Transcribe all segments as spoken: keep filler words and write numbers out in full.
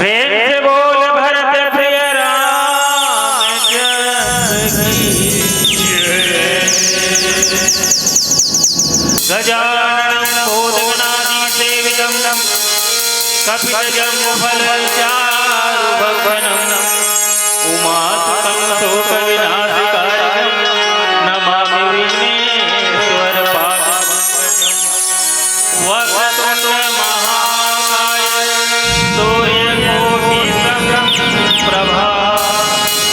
प्रेम से बोल भरत प्रिय रामचंद्र की जय। गजाननं भूतगणादिसेवितं कपित्थजम्बूफलचारुभक्षणम् उमासुतं शोकविनाशकारिणं नमामि विघ्नेश्वरपादपङ्कजम्। वक्रतुण्ड महाकाय सूर्यकोटि समप्रभा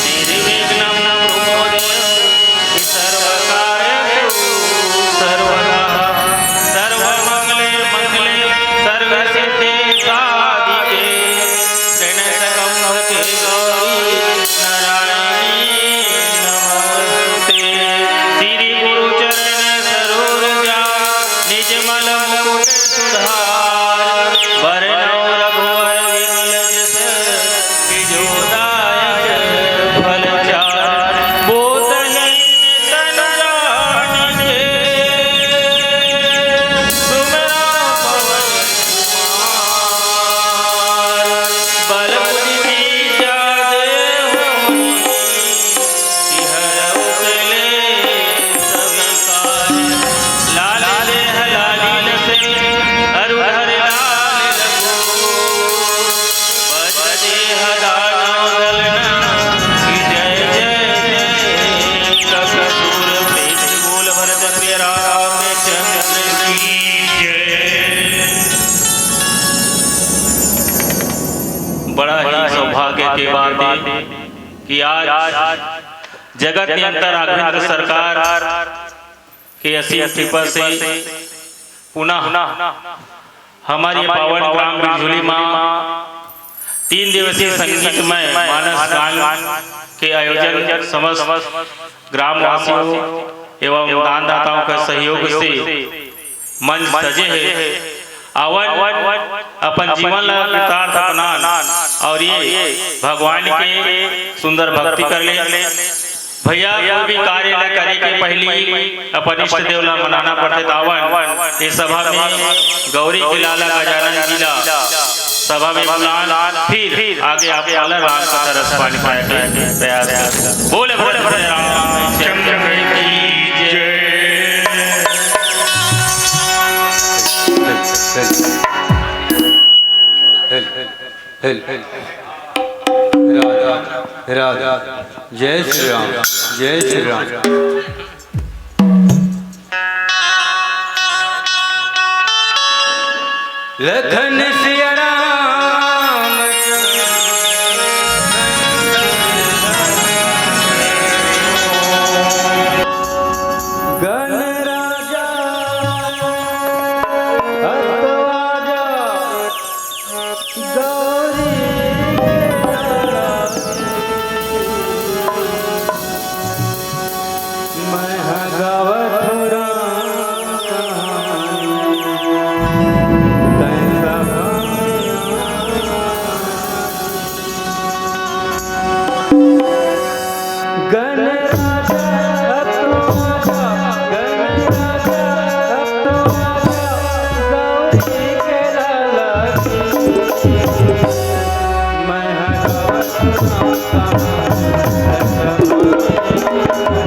निर्विघ्नं कुरु मे देव सर्वकार्येषु सर्वदा। सर्वमंगले मंगले सर्वसिद्धि साधिके शरण्यं त्र्यंबके गौरी नारायणी नमोस्तुते। श्री गुरु चरण सरोज निज मल मुकुट सुधार। बरनउँ रघुवर विमल जस विजुदायक फल चार। बोतहीन तन जानिके सुमिरउँ पवन कुमार। बल बुद्धि विद्या देहु मोहि, सिहरउँ कलेस विकार। लाल देह लाली लसे, अरु धर लाल लघु। बच देह दानव दल ना, कि जय जय जय कपि सूर। प्रेम से बोल भरत प्रिय रामचंद्र की जय। बड़ा ही सौभाग्य के बात हे कि आज जगत नियंता राघवेंद्र सरकार के असीम कृपा से पुनः हमारे पावन ग्राम बिरझुली मा तीन दिवसीय संगीतमय मानस गान के आयोजन समस्त ग्रामवासियों एवं दानदाताओं के सहयोग से मंच सजे हे। आवन अपन जीवन ला कृतार्थ बनान अउ ये भगवान के सुंदर भक्ति कर ले। भैया, कोई भी कार्य ला करे के पहिली अपन इष्ट देव ला मनाना पड़थे। त आवन ये सभा में गौरी के लाला गजानन जी ला सभा में बुलान, फिर आगे आप मन ला राम कथा रस पानी पाए के प्रयास करन। बोले भोले भोले रामचंद्र की जय। हेल। राधा, राधा, जय श्री राम, जय श्री राम। लखन सिया राम गण राजा अतवाजा गौरी के लाला। मैं ह गावत हूँ राम कहानी, तैं सभा में आ। गण राजा अब तो आजा, गण राजा अब तो आजा, गौरी के लाला की। मैं ह गावत हूँ राम कहानी, तैं सभा में आ।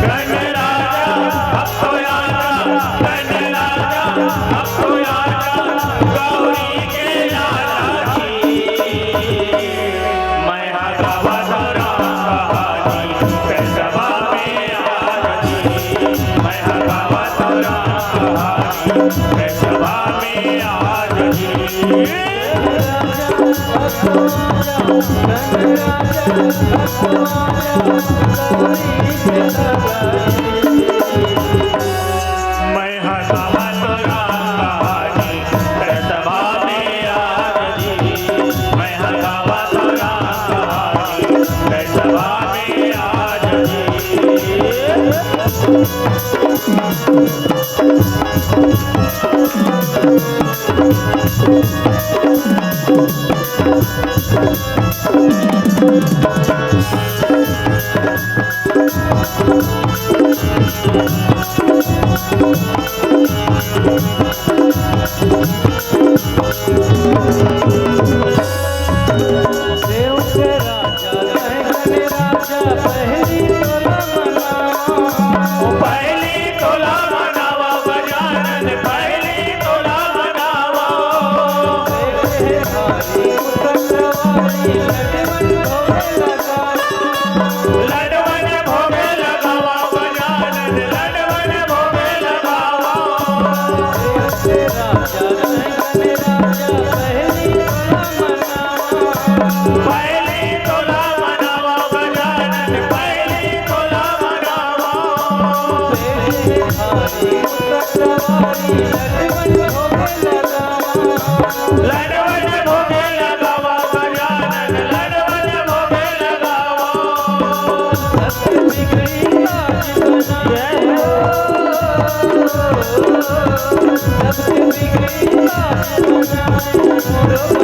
गण राजा अब तो आजा, गण राजा अब तो आजा, गौरी के लाला की। मैं ह गावत हूँ राम कहानी, तैं सभा में आ जी। मैं ह गावत हूँ राम कहानी, तैं सभा में आ जी। मैं ह गावत हूँ राम कहानी, तैं सभा में आ जी। मैं ह गावत हूँ राम कहानी, तैं सभा में आ जी। देव के राजा, गण राजा, पहली तोला मनावा। पहली तोला मनावा गजानन, पहली तोला मनावा। देखे हारी उतरवारी, लड्डू मन भोग लगावा। लड्डू मन भोग लगावा गजानन, लड्डू मन भोग लगावा। देव के राजा, गण राजा, पहली तोला मनावा। पहली तोला मनावा गजानन, पहली तोला मनावा। पहली भारी उतरवारी लड्डू मन भोग लगावा। लड्डू मन भोग लगावा गजानन, लड्डू मन भोग लगावा। सबके बिगड़ी आज बनाए। सबके बिगड़ी आज बनाए।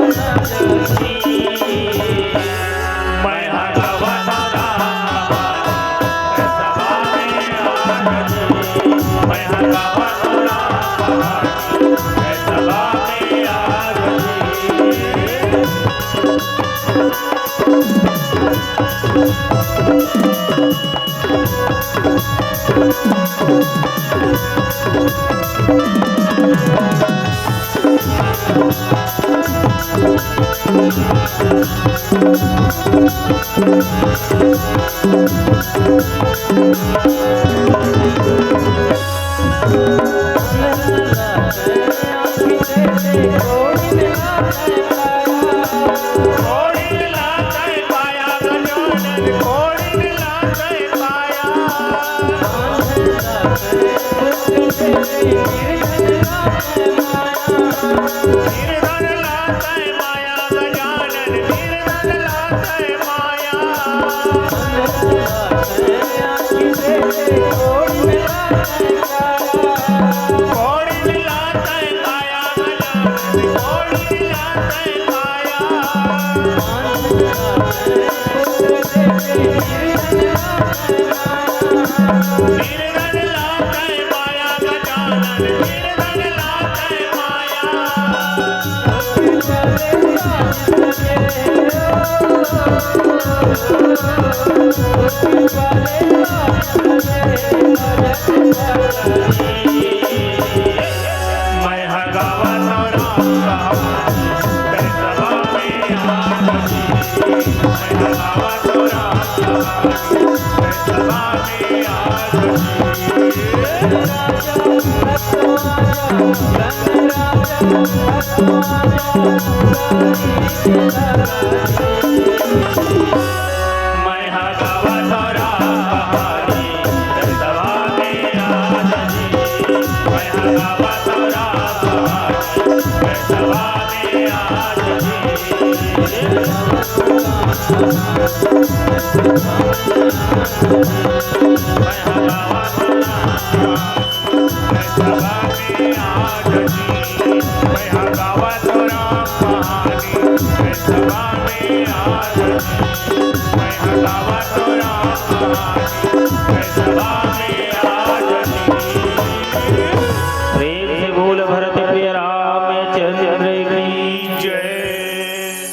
प्रेम से बोल भरत प्रिय रामचंद्र की जय।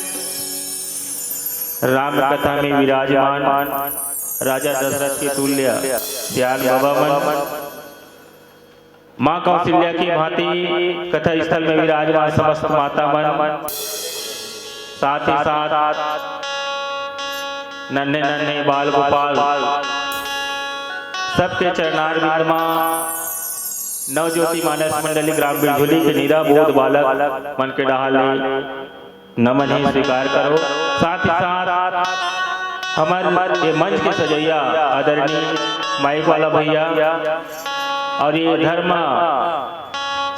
राम कथा में विराजमान राजा दशरथ के तुल्य सियान बाबा मन माँ कौशल्या की भांति कथा स्थल में विराजमान समस्त माता मन, साथ ही साथ नन्हे नन्हे बाल गोपाल, सबके चरणार बिंद मा नवज्योति मानस मंडली ग्राम बिरझुली के निरा बोध बालक मन के डहार ले नमन ही स्वीकार करो। साथ ही साथ हमर ये मंच के सजैया आदरणीय माइक वाला भैया और ये धर्म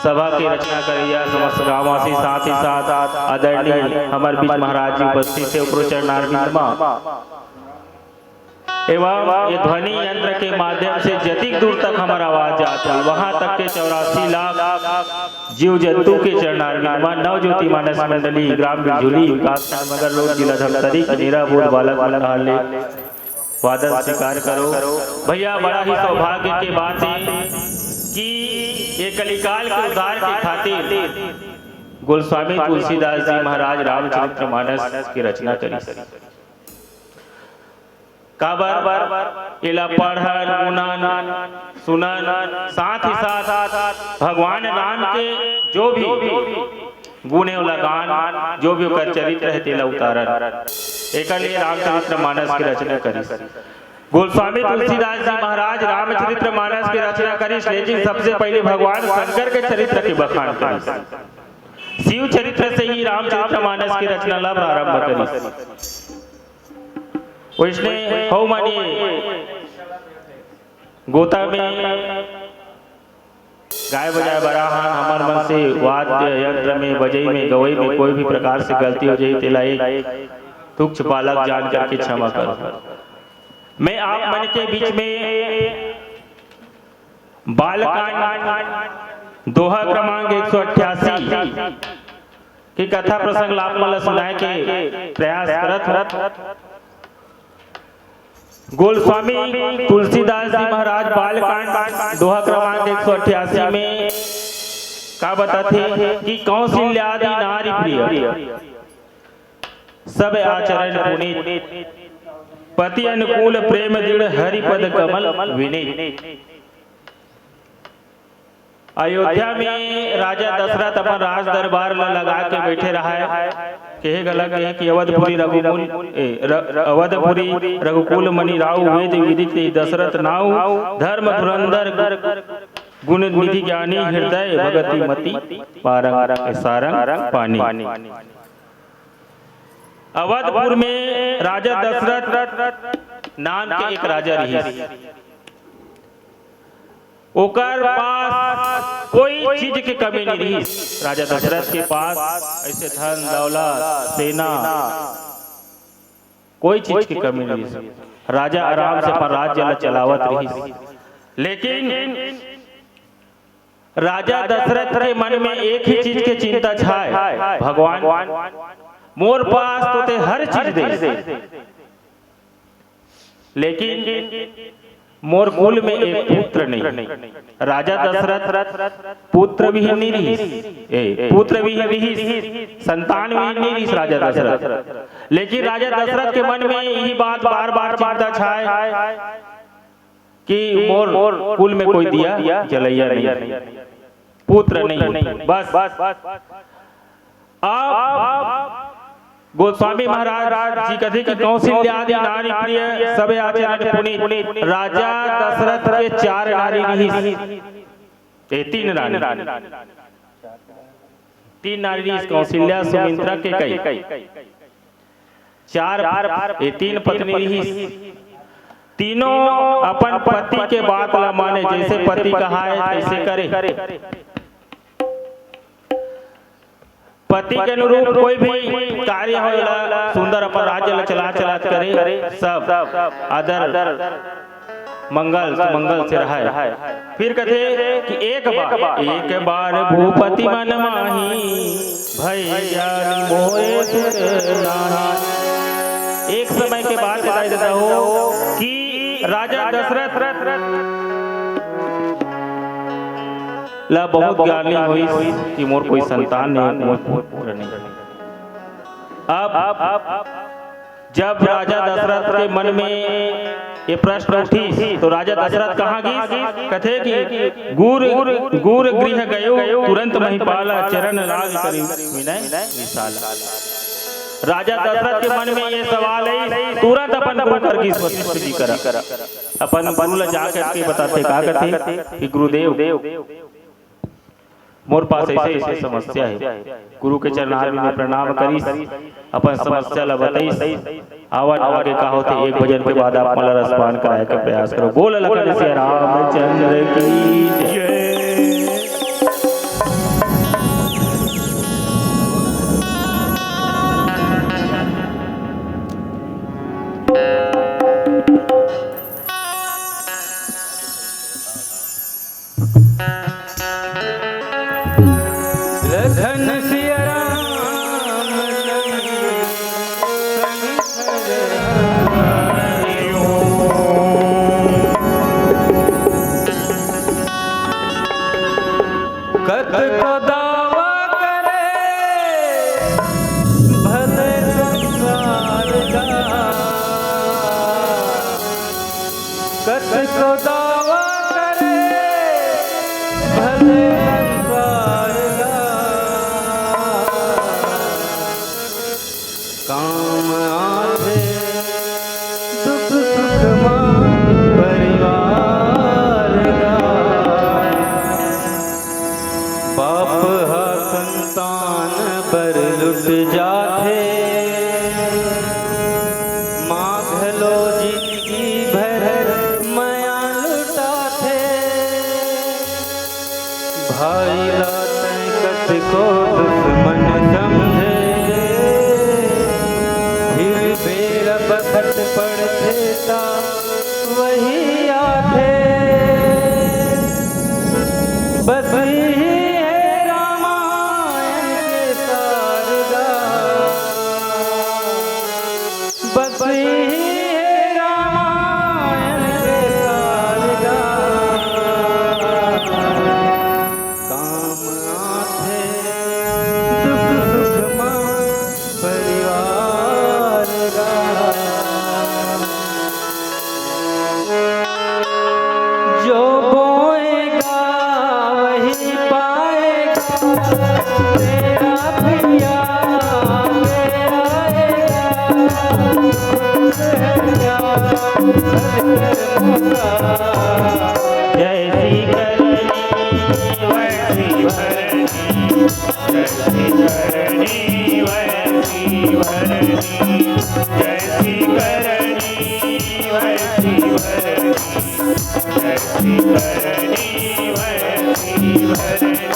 सभा के रचना करैया समस्त गांववासी, साथ ही साथ आदरणीय हमर बीच महाराज जी उपस्थित हे, ओकरो चरणार बिंद मा एवं ये ध्वनि यंत्र के माध्यम से जतिक दूर तक हमर आवाज जात हे, वहां तक के चौरासी लाख जीव जंतु के चरणार बिंद मा नवज्योति मानस मंडली ग्राम बिरझुली विकास खंड मगर रोड जिला धमतरी के निरा बोध बालक मन डहार ले वादन स्वीकार करो। भैया, बड़ा ही सौभाग्य के बात हे कि ये कलिकाल के उद्धार के खातिर गोस्वामी तुलसीदास जी महाराज रामचरित्र मानस के रचना करिस। काबर एला पढ़न, गुनन, सुनन, साथ ही साथ भगवान राम के जो भी गुण हे ओला गान, जो भी ओकर चरित्र हे तेला उतारन। एकर लिए रामचरित्र मानस के रचना करिस। गोस्वामी तुलसीदास जी महाराज रामचरित्र मानस के रचना करिस, लेकिन सबसे पहले भगवान शंकर के चरित्र के बखान करिस। शिव चरित्र से ही रामचरित्र मानस की रचना ला प्रारंभ करिस। वैसने हव माने गोता में गाय बजाय बराहन, हमर मन से वाद्य यंत्र में, बजई में, गवई में कोई भी प्रकार से गलती हो जाही, तेला एक तुच्छ बालक जान करके क्षमा करो। मैं आप मन के बीच में बालकांड दोहा क्रमांक एक सौ अट्ठासी के कथा प्रसंग ला आप मन ला सुनाए के प्रयास करत हूँ। गोस्वामी तुलसीदास जी महाराज बालकांड दोहा क्रमांक एक सौ अट्ठासी में का बताथे कि कौशल्यादि नारी प्रिय, सब आचरण पुनीत, पति अनुकूल प्रेम दृढ़, हरि पद कमल विनीत। अयोध्या में राजा दशरथ अपन राज दरबार ला लगा के बैठे रहय। केहे घला केहे कि अवधपुरी रघुकुल, ए, र-, अवधपुरी रघुकुल मणि राउ, वेद विदित दशरथ नाउ, धर्म धुरंधर गुण निधि ज्ञानी, हृदय भगति मति पारंग सारंग पानी। अवधपुर में राजा दशरथ नाम के एक राजा रहिस। ओकर पास कोई चीज के कमी नहीं रहिस। राजा दशरथ के पास ऐसे धन, दौलत, सेना, कोई चीज के कमी नहीं रहिस। राजा आराम से अपन राज्य ला चलावत रहिस। लेकिन राजा दशरथ के मन में एक ही चीज के चिंता छाय, भगवान, मोर पास तो तें हर चीज दे, लेकिन मोर कुल में एक पुत्र नहीं। राजा दशरथ पुत्र विहीन नहीं रहिस, ए, पुत्र विहीन रहिस, संतान विहीन नहीं रहिस राजा दशरथ। लेकिन राजा दशरथ के मन में यही बात बार बार चिंता छाय कि मोर कुल में कोई दिया जलैया नहीं, पुत्र नहीं, बस। अब गोस्वामी महाराज जी कथे कि कौशल्यादि नारी प्रिय, सबै आचरण पुनीत। राजा दशरथ के चार नारी रिहिस, ए, तीन नारी, तीन नारी रिहिस, कौशल्या, सुमित्रा, कैकई। चार, ए, तीन पत्नी रिहिस। तीनों अपन पति के बात ला माने, जैसे पति कहाए तैसे करे। पति के अनुरूप कोई भी कार्य हो, एला सुंदर अपन राज्य ला चला चला करे, सब आदर मंगल सुमंगल से रहय। फिर कथे कि एक बार, एक बार भूपति मन माही, भई ज्ञान मोरे सुर नाही। एक समय के बात बताई देता हूँ कि राजा दशरथ ला बहुत ज्ञान होइस कि मोर कोई संतान नहीं, मोर पुत्र नहीं। अब जब राजा दशरथ के मन में ये प्रश्न उठिस, तो राजा दशरथ कहाँ गिस? कथे कि गुर, गुर गृह गयो, तुरंत महिपाला, चरण लाग करि विनय विशाला। राजा दशरथ के मन में ये सवाल है, तुरंत अपन गुरु कर गिस, वशिष्ठ जी करा अपन गुरु ला जा करके बताथे, का कथे कि गुरुदेव, मोर पास ऐसे ऐसे समस्या है। गुरु के चरणार में प्रणाम करिस, अपन समस्या ला बताइस। आवन आगे का होथे, एक भजन के बाद आप मन ला रसपान कराए के प्रयास करो। बोल लखन सिया रामचंद्र की जय। लखन सिया राम संग, संग हरि ओम। कतको दावा करे भले संसार का, कतको दावा करे भले संसार का, काम आथे दुख सुख मा परिवार का। बाप हा संतान बर लुट जाथे, माँ घलो जिनगी भर मया लुटाथे। भाई ला तैं कतको दुश्मन समझे, फिर बेरा बखत पड़थे ता वही आथे। बस इही हे रामायण के सार गा, बस इही हे रामायण के सार गा। काम आथे दुख सुख मा परिवार गा। जो बोएगा वही पाएगा, तेरा भैया, तेरा भैया। जैसी करनी वैसी भरनी, जैसी करनी वैसी भरनी, जैसी करनी वैसी भरनी, जैसी करनी वैसी भरनी।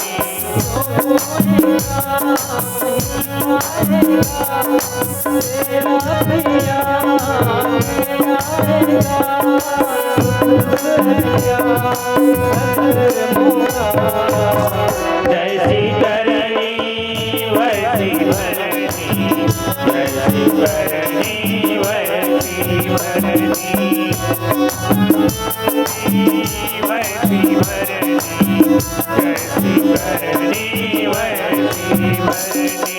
जैसी करनी वैसी भरनी, जैसी करनी वैसी भरनी, वैसी भरनी, जैसी करनी वैसी भरनी।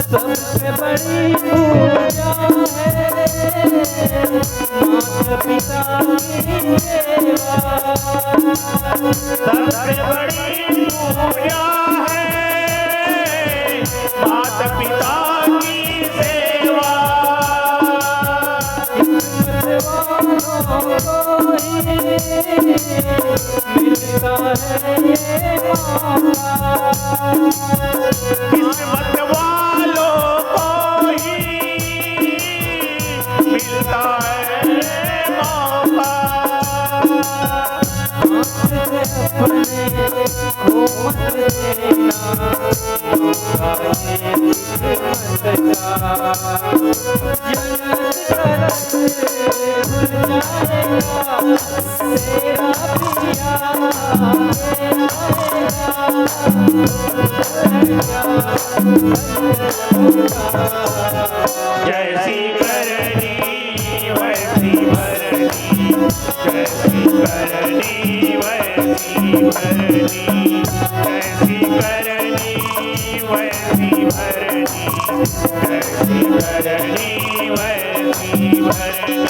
सबसे बड़ी पूजा है माता पिता की सेवा। सबसे बड़ी पूजा है माता पिता की सेवा। किस्मत वालों को ही मिलता है ये मौका। किस्मत वालों को ही मिलता है ये मौका। हाथ से अपने को मत देना, मौका ये किस्मत का। जन्नत का रंग खुल जाएगा। जैसी करनी वैसी भरनी, जैसी करनी वैसी भरनी, जैसी करनी वैसी भरनी, जैसी करनी वैसी भरनी।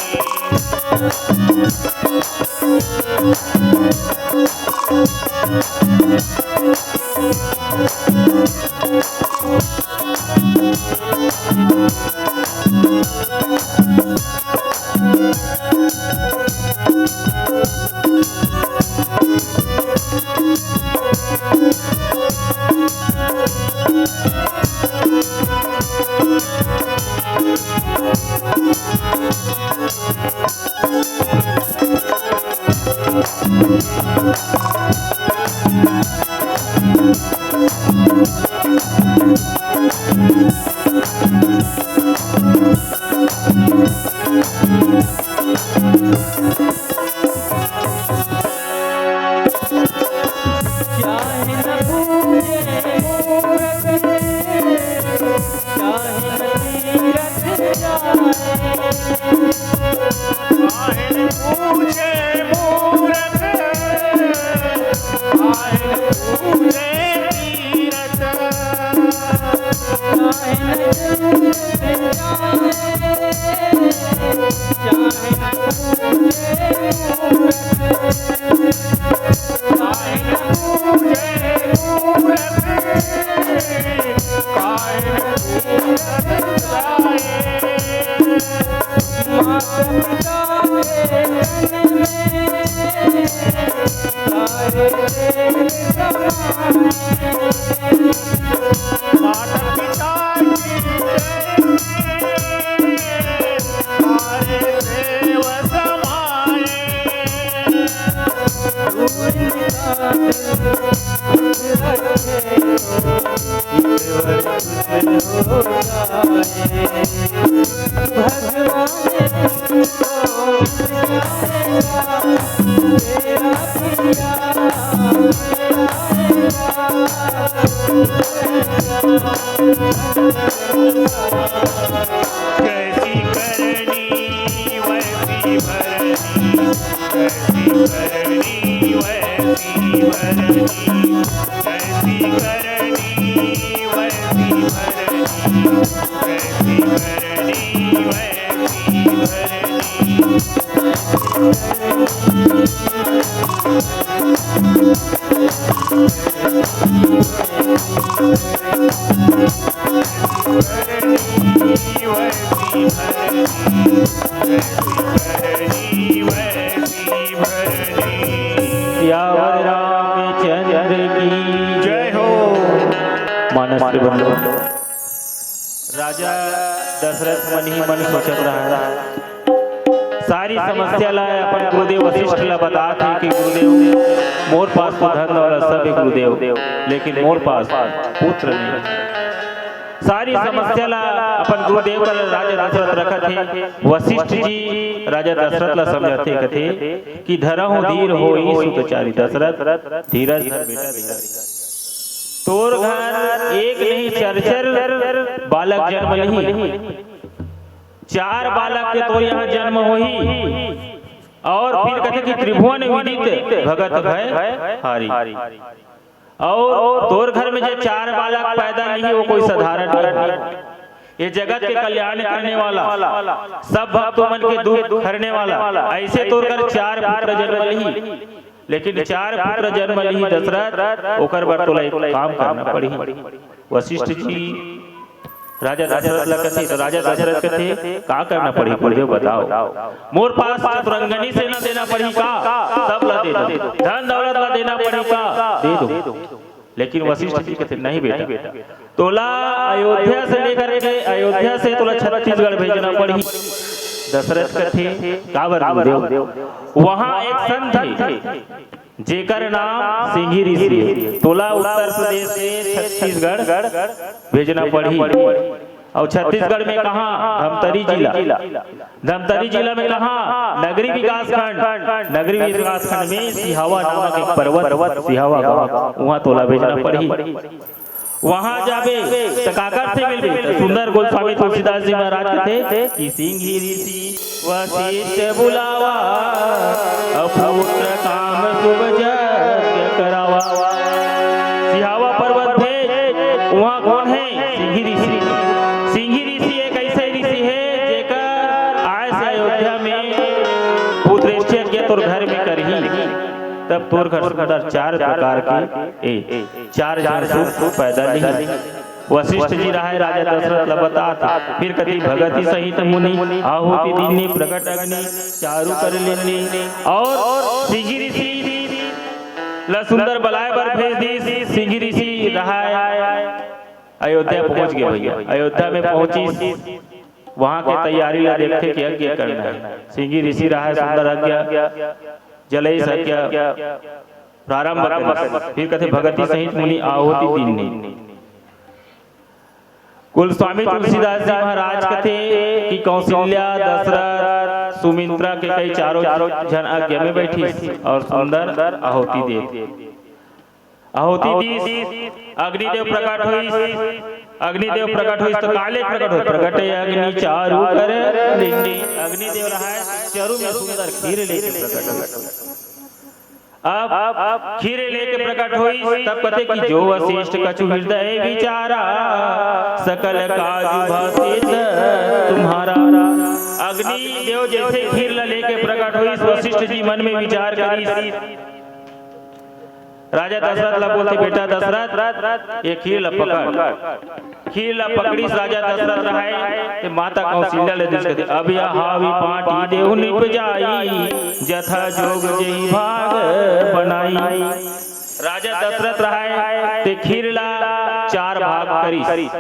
चाहे न पूजे मूरत, चाहे न तीरथ जाए। चाहे न पूजे मूरत, चाहे न पूजे तीरथ। चाहे न जंगल जाए, चाहे न पूजे मूरत। जैसी करनी वैसी भरनी, जैसी करनी वैसी भरनी, जैसी करनी वैसी भरनी, जैसी करनी वैसी भरनी। सियावर रामचंद्र की जय हो। मानस के बंधु, राजा दशरथ मन ही मन सोचत रहा, सारी समस्या ला अपन गुरुदेव वशिष्ठ ला बतात हे कि गुरुदेव, मोर पास तो धन दौलत सब हे गुरुदेव, लेकिन मोर पास पुत्र नहीं। सारी समस्या ला अपन गुरुदेव कर राजा दशरथ रखत हे। वशिष्ठ जी राजा दशरथ ला समझाथे, कथे कि धरहु धीर होई सुत चारी दशरथ, धीरज धर बेटा धीरज। तोर घर एक नहीं चरचर बालक जन्म लिही, चार बालक के तोर यहाँ जन्म होही। और फिर कथे कि त्रिभुवन विदित भगत भय हारी। और तोर घर में जो चार बालक पैदा लिही, वो कोई साधारण नहीं है। ये जगत के कल्याण करने वाला, सब भक्तों मन के दुख हरने वाला, ऐसे तोर घर चार पुत्र जन्म लिही। लेकिन चार पुत्र जन्म लिही दशरथ, ओकर बर तोला एक काम करना पड़ही। वशिष्ठ जी राजा दशरथ ला कथे, तो राजा दशरथ कथे, "का करना पड़ही गुरुदेव, बताओ। मोर पास चतुरंगनी सेना देना पड़ही का? सब ला दे दो। धन दौलत ला देना पड़ही का? दे दो।" लेकिन वशिष्ठ जी कथे, "नहीं बेटा, तोला अयोध्या से लेकर के, अयोध्या से तोला छत्तीसगढ़ भेजना पड़ही।" दशरथ कथे, "काबर गुरुदेव?" वहाँ एक संत हे, जेकर नाम सिंघी ऋषि हे। तोला उत्तर प्रदेश से छत्तीसगढ़ भेजना पड़ही। और छत्तीसगढ़ में कहाँ? धमतरी जिला। धमतरी जिला में कहाँ? नगरी विकास खंड। नगरी विकास खंड में सिहावा नामक एक पर्वत, सिहावा गाँव, वहाँ तोला भेजना पड़ही। वहाँ जाबे त काकर से मिलबे? त सुंदर गोस्वामी तुलसीदास जी महाराज कथे कि सिंघी ऋषि वशिष्ठ बुलावा, अपुत्र काम शुभ यज्ञ करावा। सिहावा पर्वत भेज, वहाँ कौन है? सिंघी ऋषि। सिंघी ऋषि एक ऐसे ऋषि है, जेकर आय से अयोध्या में पुत्रेष्टि यज्ञ तोर घर में करही, तब तोर घर सुंदर चार प्रकार के, ए, चार झन सुत पैदा लिही। वशिष्ठ जी रहाय राजा दशरथ ल बतात, फिर कति भगति सहित मुनि, आहुति दीन्ही प्रगट अग्नि, चारु कर लीन्ही। और सिंघी ऋषि ल सुंदर बलाय बर भेज दीस। सिंघी ऋषि रहाय अयोध्या पहुंच गे भैया। अयोध्या में पहुंचिस, वहां के तैयारी ला देखथे कि यज्ञ करना है। सिंघी ऋषि रहाय सुंदर आज्ञा, जलई आज्ञा प्रारंभ करिस। फिर कथे भगति सहित मुनि आहुति दीन्ही। गोस्वामी तुलसीदास जी महाराज कथे कि कौशल्या, दशरथ, सुमित्रा के कई चारों झन आज्ञा में बैठिस और सुंदर आहुति दे। आहुति दीस, अग्निदेव प्रकट होइस। अग्निदेव प्रकट होइस तो काले प्रकट होइस? प्रगटे अग्नि चारु कर लीन्ही। अग्निदेव रहाय चारु में सुंदर खीर लेके प्रकट होइस। अब खीर लेके प्रकट होइस, तब कथे कि जो वशिष्ठ कछु हृदय विचारा, सकल काज भा सिद्ध तुम्हारा। अग्नि देव जैसे खीर ला लेके प्रकट होइस, वशिष्ठ जी मन में विचार करिस। राजा दशरथ ला बोलथे, "बेटा दशरथ, ये खीर ला पकड़।" खीर ला पकड़िस राजा दशरथ रहाय, ते माता कौशल्या ले दीस, कथे, "अब यह हावी बांटी देहु निपजाई, जथा जोग जेहि भाग बनाई।" राजा दशरथ रहाय, ते खीर ला चार भाग करिस।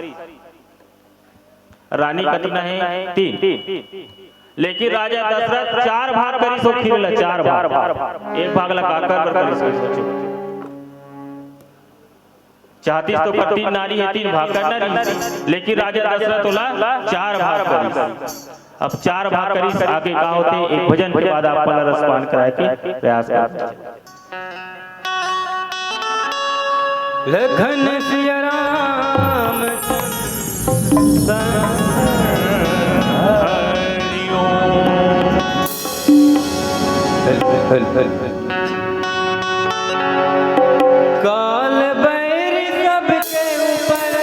रानी कतना हे? तीन। लेकिन राजा दशरथ चार भाग करिस ओ खीर ला, चार भाग। एक भाग ला काकर बर करिस, सोचो। चाहतिस तो ओकर तीन नारी हे, तीन भाग करना रहिस, लेकिन राजा दशरथ ओला चार भाग करिस। अब चार भाग करिस, आगे का होथे, एक भजन के बाद आप मन ला रसपान कराए के प्रयास करबो। लखन सिया राम हरि ओम। काल बैरी सबके ऊपर,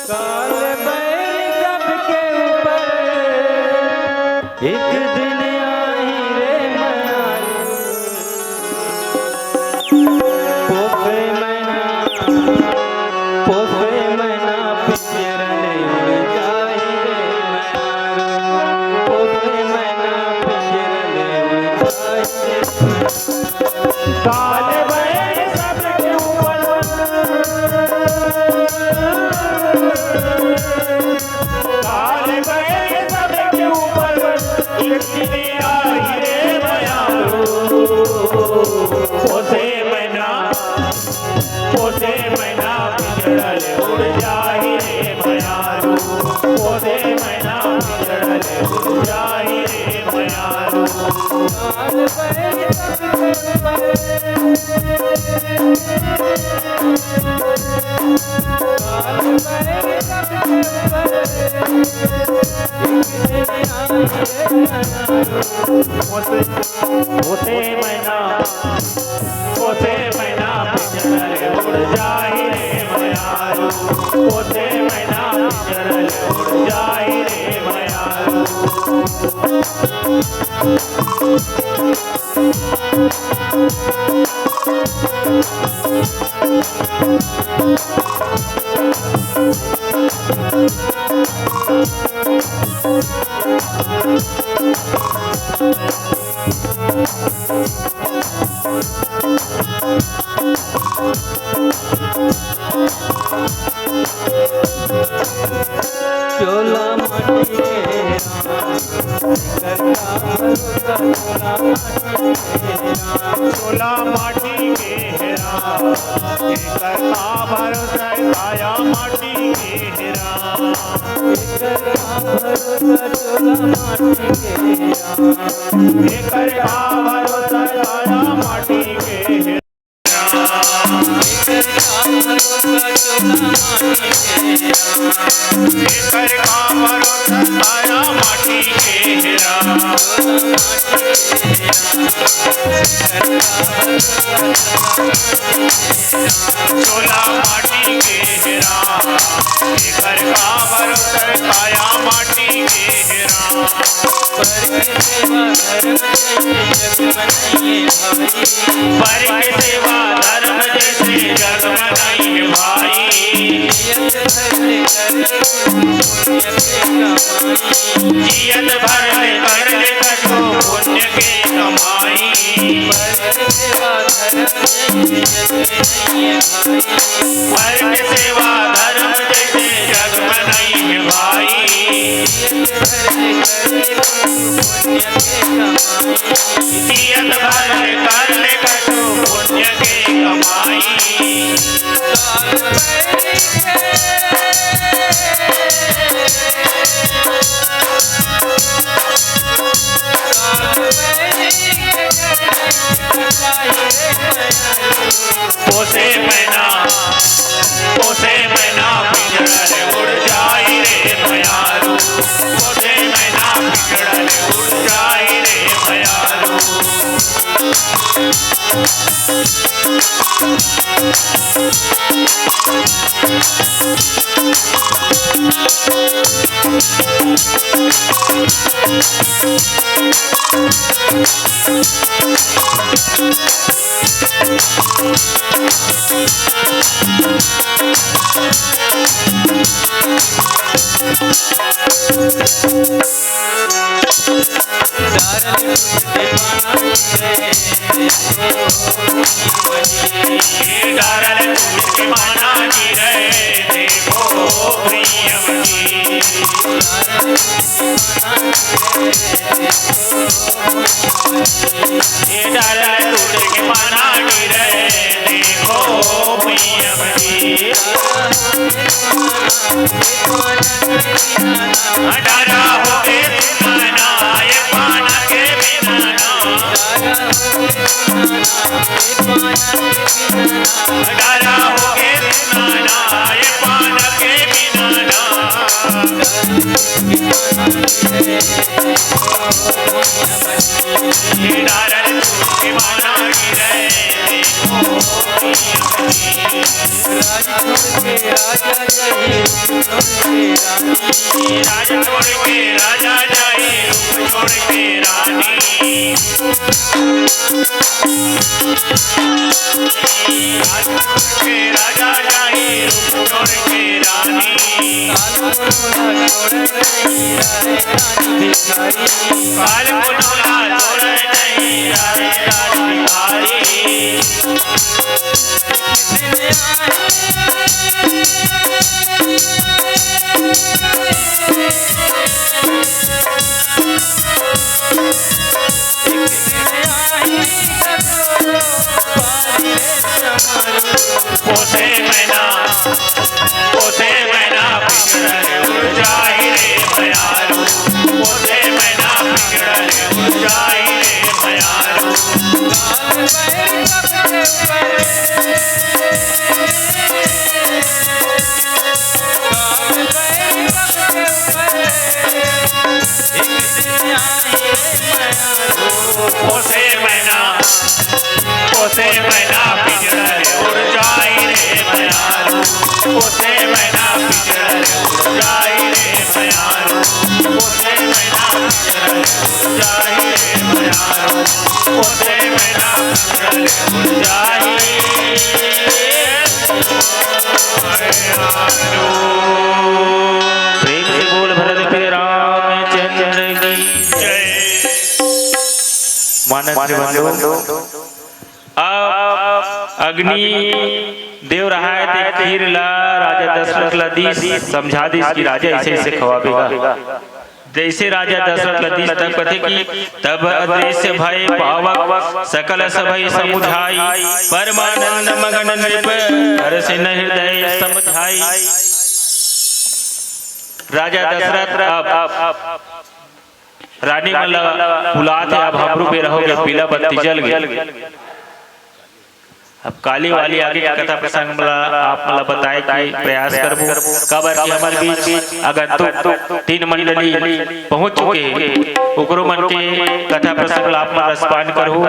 काल बैरी सबके ऊपर, एक दिन आही रे मयारू। पोसे मैना, पोसे मैना पिंजरा ले उड़ जाही रे मयारू। पोसे मैना पिंजरा ले उड़ जाही रे। काल बैरी सबके ऊपर, काल बैरी सबके ऊपर, एक दिन आही रे मयारू। पोसे मैना ओसे मैना, ओसे मैना पिंजरा ले उड़ जाही रे मयारू। ओसे मैना पिंजरा ले उड़ जाही रे मयारू। चोला माटी के राम, एकर का भरोसा, चोला माटी के राम। चोला माटी के राम, एकर का भरोसा, काया माटी के राम। एकर का भरोसा, चोला माटी के राम। एकर का भरोसा, काया माटी के राम। एकर का भरोसा, काया माटी के राम। चोला माटी के राम। एकर का भरोसा, काया माटी के राम। पर के सेवा धर्म जैसे जग बनाइए भाई। पर के सेवा धर्म जैसे जग बनाइए भाई। जियत भर ले कर ले कुछ पुण्य के कमाई। जियत भर ले कर ले कुछ पुण्य के कमाई। पर के सेवा धर्म जैसे जग बनाइए भाई। पर के सेवा धर्म जैसे जग बनाइए भाई। जियत भर ले कर ले कुछ पुण्य के कमाई। जियत भर ले कर ले कुछ पुण्य के कमाई। ओसे मैना, ओसे मैना पिंजरा ले उड़ जाही रे मयारू। ओसे मैना पिंजरा ले उड़ जाही रे मयारू। डारल टूट के माना गिरे, देखो भैया जी। ये डारल टूट के माना गिरे, देखो भैया जी। डारा हो गए सुनाना, ये पाना के बिना ना। डारा हो गए सुनाना, ये पाना के बिना ना। ये डारल टूट के माना गिरे, देखो भैया जी। राज छोड़ के राजा जाए, रूप छोड़ के रानी। राज छोड़ के राजा जाए, रूप छोड़ के रानी। राज छोड़ के राजा जाए, रूप छोड़ के रानी। काल को नोला छोड़ नहीं रहे रानी भिखारी। काल को नोला छोड़ नहीं रहे रानी भिखारी। पोसे मैना, पोसे मैना पिंजरा ले उड़ जाही रे मयारू। पोसे मैना पिंजरा ले उड़ जाही रे मयारू। ओते मैना पिंजरा ले उड़ जाही रे मयारू, ओते मैना पिंजरा ले उड़ जाही रे मयारू, ओते मैना पिंजरा ले उड़ जाही रे मयारू, ओते मैना पिंजरा ले उड़ जाही रे मयारू। प्रेम से बोल भरत के रामचंद्र की जय। मानस श्रीमंतो, अब अग्नि देव रहाय ते खीर ला राजा दशरथ ला दीस, समझा दीस कि राजा ऐसे ऐसे खवाबे गा। जैसे राजा दशरथ ला दीस तब कथे कि तब अदृश्य भय पावक सकल सभई समुझाई, परमानंद मगन नृप हरषिन हृदय समझाई। राजा दशरथ अब रानी मन ला बुलात हे, अब हमरो बेरा हो गे, पीला बत्ती जल गे। अब काली वाली आगे के कथा प्रसंग ला आप मन ला बताए के प्रयास करबो, काबर कि हमर बीच आगंतुक तीन मंडली पहुंच चुके हे, ओकरो मन के कथा प्रसंग ला आप मन रसपान करहु,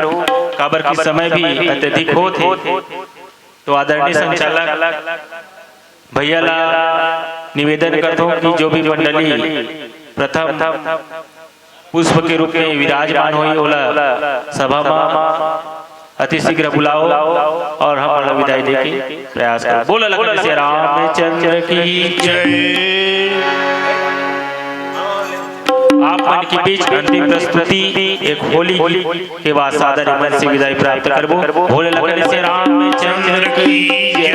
काबर कि समय भी अत्यधिक होत हे। तो आदरणीय संचालक भैया ला निवेदन करथों कि जो भी मंडली प्रथम पुष्प के रूप में विराजमान होही, ओला सभा म अति शीघ्र बुलाओ और हम ओला विदाई दे के प्रयास करो। बोलो लखन सिया रामचंद्र की जय। आप मन के बीच अंतिम प्रस्तुति एक होली गीत के बाद सादर मन से विदाई प्राप्त करबो। बोलो लखन सिया रामचंद्र की जय।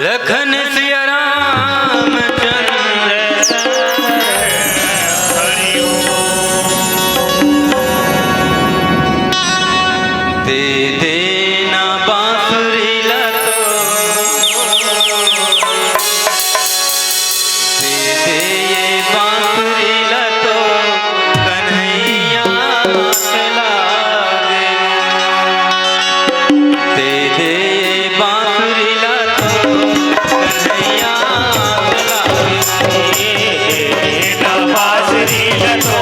लखन सिया रामचंद्र हरि ओम। दे देना बांसुरी ला तो, दे दे ये बांसुरी ला तो कन्हैया आस लागे। दे दे ये बांसुरी ला तो कन्हैया आस लागे। दे दे ना बांसुरी ला तो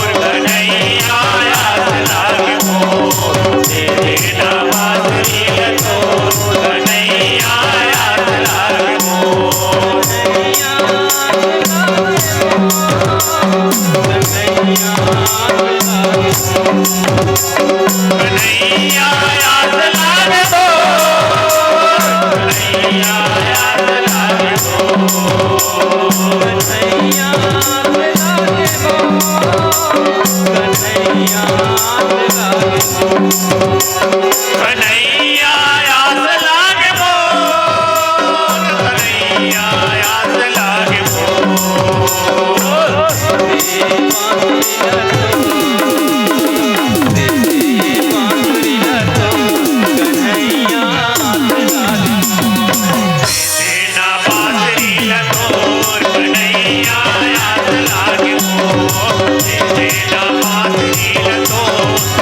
कन्हैया आस लागे। कन्हैया आस लागे मोर, कन्हैया आस लागे मोर। तेना बांसुरी ला तोर, कन्हैया आस लागे मोर। तेना बांसुरी ला तोर,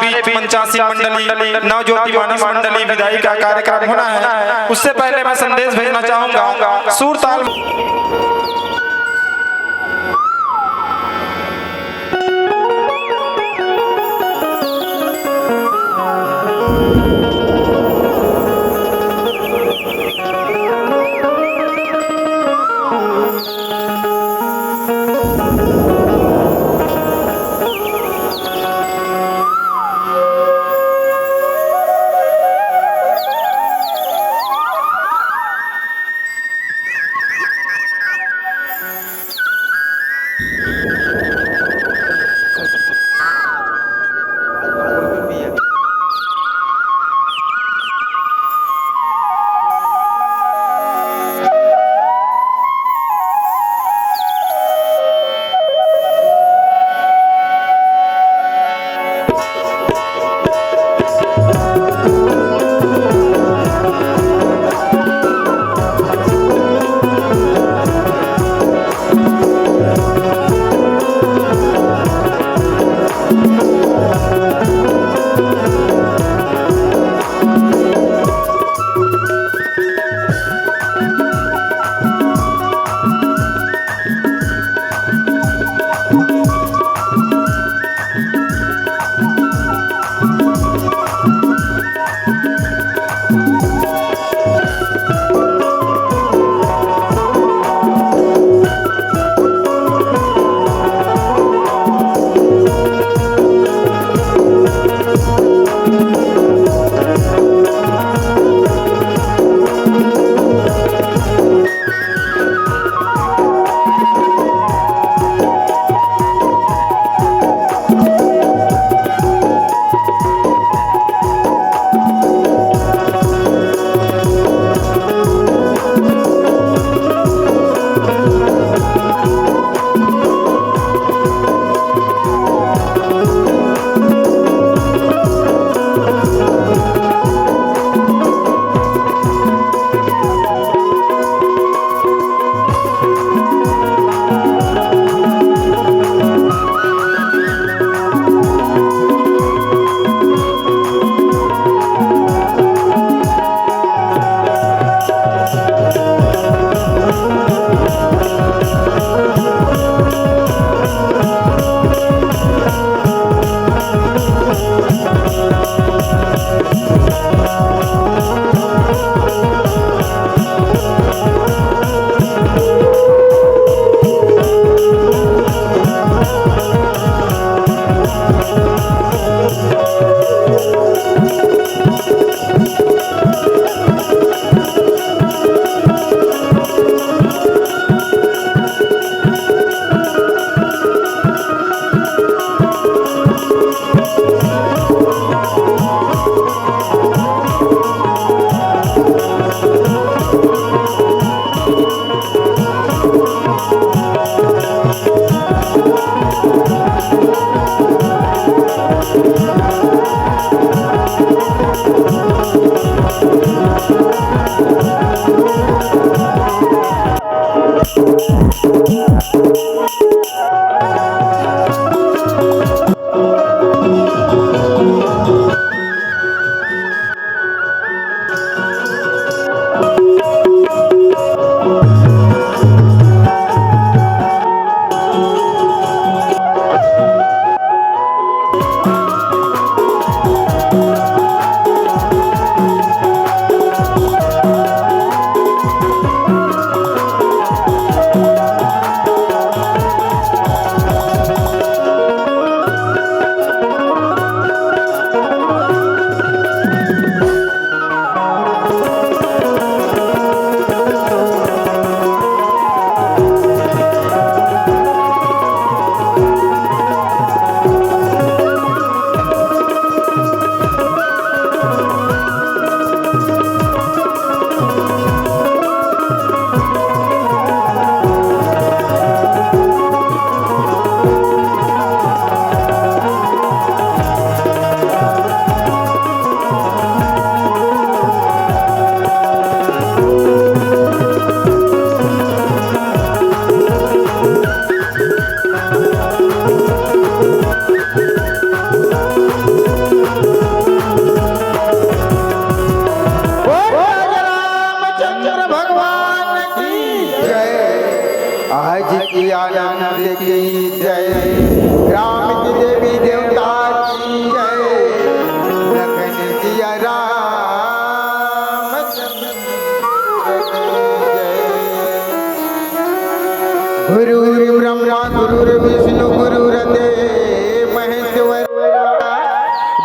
बीच मंचासीन मंडली, नवज्योति मानस मंडली विदाई का कार्यक्रम होना है। उससे पहले मैं संदेश भेजना चाहूंगा, सुरताल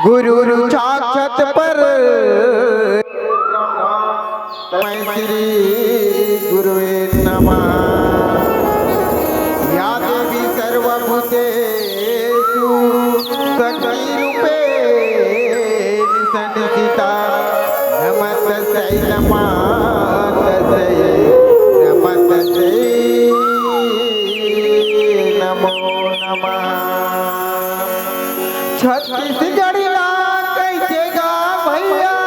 गुरु साक्षात पर तस्मै श्री गुरुवे नमः। या देवी सर्वभूतेषु शक्तिरूपेण संस्थिता। नमस्तस्यै नमस्तस्यै नमस्तस्यै नमो नमः। छत्तीसगढ़िया कइसे गा भैया,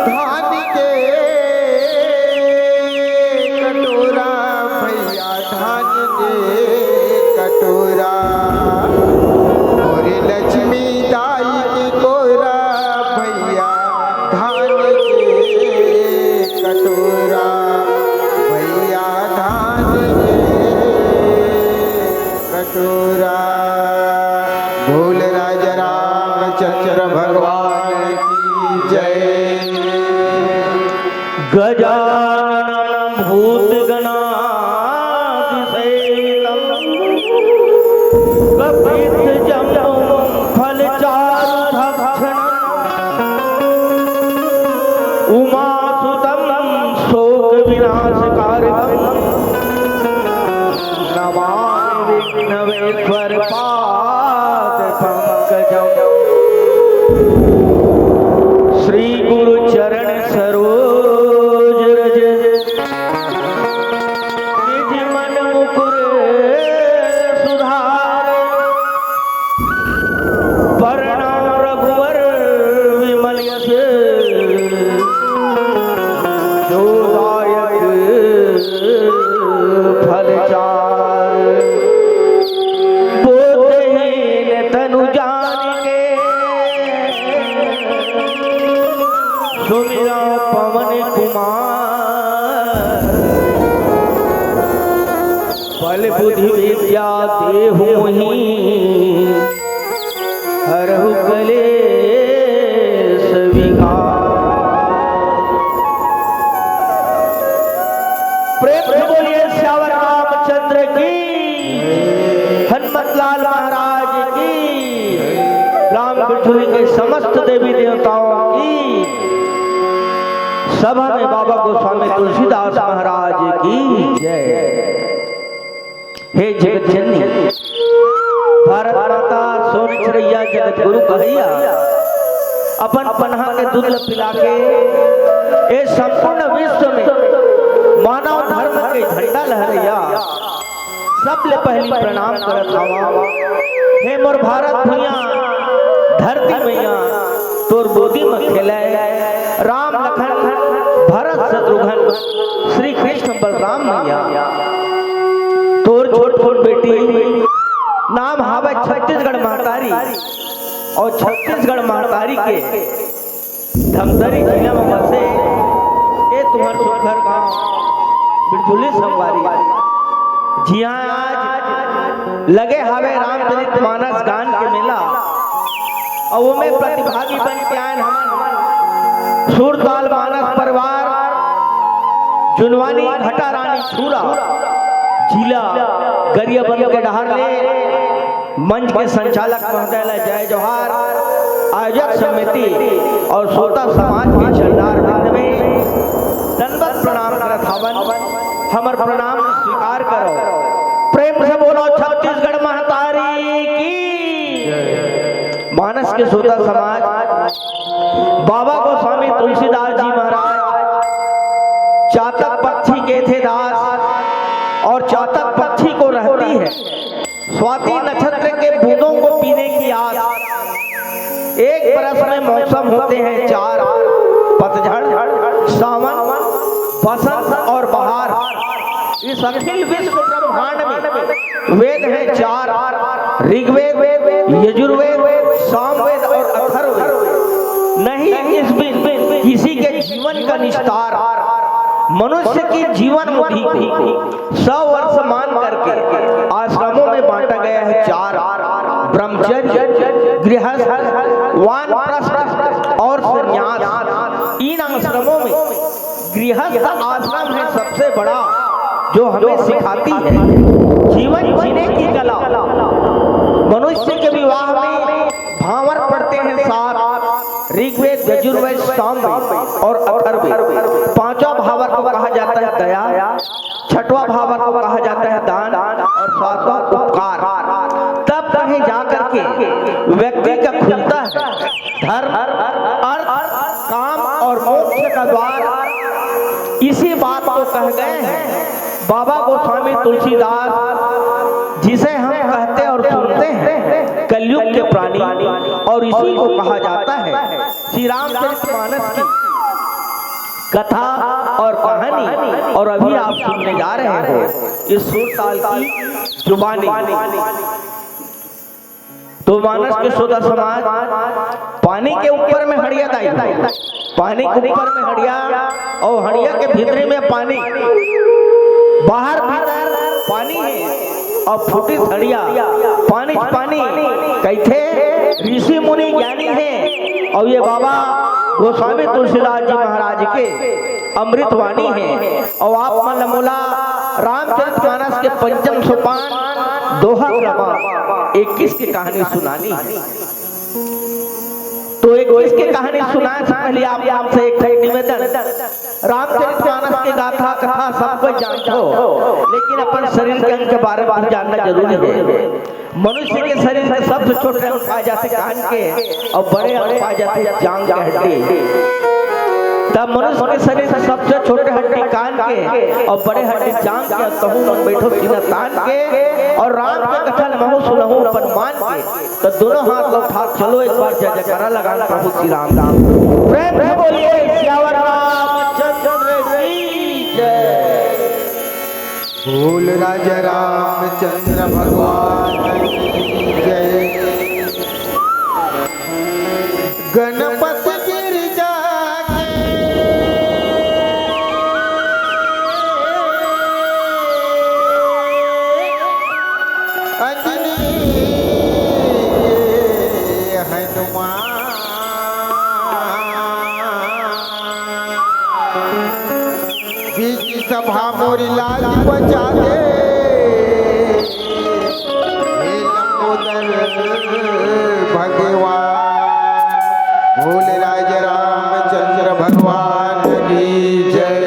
धान के कटोरा भैया, धान के कटोरा। मोरे लक्ष्मी दाई के कोरा भैया, धान के कटोरा भैया, धान के कटोरा। बोल राजा रामचंद्र भगवान की जय। गजाननं भूतगणादिसेवितं कपित्थजम्बूफलचारुभक्षणम् उमासुतं शोकविनाशकारकम् नमामि विघ्नविश्वरपादपङ्कजम्। श्री गुरु चरण सरोज रज निज मन मुकुर सुधार। बरनउँ रघुवर विमल यश जो दायक फल चार। बोधहीन तनु जानिके सुमिरउँ पवन कुमार। बल बुद्धि विद्या देहु मोहि हरहु कलेश विकार। प्रेम से बोलिए सियावर रामचंद्र की, हनुमत लाल महाराज की, राम पृथ्वी के समस्त देवी देवताओं की, सभा में बाबा गोस्वामी तुलसीदास महाराज की जय। हे जगत जननी, भारत माता, सोन चिड़ैया, जगत गुरु कहैया, अपन पनहा के दूध ल पिला के ए संपूर्ण विश्व में मानव धर्म के झंडा लहरैया, सबले पहली प्रणाम करत हवं। हे मोर भारत भुइयां, धरती मैया, तोर गोदी म खेलय राम लखन भरत शत्रुघ्न श्री कृष्ण बलराम मैया। तोर छोट छोट बेटी नाम हावय छत्तीसगढ़ महतारी, अउ छत्तीसगढ़ महतारी के धमतरी जिला म बसे ए तुंहर सुघर गांव बिरझुली संगवारी, जिहां आज लगे हावय रामचरित मानस गान के मेला। अउ ओमे प्रतिभागी बन के आयन हमन सूरताल मानस परिवार, जुनवानी घटा रानी छूरा, जिला गरियाबंद के डहार ले। मंच के संचालक महोदय ला जय जोहार, आयोजक समिति अउ श्रोता समाज के चंडार वृंद में दंडवत प्रणाम करत हवन। हमर प्रणाम स्वीकार करो। प्रेम से बोलो छत्तीसगढ़ महतारी की। मानस के श्रोता समाज, बाबा गोस्वामी तुलसीदास जी महाराज चातक पक्षी के थे दास, और चातक पक्षी को रहती है स्वाति नक्षत्र के बूंदों को पीने की आस। एक बरस में मौसम होते हैं चार, पतझड़, सावन, बसंत और बहार। इस अखिल विश्व ब्रह्मांड में वेद हैं चार, ऋग्वेद, यजुर्वेद, सामवेद और अथर्ववेद। नहीं इस बिन किसी के जीवन का निस्तार। मनुष्य की जीवन मुधि को सौ वर्ष मान करके आश्रमों में बांटा गया है चार, ब्रह्मचर्य, गृहस्थ, वानप्रस्थ और संन्यास। इन आश्रमों में गृहस्थ आश्रम है सबसे बड़ा, जो हमें सिखाती है जीवन जीने की कला। मनुष्य के विवाह में भांवर पड़ते हैं सात, ऋग्वेद, यजुर्वेद, सामवेद और अथर्ववेद। पांचवा भांवर को कहा जाता है दया, छठवां भांवर को कहा जाता है दान और सातवां उपकार। तब कहीं जाकर के व्यक्ति का खुलता है धर्म, अर्थ, काम और मोक्ष का द्वार। इसी बात को कह गए हैं बाबा गोस्वामी तुलसीदास, जिसे हम कहते और सुनते हैं कलयुग के प्राणी, और इसी को कहा जाता है श्री रामचरित मानस की कथा और कहानी। और अभी आप सुनने जा रहे हो इस सुरताल की जुबानी। तो मानस के श्रोता समाज, पानी के ऊपर में हड़िया दाई, पानी के ऊपर में हड़िया, और हड़िया के भीतरी में पानी, बाहर भीतर पानी है, और फूटी हड़िया, पानी पानी कहिथे ऋषि मुनि ज्ञानी है। और ये बाबा गोस्वामी तुलसीदास जी महाराज के अमृतवाणी है। और आप मन ल मोला रामचरित मानस के पंचम सोपान दोहा क्रमांक इक्कीस की कहानी सुनानी है। तो इक्कीस की कहानी सुनाए से पहले आप, आपसे एक ठे निवेदन, रामचरित मानस के गाथा कथा सब कोई जानथो, लेकिन अपन शरीर के अंग के बारे में जानना जरूरी है। मनुष्य के शरीर के सबसे छोटे अंग पाए जाथे कान के, और बड़े अंग पाए जाथे जांग के हड्डी। तब मनुष्य के शरीर के सबसे छोटे हड्डी कान के, और बड़े हड्डी जांग के, और तहूं मन बैठो सीना तान के, और राम के कथा ल महू सुनहू अपन मान के। तो दोनों हाथ ला उठा, चलो एक बार जय जयकारा लगा प्रभु श्री राम राम। प्रेम से बोलिए सियावर रामचंद्र की जय। बोल राजा रामचंद्र भगवान की जय। गणपति गिरिजा के अंजनी हनुमान। बीच सभा मोरी लाज बचा दे। हे लंबोदर भगवान, भोले राज रामचंद्र भगवान की जय।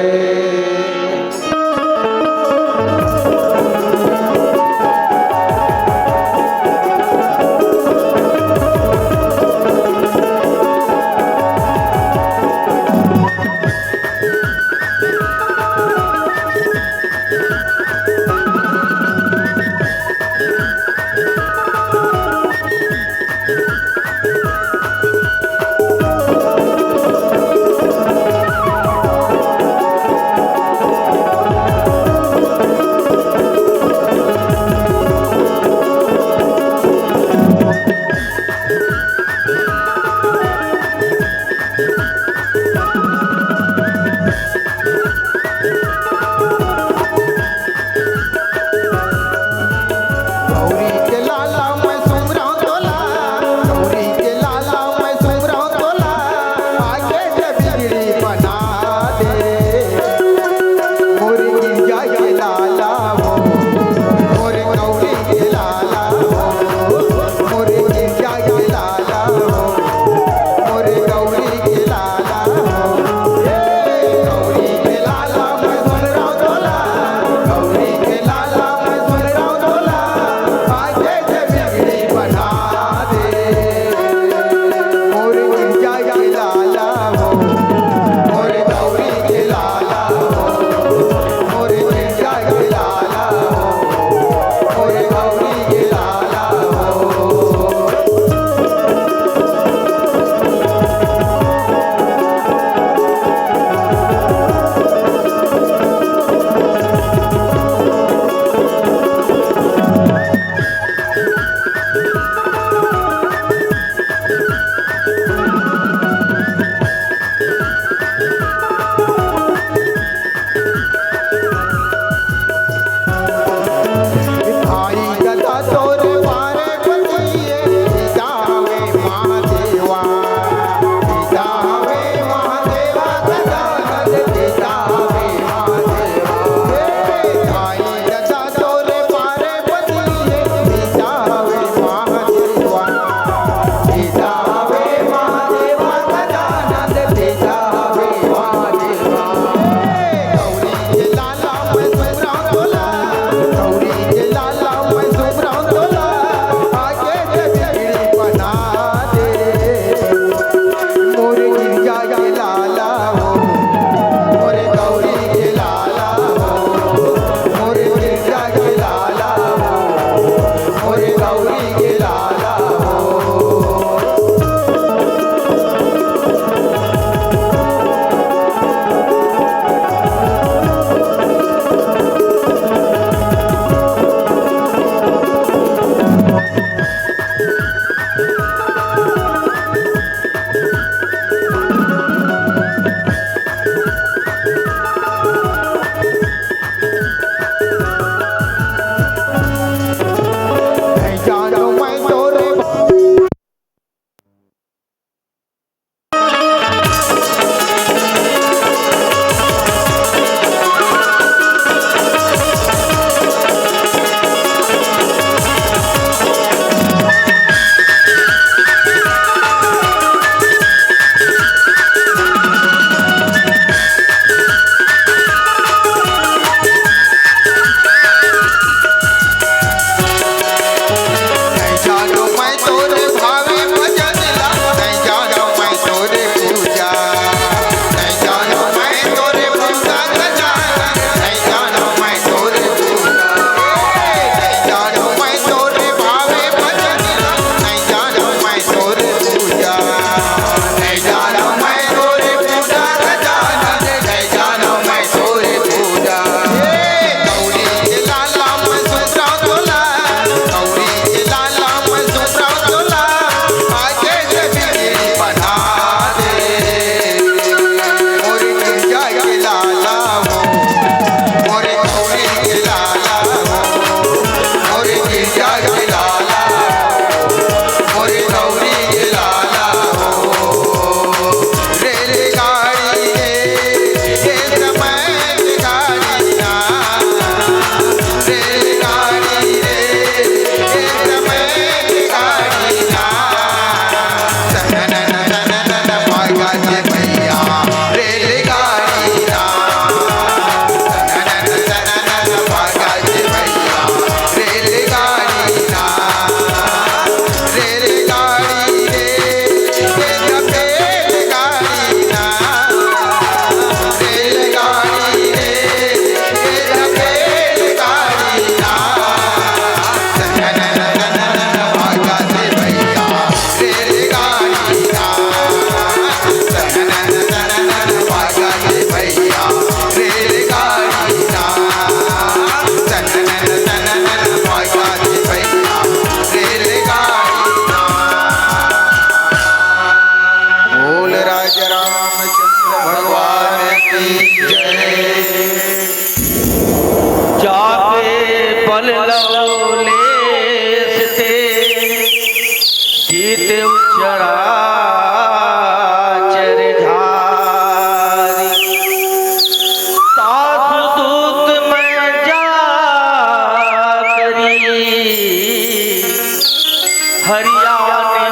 हरिया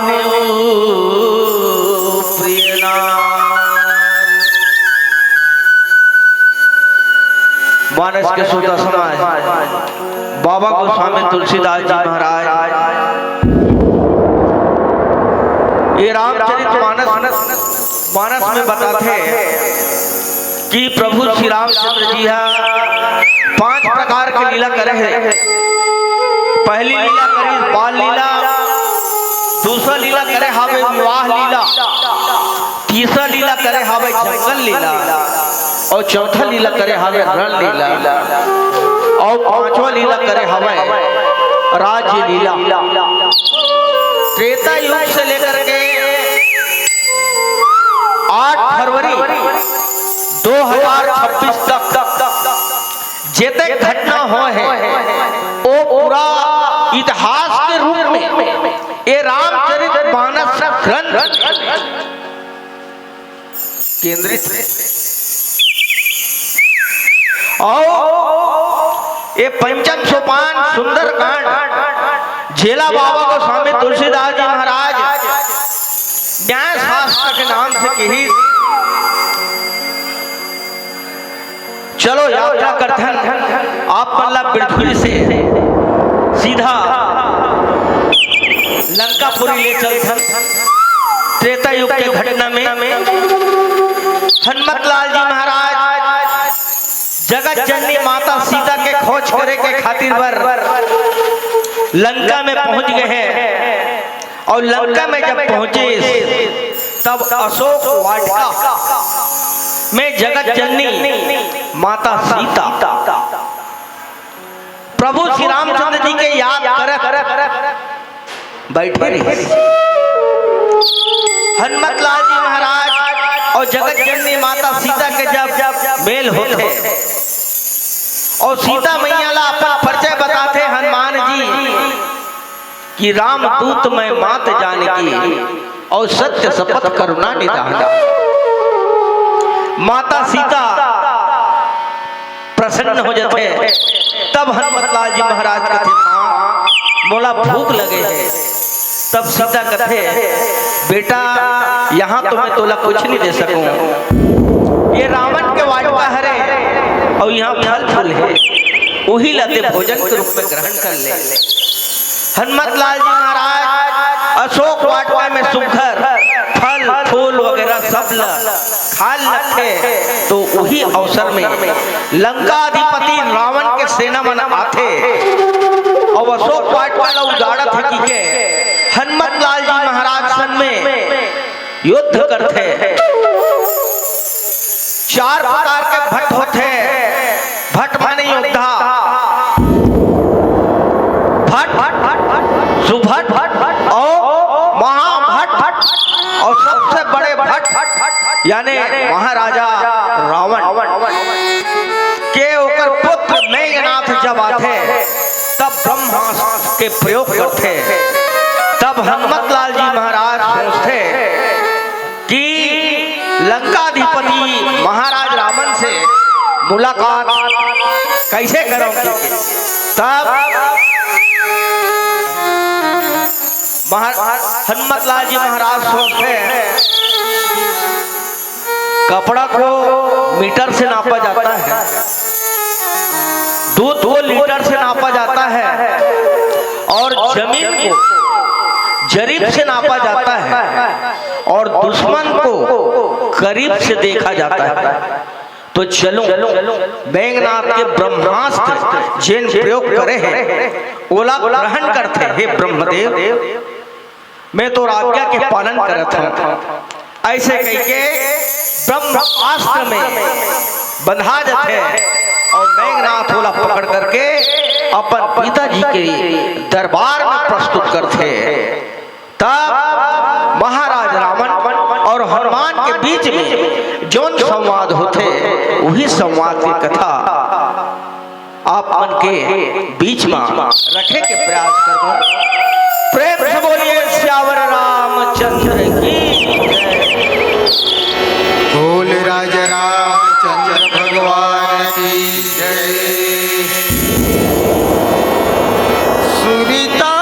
नेहू प्रिय नाम। मानस के श्रोता समाज, बाबा गोस्वामी तुलसीदास जी महाराज ये रामचरित मानस, मानस में बताथे कि प्रभु श्री रामचंद्र जी हा पांच प्रकार के लीला करे हे। पहली लीला करिस बाल लीला, दूसरा लीला करे हावे विवाह लीला, तीसरा लीला करे हावे जंगल लीला, अउ चौथा लीला करे हावे रण लीला, अउ पांचवा लीला करे हावे राज्य लीला। त्रेता युग से लेकर के आठ फरवरी दो हजार छब्बीस तक जेते घटना होय हे, ओ पूरा इतिहास के रूप में ये रामचरित मानस ग्रंथ केंद्रित हे। अउ ये पंचम सोपान सुंदरकांड, जेला बाबा गोस्वामी तुलसीदास जी महाराज न्याय शास्त्र के नाम से किहिस। चलो यात्रा करथन, आप मन ला बिरथुरी से सीधा लंकापुरी ले चलथन। त्रेता युग के घटना में हनुमत लाल जी महाराज जगत जननी माता सीता के खोज करे के खातिर बर लंका में पहुंच गए हे। अउ लंका में जब पहुंचिस, तब अशोक वाटिका में जगत जननी माता सीता प्रभु श्री रामचंद्र जी के याद करत बैठे रहिस। हनुमत लाल जी महाराज अउ जगत जननी माता सीता के जब मेल होथे अउ सीता मैया ला अपन परिचय बताथे हनुमान जी कि राम दूत मैं मात जानकी अउ सत्य शपथ करुणा निधान। माता सीता प्रसन्न हो जाथे। तब हनुमत लाल जी महाराज कथे, "माँ, मोला भूख लगे हे।" तब सीता कथे, "बेटा, यहाँ तो मैं तोला कुछ नहीं दे सकूं। ये रावण के वाटिका हरे अउ यहाँ फल फूल हे, उही ला ते भोजन के रूप में ग्रहण कर ले।" हनुमत लाल जी महाराज अशोक वाटिका में सुघर फल फूल वगैरह सब ला खाए लगथे, तो उही अवसर में लंकाधिपति रावण के सेना मन आथे अउ अशोक वाटिका ला उजाड़त हे कहिके हनुमत लाल जी महाराज संग में युद्ध करथे। चार प्रकार के भट होथे। भट माने योद्धा, भट, सुभट अउ महाभट अउ सबसे बड़े भट यानी महाराजा रावण के ओकर पुत्र मेघनाथ जब आथे, तब ब्रह्मास्त्र के प्रयोग करथे। तब हनुमत लाल जी महाराज सोचथे कि लंकाधिपति महाराज रावण से मुलाकात कैसे करूं? तब महा-, हनुमत लाल जी महाराज सोचथे, कपड़ा को मीटर से नापा जाता है, दूध को लीटर से नापा जाता है और जमीन को जरीब से नापा जाता है और दुश्मन को करीब से देखा जाता है। तो चलो, मेघनाथ के ब्रह्मास्त्र जेन प्रयोग करे हे, ओला ग्रहण करथे, हे ब्रह्मदेव, मैं तोर आज्ञा के पालन करत हूँ। ऐसे कहिके ब्रह्मास्त्र में बंधा जाथे और मेघनाथ ओला पकड़ करके अपन पिताजी के दरबार में प्रस्तुत करथे। तब महाराज रावण और हनुमान के बीच में जोन संवाद होथे, वही संवाद के कथा आप मन के बीच में रखे के प्रयास करबो। प्रेम से बोलिए सियावर रामचंद्र की जय। बोल राजा रामचंद्र भगवान की जय। सुरता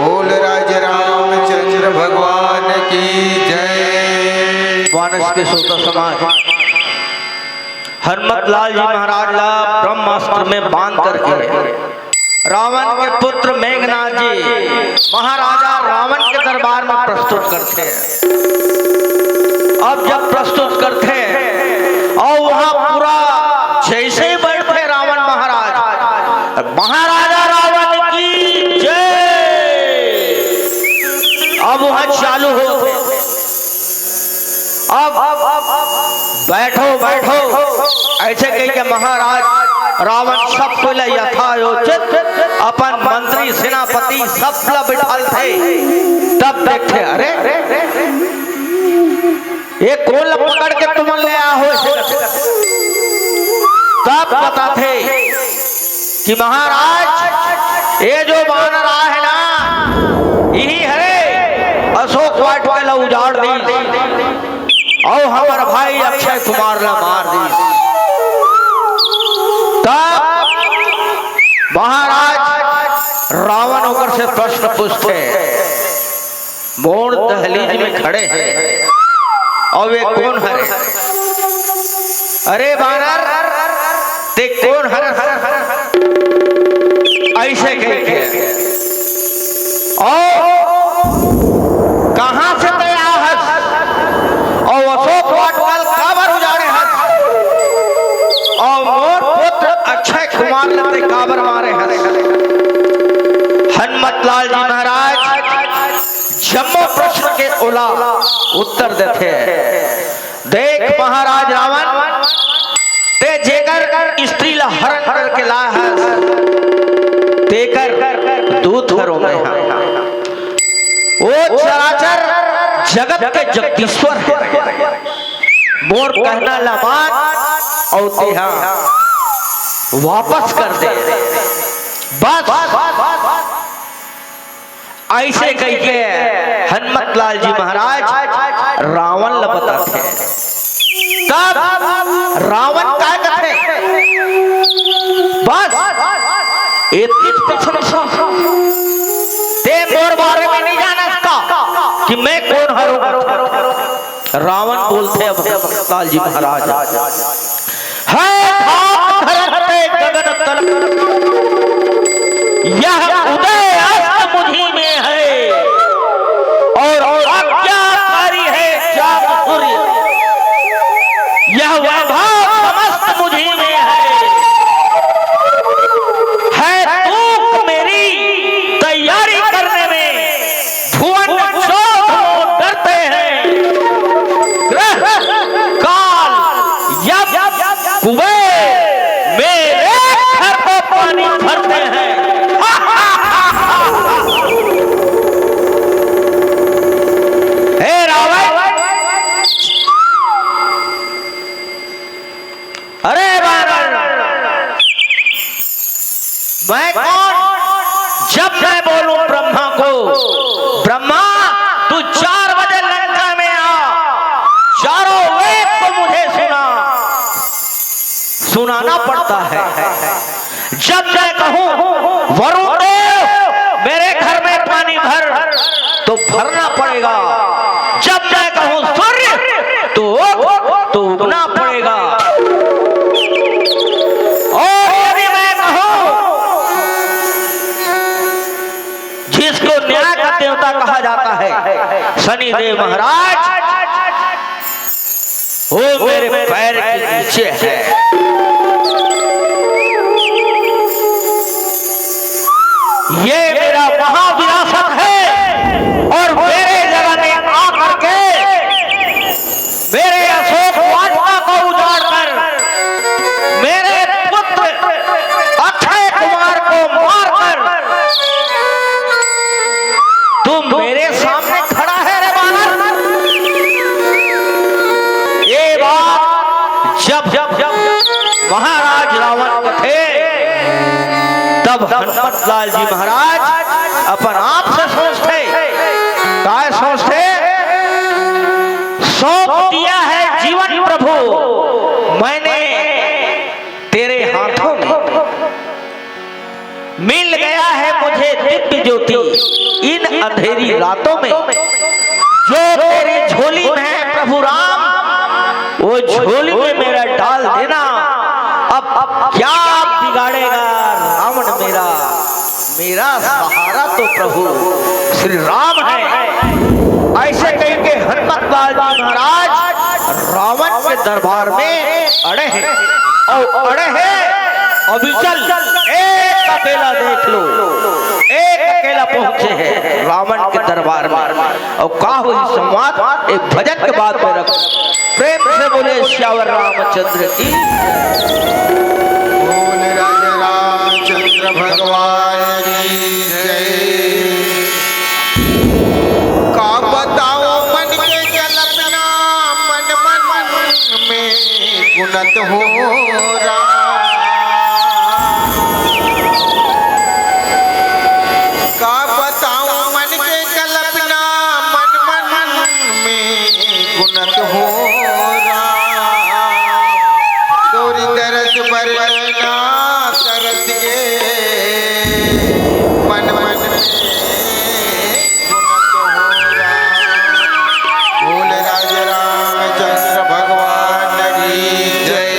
बोल राज रामचंद्र भगवान की जय। मानस के श्रोता समाज, हनुमत लाल जी महाराज ला ब्रह्मास्त्र में बांध करके रावण के पुत्र मेघनाथ जी महाराजा रावण के दरबार में प्रस्तुत करथे। अब जब प्रस्तुत करथे अउ वहां पूरा जैसे ही बैठथे रावण महाराज, महाराजा रावण की जय। अब वहां चालू होथे। अब बैठो, बैठो, ऐसे कह के महाराज रावण सबको ले यथायोचित अपन मंत्री सेनापति सब ला बिठालथे। तब देखथे, अरे, ये कोन ला पकड़ के तुमन ले आहो? तब बताथे कि महाराज, ये जो बानर आहे ना, इही हरे अशोक वाटिका ला उजाड़ दीस अउ हमर भाई अक्षय कुमार ला मार दीस। तब महाराज रावण ओकर से प्रश्न पूछथे, मोर दहलीज में खड़े हे अउ ये कोन हरे? अरे बानर, ते कोन हरस? ऐसे कह के अउ कहां से ते आ हस? अउ अशोक वाटिका ल काबर उजाड़े हस? अउ मोर पुत्र अक्षय कुमार ल ते काबर मारे हस? हनुमत लाल जी महाराज जम्मो प्रश्न के ओला उत्तर देथे। देख महाराज रावण, ते जेकर स्त्री ला हरण करके लाय हस, तेकर दूत हरों मैं हा। वो चराचर जगत के जगदीश्वर हे। मोर कहना ला मान अउ तेहा वापस कर दे। बस, ऐसे कहिके हनुमत लाल जी महाराज रावण ल बताथे। तब रावण का कथे, बस, इतनी प्रशंसा, ते मोर बारे में नहीं जानस का कि मैं कौन हरंव? रावण बोलथे अब हनुमत लाल जी महाराज, हे धाम धरते गगन तल, यह उदय अस्त मुझी में है और अज्ञातकारी है चांद सूर्य। यह वैभव समस्त मुझी में है, है तूक मेरी तैयारी करने में। भुवन चौदहों डरते हैं, ग्रह काल यम कुबेर मेरे घर को पानी भरते हैं। हे रावण, अरे बानर, मैं कौन? जब मैं बोलूं ब्रह्मा को, ब्रह्मा, तू चार बजे लंका में आ, चारों वेद को मुझे सुना, सुनाना पड़ता है। जब मैं कहूं, वरुण देव, मेरे घर में पानी भर, तो भरना पड़ेगा। जब मैं कहूं, सूर्य, तो उग, तो उगना पड़ेगा। और यदि मैं कहूं, जिसको न्याय का देवता कहा जाता है, शनि देव महाराज, वो मेरे पैर के नीचे है। ये मेरा महाविरासत है और मेरे जगह में आकर के मेरे अशोक वाटिका को उजाड़ कर, मेरे पुत्र अक्षय कुमार को मारकर तू मेरे सामने खड़ा है रे बानर। ये बात जब, जब, जब महाराज रावण कथे, तब हनुमत लाल जी महाराज अपन आप से सोचथे, काय सोचथे? सौंप दिया है जीवन प्रभु मैंने तेरे हाथों में, मिल गया है मुझे दिव्य ज्योति इन अंधेरी रातों में। जो तेरी झोली में है प्रभु राम, वो झोली में मेरा डाल देना। अब, अब क्या बिगाड़ेगा रावण मेरा, मेरा सहारा तो प्रभु श्री राम है। ऐसे कहिके हनुमत लाल जी महाराज रावण के दरबार में अड़े हैं। और अड़े हैं, अविचल, एक अकेला देख लो, एक अकेला पहुंचे हैं रावण के दरबार में। और का होही संवाद, एक भजन के बाद में रख। प्रेम से बोलिए सियावर रामचंद्र की। बोल राजा रामचंद्र भगवान की जय। का बताओ मन के कल्पना, मन मन में गुनत हो रहा। का बताओ मन के कल्पना, मन मन में गुनत हो रहा। तोरी दरस बरना तरस के मन मन में बोल राज रामचंद्र भगवान की जय।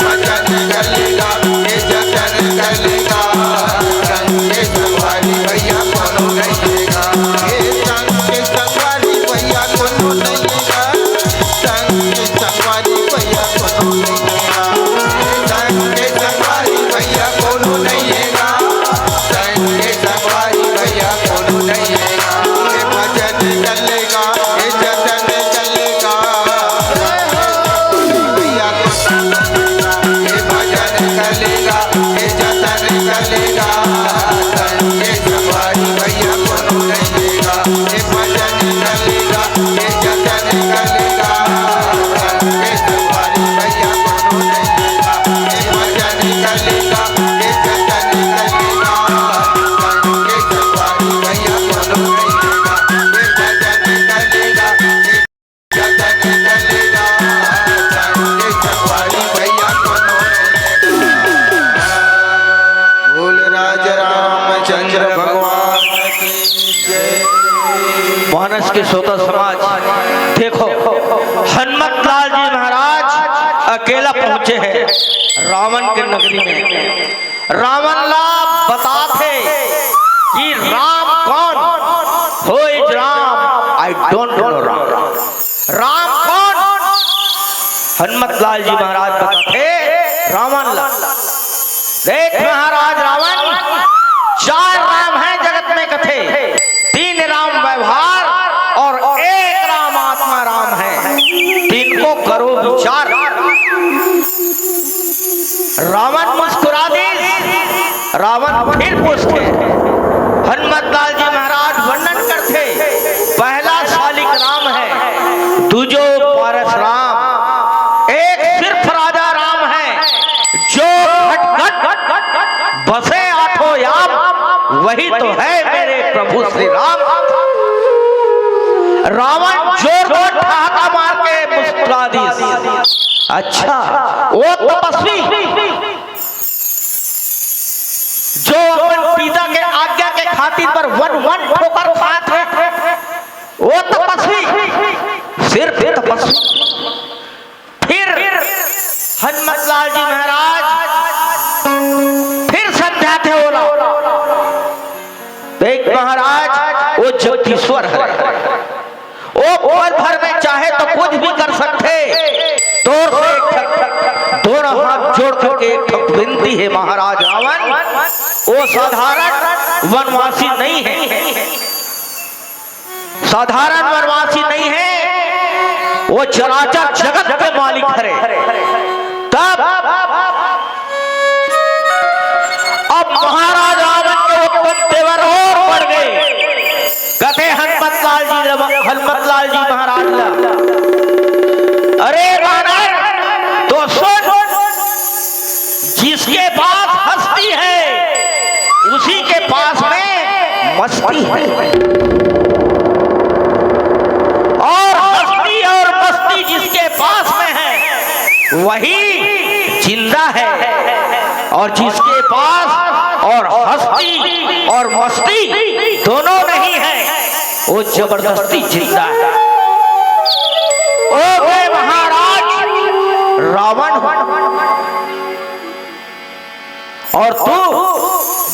भजन श्रोता समाज, देखो, हनुमत लाल जी महाराज अकेला पहुंचे हैं रावण के नगरी में। रावण ला बताथे कि राम कौन? Who is Ram? I don't know Ram. Ram कौन? हनुमत लाल जी महाराज बताथे रावण ला। देख महाराज रावण, चार राम हैं जगत में कथे, तीन राम व्यवहार और एक राम आत्मा राम है, तीन को करो विचार। रावण मुस्कुरा दे। रावण फिर पूछथे, हनुमत लाल जी महाराज वर्णन करथे, पहला शालिक राम है, दूजो पारस राम, एक सिर्फ राजा राम है, जो घट घट बसे आठो याम, वही तो है मेरे प्रभु श्री राम। रावण जोरदार ठहाका मार के मुस्कुरा दिस। अच्छा, वो तपस्वी जो अपन पिता के आज्ञा के खातिर बर वन वन ठोकर खात हे, वो तपस्वी, सिर्फ तपस्वी। फिर हनुमत लाल जी महाराज फिर समझाथे ओला, देख महाराज, वो जगदीश्वर है, वो पल भर में चाहे तो कुछ भी कर सकथे। तोर से एक ठक, दोनों हाथ जोड़ करके एक ठक विनती है महाराज रावण, वो साधारण वनवासी नहीं है, साधारण वनवासी नहीं है, वो चराचर जगत के मालिक हरे। तब अब महाराज रावण के उत्तम तेवर और बढ़ गए। कथे हनुमत लाल जी ला, हनुमत लाल जी महाराज ला, अरे बानर, तो सुन, जिसके पास हस्ती है, उसी के पास में मस्ती है, और हस्ती और मस्ती जिसके पास में है, वही जिंदा है, और जिसके पास और हस्ती और मस्ती दोनों नहीं है, वो जबरदस्ती जिंदा है। ओ मैं महाराज रावण हूं, और तू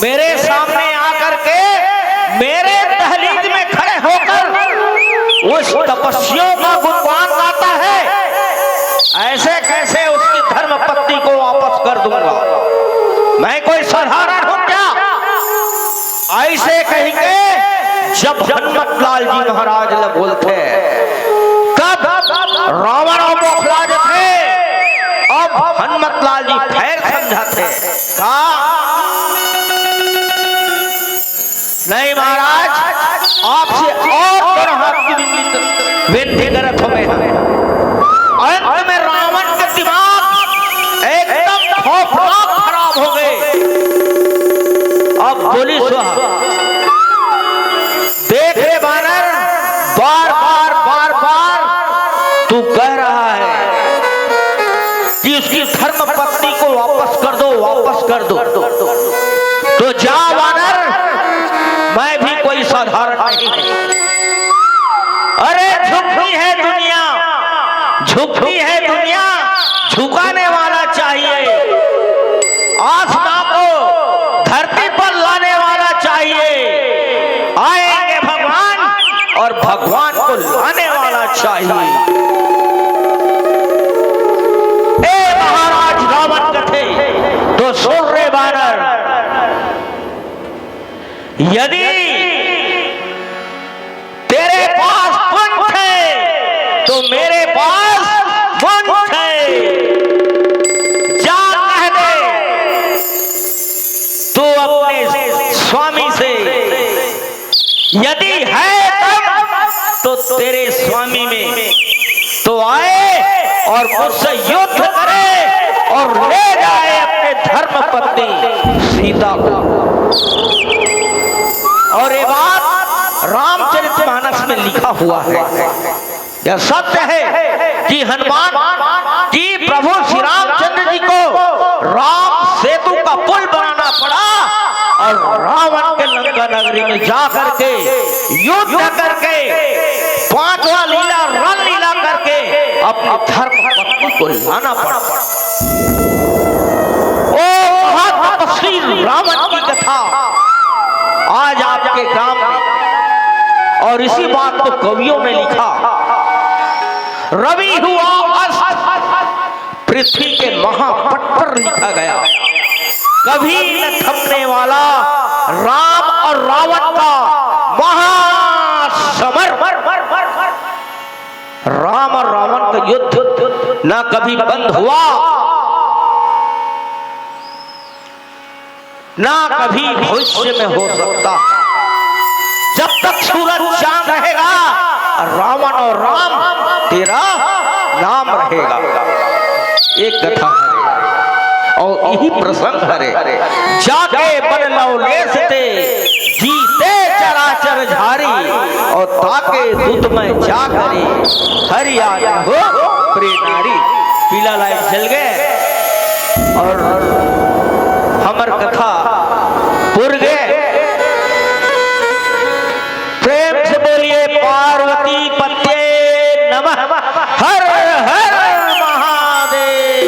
मेरे सामने आकर के मेरे दहलीज में खड़े होकर उस तपस्वियों का गुणगान गाता है। ऐसे कैसे उसकी धर्म पत्नी को वापस कर दूंगा? मैं कोई साधारण हूं क्या? ऐसे कह के जब हनुमत लाल जी महाराज ला बोलथे, तब रावण बौखला जथे। अब हनुमत लाल जी फेर समझाथे, का? नहीं महाराज, आपसे और दोनों हाथ की विनती, विनती करत हूं मैं। अंत में रावण के दिमाग एकदम खौफनाक खराब हो गए। अब बोली सुहा, देख रे बानर, बार बार बार बार तू कह रहा है कि उसकी धर्म पत्नी को वापस कर दो, वापस कर दो। तो जा बानर, मैं भी कोई साधारण नहीं हूं। अरे झुकती है दुनिया, झुकती है दुनिया, झुकाने वाला चाहिए। आसमां को धरती पर लाने वाला चाहिए। आएंगे भगवान और भगवान को लाने वाला चाहिए। ए महाराज रावण कथे, तो सुन रे बानर, यदि तेरे पास पंख है तो मेरे पास मंत्र है। जा कह दे तू अपने स्वामी से, यदि है दम तो तेरे स्वामी में तो आए और मुझसे युद्ध करे और ले जाए अपने धर्म पत्नी सीता को। और ये बात रामचरित मानस में लिखा हुआ है। यह सत्य है कि हनुमान, कि प्रभु श्री रामचंद्र जी को राम सेतु का पुल बनाना पड़ा और रावण के लंका नगरी में जा करके, युद्ध करके, पांचवा लीला, रामलीला करके अपने धर्म पत्नी को लाना पड़ा। ओ महातपस्वी रावण की कथा आज आपके ग्राम में, और इसी बात को कवियों में लिखा। रवि हुआ अस्त, पृथ्वी के महापट पर लिखा गया। कभी न थमने वाला राम और रावण का महासमर। राम और रावण का युद्ध ना कभी बंद हुआ, ना कभी भविष्य में हो सकता है। जब तक सूरज चांद रहेगा, रावण और राम तेरा नाम रहेगा। एक कथा हरे और यही प्रसंग हरे। जाके बन लवलेस ते, जीते चराचर झारी, और ताके दूत में जा करी, हरि आज्ञा हो प्रिय नारी। पीला लाइट जल गए और हमर कथा पुर गए। प्रेम से बोलिए पार्वती पत्ये नमः। हर हर महादेव।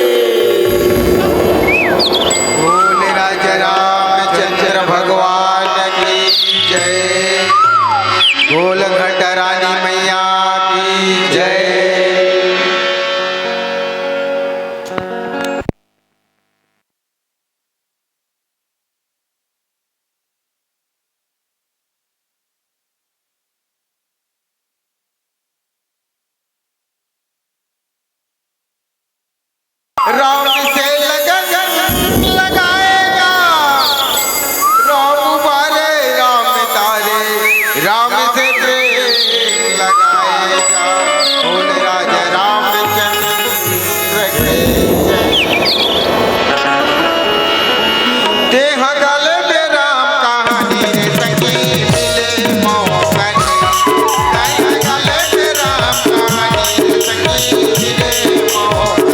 बोल राजा रामचंद्र भगवान की जय। बोल घट रानी मैया की जय। राम से लगन लगाएगा, राम उबारे राम तारे, राम से प्रेम लगाएगा। बोल राजा रामचंद्र की जय। देह गल में राम कहानी रे संगी मिले मोहन। देह गल में राम कहानी रे संगी मिले मोहन।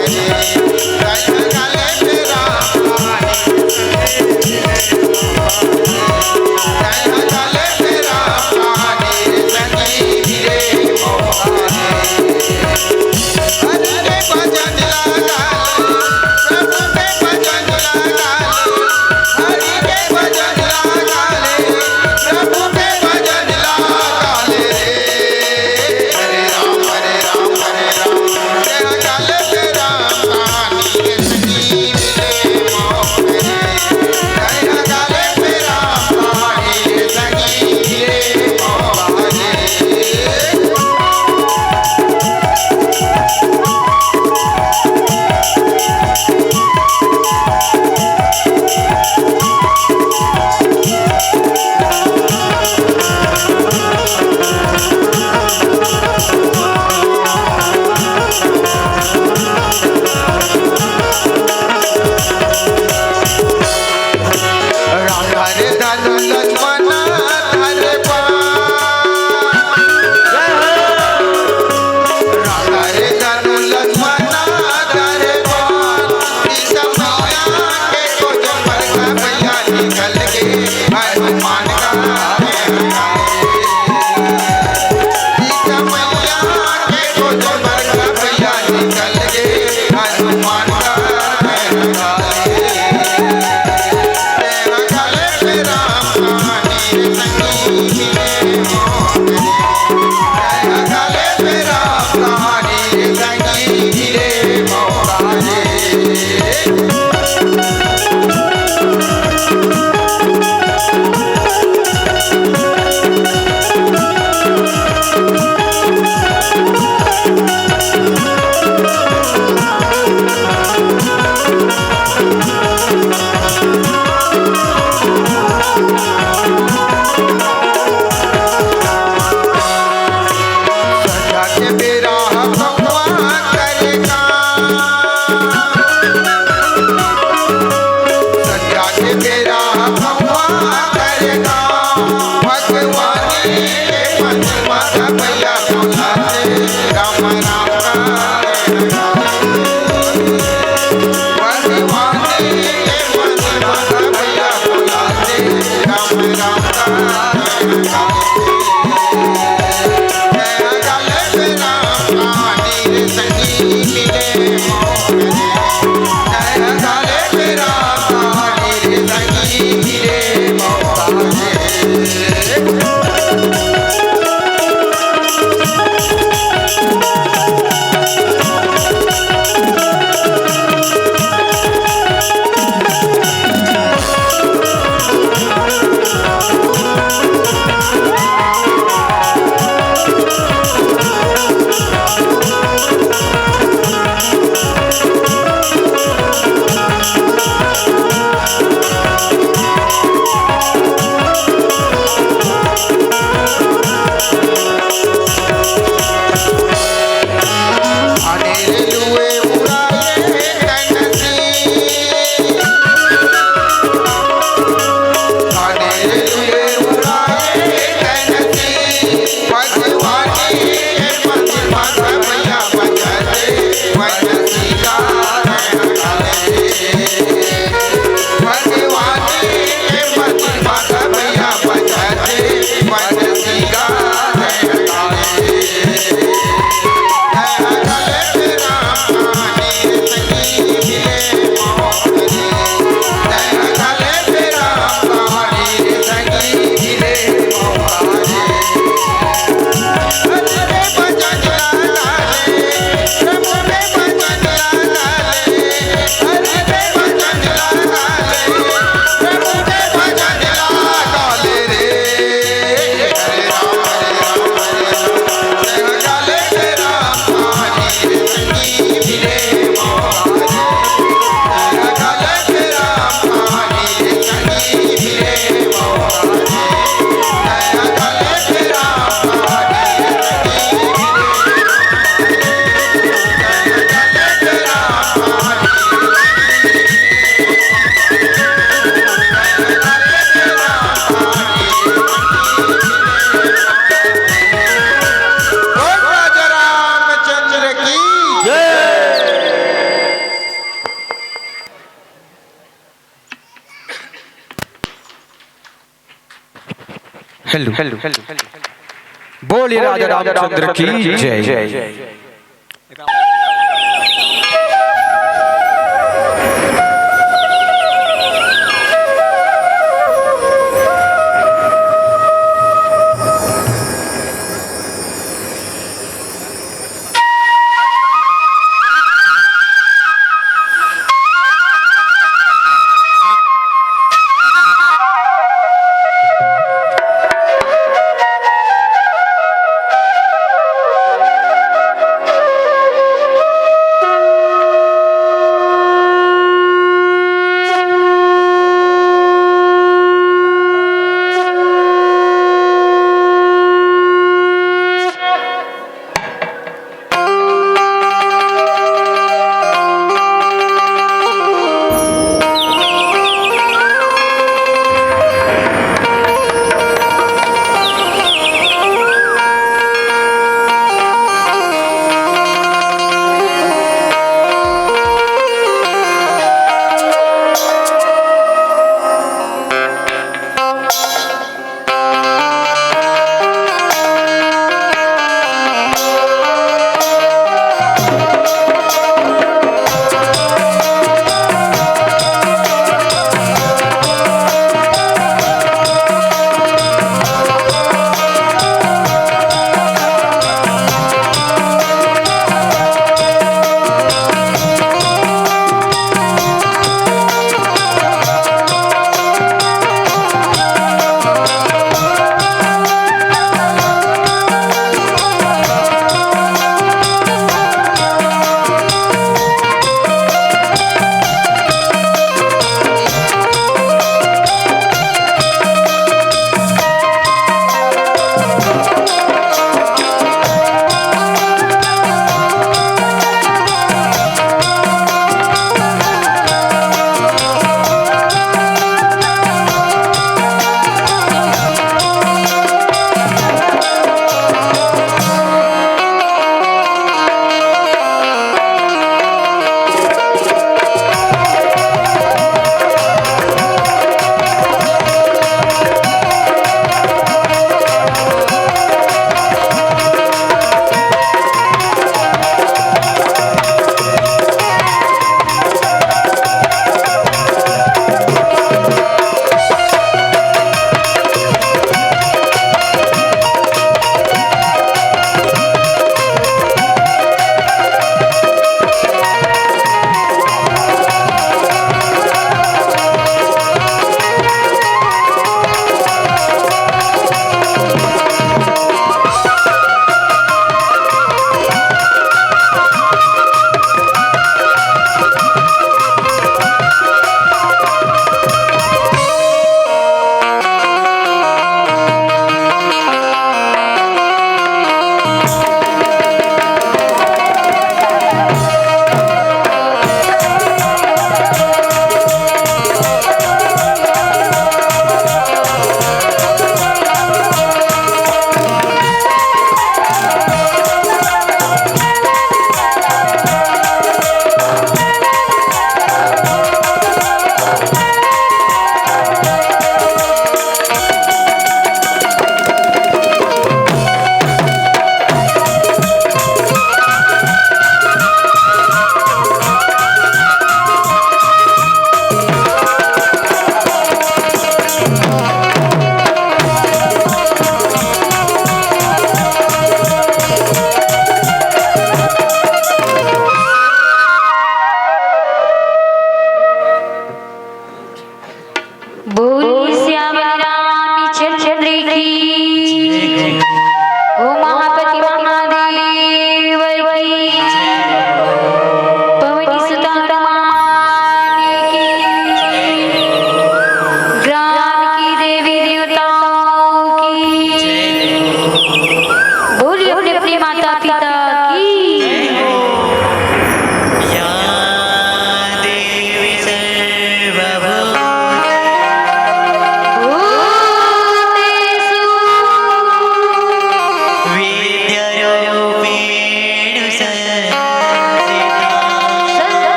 Hello, hello. बोलिए राजा रामचंद्र की जय।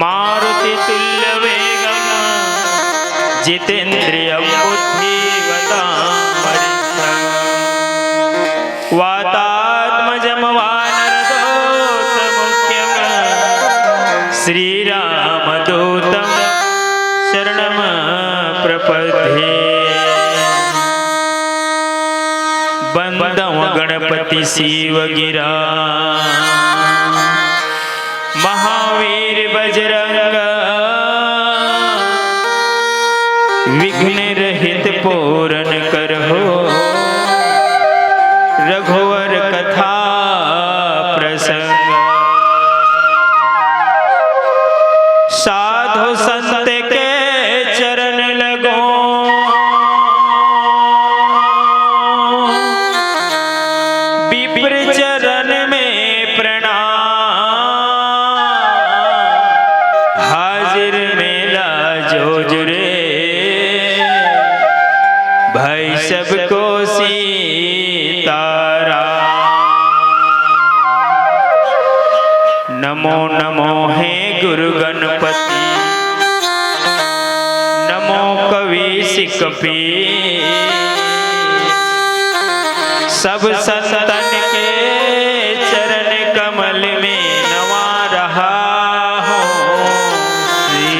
मारुतितुल्यवेगं जितेन्द्रियं बुद्धिमतां वरिष्ठम्। वातात्मजं वानरदूतमुख्यं श्रीरामदूतं शरणं प्रपद्ये। वन्दं गणपति शिव गिरा महावीर बजरंग विघ्न रहित पूरन करहु रघुवर कथा प्रसंग। साधु संत के चरण लगो विप्र चरण में प्रणाम। हाजिर मेला जो जुरे भाई सबको सीताराम। नमो नमो हे गुरु गणपति, नमो कवि सिकपी। सब संतन के चरण कमल में नवा रहा हूँ श्री।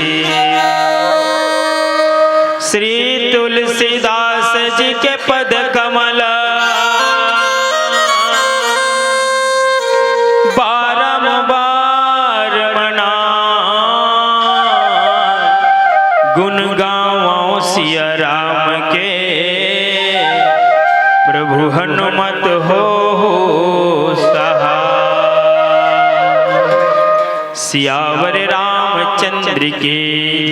श्री तुलसीदास जी के पद कमल बारंबार मना। गुण गावो सिया राम के, प्रभु हनुमत हो सहाय। सियावर रामचंद्र की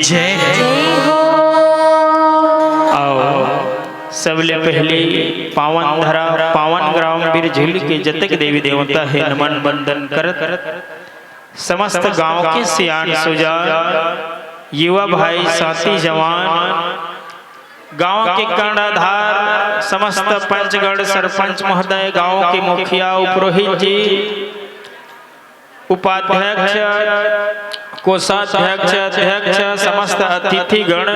जय। आओ, सबले पहली पावन धरा, पावन ग्राम बिरझुली के जतक देवी देवता हे, नमन वंदन करत समस्त गांव के सियान सुजान, युवा भाई, साथी जवान, गांव के कर्णधार, समस्त पंचगण, सरपंच महोदय, गांव के मुखिया, उपरोहित जी, उपाध्यक्ष, कोषाध्यक्ष, अध्यक्ष, समस्त अतिथिगण,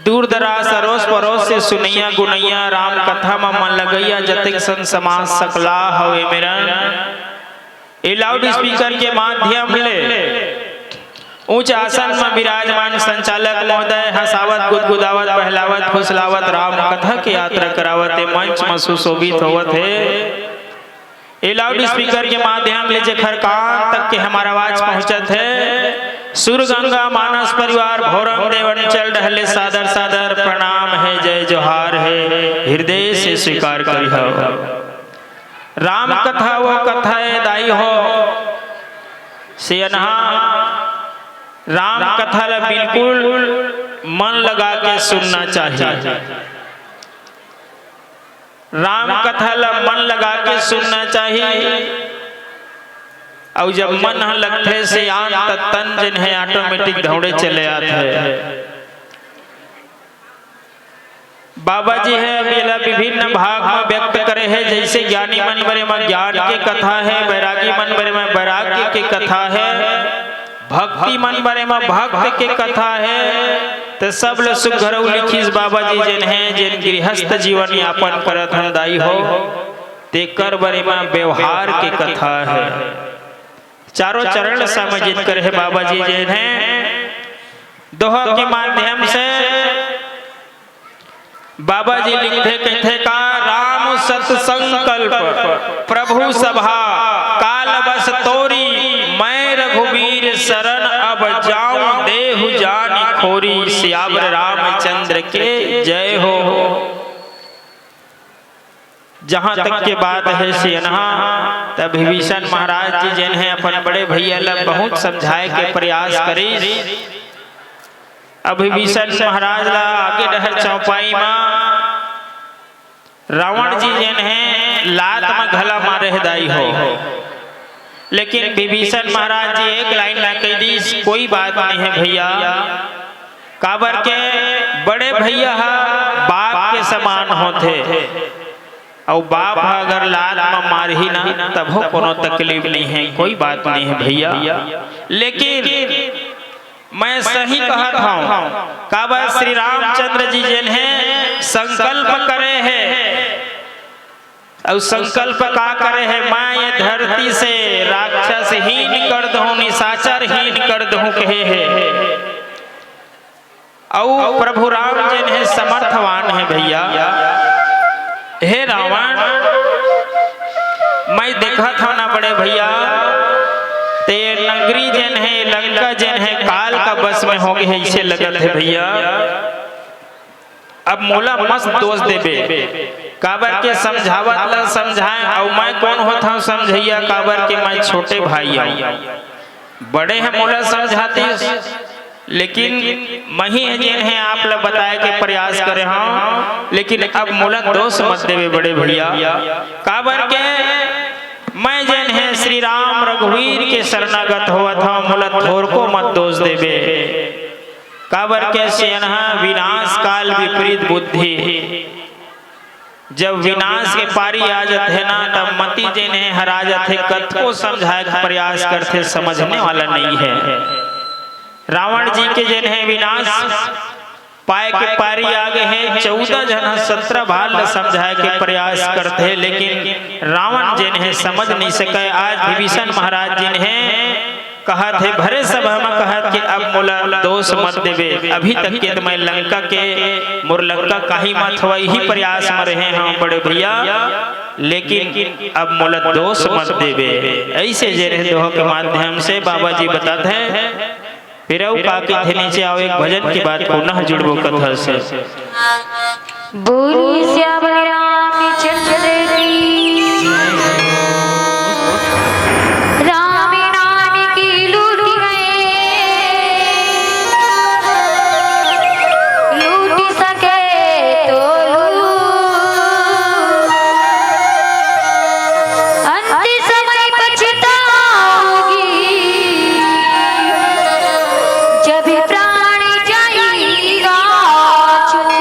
दूर दराज, अरोस परोस से सुनैया गुनैया, राम कथा म मन लगैया, जतेक संत समाज सकला हवे मेरन, ए लाउड स्पीकर के माध्यम ले ऊंच आसन म विराजमान संचालक महोदय हंसावत, गुदगुदावत, बहलावत, फुसलावत राम कथा के यात्रा करावत ए मंच म सुशोभित होवत हे। ए लाउड स्पीकर के माध्यम ले जेखर कान तक के हमर आवाज पहुंचत हे, सुर गंगा मानस परिवार भोरम देवन चल डहले सादर सादर प्रणाम हे, जय जोहार हे, हृदय से स्वीकार करिहव। राम कथा वो कथा ए दाई हो, सियनहा राम कथा ला बिल्कुल मन लगा के सुनना चाहिए। राम कथा ला मन लगा के सुनना चाहिए। अउ जब मन ह लगथे सियान, त तन जेन हे ऑटोमेटिक दौड़े चले आथे। बाबा जी हे अब एला विभिन्न भाग म व्यक्त करे हे, जइसे ज्ञानी मन बर एमा ज्ञान के कथा हे, बैरागी मन बर एमा बैराग्य के कथा हे, भक्ति मन बर एमा भक्त के कथा हे। त सब ल सुघरऊ लिखिस बाबा जी जेन हे, जेन गृहस्थ जीवन यापन करत हन दाई हो, तेकर बर एमा व्यवहार के कथा हे। चारों चरण समझित करे हे बाबा जी जेन हे, दोहा के माध्यम से बाबा जी लिखथे, कहिथे का, राम सत संकल्प प्रभु सभा काल बस तोरी, मैं रघुबीर शरण अब जाऊं देहु जानि खोरी। सियावर रामचंद्र के जय हो। जहाँ तक के बात हे सियनहा, त विभीषण महाराज जी जेन हे अपन बड़े भैया ला बहुत समझाए के प्रयास करिस। अब विभीषण महाराज ला आगे डहर चौपाई मा रावण जी जेन हे लात मा घला मारे हे दाई हो, लेकिन विभीषण महाराज जी एक लाइन ला कहि दिस, कोई बात नहीं हे भैया, काबर के बड़े भैया हा बाप के समान होथे। अउ बाप ह अगर लात म मारही ना, तभो कोनो तकलीफ नहीं है, कोई बात नहीं है भैया। लेकिन मैं सही कहत हूँ, काबर श्री रामचंद्र जी जेन है संकल्प करे है, अउ संकल्प का करे है, मैं ये धरती से राक्षस हीन कर दूँ, निशाचर हीन कर दूँ कहे है। अउ प्रभु राम जेन है समर्थवान है भैया। हे रावण, मैं देखत हूँ ना बड़े भैया, ते नगरी जेन है, लंका जेन है, काल का बस में हो गए है, इसे लगत है भैया। अब मोला मत दोष देबे, काबर के समझावत ला समझाए, अउ मैं कोन होत हूँ समझइया, काबर के मैं छोटे भाई हूँ। बड़े हैं मोला समझातीस, लेकिन मही जेन है आप ला बताए के प्रयास करे हूँ, लेकिन अब मोला दोष मत देबे बड़े भैया, काबर के मैं जेन है श्री राम रघुवीर के शरणागत होवत हूँ, मोला थोरको मत दोष देबे। काबर के सेनहा विनाश काल विपरीत बुद्धि, जब विनाश के पारी आ जाथे ना, तब मति जेन है हरा जाथे, कतको समझाए के प्रयास करथे, समझने वाला नहीं है। रावण जी के जेन है विनाश पाए के पारी आ गए है, चौदह झन ह सत्रह बार ल समझाए के प्रयास करथे, लेकिन रावण जेन है समझ नहीं सके। आज विभीषण महाराज जेन है कहत हे, भरे सभा म कहत के अब मोला दोष मत देबे, अभी तक के त मैं लंका के, मोर लंका काही मत होवय, इही प्रयास म रहे हंव बड़े भैया, लेकिन अब मोला दोष मत देबे। ऐसे जे रहे दोहा के माध्यम से बाबा जी बतात हे। फिर अउ का कथे, नीचे आओ, एक भजन के बाद पुनः जुड़बो कथा से। बोलिए सियावर रामचंद्र की। राम नाम की लूट गए, लूट सके तो लूट। अंत समय पछताओगी, जब प्राण जाएगा छोड़।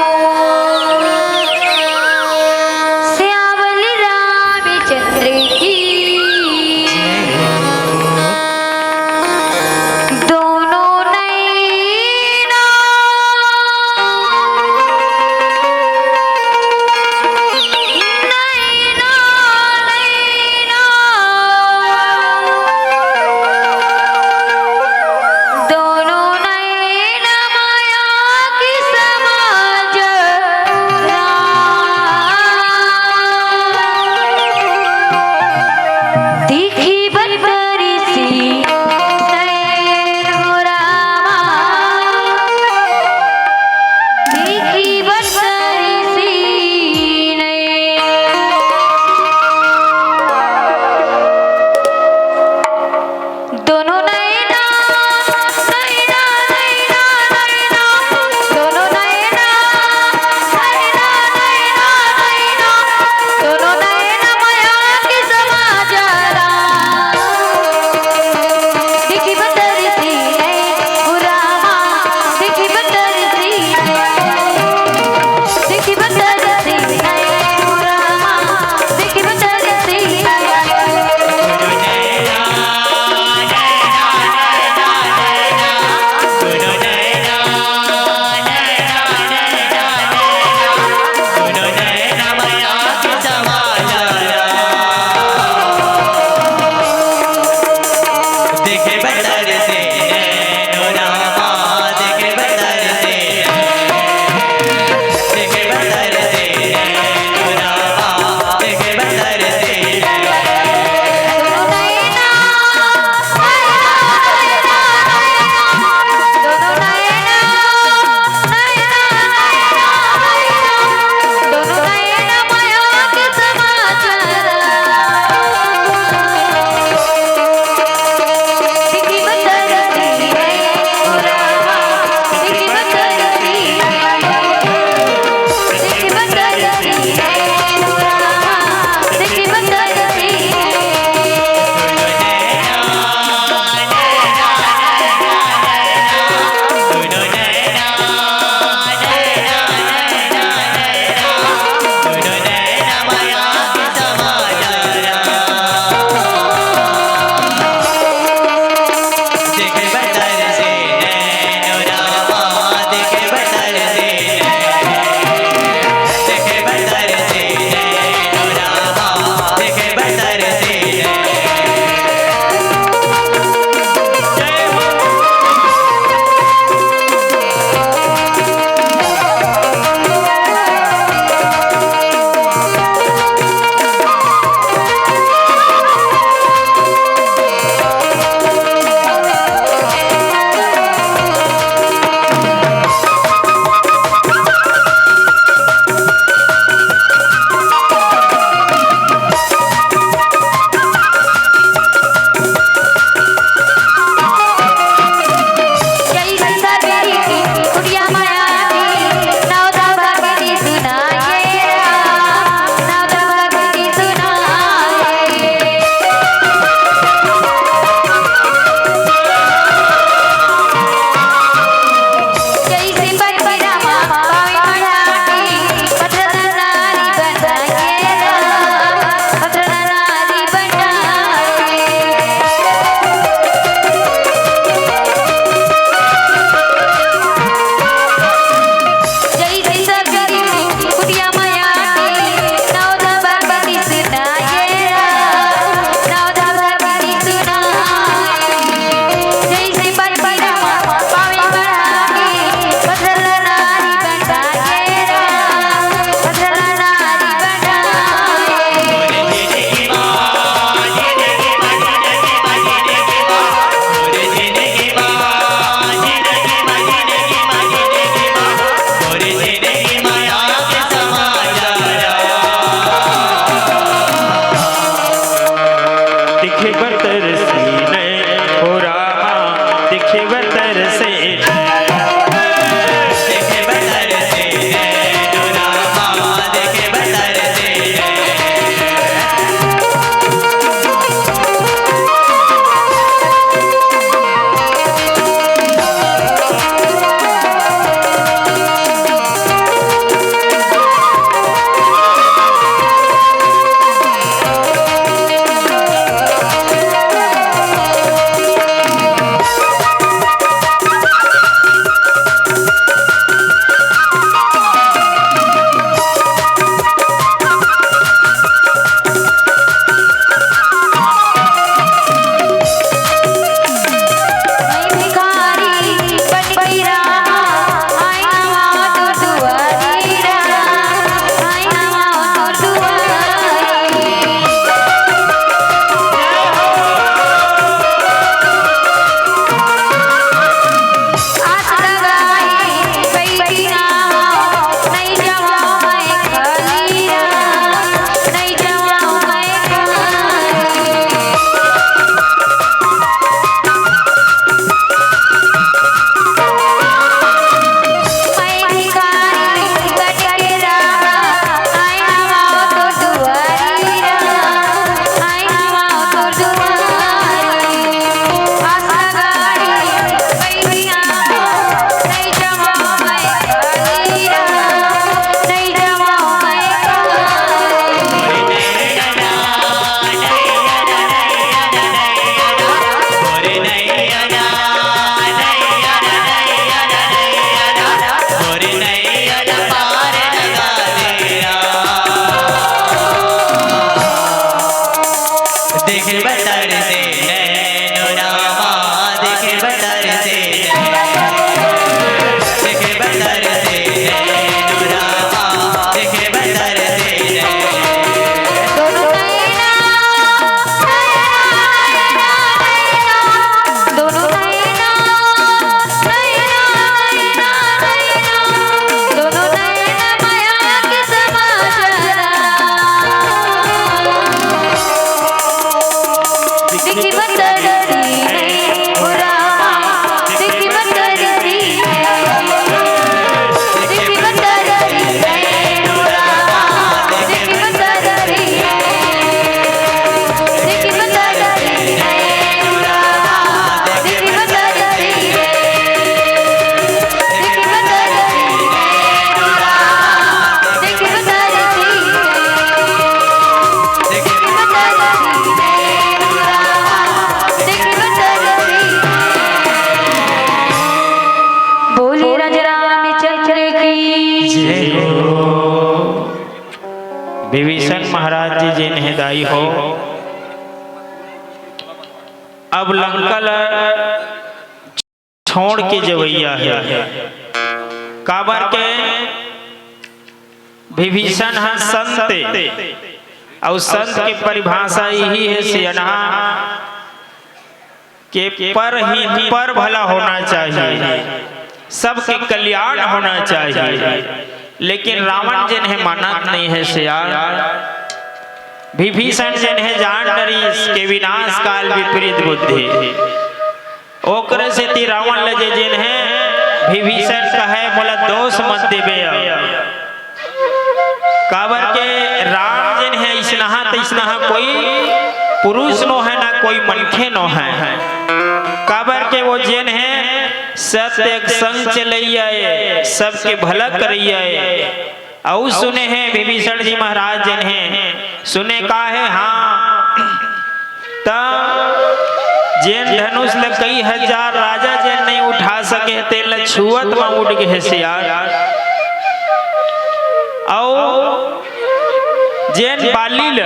देखे बतर से, देखे बतर से, नैनो रामा, देखे बतर से। देखे बतर से नैनो रामा, देखे बतर से नैनो, देखे बतर से नैनो रामा, देखे बतर से नैनो। दोनों नैना, नैना, नैना, नैना, दोनों नैना, नैना, नैना, नैना, दोनों नैना माया के समा जरा। देखी बतर से नैनो रामा, देखी बतर से नैनो, देखी बतर से नैनो रामा, देखी बतर से नैनो, देखी बतर से नैनो रामा, देखी बतर से नैनो। बोलिए राजा रामचंद्र की जय हो। विभीषण महाराज जी जेन हे दाई हो, अब लंका ला छोड़ के जवइया हे। काबर के विभीषण ह संत ए, अउ संत के परिभाषा इही हे सियनहा के पर हित पर भला होना चाहिए, सबके कल्याण होना चाहिए। लेकिन रावण जेन हे मानत नइ हे सियान, विभीषण जेन हे जान डरिस के विनाश काल विपरीत बुद्धि। ओकरे सेती रावण ल जे जेन हे विभीषण कहय, "मोला दोष मत देबे।" काबर के राम जेन हे अइसनहा तइसनहा कोई पुरुष नो हे, ना कोई मनखे नो हे। काबर के वो जेन हे सत्य संग चलइया ए, सबके भला करइया ए। अउ सुने हे विभीषण जी महाराज जेन हे, सुने का हे, हाँ, त जेन धनुष ल कई हजार राजा जेन नइ उठा सके, तेन ल छुवत म उठ गे हे सियान। अउ जेन बाली ल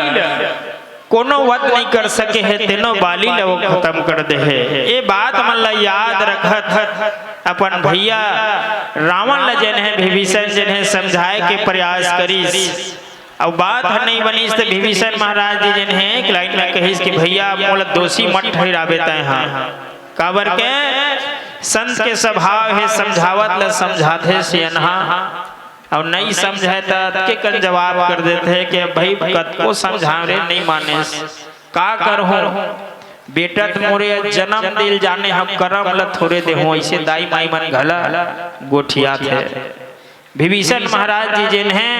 कोनो वध नइ कर सके हे, तेनो बाली ल वो खतम कर दे हे। ए बात मन ल याद रखत अपन भइया रावण ल जेन हे, विभीषण जेन हे, समझाए के प्रयास करिस। अउ बात ह नइ बनिस त विभीषण महाराज जी जेन हे एक लाइन में कहिस कि भइया, मोला दोषी मत ठहिराबे तैं हा। काबर के संत के स्वभाव हे, समझावत ल समझाथे सियनहा। अउ नइ समझय त अतके कन जवाब कर देथे कि भई कतको समझाव रे, नइ मानेस, का करहूं? बेटा त मोरे जनम दिल जाने, हम करम ल थोरे देहूं, अइसे दाई माई मन घला गोठियाथे। विभीषण महाराज जी जेन हे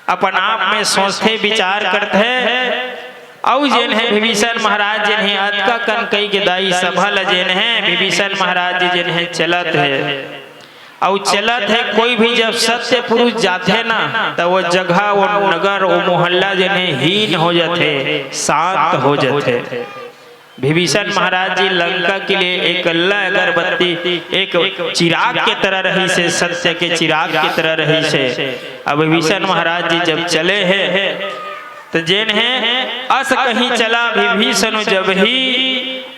अपन आप में सोचथे, विचार करथे, अउ जेन हे विभीषण महाराज जेन हे अतका कन कई के दाई सभा ल जेन हे विभीषण महाराज जी जेन हे चलत हे, अउ चलत हे। कोई भी जब सत्य पुरुष जाथे ना, त वो जगह, वो नगर, वो मोहल्ला जेन हे हीन हो जाथे, शांत हो जाथे। विभीषण महाराज जी लंका के लिए एक अल्ला अगरबत्ती, एक चिराग के तरह रहिस हे, सत्य के चिराग के तरह रहिस हे। अब विभीषण महाराज जी जब चले हे, त जेन हे अस कहीं चला विभीषण जब ही,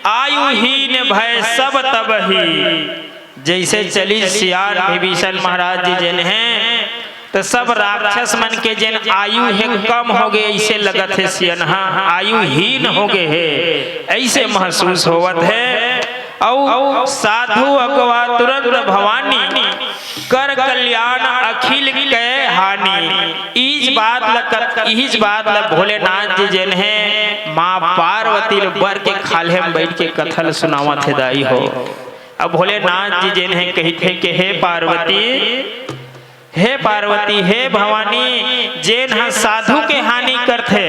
आयु हीन भय सब तब ही। जइसे चलिस सियान विभीषण महाराज जी जेन हे, त सब राक्षस मन के जेन आयु हे कम हो गे, अइसे लगत हे सियनहा आयु हीन हो गे हे, अइसे महसूस होवत हे। अउ साधु अगवा तुरंत भवानी, कर कल्याण अखिल कै हानि। इहिच बात ल कत-, इहिच बात ल भोलेनाथ जी जेन हे माँ पार्वती ल बर के खाल्हे म बइठ के कथा ल सुनावत हे दाई हो। अब भोलेनाथ जी जेन हे कहिथे के हे पार्वती, हे पार्वती, हे भवानी, जेन ह साधु के हानि करथे,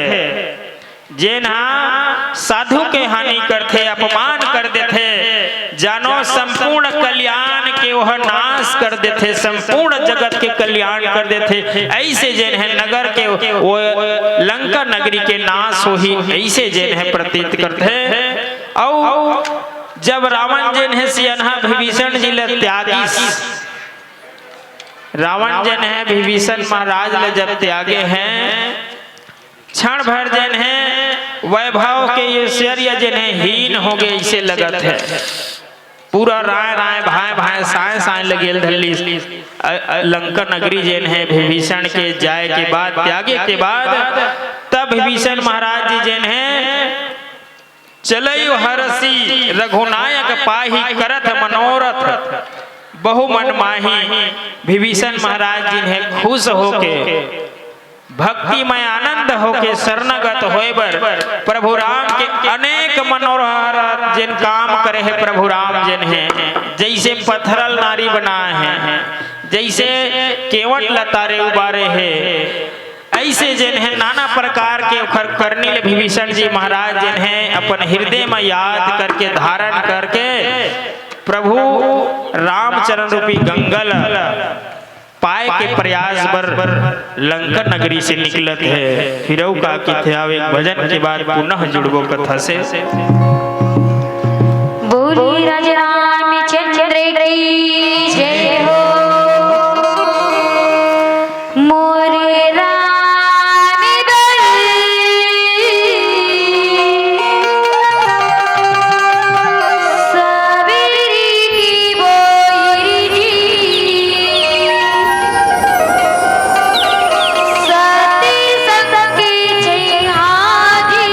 जेन ह साधु के हानि करथे, अपमान कर देथे, जानो संपूर्ण कल्याण के ओह नाश कर देथे, संपूर्ण जगत के कल्याण कर देथे। अइसे जेन हे नगर के, वो लंका नगरी के नाश होही, अइसे जेन हे प्रतीत करथे। अउ जब रावण जेन हे सियनहा विभीषण जी ल त्यागिस, रावण जेन हे विभीषण महाराज ल जब त्यागे हे, क्षण भर जेन हे वैभव के ऐश्वर्य जेन हे हीन हो गे, अइसे लगत हे। पूरा राय राय भाय भाय साय साय ल गेल धर लिस। अ, अ, लंका नगरी जेन हे विभीषण के जाय के बाद, त्यागे के बाद, तब विभीषण महाराज जी जेन हे चलई हरसी रघुनायक पाही करत मनोरथ बहु मन माही। विभीषण महाराज जी हे खुश होके, भक्तिमय आनंद होके शरणागत होय बर प्रभु राम के अनेक मनोहर जेन काम करे हे प्रभु राम जेन हे, जइसे पथरल नारी बनाए हे, जइसे केवट ल तारे उबारे हे, अइसे जेन हे नाना प्रकार के ओखर करनी ले विभीषण जी महाराज जेन हे अपन हृदय म याद करके, धारण करके प्रभु रामचरण रूपी गंगा ल पाए के प्रयास बर लंका नगरी से निकलत हे। फिर अउ का कथे, आव एक भजन के बाद पुनः जुड़बो कथा से। बोले राजा रामचंद्र की जय हो। मोरे राम बल सबरी की बोरी जी। सती सत के चिन्हारी।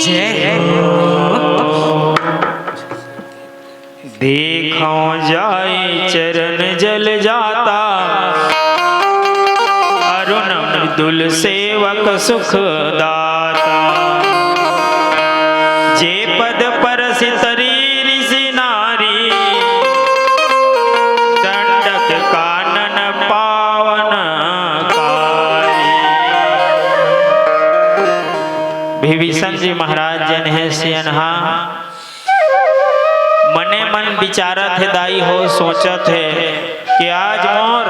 जय हो। देखो जाए चरण जल जाता, अरुण मृदुल सेवक सुखदाता। जे पद परसि तरी ऋषि नारी, दंडक कानन पावन कारी। विभीषण जी महाराज जन हे सियनहा, मने मन विचारत हे दाई हो, सोचत हे कि आज मोर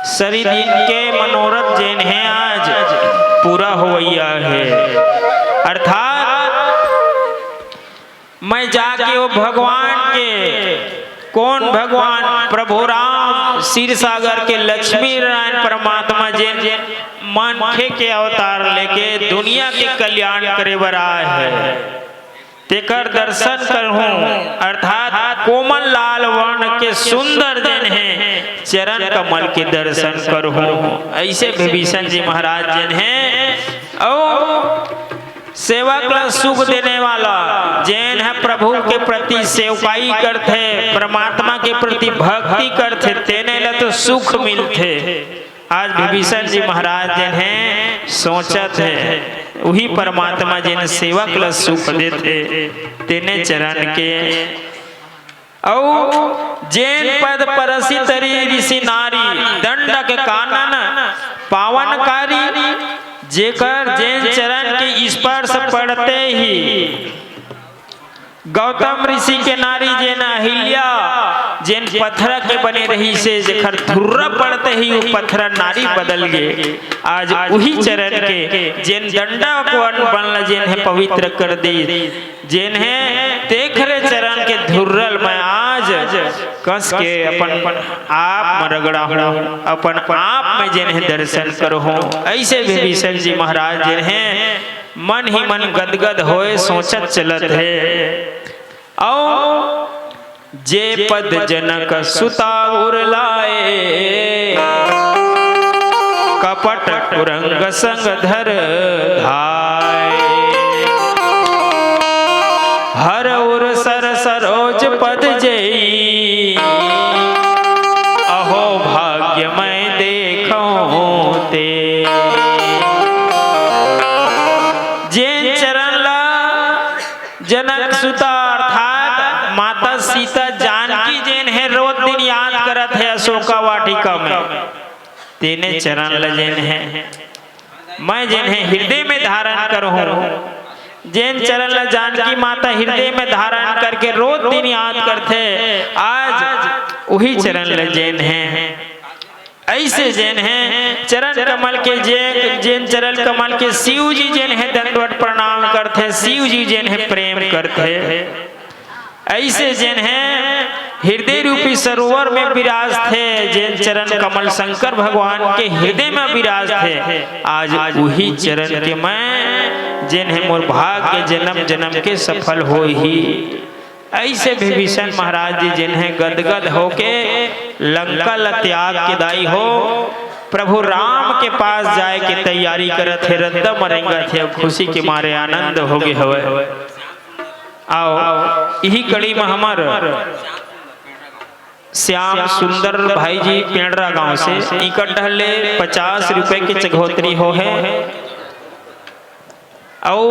सरी दिन के मनोरथ जेन हे आज पूरा होवइया हे। अर्थात मैं जाके वो भगवान के, कौन भगवान? प्रभु राम, क्षीर सागर के लक्ष्मी नारायण परमात्मा जेन मनखे के अवतार लेके दुनिया के कल्याण करे बर आए हे, तेकर दर्शन करहूं, अर्थात कोमल लाल वर्ण के सुंदर जेन हे चरण कमल के दर्शन करहूं। ऐसे विभीषण जी महाराज जेन हे, अउ सेवक ला सुख देने वाला, जेन ह प्रभु के प्रति सेवकाई करथे, परमात्मा के प्रति भक्ति करथे, तेने ला तो सुख मिलथे। आज विभीषण जी महाराज जेन हे सोचत हे, उही परमात्मा जेन सेवक ला सुख देथे, तेने चरण के। अउ जेन पद परसि तरी ऋषि नारी, दंडक कानन पावन कारी। जेकर जेन चरण के स्पर्श पड़ते ही गौतम ऋषि के नारी जेन अहिल्या, जेन पथरा के बने रहिसे, जेकर धुर्रा पड़ते ही वो पथरा नारी बदल गे। आज उही चरण के जेन दंडा कोन बनला, जेन हे पवित्र कर दी, जेन हे तेखरे चरण के धुर्रल मैं आज कस के अपन आप म रगड़ा हूं, अपन आप में जेन हे दर्शन करहूं। ऐसे विभीषण जी महाराज जेन हे मन ही मन गदगद होए सोचत चलत हे। अउ जे पद जनक सुता उर लाए, कपट कुरंग संग धर धाय। हर उर सर सरोज पद जेई, अहो भाग्य मैं देखूं ते। जेन चरण ला जनक सुता अर्थात माता सीता जानकी जेन हे रोज दिन याद करत हे अशोका वाटिका में, तेने चरण ल जेन हे मैं जेन हे हृदय में धारण करहूं। जेन चरण ल जानकी माता हृदय में धारण करके रोज दिन याद करथे, आज उही चरण ल जेन हे ऐसे जेन हे चरण कमल के जे, जेन चरण कमल के शिव जी जेन हे दंडवत प्रणाम करथे, शिव जी जेन हे प्रेम करथे। ऐसे जेन हे हृदय रूपी सरोवर में विराजथे, जेन चरण कमल शंकर भगवान के हृदय में विराजथे, आज उही चरण के मैं जेन हे मोर भाग्य जन्म जन्म के सफल होही। ऐसे विभीषण महाराज जी जेन हे गदगद होके लंका ल त्याग के दाई हो प्रभु राम के पास जाए के तैयारी करत हे, रद्दा म रेंगत हे, खुशी के मारे आनंद होगे हवय। अउ इही कड़ी म हमर श्याम सुंदर भाई जी पेंडरा गांव से, इकर डहर ले पचास रुपए के चघोतरी हो हे। अउ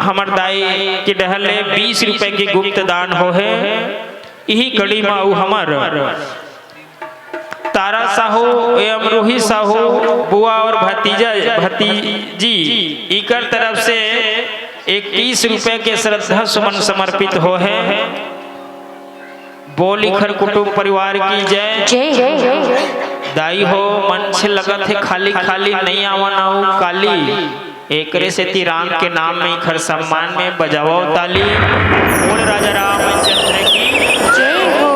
हमर दाई के डहर ले बीस रुपए के गुप्त दान हो हे। इही कड़ी म अउ हमर तारा साहू एवं रूही साहू बुआ और भतीजा, भतीजी, इकर तरफ से इक्कीस रुपए के श्रद्धा सुमन समर्पित हो हे। बोल इखर कुटुंब परिवार की जय। जय हो। दाई हो, मंच लगत हे खाली खाली, नइ आवन अउ काली। एकरे सेती राम के नाम में इखर सम्मान में बजावव ताली। बोल राजा रामचंद्र की जय हो।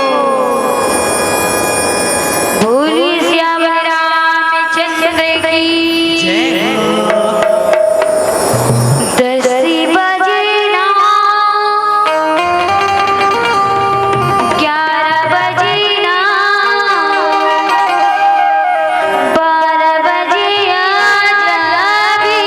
बोलिए श्याम रामचंद्र की जय हो। दस बजे ना, ग्यारह बजे ना, बारह बजे आ जाबी।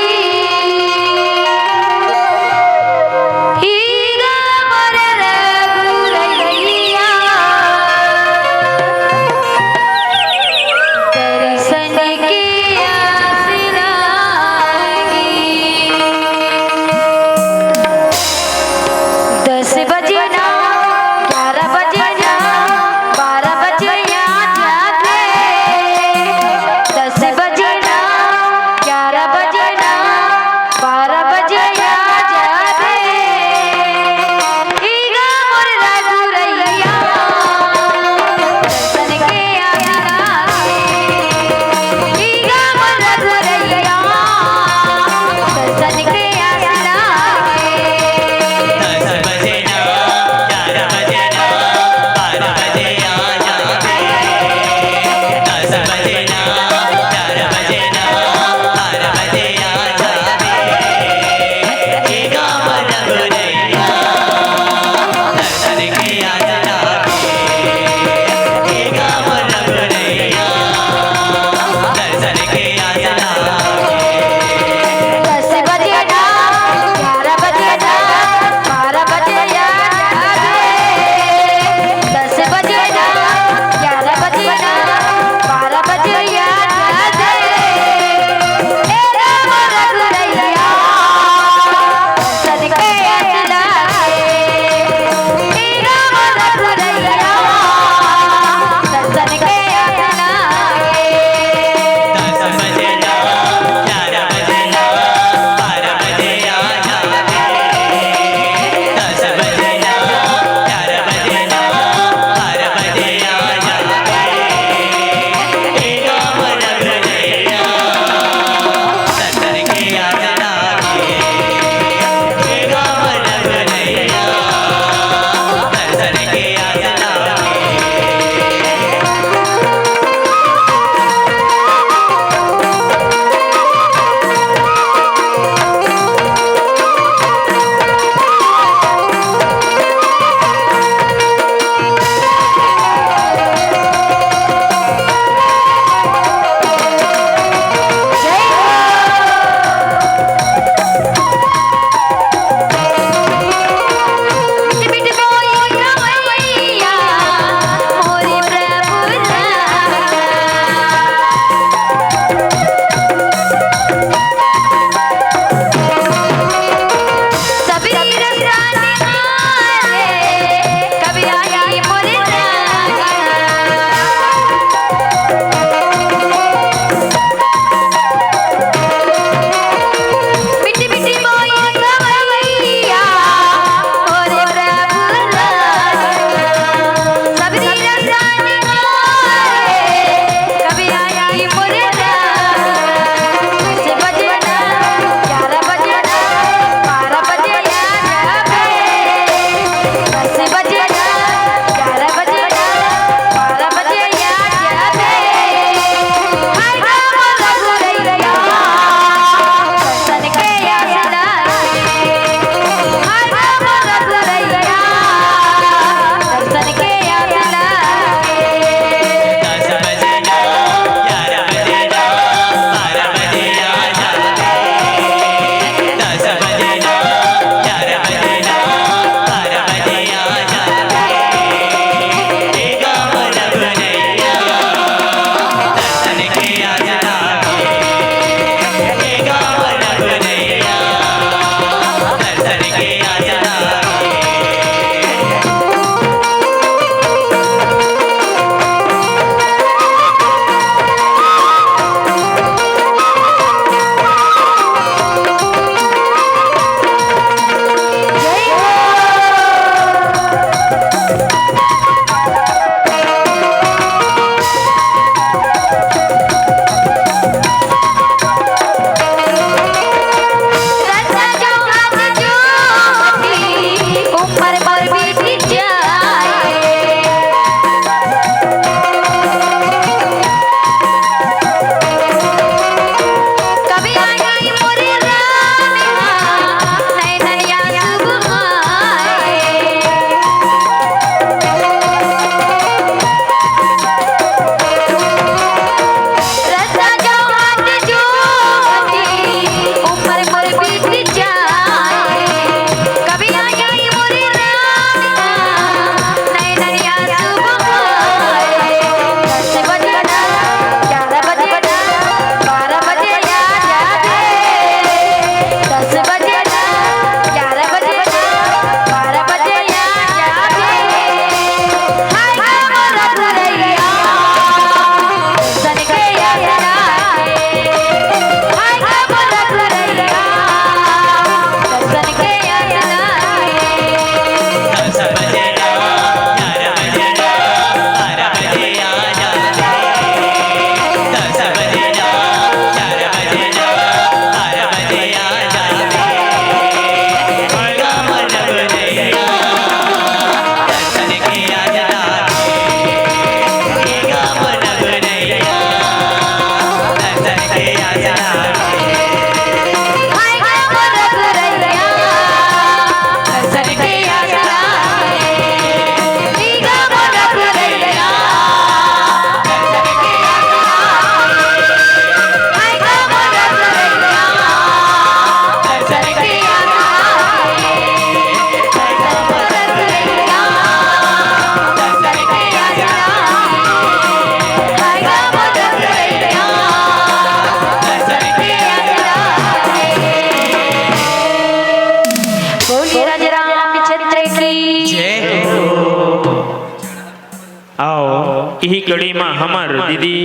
इही कड़ी म हमर दीदी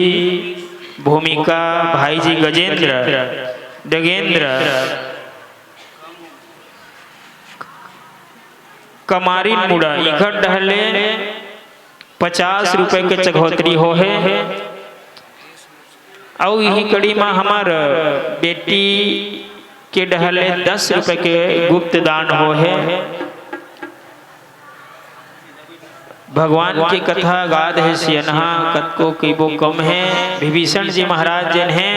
भूमिका, भाई जी गजेंद्र, डगेंद्र, कमारिन मुड़ा, इखर डहर ले पचास रुपए के चघौतरी होहे। अउ इही कड़ी म हमर बेटी के डहर ले दस रुपए के गुप्त दान होहे। भगवान के कथा गाद हे सियनहा, कतको कहिबो कम हे। विभीषण जी महाराज जेन हे,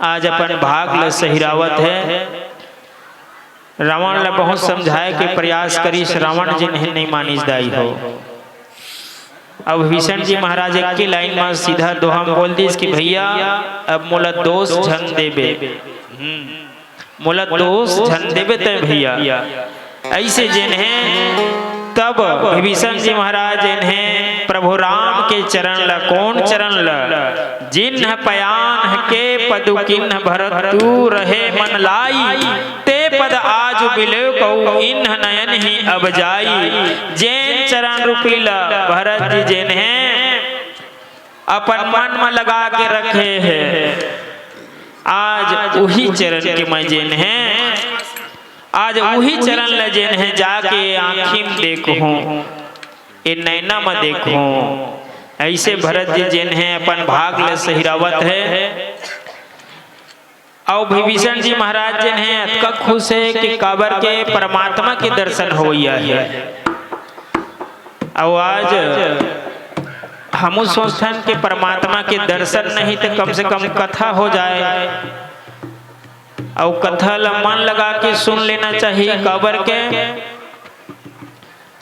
आज अपन भाग ल सहिरावत हे। रावण ल बहुत समझाए के प्रयास करिस, रावण जेन हे नइ मानिस दाई हो। अब विभीषण जी महाराज एक के लाइन म सीधा दोहा म बोल दिस कि भैया, अब मोला दोष झन देबे। हम्म। मोला दोष झन देबे तैं भैया। अइसे जेन हे, तब विभीषण जी महाराज जेन हे, प्रभु राम के चरण ल, कोन चरण ल? जिन्ह पयान्ह के पदु किन्ह भरत तू रहे मन लाई, ते पद आजु बिलोकउ इन्ह नयन ही अब जाई। जेन चरण रूपी ल भरत जी जेन हे, अपन मन म लगा के रखे हे, आज उही चरण के मैं जेन हे, आज उही चरण ल जेन हे जाके आँखी म देखहूँ, ए नैना म देखहूँ। अइसे भरत जी जेन हे अपन भाग ल सहिरावत हे। अउ विभीषण जी महाराज जेन हे अतका खुश हे कि काबर के परमात्मा के दर्शन होवइया हे। अउ आज हमू सोचथन कि परमात्मा के दर्शन नहीं त कम से कम कथा हो जाए। अउ कथा ल मन लगा के सुन लेना चाहिए, काबर के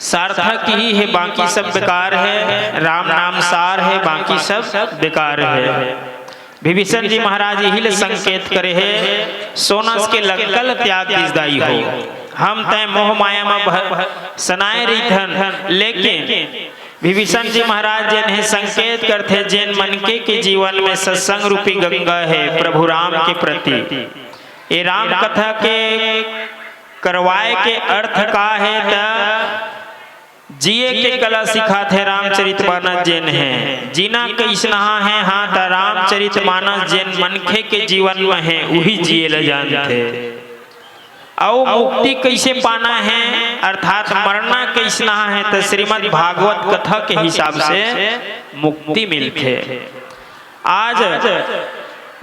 सार्थक ही हे, बाकी सब बेकार हे। राम नाम सार हे, बाकी सब बेकार हे। विभीषण जी महाराज इही ले संकेत करे हे, सोनस के लंका ल त्याग दिस दाई हो। हम तैं मोह माया म बह-, सनाए रहिथन, लेकिन विभीषण जी महाराज जेन हे संकेत करथे, जेन मनखे के जीवन में सत्संग रूपी गंगा हे प्रभु राम के प्रति। ए राम कथा के करवाए के अर्थ का हे त जिए के कला सिखाथे रामचरित मानस जेन हे। जीना कइसनहा हे, हाँ, त रामचरित मानस जेन मनखे के जीवन म हे, उही जिए ल जानथे। अउ मुक्ति कइसे पाना हे, अर्थात मरना कइसनहा हे, त श्रीमद् भागवत कथा के हिसाब से मुक्ति मिलथे। आज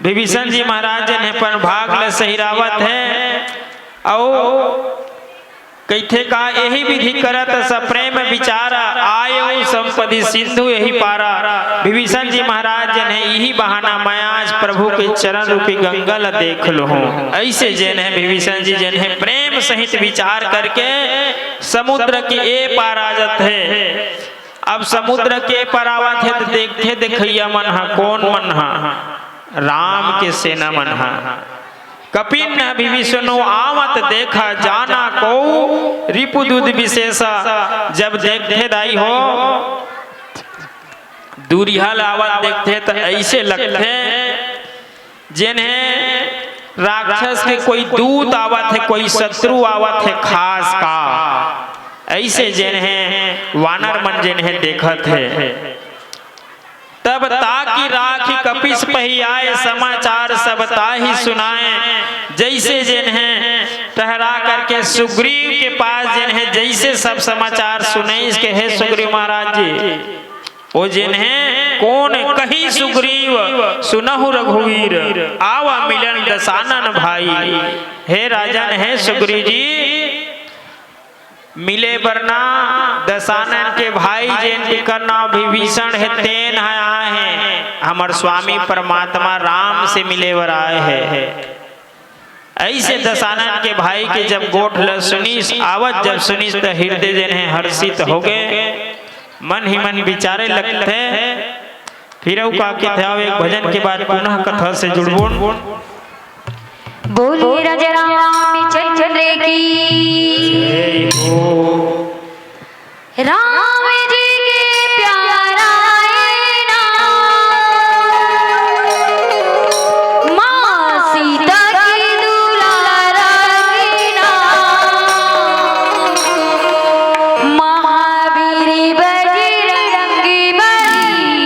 विभीषण जी महाराज जेन हे अपन भाग ल सहिरावत हे, अउ कहिथे का, एही विधि करत सप्रेम विचारा, आयउ संपदि सिंधु एही पारा। विभीषण जी महाराज जेन हे इही बहाना मैं आज प्रभु के चरण रूपी गंगा ल देख लूँ। अइसे जेन हे विभीषण जी जेन हे प्रेम सहित विचार करके समुद्र के ए पार आ जाथे। अब समुद्र के पार आवत हे त देखथे देखइया मन ह, कोन मन ह? राम के सेना मन ह। कपिन विभीषणो आवत देखा, जाना कोउ रिपुदुत विशेषा। जब देखथे दाई हो, दूरिहा ल आवत देखथे त अइसे लगथे जेन हे राक्षस के कोई दूत आवत हे, कोई शत्रु आवत हे खास का, अइसे जेन हे वानर मन जेन हे देखत हे। तब ताकि राखि कपिस पहियाए, समाचार सब ताहि सुनाए। जइसे जेन हे टहरा करके सुग्रीव के पास जेन हे जइसे सब समाचार सुनइस के, हे सुग्रीव महाराज जी, ओ जेन हे कोन कही सुग्रीव सुनहु रघुवीर, आवा मिलन दसानन भाई। हे राजन, हे सुग्रीव जी, मिले बर ना दसानन के भाई जेन के कर नाम विभीषण हे, तेन ह आए हे, हमर स्वामी परमात्मा राम से मिले बर आए हे। अइसे दसानन के भाई के जब गोठ ल सुनिस, आवत जब सुनिस, त हृदय जेन हे हर्षित होगे, मन ही मन विचारे लगथे। फिर अउ का कथे, आओ एक भजन के बाद पुनः कथा से जुड़बोन। बोलिए राजा रामचंद्र की। जय हो। राम जी के प्यारा है नाम, माँ सीता के दुलारा है नाम, महावीर बजरंगी बली।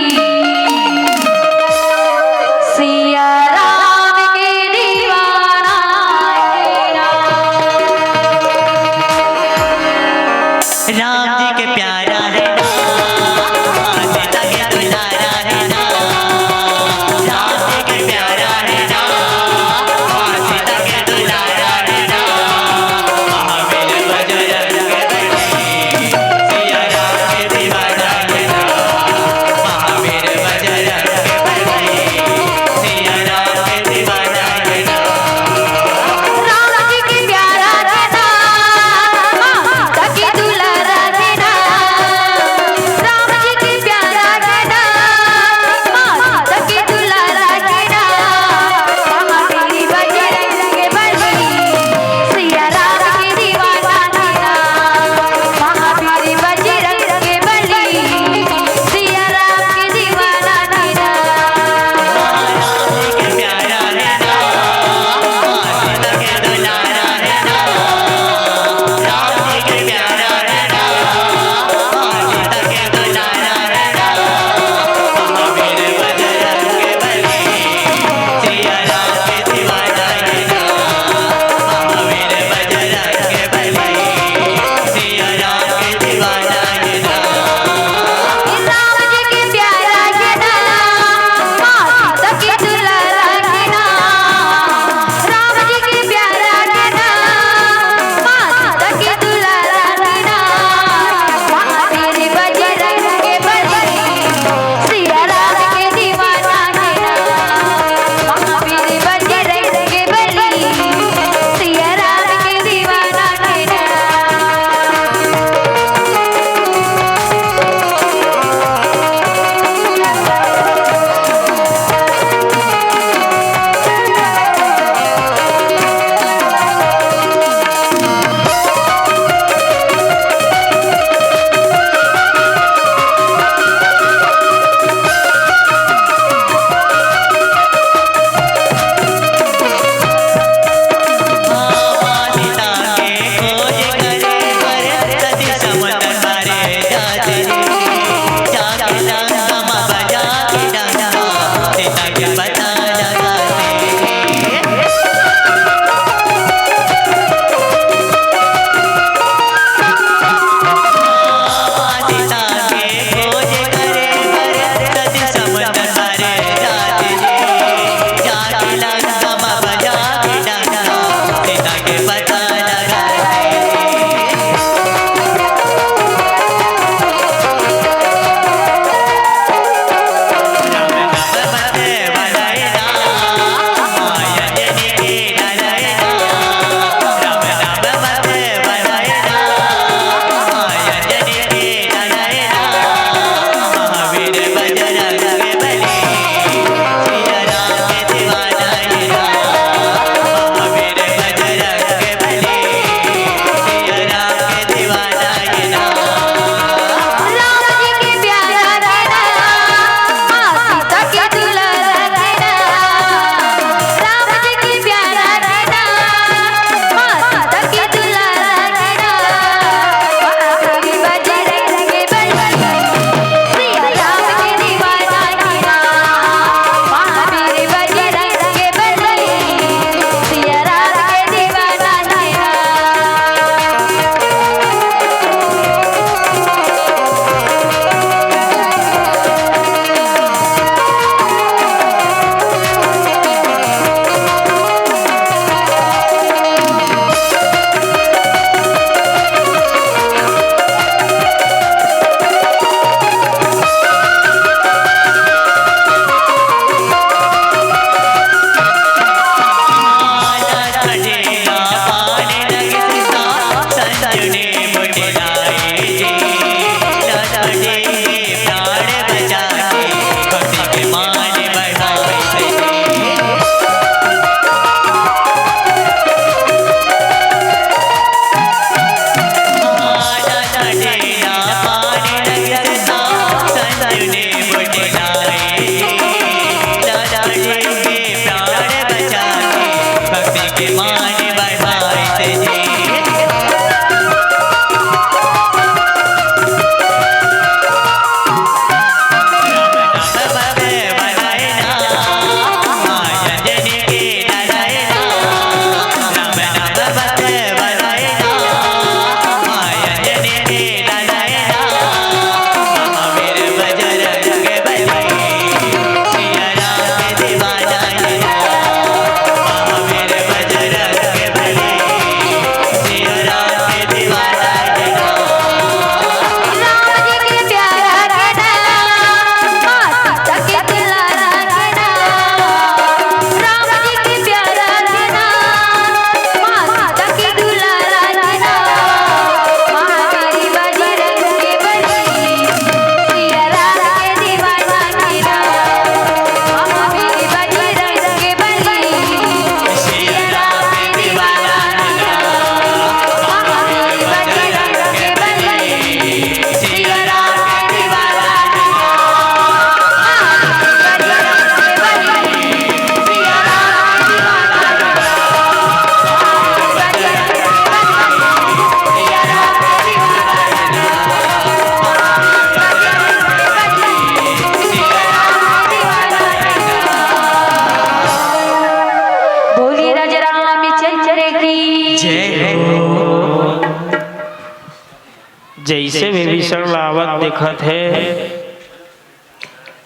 जइसे विभीषण ला आवत देखत हे,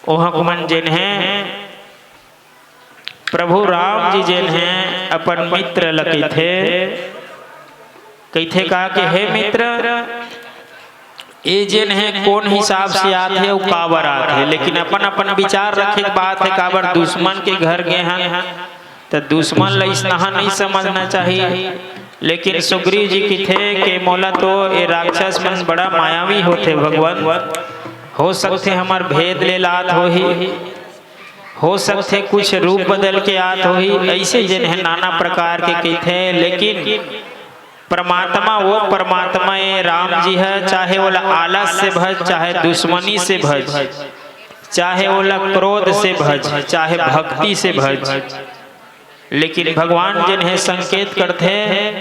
ओहक मन जेन हे, प्रभु राम जी जेन हे, अपन मित्र ल कहिथे, कहिथे का के, "हे मित्र, ए जेन हे, कोन हिसाब से आत हे अउ काबर आत हे?" लेकिन अपन-अपन विचार रखे के बात हे, काबर दुश्मन के घर गे हन, त दुश्मन ल इसनहा नहीं समझना चाहिए। लेकिन सुग्रीव जी किथे के मोला तो ए राक्षस मन बड़ा मायावी होथे भगवान, हो सकथे हमर भेद ले लात होही, हो सकथे कुछ रूप बदल के आत होही, ऐसे जेन हे नाना प्रकार के किथे। लेकिन परमात्मा वो परमात्मा ए राम जी ह, चाहे ओला आलस से भज, चाहे दुश्मनी से भज, चाहे ओला क्रोध से भज, चाहे भक्ति से भज, लेकिन भगवान जेन हे संकेत करथे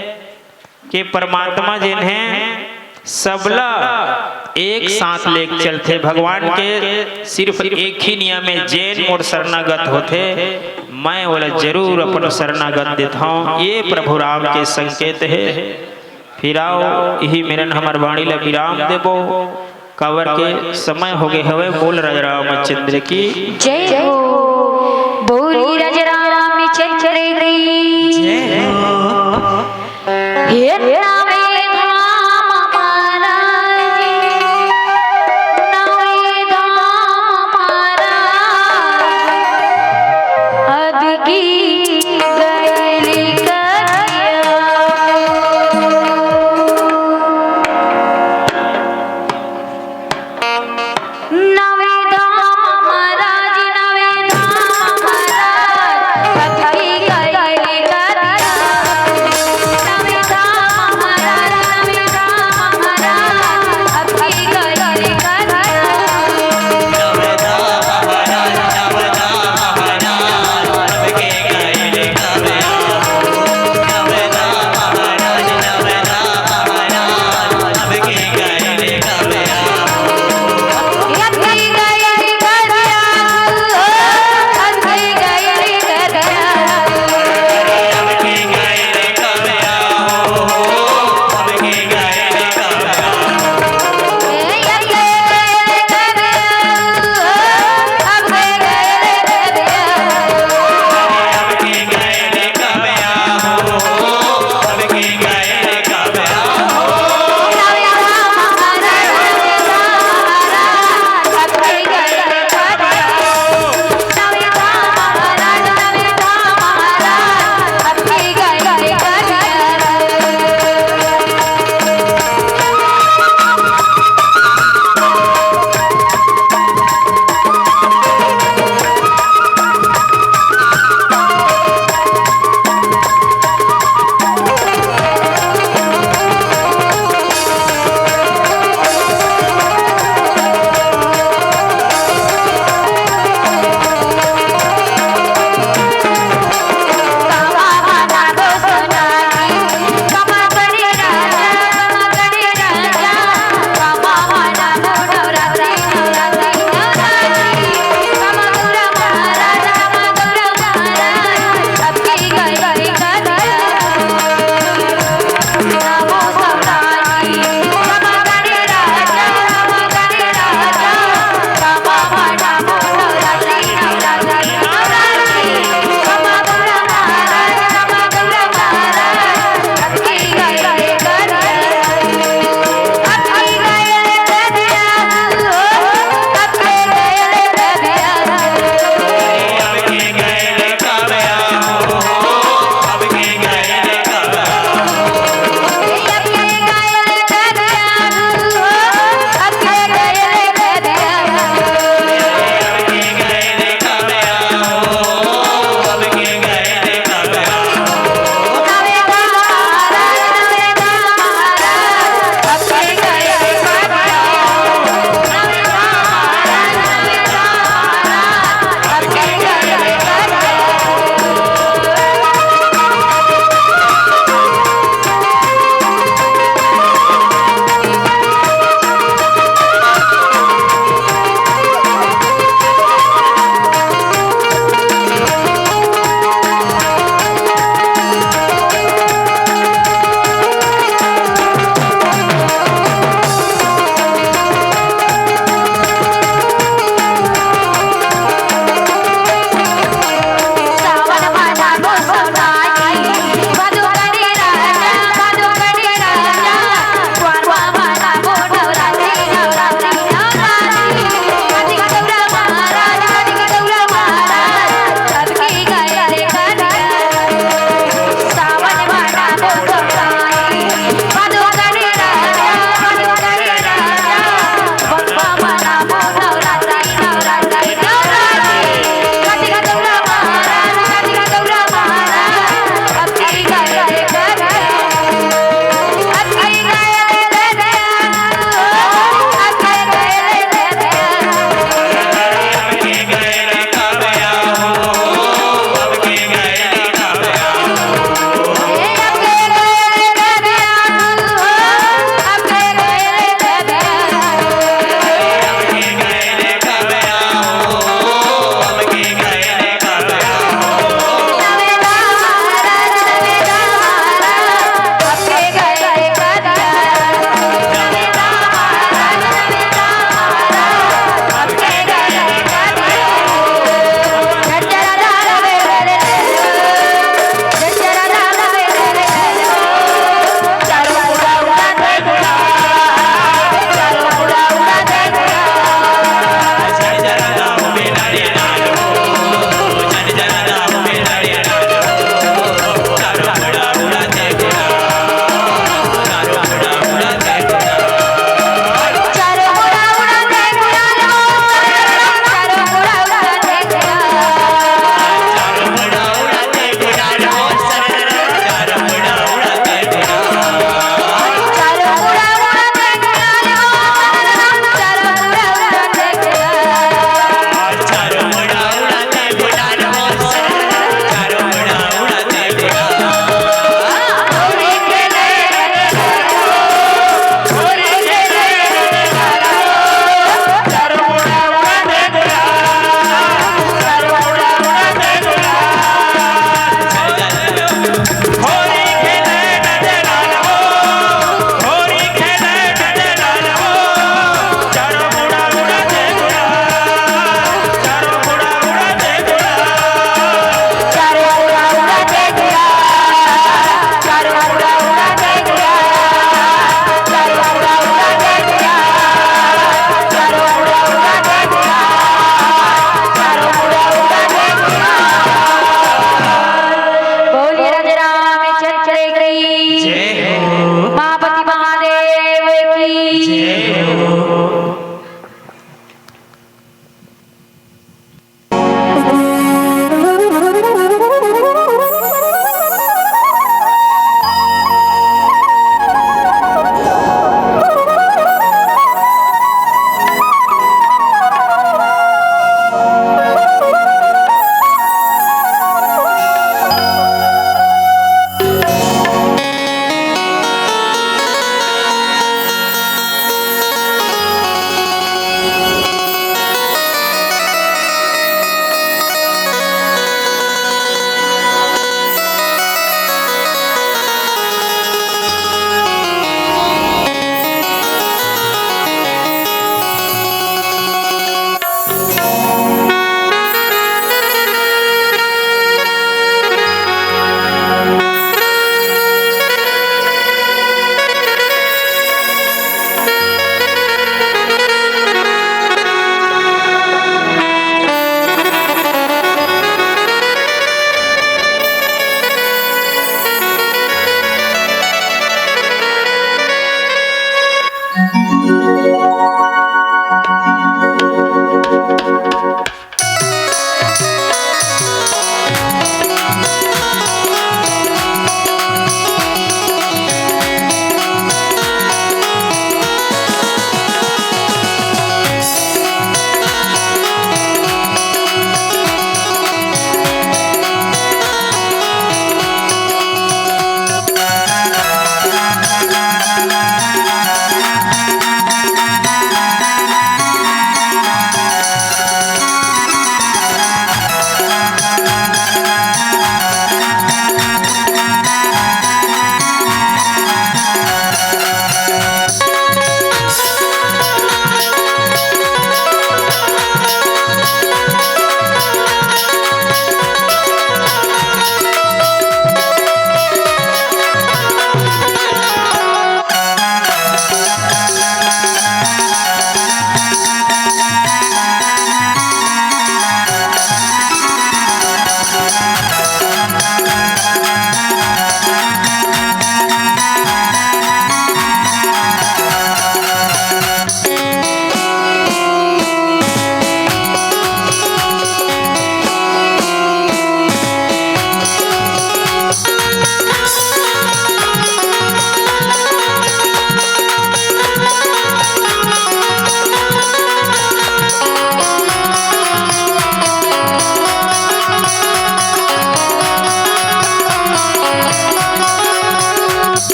के परमात्मा जेन हे सबला एक साथ लेके चलथे। भगवान के सिर्फ एक ही नियम हे, जेन मोर शरणागत होथे, मैं ओला जरूर अपन शरणागत देथौं। ये प्रभु राम के संकेत हे। फिर आओ, इही मेरन हमर वाणी ला विराम देबो, काबर के समय हो गए हवे। बोल राजा रामचंद्र की जय हो। बोली राजा रामचंद्र की जय हो। हे नवे धाम महाराज, नवे धाम महाराज, अबकी गैल करिया। नवे धाम महाराज, नवे धाम महाराज,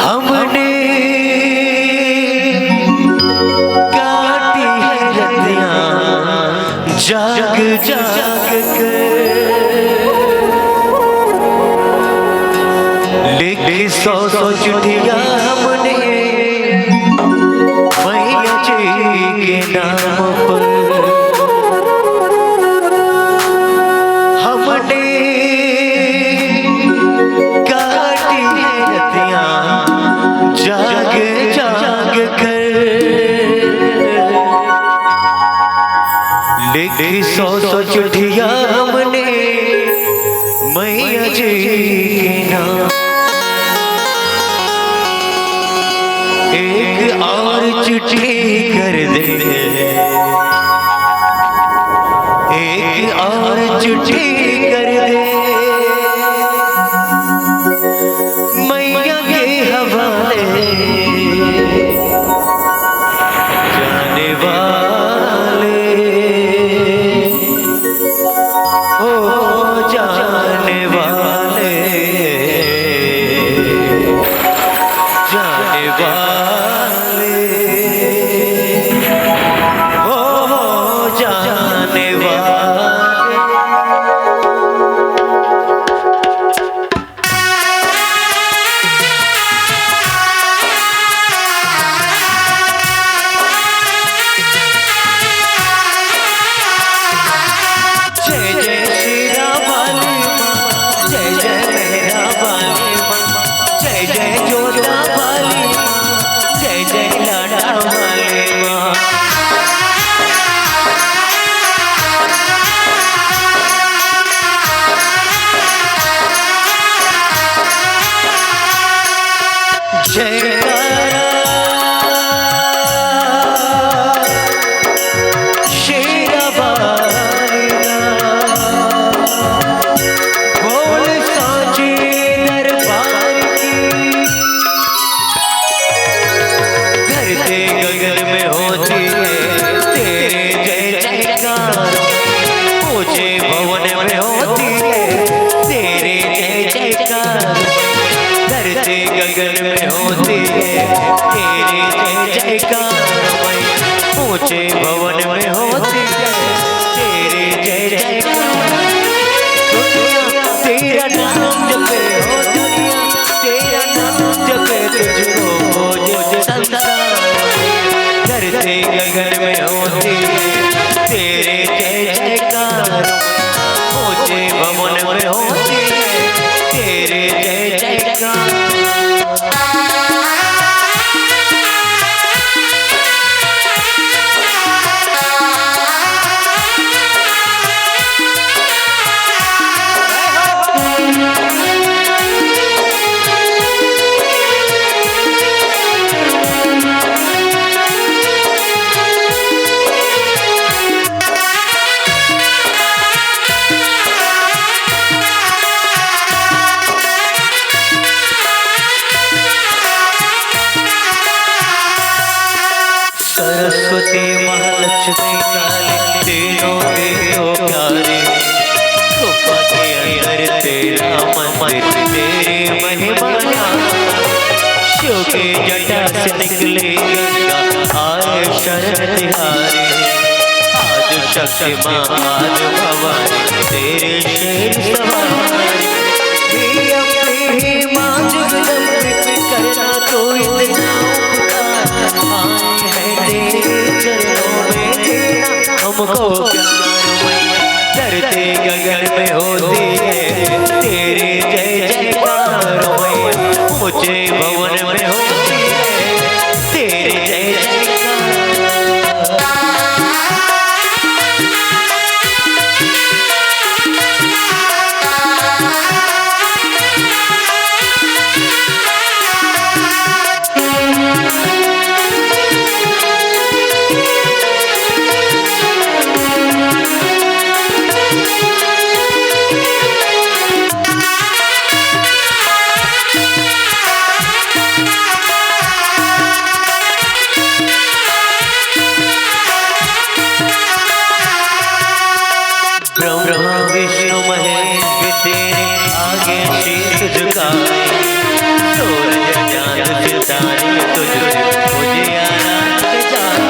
हमने काटी है रतियां जाग जाग कर, लिखी सौ सौ चिट्ठियां हमने मैया जी के नाम पर। हमने काटी है रतियां जाग जाग कर, लिखी सौ सौ चिट्ठियां हमने मैया जी के नाम। एक और चिट्ठी कर दे, एक और चिट्ठी कर दे मैया के हवाले। जाने वाले, ओ जाने वाले, जाने वाले, ओ जाने वाले। जय जय शेरा वाली माँ, जय जय मेहरा वाली माँ, जय जय जोता वाली माँ, जय जय लाडा वाली माँ। जयकारा शेरा वाली दा, बोल सांची दरबार की। धरती गगन में होती है तेरे जय जयकार, ऊंचे भवन में होती है तेरे जय जयकार। धरती गगन में होती है तेरे जय जयकार, ऊंचे भवन में होती है तेरे जय जयकार। दुनिया तेरा नाम जपे, हो दुनिया तेरा नाम जपे, तुझको पूजे संसार। धरती गगन में होती है तेरे जय जयकार, ऊंचे भवन में होती है तेरे जय जयकार। सरस्वती महालक्ष्मी काली, तीनों की तो प्यारी। गुफा के अंदर तेरा मंदिर, तेरी महिमा जान। शिव के जटा से निकली गंगा, आए शरण तिहारी। आज शक्ति माँ, आज भवानी, तेरे शेर सवारी। हे अम्बे, हे माँ जगदम्बे, करना तो इतना उपकार। आए हैं तेरे चरणों में, देना हमको प्यार। धरती गगन में होती है तेरी जय जयकार, ऊंचे भवन में होती है तेरी जय जयकार। तुझ गाए, सूरज चांद सितारे तुझ उजियारा जाए।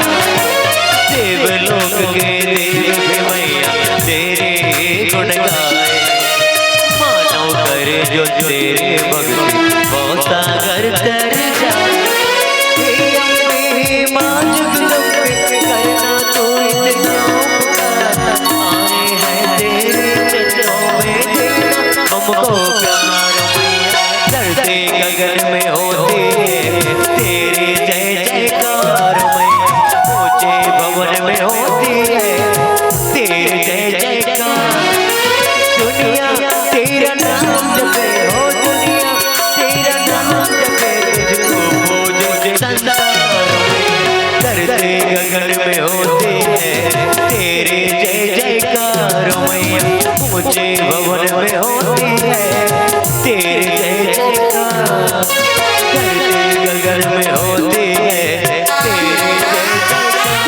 देवलोक के देव भी मैया तेरे गुण गाए। मानव करे जो तेरे भक्ति भव सागर तर जाए। हे अम्बे माँ जगदम्बे, करना तू इतना उपकार। आए हैं तेरे चरणों में, देना हमको प्यार मैया। धरती गगन में होती है तेरी जय जयकार मैया। ऊंचे भवन में होती है तेरी जय जयकार। दुनिया तेरा नाम जपे, हो दुनिया तेरा नाम जपे, तुझको पूजे संसार मैया। धरती गगन में होती है तेरी जय जयकार मैया। ऊंचे भवन में होती है तेरी जय जयकार। धरती गगन में होती है तेरी जय जयकार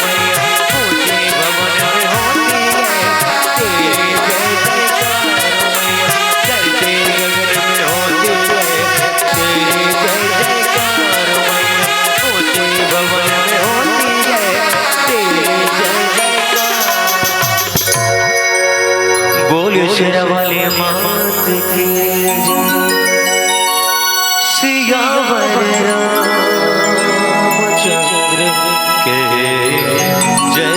मैया। ऊंचे भवन में होती है तेरी जय जयकार मैया। धरती गगन में होती है तेरी जय जयकार मैया। ऊंचे भवन में होती है तेरी जय जयकार। बोलिए शेरा वाली मात की जय। सियावर रामचंद्र के जय।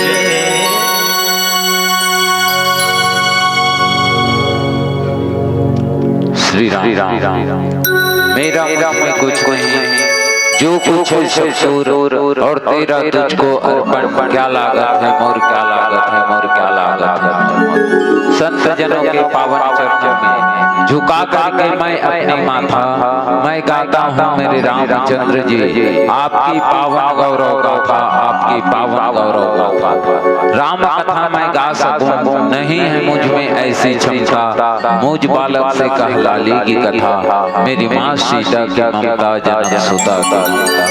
श्री राम। मेरा मुझ में कुछ नहीं, जो कुछ है सब तोर, और तेरा तुझको अर्पण। क्या लागत है मोर, क्या लागत है मोर, क्या लागत है मोर। संत जनों के पावन चरणों में झुका करके मैं अपनी माथा, मैं गाता हूँ मेरे रामचंद्र जी, आपकी पावन गौरव गाथा, आपकी पावन गौरव गाथा। राम कथा मैं गा सकूं, नहीं है मुझ में ऐसी क्षमता, मुझ बालक से कह लाली की कथा, मेरी माँ सीता की ममता, जनम सुता की ममता।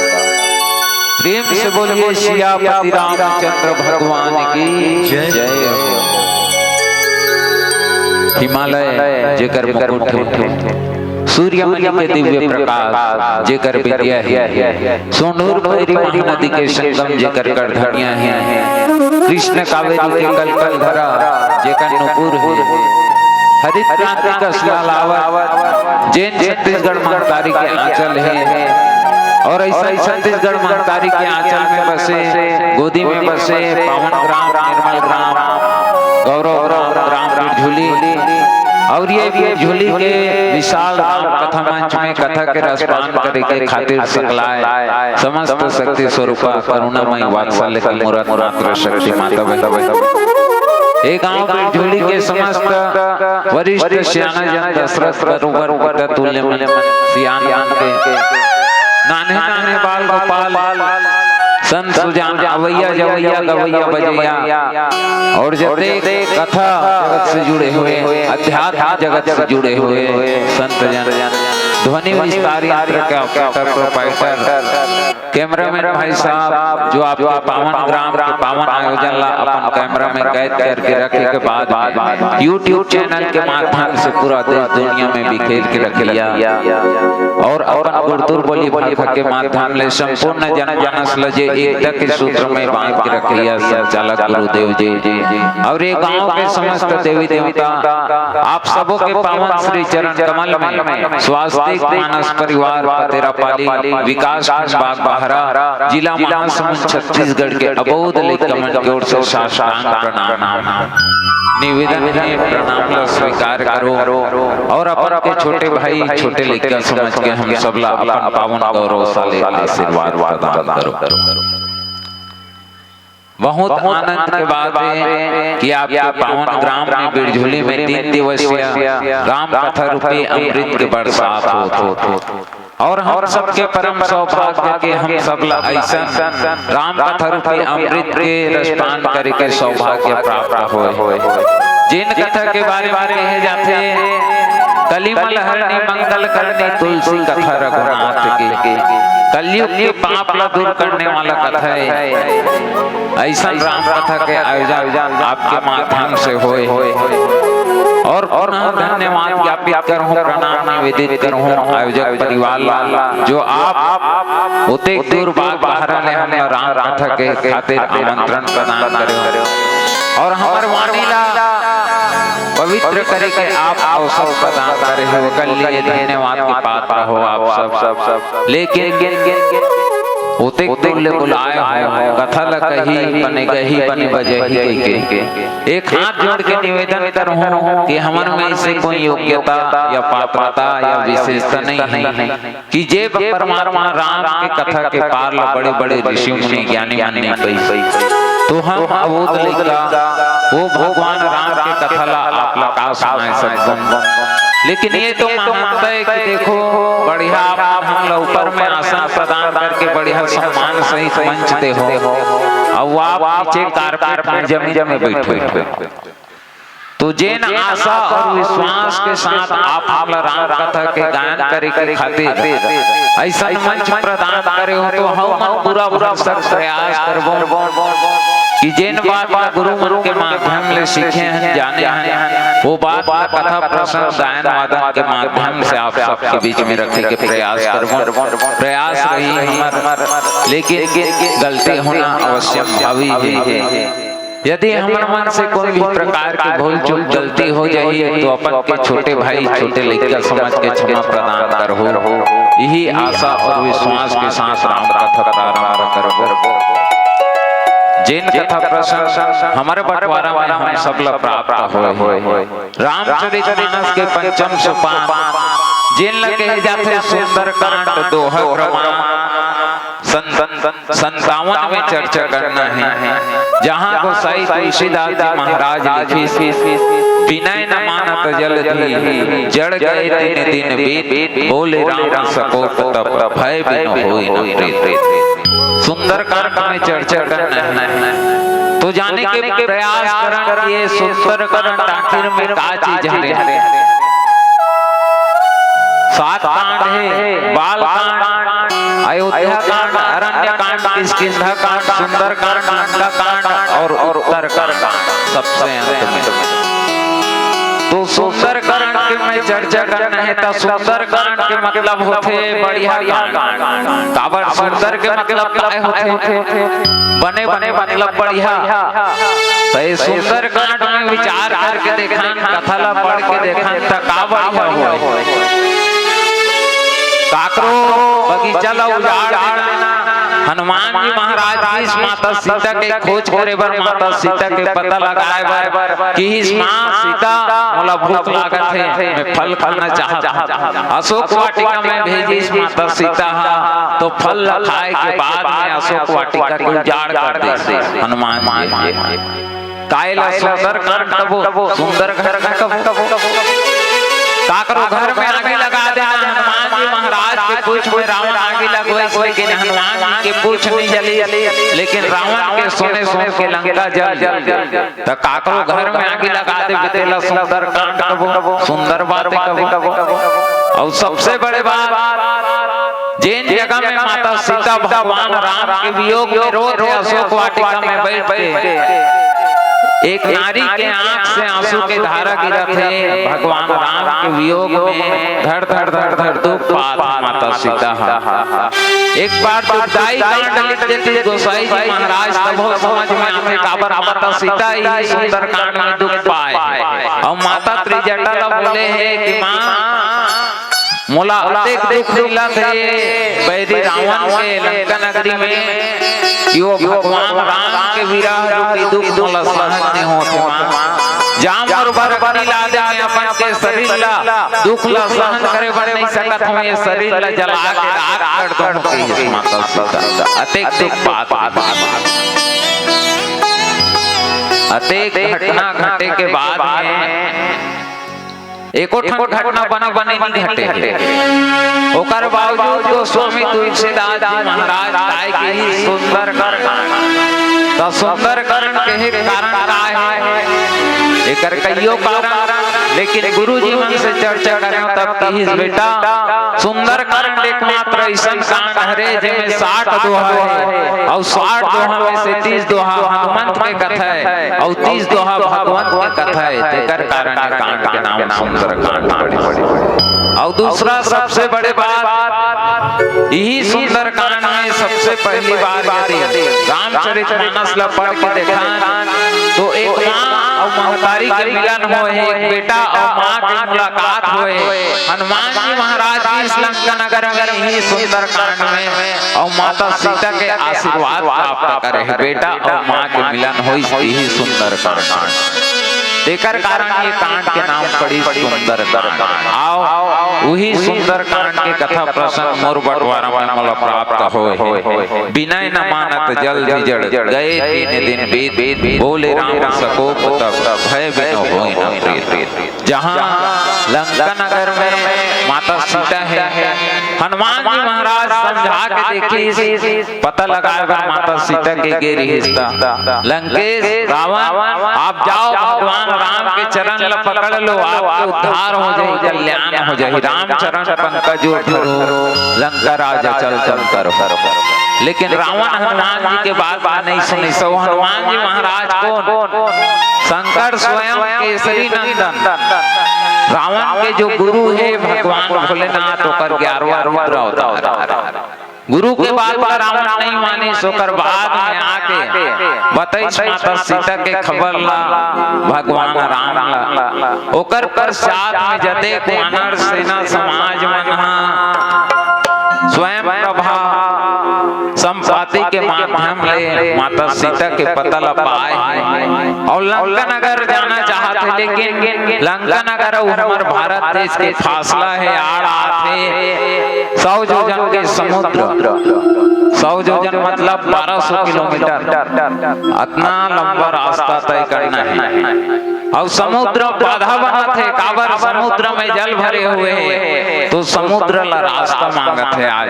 प्रेम से बोलिए सियापति रामचंद्र भगवान की जय। जय हो। हिमालय जेकर मुकुट हे, सूर्यमणि के दिव्य प्रकाश जेकर बिंदिया हे, सोंढूर भैरी महानदी के संगम जेकर करधनिया हे, कृष्ण कावेरी के कलकल धरा जेकर नूपुर हे, हरित क्रांति कस लहलावत जैन छत्तीसगढ़ महतारी के आंचल हे। और ऐसा ही छत्तीसगढ़ महतारी के आंचल में बसे, गोदी में बसे पावन ग्राम निर्मल ग्राम, गौरव ग्राम, ग्राम बिरझुली। और ये बिरझुली के विशाल राम कथा मंच में कथा के रसपान करे के खातिर सकलाय समस्त शक्ति स्वरूपा करुणामयी वात्सल्य की मूरत मात्र शक्ति माता बहन, ये गांव बिरझुली के समस्त वरिष्ठ सियाना जन, दशरथ बरोबर पिता तुल्य मन, सियान मन के नान्हे नान्हे बाल गोपाल, संत सुजान, अवैया जवैया, गवैया बजैया, और जते कथा जगत से जुड़े हुए, अध्यात्म जगत से जुड़े हुए संत जन, ध्वनि विस्तार यंत्र के operator, proprietor, कैमरामैन भाई साहब, जो आपके पावन ग्राम के पावन आयोजन ला अपन कैमरा में कैद करके रखे के बाद में YouTube चैनल के माध्यम से पूरा देश दुनिया में बिखेर के रखिया, और अपन गुरतुर बोली भाखा के माध्यम ले संपूर्ण जनमानस ल जे एकता के सूत्र में बांध के रखिया संचालक गुरुदेव जी, और ये गांव के समस्त देवी देवता, आप सबों के पावन श्री चरण कमल में स्वास्तिक मानस परिवार पतेरापाली, विकासखंड बागबाहरा, जिला महासमुंद, छत्तीसगढ़ के अबोध लइका मन के ओर से साष्टांग प्रणाम। निवेदन हे, प्रणाम ला स्वीकार करो और अपन के छोटे भाई, छोटे लइका समझ के हम सब ला अपन पावन गौरवशाली आशीर्वाद प्रदान करो। बहुत आनंद के बात हे कि आपके पावन ग्राम में बिरझुली में तीन दिवसीय राम कथा रूपी अमृत के बरसात होत हे। और हम सबके परम सौभाग्य के हम सब ला अइसन राम कथा रूपी अमृत के रसपान करे के सौभाग्य प्राप्त होय। जेन कथा के बारे में कहे जाथे, कली मलहरणी मंगल करणी तुलसी कथा रघुनाथ के। कलयुग के पाप ला दूर करने वाला कथा हे। अइसन राम कथा के आयोजन आपके माध्यम से होय हे। और पुनः धन्यवाद ज्ञापित करहूँ, प्रणाम निवेदित करहूँ आयोजक परिवार ला, जो आप ओतेक दूर बाग बहरा ले हमला राम कथा के खातिर आमंत्रण प्रदान करे हो और हमर वाणी ला पवित्र करे के आप अवसर प्रदान करे हो, ओकर लिए धन्यवाद के पात्र हो आप सब। लेकिन ओतेक दूर ले बुलाए हो, कथा ल कही बने गही बने बजही कहिके एक हाथ जोड़ के निवेदन करहूँ कि हमर में से कोई योग्यता या पात्रता या विशेषता नहीं है कि जे परमात्मा राम के कथा के पार ल बड़े-बड़े ऋषि मुनि ज्ञानी मन नहीं पाइस, तो हम अबोध लइका वो भगवान राम के कथा ला आप ला का सुनाए सकबन। लेकिन ये तो महानता हे कि देखो, बढ़िया आप हमला ऊपर में आसन प्रदान करके बढ़िया सम्मान सहित मंच दे हो, अउ आप नीचे कारपेट में जमीन में बैठे हो। तो जेन आशा और विश्वास के साथ आप हमला राम कथा के गायन करे के खातिर अइसन मंच प्रदान करे हो, तो हम मन पूरा भरसक प्रयास करबो कि जेन बात ला गुरु मन के माध्यम ले सीखे हन, जाने हन, वो बात ला कथा प्रसंग गायन वादन के माध्यम से आप सबके बीच में रखे के प्रयास करबो। प्रयास रही हमर, लेकिन गलती होना अवश्यम भावी हे। यदि हमर मन से कोई भी प्रकार के भूल चूक गलती हो जाही, तो अपन के छोटे भाई, छोटे लइका समझ के क्षमा प्रदान करहू। यही आशा और विश्वास के साथ राम कथा प्रारंभ करबो। जेन कथा प्रसंग हमर बंटवारा में हम सब ला प्राप्त होय हे। रामचरित मानस के पंचम सोपान, जेन ला कहे जाथे सुंदरकांड दोहा क्रमांक सं-, सं-, संतावन में चर्चा करना हे, जहाँ गोसाई तुलसीदास जी महाराज लिखिस, "विनय न मानत जलधि, जड़ गए तिन दिन बीत, बोले राम सकोप तप, भय बिनु होई न प्रीत।" सुंदरकांड में चर्चा करना हे, तो जाने के प्रयास करन कि ये सुंदरकांड आखिर में का चीज हरे। सात कांड हे, बाल कांड, अयोध्या कांड, अरण्य कांड, किष्किंधा कांड, सुंदर कांड, लंका कांड और उत्तर कांड सबसे अंत में। तो सुंदर कांड के मैं चर्चा करना हे, तो सुंदर कांड के मतलब होथे बढ़िया कांड। काबर सुंदर के मतलब काय होथे? बने बने मतलब बढ़िया। तो ये सुंदर कांड में विचार करके देखन, कथा ला पढ़ के देखन, त का बढ़िया होय। काकरो बगीचा ला उजाड़ देना, हनुमान जी महाराज जी इस माता सीता के खोज करे बर, माता सीता के पता लगाए बर कि इस माँ सीता, मोला भूख लागत हे, मैं फल खाना चाहत हूँ। अशोक वाटिका में भेजिस माता सीता हा, तो फल ला खाए के बाद में अशोक वाटिका के उजाड़ कर दे हनुमान जी। काय ला सुंदर कांड कबो, सुंदर घर में कबो। काकरो घर में आगी लगा देना, हनुमान जी महाराज के पूछ में रावण आगी लगवाइस, लेकिन हनुमान जी के पूछ नहीं जली, लेकिन रावण के सोने सोने के लंका जल, जल, जल। त काकरो घर में आगी लगा देबे, तेला सुंदर कांड कबो, सुंदर बात कबो। और सबसे बड़े बात, जेन जगह में माता सीता भगवान राम के वियोग में रोत हे, अशोक वाटिका में बैठ के एक नारी के आंख से आंसू के धारा गिरत हे, भगवान राम के वियोग में धड़ धड़ धड़ धड़ दुख पात हे माता सीता हा। एक बार दुखदाई कांड लिख देते गोसाई जी महाराज, तब वो समझ में आते काबर माता सीता ही सुंदरकांड में दुख पाए। और माता त्रिजटा ला बोले हे कि माँ, मोला अतेक दुख मिलत हे बैरी रावण के लंका नगरी में कि वो भगवान राम के विरह रूपी दुख मोला सहन नहीं होत हे माँ। जा मोर बर अग्नि ला दे, मैं अपन के शरीर ला, दुख ला सहन करे बर नहीं सकत हूँ, ये शरीर ला जला के राख कर दूँ, कहिस माता सीता। अतेक दुख पात, अतेक घटना घटे के बाद में एको ठन घटना बने बने नहीं घटे हे। ओकर बावजूद गोस्वामी तुलसीदास जी महाराज काय के ही सुंदरकांड, त सुंदरकांड कहे के कारण का हे? एकर कइयो कारण। लेकिन गुरुजी मन से चर्चा करेंव तब कहिस, "बेटा, सुंदरकांड एकमात्र अइसन कांड हरे जेमे साठ दोहा हे, अउ साठ दोहा में से तीस दोहा हनुमंत के कथा हे, अउ तीस दोहा भगवंत के कथा हे, तेकर कारण ये कांड के नाम सुंदरकांड पड़े।" अउ दूसरा सबसे बड़े बात, इही सुंदरकांड में सबसे पहली बार यदि रामचरित मानस ला पढ़ के देखन, तो एक माँ अउ महतारी के मिलन होए हे, एक बेटा अउ माँ के मुलाकात होए हे। हनुमान जी महाराज भी इस लंका नगर में इही सुंदरकांड में अउ माता सीता के आशीर्वाद प्राप्त करे हे, बेटा अउ माँ के मिलन होइस इही सुंदरकांड। तेकर कारण ये कांड के नाम पड़िस सुंदरकांड। अउ उही सुंदरकांड के कथा प्रसंग मोर बंटवारा में मोला प्राप्त होए हे। बिनय न मानत जल भी जड़, गए तीन दिन बीत, बोले राम सकोप तब, भय बिनु होई न प्रीत। जहाँ लंका नगर में माता सीता हे, हनुमान जी महाराज समझा के देखिस, पता लगाए बर माता सीता के गे रिहिस त, "लंकेश, रावण, आप जाओ, भगवान राम के चरण ल पकड़ लो, आपके उद्धार हो जाही, कल्याण हो जाही। राम चरण पंकज जो धरो, लंका राज अचल चल करो।" लेकिन रावण हनुमान जी के बात ला नहीं सुनिस। अउ हनुमान जी महाराज कोन? शंकर स्वयं केसरी नंदन। रावण के जो गुरु हे भगवान भोलेनाथ, ओकर ग्यारहवाँ रुद्र अवतार। गुरु के बात ला रावण नहीं मानिस, ओकर बाद में आके बताइस माता सीता के खबर ला भगवान राम ला। ओकर पश्चात में जतेक वानर सेना समाज मन हा स्वयं प्रभा संपाति के माध्यम ले माता सीता के पता ला पाए हे अउ लंका नगर जाना चाहत हे, लेकिन लंका नगर अउ हमर भारत देश के फासला हे, आड़ आत हे सौ जोजन के समुद्र। सौ जोजन मतलब बारह सौ किलोमीटर। अतना लंबा रास्ता तय करना हे। अउ समुद्र बाधा बनत हे, काबर समुद्र में जल भरे हुए हे, तो समुद्र ला रास्ता मांगत हे आज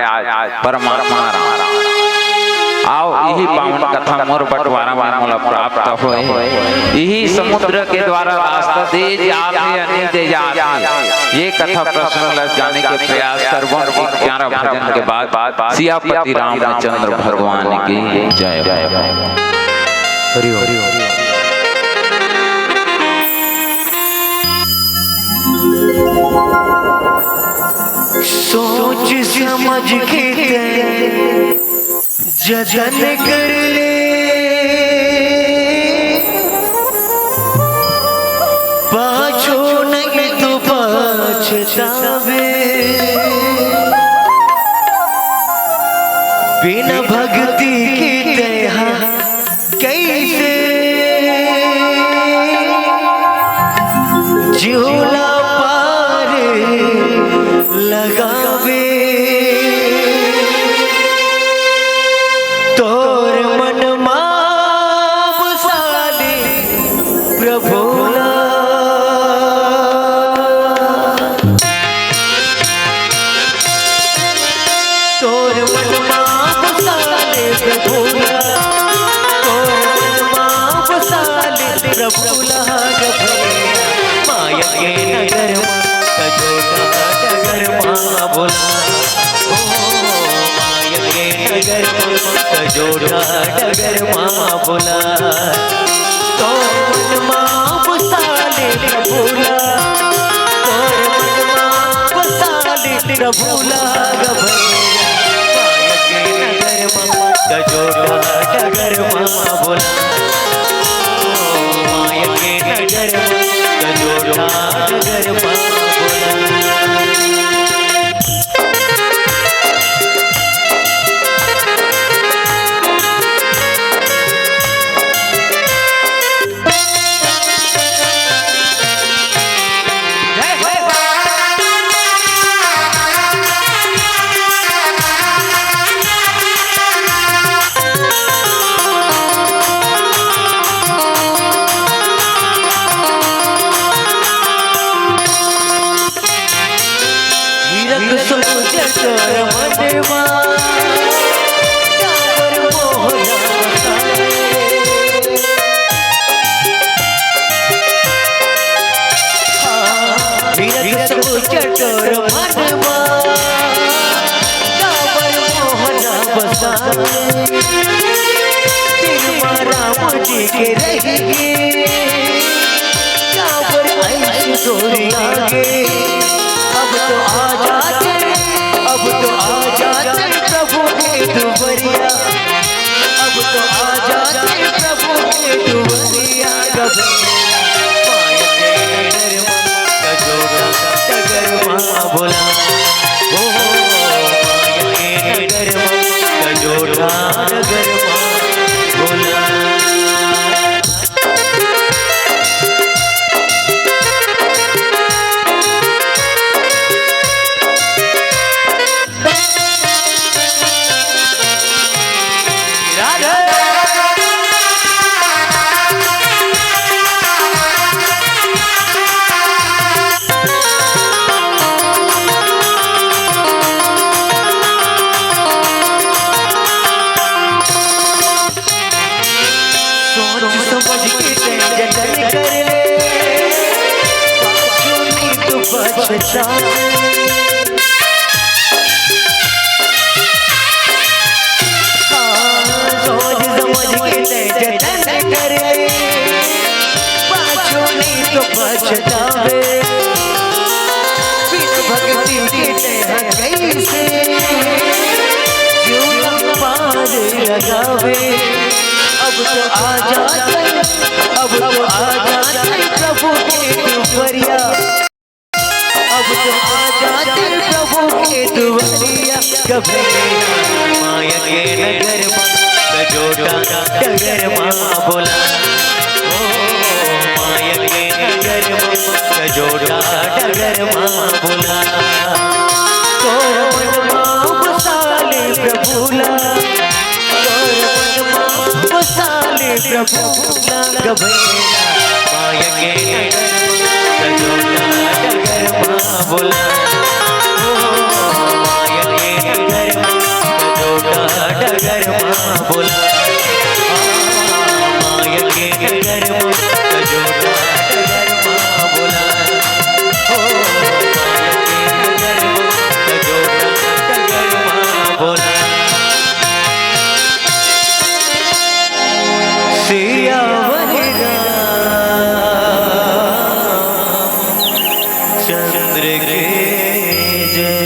परमात्मा राम। अउ इही पावन कथा मोर बंटवारा में मोला प्राप्त होए हे। इही समुद्र के द्वारा रास्ता दे जात हे या नहीं दे जात हे, ये कथा प्रसंग ला जाने के प्रयास करबो। एक प्यारा भजन के बाद सियापति रामचंद्र भगवान की जय हो। हरि ओम। सोच समझ के तैं जतन कर ले, पाछो नहीं तो पछतावे। बिना भक्ति के तैं हा कइसे झूला पार लगावे। तोर मन मा बसा ले प्रभु ला। तोर मन मा बसा ले प्रभु ला, तोर मन मा बसा ले प्रभु ला ग भैया। माया के नगर मा कजोटा डगर मा बोला, ओ माया के नगर मा कजोटा डगर मा बोला। तोर मन मा बसा ले प्रभु ला, तोर मन मा बसा ले प्रभु ला ग भैया। माया के नगर मा कजोटा डगर मा बोला, माया के नगर मा कजोटा डगर मा बोला। हीरक सोच कर मनवा, काबर मोहना बताए। हाँ, चटोर मन मा काबर मोहना बसा, दिल मा राम जी के रहिगे, काबर ऐसी दूरी आगे। अब तो आ जाते, अब तो आ जाते प्रभु के दुआरिया, अब तो आ जाते प्रभु के दुआरिया। गबे माया के नगर मा कजोटा डगर मा बोला, ओ माया के नगर मा कजोटा डगर मा बोला। सोच समझ के तैं जतन कर ले, पाछू नी तो पछतावे। हाँ, सोच समझ के तैं जतन कर ले, पाछू नी तो पछतावे। बिन भक्ति के तैं कइसे जीवन पार लगावे। अब तो आ जाते, अब तो आ जाते प्रभु के दुआरिया, अब तो आ जाते प्रभु के दुआरिया। गबे माया के नगर मा कजोटा डगर मा बोला, ओ माया के नगर मा कजोटा डगर मा बोला। तोर मन मा बसा ले प्रभु ला, तोर मन मा बसा ले प्रभु ला। गबे माया के नगर मा कजोटा डगर मा बोला, ओ माया के नगर मा कजोटा डगर मा बोला, माया के नगर मा कजोटा डगर मा बोला, ओ माया के नगर मा कजोटा डगर मा बोला। सियावर रामचंद्र के जय।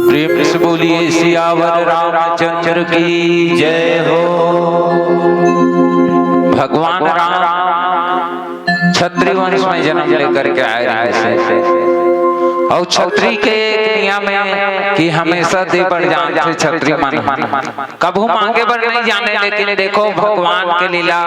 प्रेम से बोलिए सियावर रामचंद्र की जय हो। भगवान राम छत्री वंश में जन्म लेकर के आए रहिसे। अउ छत्री के एक नियम हे कि हमेशा दे बर जानथे छत्री मन। कभू मांगे बर नहीं जाने, लेकिन देखो भगवान के लीला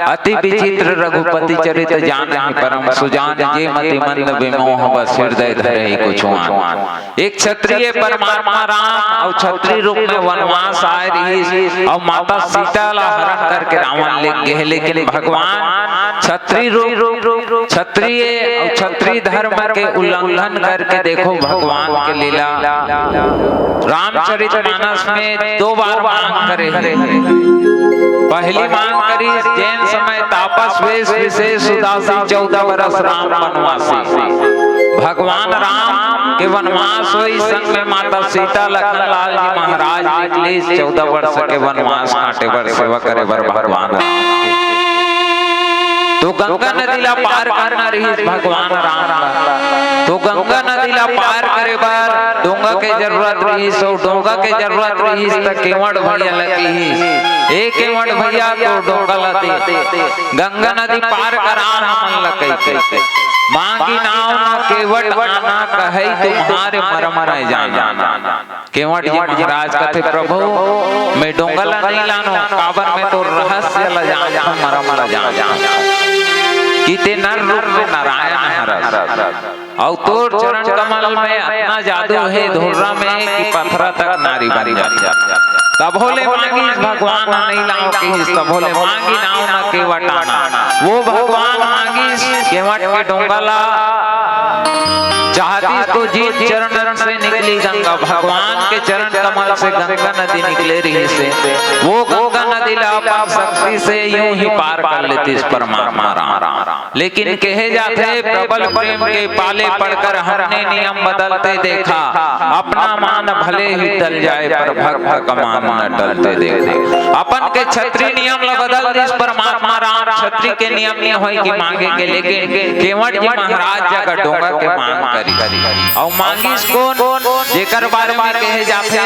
अति विचित्र। रघुपति चरित जानहि परम सुजान, जे मति मंद विमोह बस हृदय धरहि कुछु आन। एक क्षत्रिय परमात्मा राम अउ छत्री रूप में वनवास आए रहिस अउ माता सीता ला हरण करके रावण ले गे हे, लेकिन भगवान छत्री रूप, क्षत्रिय अउ छत्री धर्म के उल्लंघन करके देखो भगवान के लीला। रामचरित मानस में दो बार मांग करे हे। पहली मांग करिस, जेन समय तापस वेश विशेष उदासी चौदह बरस राम वनवासी। भगवान राम के वनवास होइस, संग में माता सीता, लखन लाल जी महाराज निकलिस चौदह वर्ष के वनवास काटे बर, सेवा करे बर भगवान राम के। तो गंगा नदी ला पार करना रहिस भगवान राम ला। तो गंगा नदी ला पार करे बर डोंगा के जरूरत रहिस, अउ डोंगा के जरूरत रहिस त केवट भैया ला किहिस, "ए केवट भैया, तोर डोंगा ला दे।" गंगा नदी पार करा हमन ला कहिके। मांगी नाव न केवट आना, कहई तुम्हारे मरम न जाना। केवट जी महाराज कथे, "प्रभु, मैं डोंगा ला नहीं लानो, काबर मैं तोर रहस्य ला जानथों, मरम ला जानथों। कि ते नर रूप में नारायण हरस।" अउ तोर चरण कमल में अतना जादू हे धुर्रा में कि पथरा तक नारी बन जाथे। तभो ले मांगिस भगवान ह नइ लांव किहिस, तभो ले मांगी नांव न केवट आना। वो भगवान मांगिस केवट के डोंगा ला, चाहतिस तो जिन चरणन से निकली गंगा, भगवान के चरण कमल से गंगा नदी निकले रिहिसे। वो गंगा नदी ला अपन शक्ति से यूं ही पार कर लेतिस परमात्मा राम। लेकिन कहे जाथे, प्रबल प्रेम के पाले पड़कर हमने नियम बदलते देखा। अपना मान भले ही टल जाए, पर भक्त का मान न टलते देखा। अपन के छत्री नियम ला बदल दिस परमात्मा राम। छत्री के नियम नइ होय कि मांगे के, लेकिन केवट जी महाराज जगह डोंगा के मांग करिस। अउ मांगिस कोन? जेकर बारे में कहे जाथे,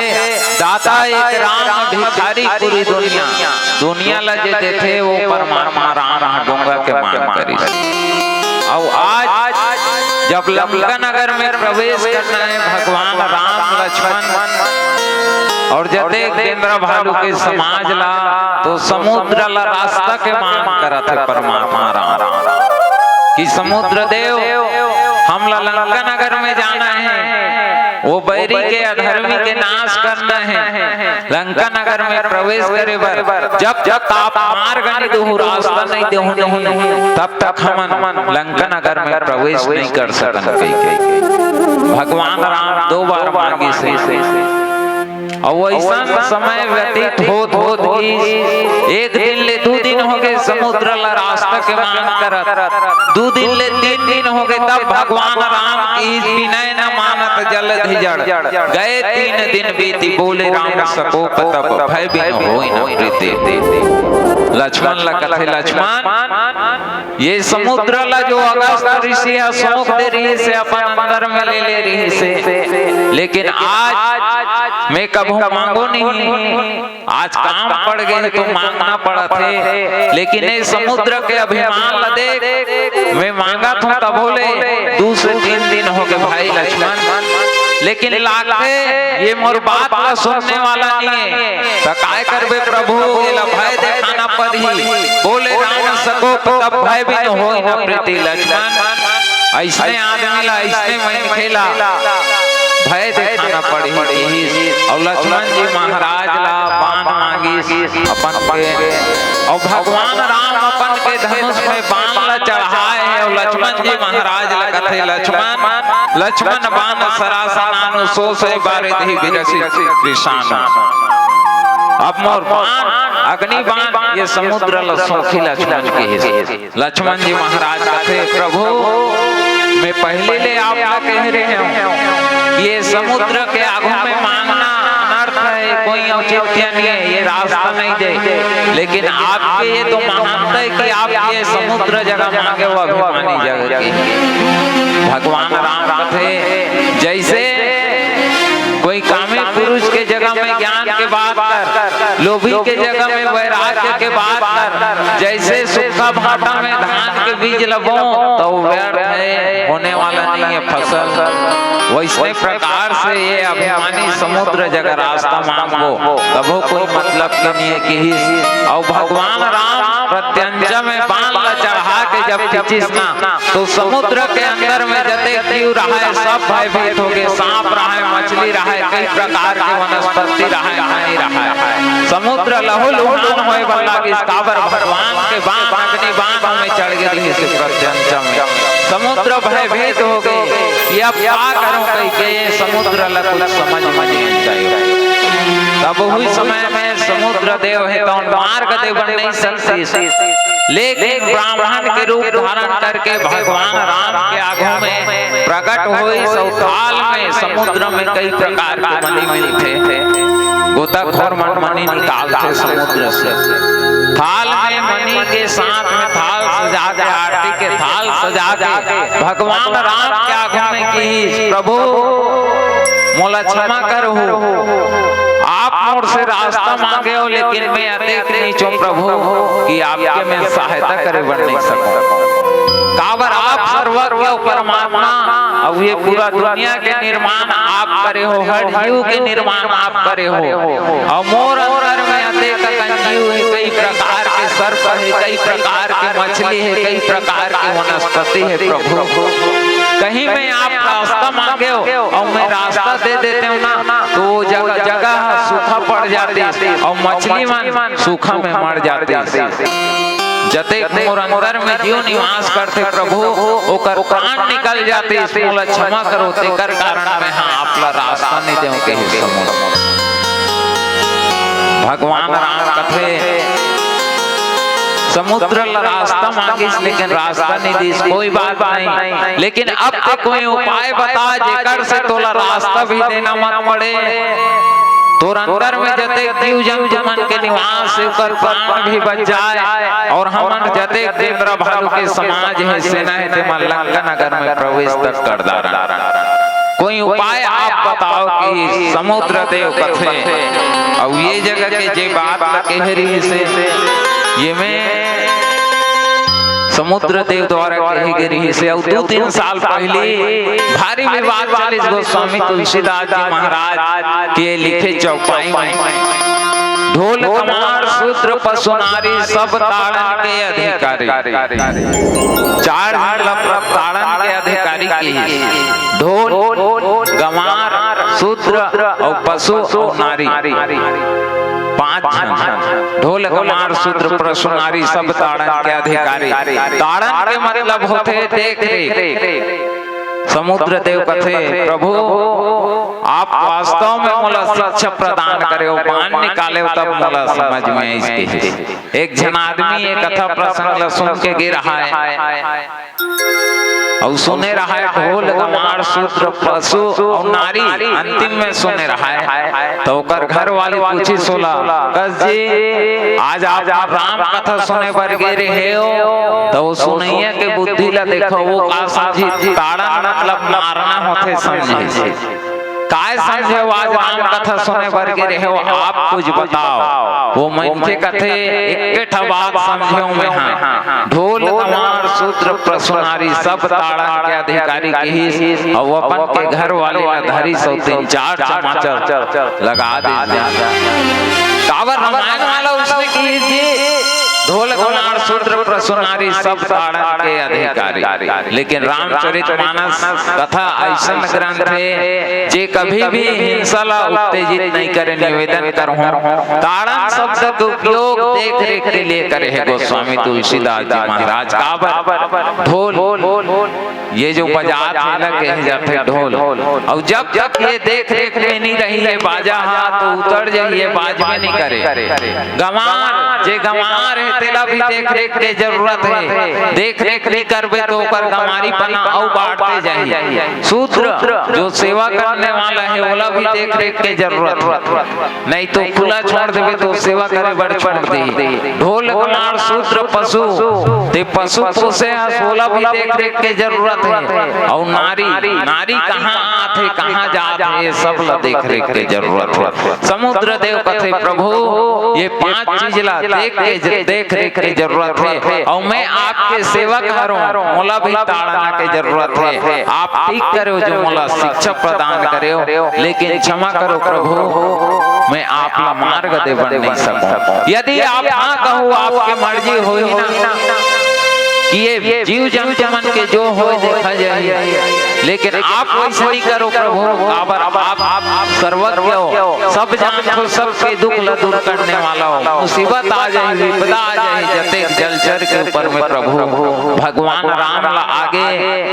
दाता एक राम, भिखारी पूरी दुनिया। दुनिया ला जे देथे, वो परमात्मा राम ह डोंगा के मांग करिस। अउ आज जब लंका नगर में प्रवेश करना हे भगवान राम, लक्ष्मण अउ जतेक बेंदरा भालू के समाज ला, तो समुद्र ला रास्ता के मांग करत हे परमात्मा राम कि समुद्र देव, हमला लंका नगर में जाना हे, वो बैरी के, अधर्मी के नाश करना हे। लंका नगर में प्रवेश करे बर जब तक आप मार्ग नइ देहू, रास्ता नइ देहू नहीं, तब तक हमन लंका नगर में प्रवेश नइ कर सकन कहिके भगवान राम दो बार मांगिस हे। अउ अइसन समय व्यतीत होत होत गिस, एक दिन ले दू दिन होगे समुद्र ला रास्ता के मांग करत, दू दिन ले तीन दिन होगे, तब भगवान राम किहिस बिनय न मानत जलधि जड़। गए तीन दिन बीती, बोले राम सकोप तप, भय बिनु होई न प्रीति। लक्ष्मण ला कथे, लक्ष्मण, ये समुद्र ला जो अगस्त ऋषि ह सोख दे रिहिसे, अपन अंदर में ले ले रिहिसे, लेकिन आज मैं कभू मांगो नहीं, आज काम पड़ गे हे तो मांगना पड़त हे, लेकिन ये समुद्र के अभिमान ला देख, मैं मांगत हूँ तभो ले दू से तीन दिन होगे भाई लक्ष्मण, लेकिन लागथे ये मोर बात ला सुनने वाला नइ हे, त काय करबे प्रभु, एला भय देखाना पड़ही। बोले राम सकोप तप, भय बिनु होई न प्रीति लक्ष्मण। अइसने आदमी ला, अइसने मनखे ला भय देखाना पड़ही किहिस। अउ लक्ष्मण जी महाराज ला बाण मांगिस अपन के, अउ भगवान राम अपन के धनुष में बाण ला चढ़ाए हे। अउ लक्ष्मण जी महाराज ला कथे, लक्ष्मण, लक्ष्मण बाण सरासनानु, सो सै बारिधि बिरसि रिसानु। अब मोर बाण, अग्नि बाण, ये समुद्र ला सोखही लक्ष्मण किहिस। लक्ष्मण जी महाराज कथे, प्रभु, मैं पहले ले आप ला कह रहे हूँ कि ये समुद्र के आगू में मांगना अनर्थ हे, कोई औचित्य नहीं है, ये रास्ता नहीं दे। लेकिन आपके ये तो महानता है कि आप ये समुद्र जगह मांगे, वो अभिमानी जगह की। भगवान राम कथे, जैसे कोई कामी पुरुष के जगह में ज्ञान के बात कर, लोभी के जगह में वैराग्य के बात कर, जैसे सूखा भाटा में धान के बीज ल बों, तो वो व्यर्थ है, होने वाला नहीं है फसल। वैसने प्रकार से ये अभिमानी समुद्र जगह रास्ता मांगबो, तभो कोई मतलब के नहीं है किहिस। अउ भगवान राम प्रत्यंचा में बाण ल चढ़ा के जब खींचिस ना, तो समुद्र के अंदर में जतेक जीव रहय, सब भयभीत होगे। सांप रहय, मछली रहय, कई प्रकार के वनस्पति रहय, हानि रहय। समुद्र लहू लुहान होय बर लागिस, काबर भगवान के बाण, अग्नि बाण में चढ़ गे रिहिस प्रत्यंचा में। समुद्र भयभीत होगे, ये अब का करूं कहिके ये समुद्र ला कुछ समझ में नहीं आए। तब उही समय में समुद्र देव हे, तौन मार्ग दे बर नहीं सकतिस। लेकिन ब्राह्मण के रूप धारण करके भगवान राम के आगू में प्रकट होइस अउ थाल में, समुद्र में कई प्रकार के मणि मिलथे। गोताखोर मन मणि निकालथे समुद्र से। थाल में मणि के साथ में थाल सजा के, आरती के थाल सजा के भगवान राम के आगू में किहिस, प्रभु, मोला क्षमा करहू, आप मोर से रास्ता मांगे हो, लेकिन मैं अतेक नीच हों प्रभु कि आपके मैं सहायता करे बर नहीं सकूं। काबर आप सर्वज्ञ हो परमात्मा, अउ ये पूरा दुनिया के निर्माण आप करे हो, हर जीव के निर्माण आप करे हो, अउ मोर अंदर में अतेक अकन जीव हे, कई प्रकार के सर्प हे, कई प्रकार के मछली हे, कई प्रकार के वनस्पति हे प्रभु। कहीं मैं आप रास्ता मांगेव अउ मैं रास्ता दे देतेंव ना, तो वो जगह, जगह ह सूखा पड़ जातिस अउ मछली मन सूखा में मर जातिस। जतेक मोर अंदर में जीव निवास करथे प्रभु, ओकर प्राण निकल जातिस, मोला क्षमा करो, तेकर कारण मैं हा आप ला रास्ता नइ देंव, कहिस समुद्र। भगवान राम कथे, समुद्र ला रास्ता मांगिस, लेकिन रास्ता नइ दिस। कोई बात नहीं, लेकिन अब ते कोई उपाय बता, जेकर से तोला रास्ता भी देना मत पड़े, तोर अंदर में जतेक जीव जंतु मन के निवास हे, ओकर प्राण भी बच जाए, अउ हमन जतेक बेंदरा भालू के समाज हे, सेना हे, तेमन लंका नगर में प्रवेश तक कर डारन। कोई उपाय आप बताओ, कहिस समुद्र देव कथे। अउ ये जगह के जे बात ल कहे रिहिस हे, ये में समुद्र देव द्वारा कहे गे रिहिस हे। अउ दू तीन साल पहिली भारी विवाद चलिस गोस्वामी तुलसीदास जी महाराज के लिखे चौपाई में, ढोल कमार शूद्र पशु नारी सब ताड़न के अधिकारी। चार झन ल ताड़न के अधिकारी कहिस। ढोल, गंवार, शूद्र अउ पशु अउ नारी, पांच झन। ढोल, गंवार, शूद्र, पशु, नारी सब ताड़न के अधिकारी। ताड़न के मतलब होथे देख रेख। समुद्र देव कथे, प्रभु, आप वास्तव में मोला शिक्षा प्रदान करेव, बाण निकालेव, तब मोला समझ में आइस, कहिस। एक झन आदमी ये कथा प्रसंग ल सुन के गे रहय, अउ सुने रहय ढोल, गंवार, शूद्र, पशु अउ नारी, अंतिम में सुने रहय, त ओकर घर वाली पूछिस ओला, कस जी, आज आप राम कथा सुने बर गे रहेव, त वो सुनइया के बुद्धि ल देखव, वो का समझिस, ताड़न मतलब मारना होथे समझिस। काय समझेव, आज राम कथा सुने बर गे रहेव, आप कुछ बताओ। वो मनखे कथे, एक ठा बात समझेव मैं हा, ढोल, गंवार, शूद्र, पशु, नारी सब ताड़न के अधिकारी कहिस, अउ अपन के घर वाली ला धरिस अउ तीन चार चमाचर लगा दिस। काबर रामायण वाला उसने कहिस जी, ढोल, गंवार, शूद्र, पशु, नारी सब ताड़न के अधिकारी। लेकिन रामचरितमानस कथा अइसन ग्रंथ हे, जे कभी भी हिंसा ला उत्तेजित नइ करे। निवेदन करहूं, ताड़न शब्द के उपयोग देख रेख के लिए करे हे गोस्वामी तुलसीदास जी महाराज। काबर? ढोल, ये जो बजात हे ना, कहे जाथे ढोल, अउ जब तक ये देख रेख में नइ रही ये बाजा हा, तो उतर जाही, ये बाजबे नइ करे। गंवार, जे गंवार हे, तेला भी देख रेख के जरूरत हे। देख रेख नइ करबे तो ओकर गंवारीपना अउ बाढ़ते जाही। शूद्र, जो सेवा करने वाला हे, ओला भी देख रेख के जरूरत हे, नइ तो खुला छोड़ देबे तो सेवा करे बर छोड़ देही। ढोल, गंवार, शूद्र, पशु, ते पशु पोसे हस, ओला भी देख रेख के जरूरत हे। अउ नारी, नारी कहाँ आथे, कहाँ जाथे, ये सब ला देख रेख के जरूरत हे। समुद्र देव कथे, प्रभु, ये पांच चीज ला देख के ज-, देख रेख के जरूरत हे, अउ मैं आपके सेवक हरंव, मोला भी ताड़ना के जरूरत हे। आप ठीक करेव जो मोला शिक्षा प्रदान करेव, लेकिन क्षमा करो प्रभु, मैं आप ला मार्ग दे बर नइ सकंव। यदि आप हाँ कहो, आपके मर्जी होही ना कि ये जीव जंतु मन के जो होय देखा जाही, लेकिन आप वइसे नइ करो प्रभु, काबर आप, आप सर्वज्ञ हो, सब जानथो, सबके दुख ला दूर करने वाला हो। मुसीबत आ जाही, विपदा आ जाही, जतेक जलचर के ऊपर में प्रभु भगवान राम ला आगे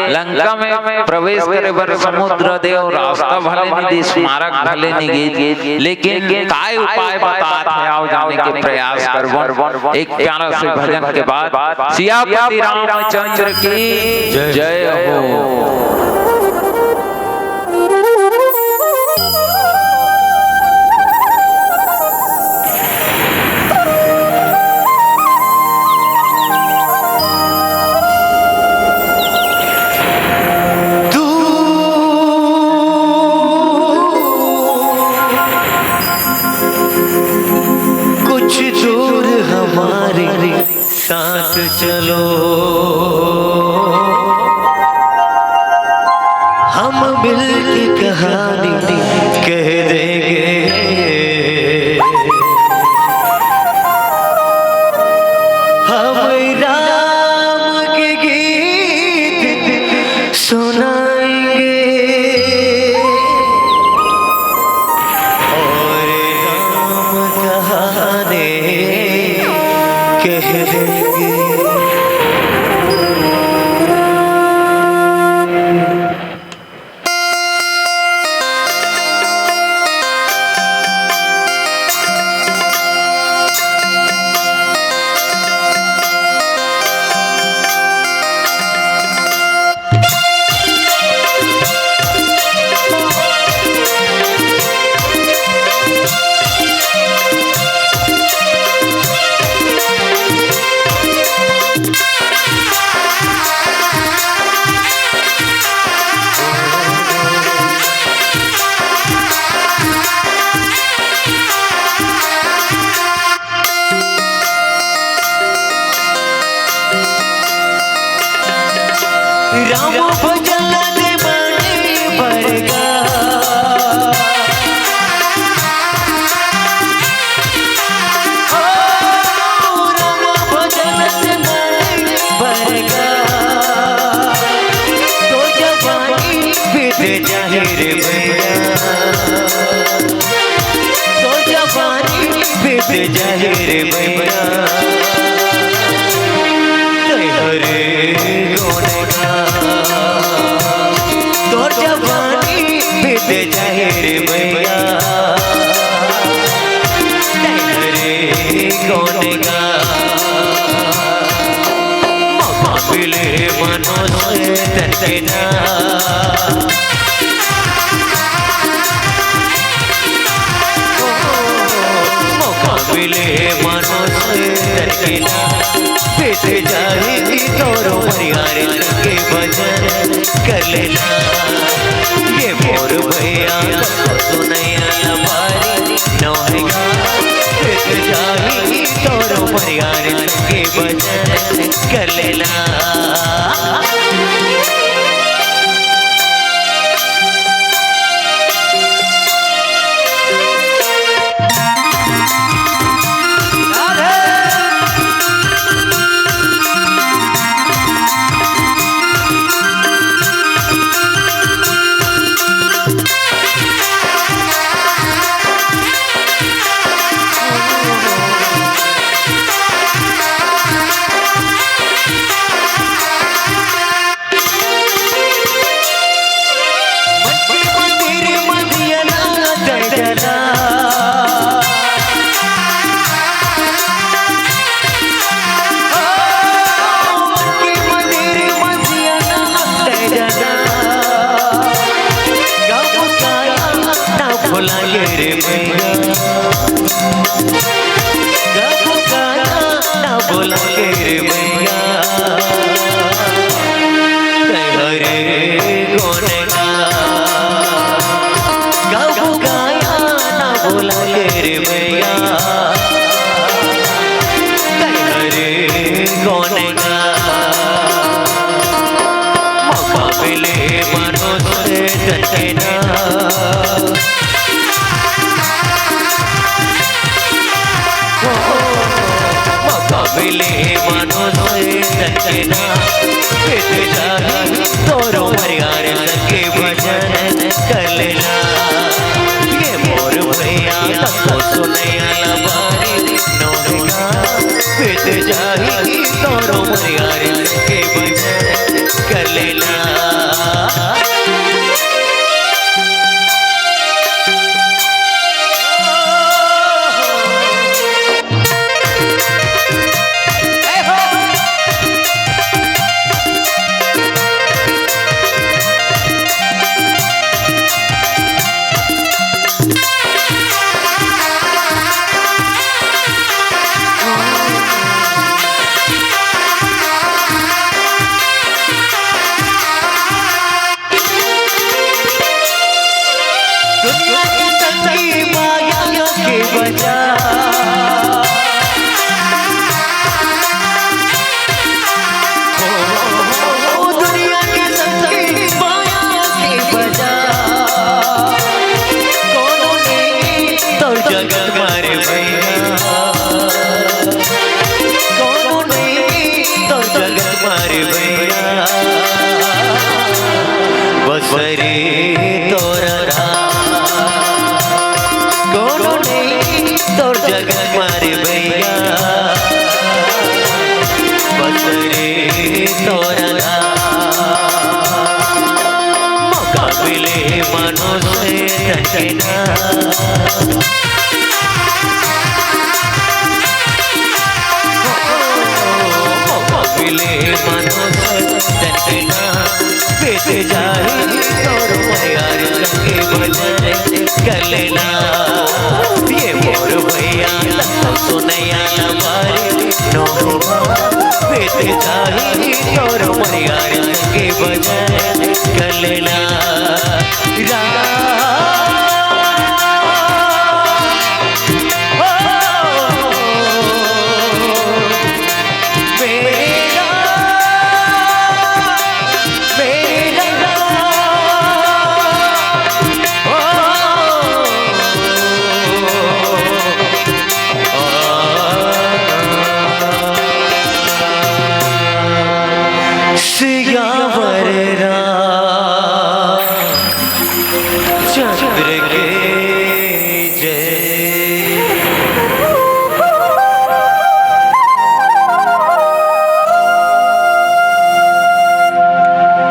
लंका में प्रवेश करे बर समुद्र देव रास्ता भले नइ दिस, मार्ग भले नइ गिस, लेकिन काय उपाय बतात हे, आओ जाने के प्रयास करबो। एक प्यारा से भजन के बाद सियापति रामचंद्र की जय हो। तू कुछ दूर हमारे साथ चलो, हम मिलके कहानी कह देंगे। हम राम के गीत सुना भजन दे माने बरगा। ओ राम भजन दे माने बरगा। तो जवानी बीत जाहिर भैया। तो जवानी बीत जाहिर भैया। हरे गोनगा। तोर जवानी बीत जाहिर भैया। हरे गोनगा। मौका मिले मनुष्य तन के ना। मौका मिले मनुष्य तन के ना। बीत जाही तोरो परिवार के भजन कर लेना। ये मोर भैया सुनैया लबारी नौहेगा। बीत जाही तोरो परिवार के भजन कर लेना।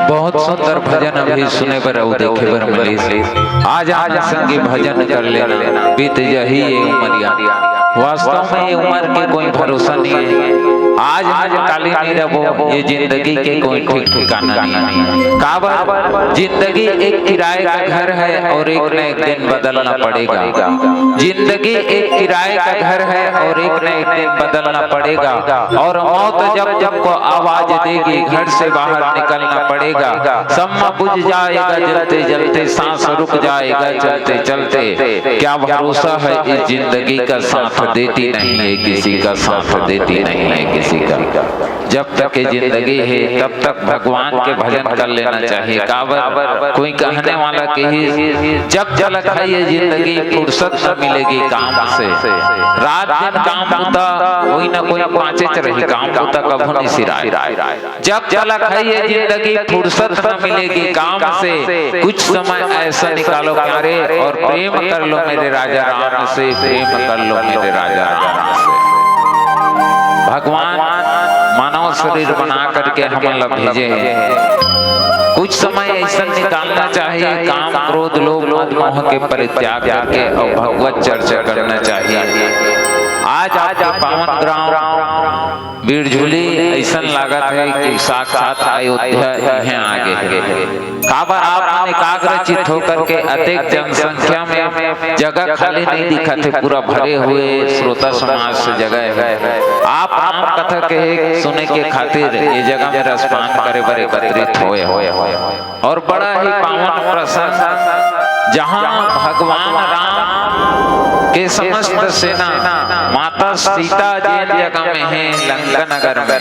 बहुत सुंदर भजन अभी सुने बर अउ देखे बर मिलिस। आ जाना संगी भजन कर लेना, बीत जही ये उमरिया। वास्तव में ये उमर के कोई भरोसा नहीं है। आज आज काली नहीं रबो, ये जिंदगी के कोई ठीक ठिकाना नहीं है। काबर जिंदगी एक किराए का घर है और एक न एक दिन बदलना पड़ेगा। जिंदगी एक किराए का घर है और एक न एक दिन बदलना पड़ेगा। और मौत जब जब को आवाज देगी, घर से बाहर निकलना पड़ेगा। सम्मा बुझ जाएगा जलते जलते, सांस रुक जाएगा चलते चलते। क्या भरोसा है इस जिंदगी का साथ देती नहीं है, किसी का साथ देती नहीं है किसी का। जब तक ये जिंदगी है तब तक भगवान के भजन कर लेना चाहिए। काबर कोई कहने वाला कही, जब तलक है ये जिंदगी फुर्सत न मिलेगी काम से। रात दिन काम होता, कोई ना कोई पाँचे च रही, काम होता कभू नहीं सिराए। जब तलक है ये जिंदगी फुर्सत न मिलेगी काम से, कुछ समय ऐसा निकालो प्यारे और प्रेम कर लो मेरे राजा राम से, प्रेम कर लो मेरे राजा राम से। भगवान मानव शरीर बना करके हमन ला भेजे हैं। कुछ समय ऐसा निकालना चाहिए, काम, क्रोध, लोभ, मद, मोह के परित्याग करके और भगवत चर्चा करना चाहिए। आज आपके पावन ग्राम बीरझुली ऐसन लागत है कि साक्षात अयोध्या इहें आगे है। काबर आप मन एकाग्र चित्त होकर के अतेक जनसंख्या में जगह खाली नहीं दिखत है, पूरा भरे हुए श्रोता समाज से जगह है। आप राम कथा कहे सुने के खातिर ये जगह में रसपान करे बर एकत्रित होए हो। और बड़ा ही पावन प्रसंग, जहाँ भगवान राम के समस्त सेना माता सीता जेन जगह में है, लंका नगर में,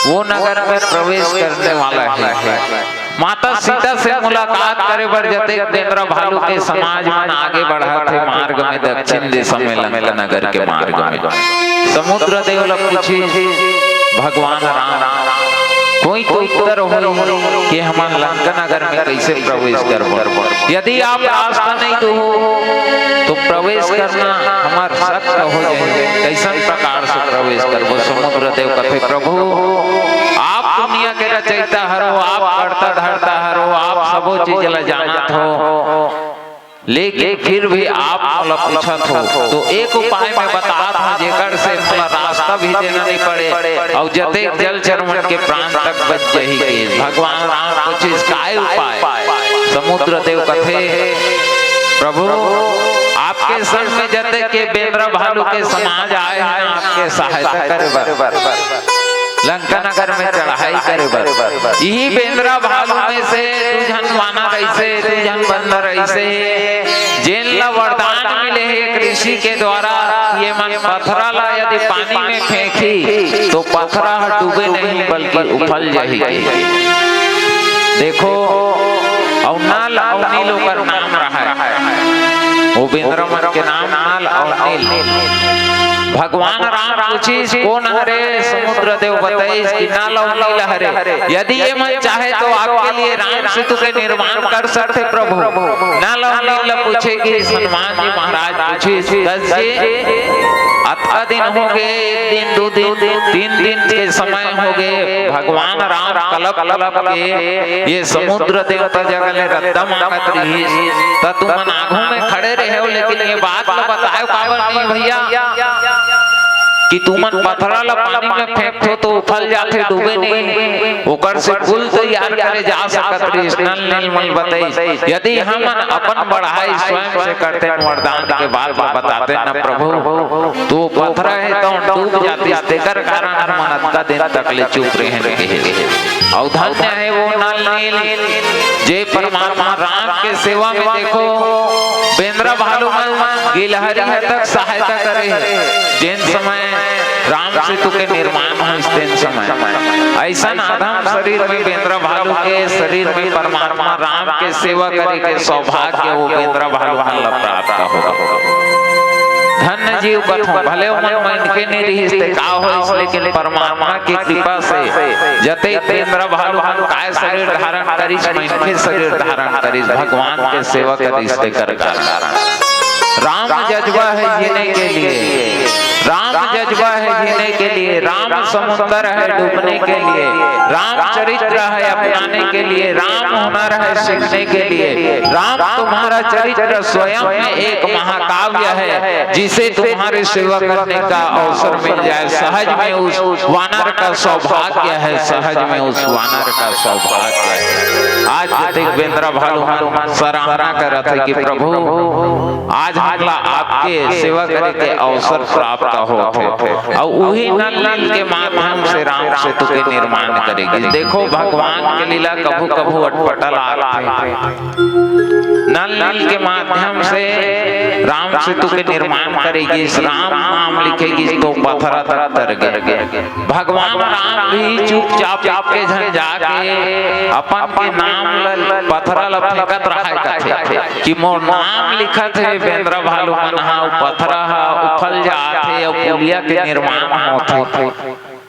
वो नगर में प्रवेश करने वाला है। माता सीता से मुलाकात करे बर जतेक बेंदरा भालू के समाज मन आगे बढ़त हे मार्ग में, दक्षिण दिशा में लंका नगर के मार्ग में। समुद्र देव ला पूछिस भगवान राम, कोई तो उत्तर होई कि हमन लंका नगर में कैसे प्रवेश करबो। यदि आप रास्ता नहीं दो तो प्रवेश करना हमर शक हो जाए, कैसन प्रकार से प्रवेश करबो? समुद्र देव कथे, प्रभु, आप दुनिया के रचयिता हरो, आप कर्ता धर्ता हरो, आप सबो चीज ला जानत हो, लेकिन फिर भी आप मोला पूछत हो, तो एक उपाय मैं बतात हूँ, जेकर से मोला रास्ता भी देना नहीं पड़े और जतेक जलचर मन के प्राण तक बच जाही। के भगवान राम पूछिस, "काय उपाय?" समुद्र देव कथे, "प्रभु, आपके संग में जतेक के बेंदरा भालू के समाज आए हैं आपके सहायता करे बर, लंका नगर में चढ़ाई करे बर। इही बेंदरा भालू में से दू झन वानर ऐसे, दू झन बंदर ऐसे, जेन ला वरदान मिले हे एक ऋषि के द्वारा, ये मन पथरा ला यदि पानी में फेंकही तो पथरा ह डूबे नहीं बल्कि उफल जाही।" के देखो, अउ नल अउ नील ओकर नाम रहय। वो बेंदरा मन के नाम नल अउ नील। भगवान राम पूछिस, "कोन हरे?" समुद्र देव बताइस कि नल अउ नील हरे। यदि ये मन चाहे तो आपके लिए राम सेतु के निर्माण कर सकथे प्रभु। नल अउ नील ला पूछे कि हनुमान जी महाराज पूछिस, "दस जी, अतका दिन हो गे, एक दिन, दू दिन, तीन दिन के समय हो गे, भगवान राम कलप कलप के ये समुद्र देवता जगह ले रद्दा मांगत रिहिस, त तुमन आघू में खड़े रहे हो, लेकिन ये बात ला बताए काबर नहीं भैया कि तुमन पथरा ला पानी में फेंकथो तो उफल जाथे, डूबे नहीं, ओकर से पुल तैयार करे जा सकत रिहिस।" नल नीलमल बताइस, "यदि हमन अपन बढ़ाई स्वयं से करते, वरदान के बात ला बताते न प्रभु, तो पथरा हे तो डूब जातिस, तेकर कारण हमन अतका दिन तक ले चुप रहेन," कहे। अउ धन्य हे वो नल नील, जे परमात्मा राम के सेवा में, देखो, बेंदरा भालू मन गिलहरी ह तक सहायता करे हे, जेन समय राम सेतु के निर्माण होइस तेन समय। ऐसन अधम शरीर में बेंदरा भालू के शरीर में परमात्मा राम के सेवा करे के सौभाग्य वो बेंदरा भालू मन ला प्राप्त होगा। धन्य जीव कथों, भले ओमन मनखे नहीं रिहिस ते का होइस, लेकिन परमात्मा के कृपा से जते बेंदरा भालू मन काय शरीर धारण करिस, मनखे शरीर धारण करिस, भगवान के सेवा करिस, तेकर कारण। राम जज्बा है जीने के लिए, राम जज्बा है जीने के लिए, राम समुंदर है डूबने के लिए, राम चरित्र है अपनाने के लिए, राम हुनर है सीखने के लिए। राम तुम्हारा चरित्र स्वयं में एक महाकाव्य है, जिसे तुम्हारे सेवा करने का अवसर मिल जाए, सहज में उस वानर का सौभाग्य है, सहज में उस वानर का सौभाग्य है। आज जतेक बेंदरा भालू मन सराहना करत हे कि प्रभु, आज हमला आपके सेवा करे के अवसर प्राप्त होत हे, अउ उही नल नील के माध्यम से राम सेतु के निर्माण करे गिस। देखो, भगवान के लीला कभू कभू अटपटा लागथे। नल नील के माध्यम से राम सेतु के निर्माण करे गिस, राम नाम लिखे गिस तो पथरा तक तर गे। भगवान राम भी चुपचाप एक झन जाके अपन के नाम ल पथरा ल फेंकत रहाय कथे कि मोर नाम लिखत हे बेंदरा भालू मन ह, अउ पथरा ह उफल जात हे अउ पुलिया के निर्माण होत हे।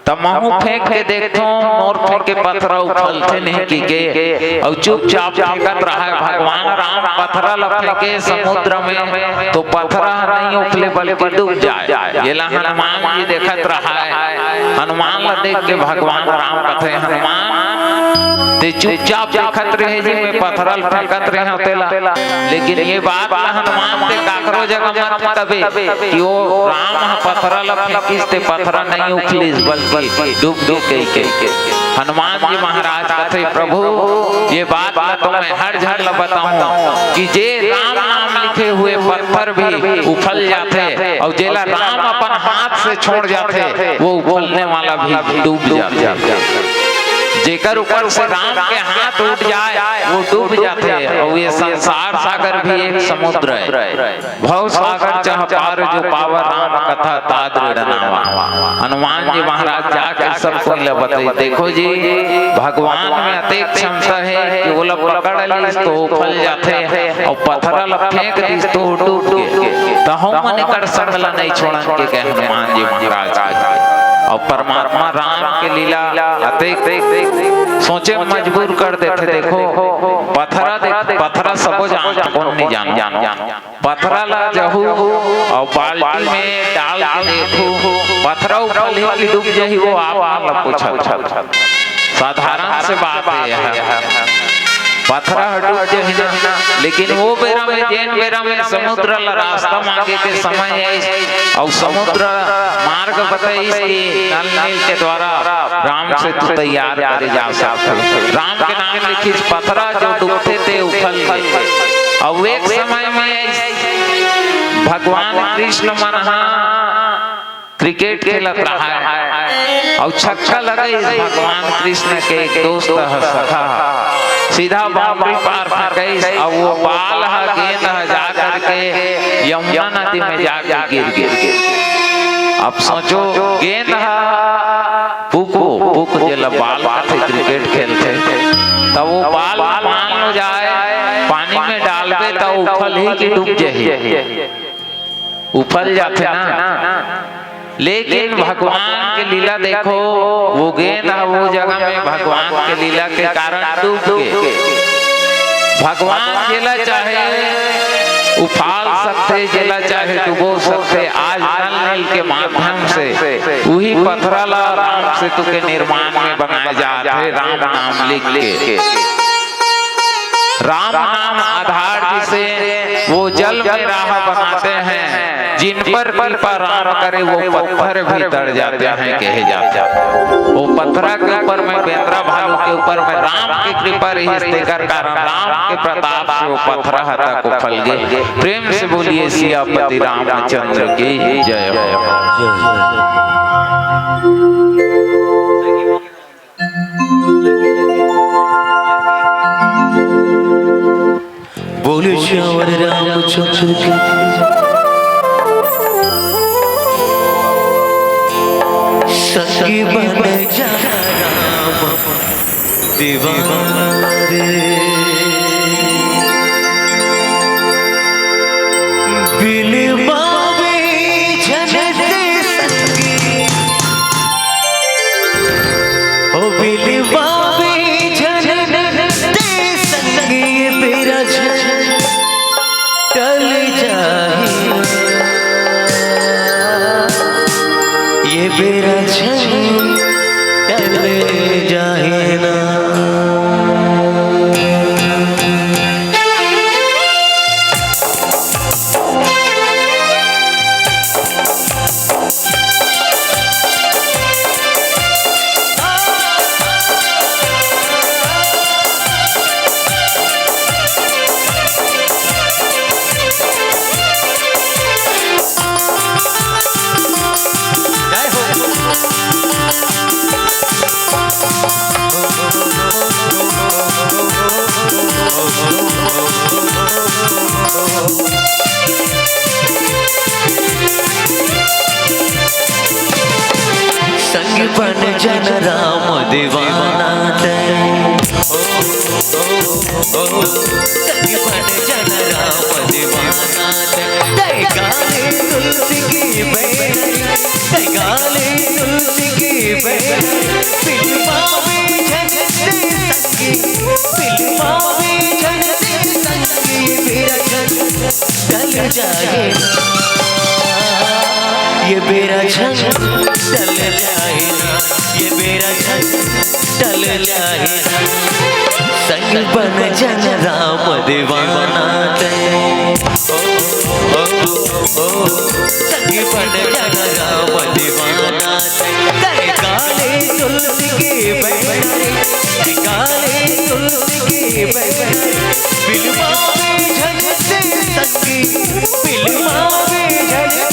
त महूं फेंक के देखथों, मोर फेंके पथरा उफलथे नहीं कि के, अउ चुपचाप फेंकत रहाय। भगवान राम पथरा ल फेंके समुद्र में, तो पथरा ह नहीं उफले बल्कि डूब जाय। येला हनुमान जी देखत रहाय। हनुमान ला देख के भगवान राम कथे, "हनुमान, ते चुपचाप देखत रहे जी, मैं पथरा ल फेंकत रहे हंव तेला, लेकिन ये बात ला हनुमान ते काकरो जगह मत कबे कि वो राम ह पथरा ल फेंकिस ते पथरा नहीं उफलिस बल्कि डूब गे," कहिके। हनुमान जी महाराज कथे, "प्रभु, ये बात ला तो मैं हर झन ला बताऊं कि जे राम नाम लिखे हुए पत्थर भी उफल जाथे, अउ जेला राम अपन हाथ से छोड़ जाथे, वो उफलने वाला भी डूब जाथे।" जेकर ऊपर से राम के हाथ उठ जाय, वो डूब जाथे। अउ ये संसार सागर भी एक समुद्र हे। भव सागर चह पार जो पावा, राम कथा ताद्रिढ़ नावा। हनुमान जी महाराज जाके सब कोई ला बताइस, "देखो जी, भगवान में अतेक क्षमता हे कि ओला पकड़ लिस तो उफल जाथे, अउ पथरा ला फेंक दिस तो डूब गे। तहु मन एकर संग ला नहीं छोड़न," के कहे हनुमान जी महाराज। अउ परमात्मा राम के लीला अतेक सोचे मजबूर कर देथे। देखो, पथरा देख, पथरा सबो जानथे, कोन नहीं जानो। पथरा ला जहू अउ बाल्टी में डाल के देखू, पथरा उफलही कि डूब जही, वो आप मन ला पूछत। साधारण से बात हे यह। पथरा ह डूब जही ना, लेकिन वो बेरा में, जेन बेरा में समुद्र ला रास्ता मांगे के समय आइस, अउ समुद्र मार्ग बताइस कि नल नील के द्वारा राम सेतु तैयार करे जा सकथे। राम के नाम लिखिस, पथरा जो डूबथे ते उफल गे। अउ एक समय में भगवान कृष्ण मन ह क्रिकेट खेलत रहाय, अउ छक्का लगइस भगवान कृष्ण के एक दोस्त ह, सखा ह, सीधा बाउंड्री पार फेंकइस, अउ वो बाल ह, गेंद ह जा करके यमुना नदी में जाके गिर गे। अब सोचो, गेंद ह पुक, पुक जेला बाल कथे, क्रिकेट खेलथे, त वो बाल मान लो जाय, पानी में डालबे त उफलही कि डूब जही? उफल जाथे ना। लेकिन भगवान के लीला देखो, वो गेंद ह वो जगह में भगवान के लीला के कारण डूब गे। भगवान जेला चाहे उफाल सकथे, जेला चाहे डुबो सकथे। आज नल नील के माध्यम से उही पथरा ला राम सेतु के निर्माण में बनाए जात हे, राम नाम लिख के। राम नाम आधार जिसे वो जल में राह बनाते हैं, जिन पर कृपा राम करे वो पत्थर भी तर जाते हैं, कहे जाते हैं। वो पथरा के ऊपर में, बेंदरा भालू के ऊपर में राम की कृपा रहिस, तेकर कारण राम के प्रताप से वो पथरा ह तक उफल गे। प्रेम से बोलिए सियापति रामचंद्र की जय हो। बोले सियावर रामचंद्र की। संगी बन जा राम दीवारे। बिलवावे झन ते संगी, ओ बिलवावे झन ते संगी, ये बेरा झन टल जाही, ये बेरा ओ, ओ, संगी बन जाना राम दीवाना। तै गाले तुलसी के बैनरी, तै गाले तुलसी के बैनरी। बिलवा में झन दे संगी, बिलवा में झन दे संगी, बेरा झन टल जाए। ये बेरा झन टल जाए ना, ये बेरा झन टल जाए ना। संग बन जाना राम दीवाना तै। ओ, ओ, ओ, संग बन जाना राम दीवाना तै। तै गाले तुलसी के बैनरी, तै गाले तुलसी के बैनरी। बिलवा में झन दे संगी, बिलवा में झन दे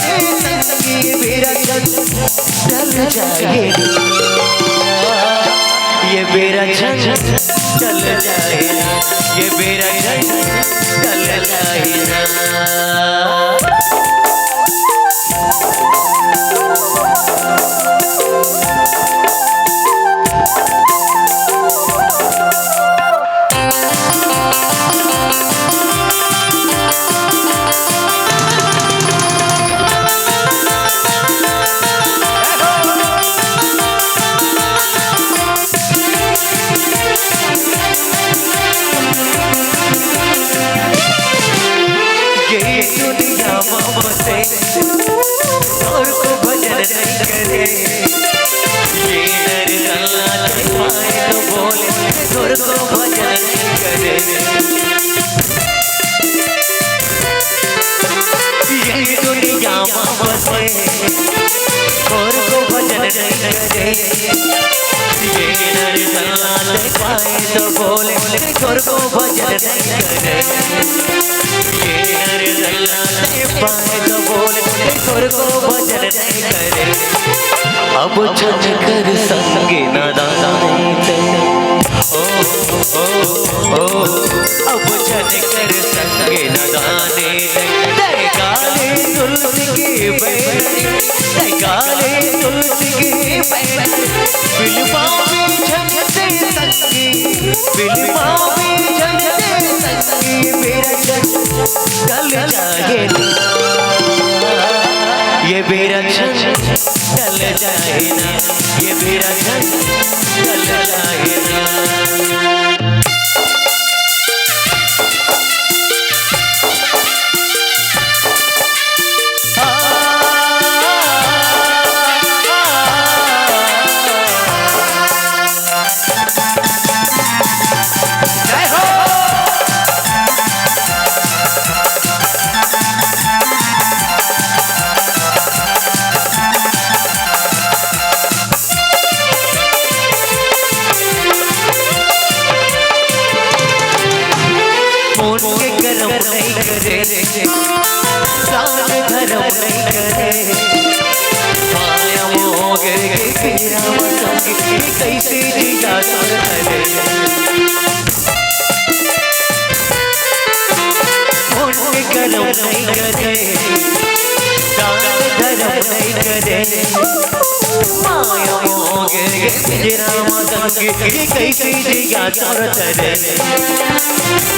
संगी, बेरा झन टल जाए। ये बेरा झन टल जाए ना, ये बेरा झन टल जाए ना। ये दुनिया में बसे, तोर को भजन नहीं करे। ये नर गल्ला के पाए तो बोले, तोर को भजन नहीं करे। ये दुनिया में बसे, तोर को भजन नहीं करे। ये नर गल्ला के पाए तो बोले, तोर को भजन नहीं करे। ये नर गल्ला के पाए तो बोले, तोर को भजन नहीं करे। अब झन कर संगे नदाने तै। ओ, ओ, ओ, अब झन कर संगे नदाने तै। तै गाले तुलसी के बैनरी, तै गाले तुलसी के बैनरी। बिलवा में झन दे संगी, बिलवा में झन दे संगी, बेरा झन टल जाए ना। ये बेरा झन टल जाए ना, ये बेरा झन टल जाए ना। जय हो। मोन के करम नहीं करे, दान धर्म नहीं करे, माया मोह के घेरा में संग कैसे जिया तोर करे। पुण्य करम नहीं करे, दान धर्म नहीं करे, माया मोह के पिंजरा में संग ये कैसे जिया तोर करे।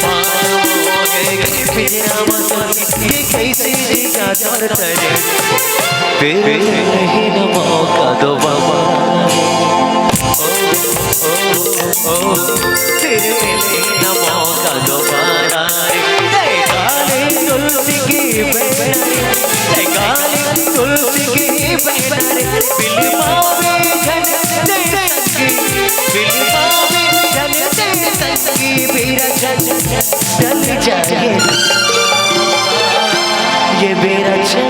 माया मोह के पिंजरा में संग ये कैसे जिया तोर करे। फिर नहीं न मौका दोबारा। ओ, ओ, ओ, ओ, फिर मिले न मौका दोबारा रे। जय काली तुलसी की बैनरी, जय काली तुलसी की बैनरी। बिलवा में झन दे संगी, बिलवा में झन दे संगी, बेरा झन टल जाए। ये बेरा झन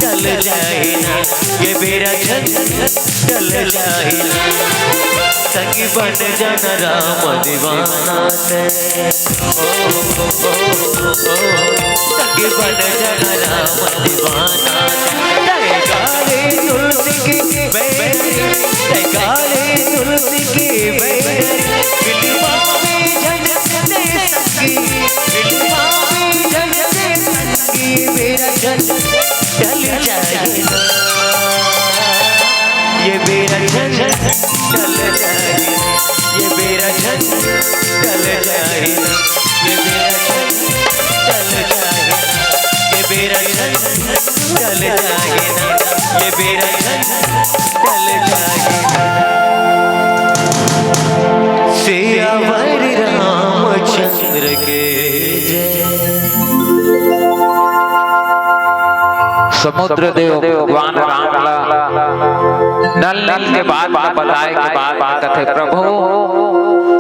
टल जाए ना, ये बेरा झन टल जाए ना। संगी बन जाना राम दीवाना तै। ओ, ओ, ओ, ओ, संगी बन जाना राम दीवाना तै। जय काली तुलसी की बैनरी, जय काली तुलसी की बैनरी। बिलवा में झन दे संगी, बिलवा में झन दे संगी, बेरा झन टल जाए। ये बेरा झन टल जाए, ये बेरा झन टल ये बेरा झन टल जागे ना, ये बेरा झन टल जागे ना, ये बेरा झन टल जागे ना। सियावर रामचंद्र के जय। समुद्र देव भगवान राम ला नल नील के बात ला बताए के बाद कथे, "प्रभु,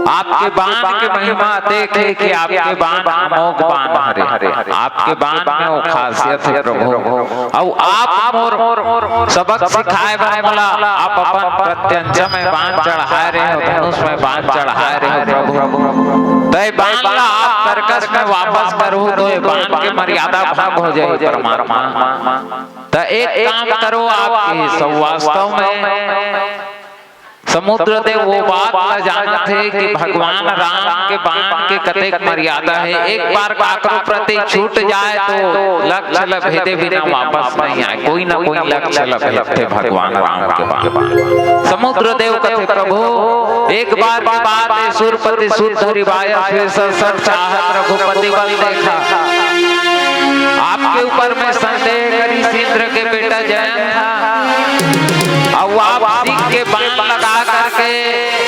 आपके बाण के महिमा अतेक हे कि आपके बाण अमोघ बाण हरे, आपके बाण में वो खासियत हे प्रभु, अउ आप मोर सबक सिखाए बर मोला आप अपन प्रत्यंचा में बाण चढ़ाए रहे हो, धनुष में बाण चढ़ाए रहे हो प्रभु, त ए बाण ला आप तरकस में वापस करहू तो ए बाण के मर्यादा भंग हो जाही परमात्मा।" त एक काम करो, आप ही सब वास्तव में समुद्र देव वो बात ला जानत हे कि भगवान राम के बाण के कतेक मर्यादा हे। एक बार काकरो प्रति छूट जाए तो लक्ष्य ला भेदे बिना वापस नहीं आए, कोई ना कोई लक्ष्य ला भेदथे भगवान राम के बाण। समुद्र देव कथे, "प्रभु, एक बार के बात हे, सुरपति सुत धरि बायस, विषधर सर चाहत रघुपति बल देखा।" आपके ऊपर में संदेह करिस इंद्र के बेटा जयंत हा, अउ आप सिंह के बाण लगा करके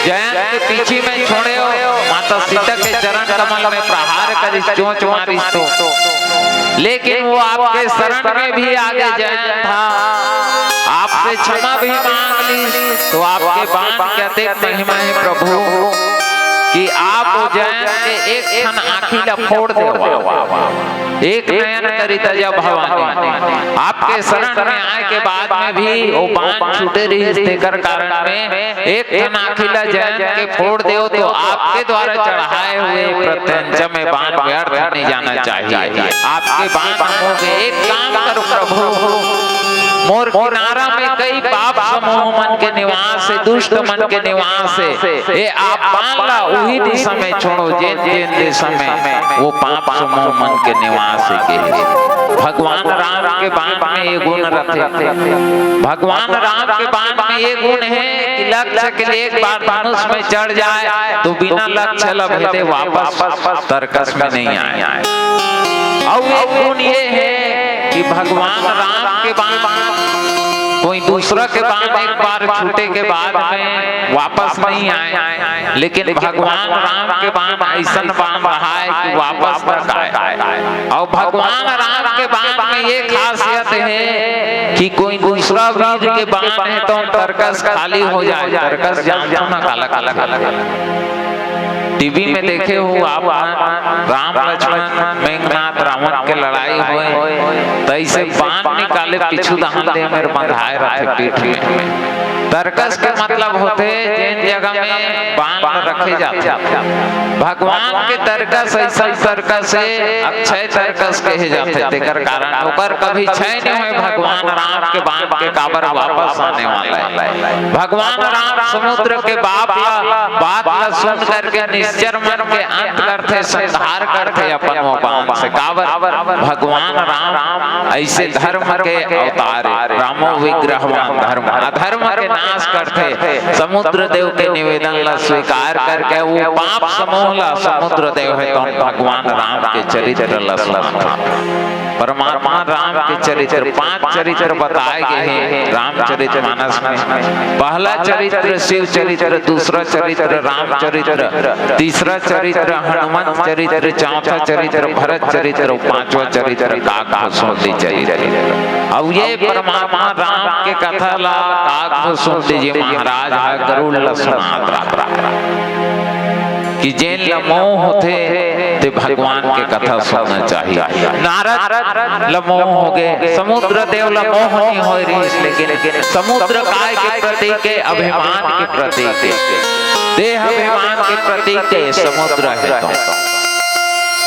जयंत के पीछे में छोड़े हो, माता सीता के चरण कमल में प्रहार करिस, चोंच मारिस तो, लेकिन वो आपके शरण में भी आगे जयंत हा, आपसे क्षमा भी मांग ली, तो आपके बाण के अतेक महिमा हे प्रभु कि आप जयंत के एक ठन आँखी ला फोड़ देवा, एक नयन करी तजा भवानी। आपके शरण में आए के बाद में भी वो बाण छूटे रहिस, तेकर कारण में एक ठन आँखी ला जयंत के फोड़ देव, तो आपके द्वारा चढ़ाए हुए प्रत्यंचा में बाण व्यर्थ नहीं जाना चाहिए। आपके बाण अमोघ हे। एक काम करो प्रभु, मोर किनारा में कई पाप समूह मन के निवास हे, दुष्ट मन के निवास हे। ए आप बाण ला उही दिशा में छोड़ो, जेन जेन दिशा में वो पाप समूह मन के निवास हे के हे। भगवान राम के बाण में ये गुण रथे। भगवान राम के बाण में ये गुण हे कि लक्ष्य के लिए एक बार धनुष में चढ़ जाए तो बिना लक्ष्य ला भेदे वापस तरकस में नहीं आए। अउ एक गुण ये हे कि भगवान राम के बाण कोई दूसरा के बाण एक बार छूटे के बाद में वापस नहीं आए, लेकिन भगवान राम के बाण अइसन बाण रहाय कि वापस तक आए। अउ भगवान राम के बाण में ये खासियत हे कि कोई दूसरा वीर के बाण हे तो तरकस खाली हो जाए। तरकस जानथो ना काला काला काला। टीवी में देखे हो आप मन, राम लक्ष्मण मेघनाथ रावण के लड़ाई होय, त अइसे बाण निकाले पीछू डहन ले मेर बंधाए रथे पीठ में। तरकस के मतलब होथे जेन जगह में बाण रखे जाथे। भगवान के तरकस अइसन तरकस हे, अक्षय तरकस कहे जाथे। तेकर कारण ओकर कभी क्षय नहीं होय भगवान राम के बाण के, काबर वापस आने वाला हे। भगवान राम समुद्र के बाप ला, बात ला सुन करके निश्चर मन के अंत करथे, संहार करथे अपन वो बाण से। काबर? भगवान राम अइसे धर्म के अवतार हे, रामो विग्रहवान धर्म, अधर्म के नाश करथे। समुद्र देव के निवेदन ला स्वीकार करके वो पाप समूह ला, समुद्र देव हे तो भगवान राम के चरित्र ला सुनाथे। परमात्मा राम के चरित्र, पांच चरित्र बताए गे हे रामचरित मानस में। पहला चरित्र शिव चरित्र, दूसरा चरित्र राम चरित्र, तीसरा चरित्र हनुमंत चरित्र, चौथा चरित्र भरत चरित्र अउ पांचवा चरित्र काकभुसुंडी चरित्र। अउ ये परमात्मा राम के कथा ला काकभुसुंडी जी महाराज ह गरुड़ ला सुनात रहा कि जेन ला मोह होथे ते भगवान के कथा सुनना चाहिए। नारद ला मोह होगे, समुद्र देव ला मोह नहीं होय रिहिस, लेकिन समुद्र काय के प्रतीक हे? अभिमान के प्रतीक हे, देह अभिमान के प्रतीक हे समुद्र हे तो।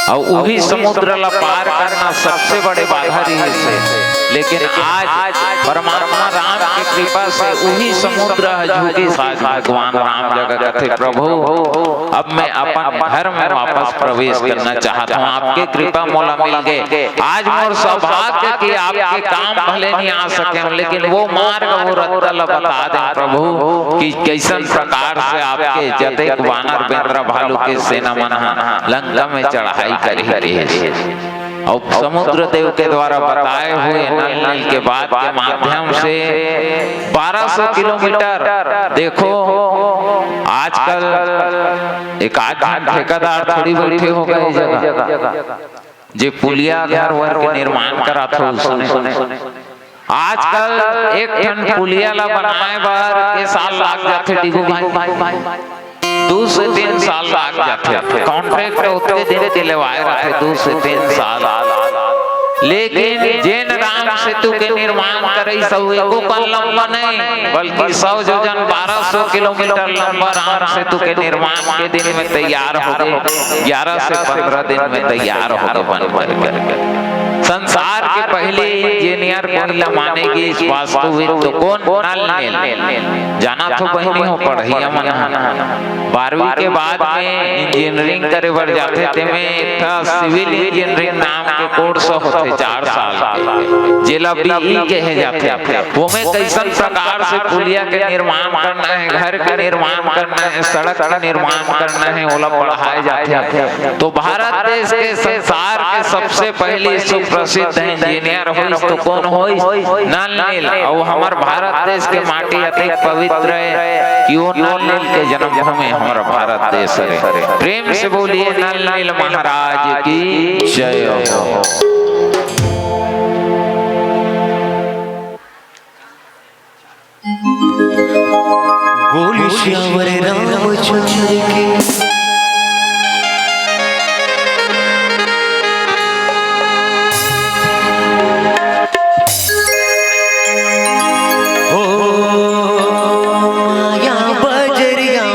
अउ उही समुद्र ला पार करना सबसे बड़े बाधा रिहिस हे। लेकिन आज परमात्मा राम के कृपा से उही समुद्र ह झुकिस। आज भगवान राम जगह कथे, "प्रभु, अब मैं अपन घर में वापस प्रवेश करना चाहत हूँ, आपके कृपा मोला मिल गे। आज मोर सौभाग्य कि आपके काम भले नहीं आ सके, लेकिन वो मार्ग, वो रद्दा ला बता दे प्रभु कि कैसन प्रकार से आपके जतेक वानर, बेंदरा, भालू के सेना मन ह लंका में चढ़ाई करही।" अउ समुद्र देव के द्वारा बताए हुए नल नील के बात के माध्यम से बारह सौ किलोमीटर, देखो, आजकल एक आध ठेकेदार थोड़ी बैठे हो गए जगह, जे पुलिया घर वर के निर्माण करात हो, सुने। आजकल एक ठन पुलिया ला बनाए बर के साल लाग जाथे, डिगू भाई, दू से तीन साल लाग जाथे। कॉन्ट्रैक्ट ओतके दिन के लेवाए रथे, दू से तीन साल। लेकिन जेन राम सेतु के निर्माण करे, सौ एको कन लंबा नहीं, बल्कि सौ जोजन, बारह सौ किलोमीटर लंबा राम सेतु के निर्माण के दिन में तैयार हो गए, ग्यारह से पंद्रह दिन में तैयार हो गए बन करके। संसार के पहले इंजीनियर कोन ला माने गिस, वास्तुविद, तो कोन? नल नील। जाना तो बहिनी हो, पढ़इया मन ह बारहवीं के बाद में इंजीनियरिंग करे बर जाथे, तेमे एक ठा सिविल इंजीनियरिंग नाम के कोर्स होथे चार साल के, जेला बीई कहे जाथे। ओमे कैसन प्रकार से पुलिया के निर्माण करना है, घर के निर्माण करना है, सड़क के निर्माण करना है, ओला पढ़ाए जाथे। तो भारत देश के संसार के सबसे पहली सुप्रसिद्ध इंजीनियर होइस तो कोन होइस? नल नील। अउ हमर भारत देश के माटी अतेक पवित्र है कि वो नल नील के जन्मभूमि हमर भारत देश हरे। प्रेम से बोलिए नल नील महाराज की जय हो। बोल सियावर रामचंद्र की। ओ माया बजरिया,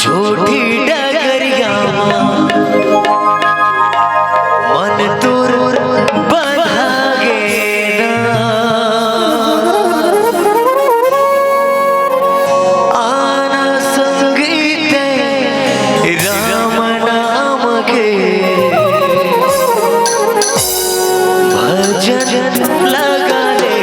छोटी डगरिया, मन तोर बंधा गे ना। आना संगीत राम नाम के भजन लगा ले।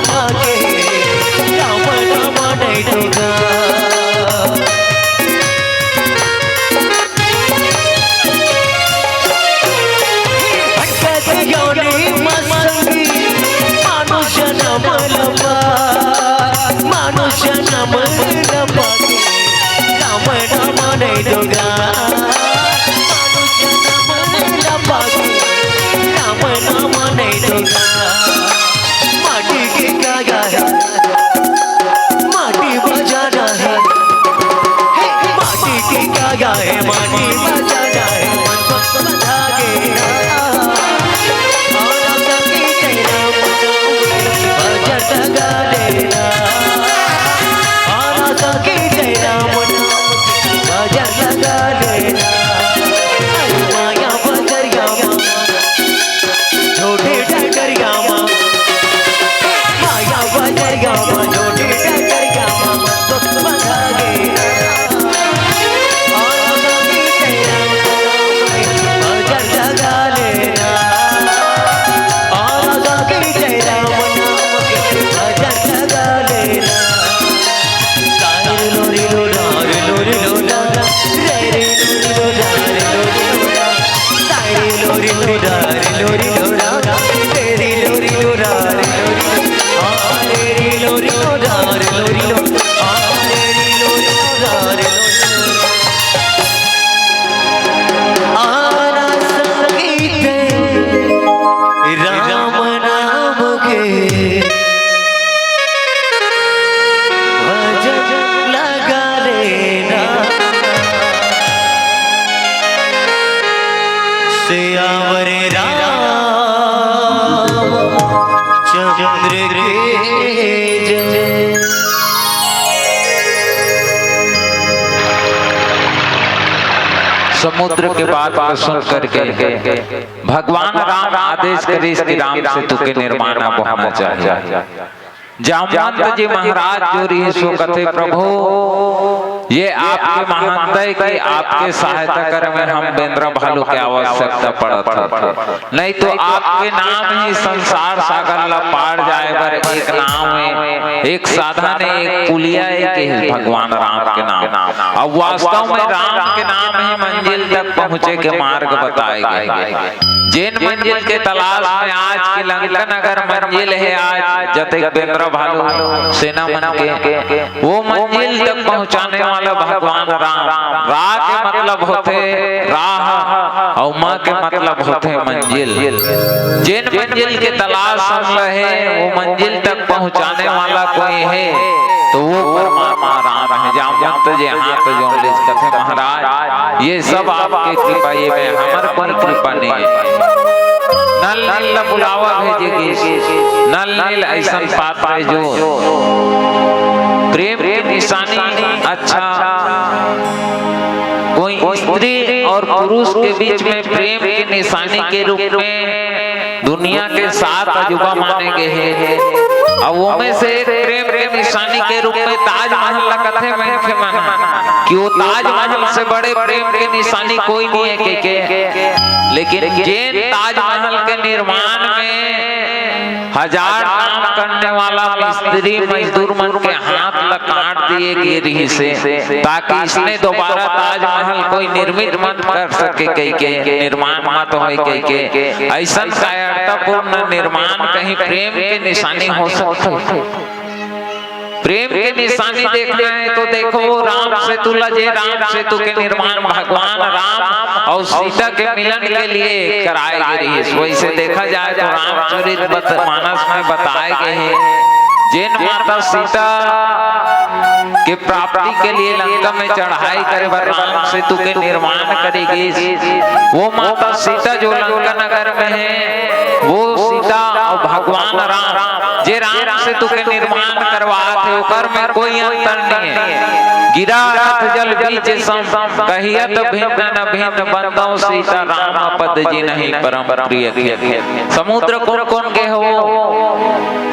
लागे, राम नाम नहीं दूंगा। भटकत योनि मस्तंगी, मानुष जन्म लपा, मानुष जन्म लपा के, राम नाम नहीं दूंगा। मानुष जन्म लपा के, राम नाम नहीं दूंगा। माटी के काया है, माटी बजाना है। हे, माटी के काया है, माटी बजाना है। मन को समझा के ना। और सखी तेरा भजन गा लेना। और सखी तेरा भजन गा लेना। अरे माया बजरिया छोटे डगरिया मा, माया बजरिया मा, छोटे डगरिया मा, मन तो बंधा गे। और सखी तेरा भजन लगा लेना, और सखी तेरा भजन लगा लेना। तारे लोरी लो, तारे लोरी लो, रे रे लोरी लो, तारे लोरी लो, तारे लोरी लो, तारे लोरी लो, रे रे लोरी लो, तारे लोरी लो, आ रे रे लोरी लो, तारे लोरी लो, आ रे रे लोरी लो, तारे लोरी लो। आना संगीत राम नाम के भजन लगा लेना। सियावर रामचंद्र के जय। समुद्र के बात को सुन करके भगवान राम आदेश करिस कि राम सेतु के निर्माण अब होना चाहिए। जामवंत जी महाराज जो रहिस वो कथे, "प्रभु, ये आपके महानता हे कि आपके सहायता करे में हम बेंदरा भालू के आवश्यकता पड़त हे, नहीं तो आपके नाम ही संसार सागर ला पार जाए बर एक नाव हे, एक साधन हे, एक पुलिया हे कि भगवान राम के नाम।" अब वास्तव में राम के नाम ही मंजिल तक पहुँचे के मार्ग बताए गए हे। जेन मंजिल के तलाश में आज की लंका नगर मंजिल हे, आज जतेक बेंदरा भालू सेना मन के, वो मंजिल तक पहुँचाने वाला भगवान राम। रा के मतलब होथे राह, अउ म के मतलब होथे मंजिल। जेन मंजिल के तलाश हम ल हे, वो मंजिल तक पहुँचाने वाला कोई हे, तो वो परमात्मा राम हे। जामवंत जी हाथ जोड़ लिस, कथे, "महाराज, ये सब आपके कृपा, ये में हमर कोई कृपा नहीं हे।" नल नील ला बुलावा भेजे गिस। नल नील अइसन पात्र हे जो प्रेम के निशानी, अच्छा, कोई स्त्री और पुरुष के बीच में प्रेम के निशानी के रूप में दुनिया के सात अजूबा माने गे हे। अउ ओमे से एक प्रेम के निशानी के रूप में ताजमहल ला कथे मनखे मन कि वो ताजमहल से बड़े प्रेम के निशानी कोई नहीं हे के, के। लेकिन जेन ताजमहल के निर्माण में हजार काम करने वाला मिस्त्री मजदूर मन के हाथ ला काट दिए गे रिहिस हे, ताकि इसने दोबारा ताजमहल कोई निर्मित मत कर सके कहिके, निर्माण मत होए कहिके। अइसन कायरतापूर्ण निर्माण कहीं प्रेम के निशानी हो सकथे? प्रेम के निशानी देखना हे तो देखो, वो राम सेतु ला, जे राम सेतु के निर्माण भगवान राम अउ सीता के मिलन के लिए कराए गे रिहिस। वइसे देखा जाए तो रामचरित बत-, मानस में बताए गे हे, जेन माता सीता के प्राप्ति के लिए लंका में चढ़ाई करे बर राम सेतु के निर्माण करे गिस, वो माता सीता जो लंका नगर में हे, वो सीता अउ भगवान राम, जे राम सेतु के निर्माण करवात हे, ओकर में कोई अंतर नहीं हे। गिरा रथ जल बीच सम, कहियत भिन्न न भिन्न, बंदौ सीता राम पद जिनहि परम प्रिय कीन्ह। समुद्र कोन कोन गे हो?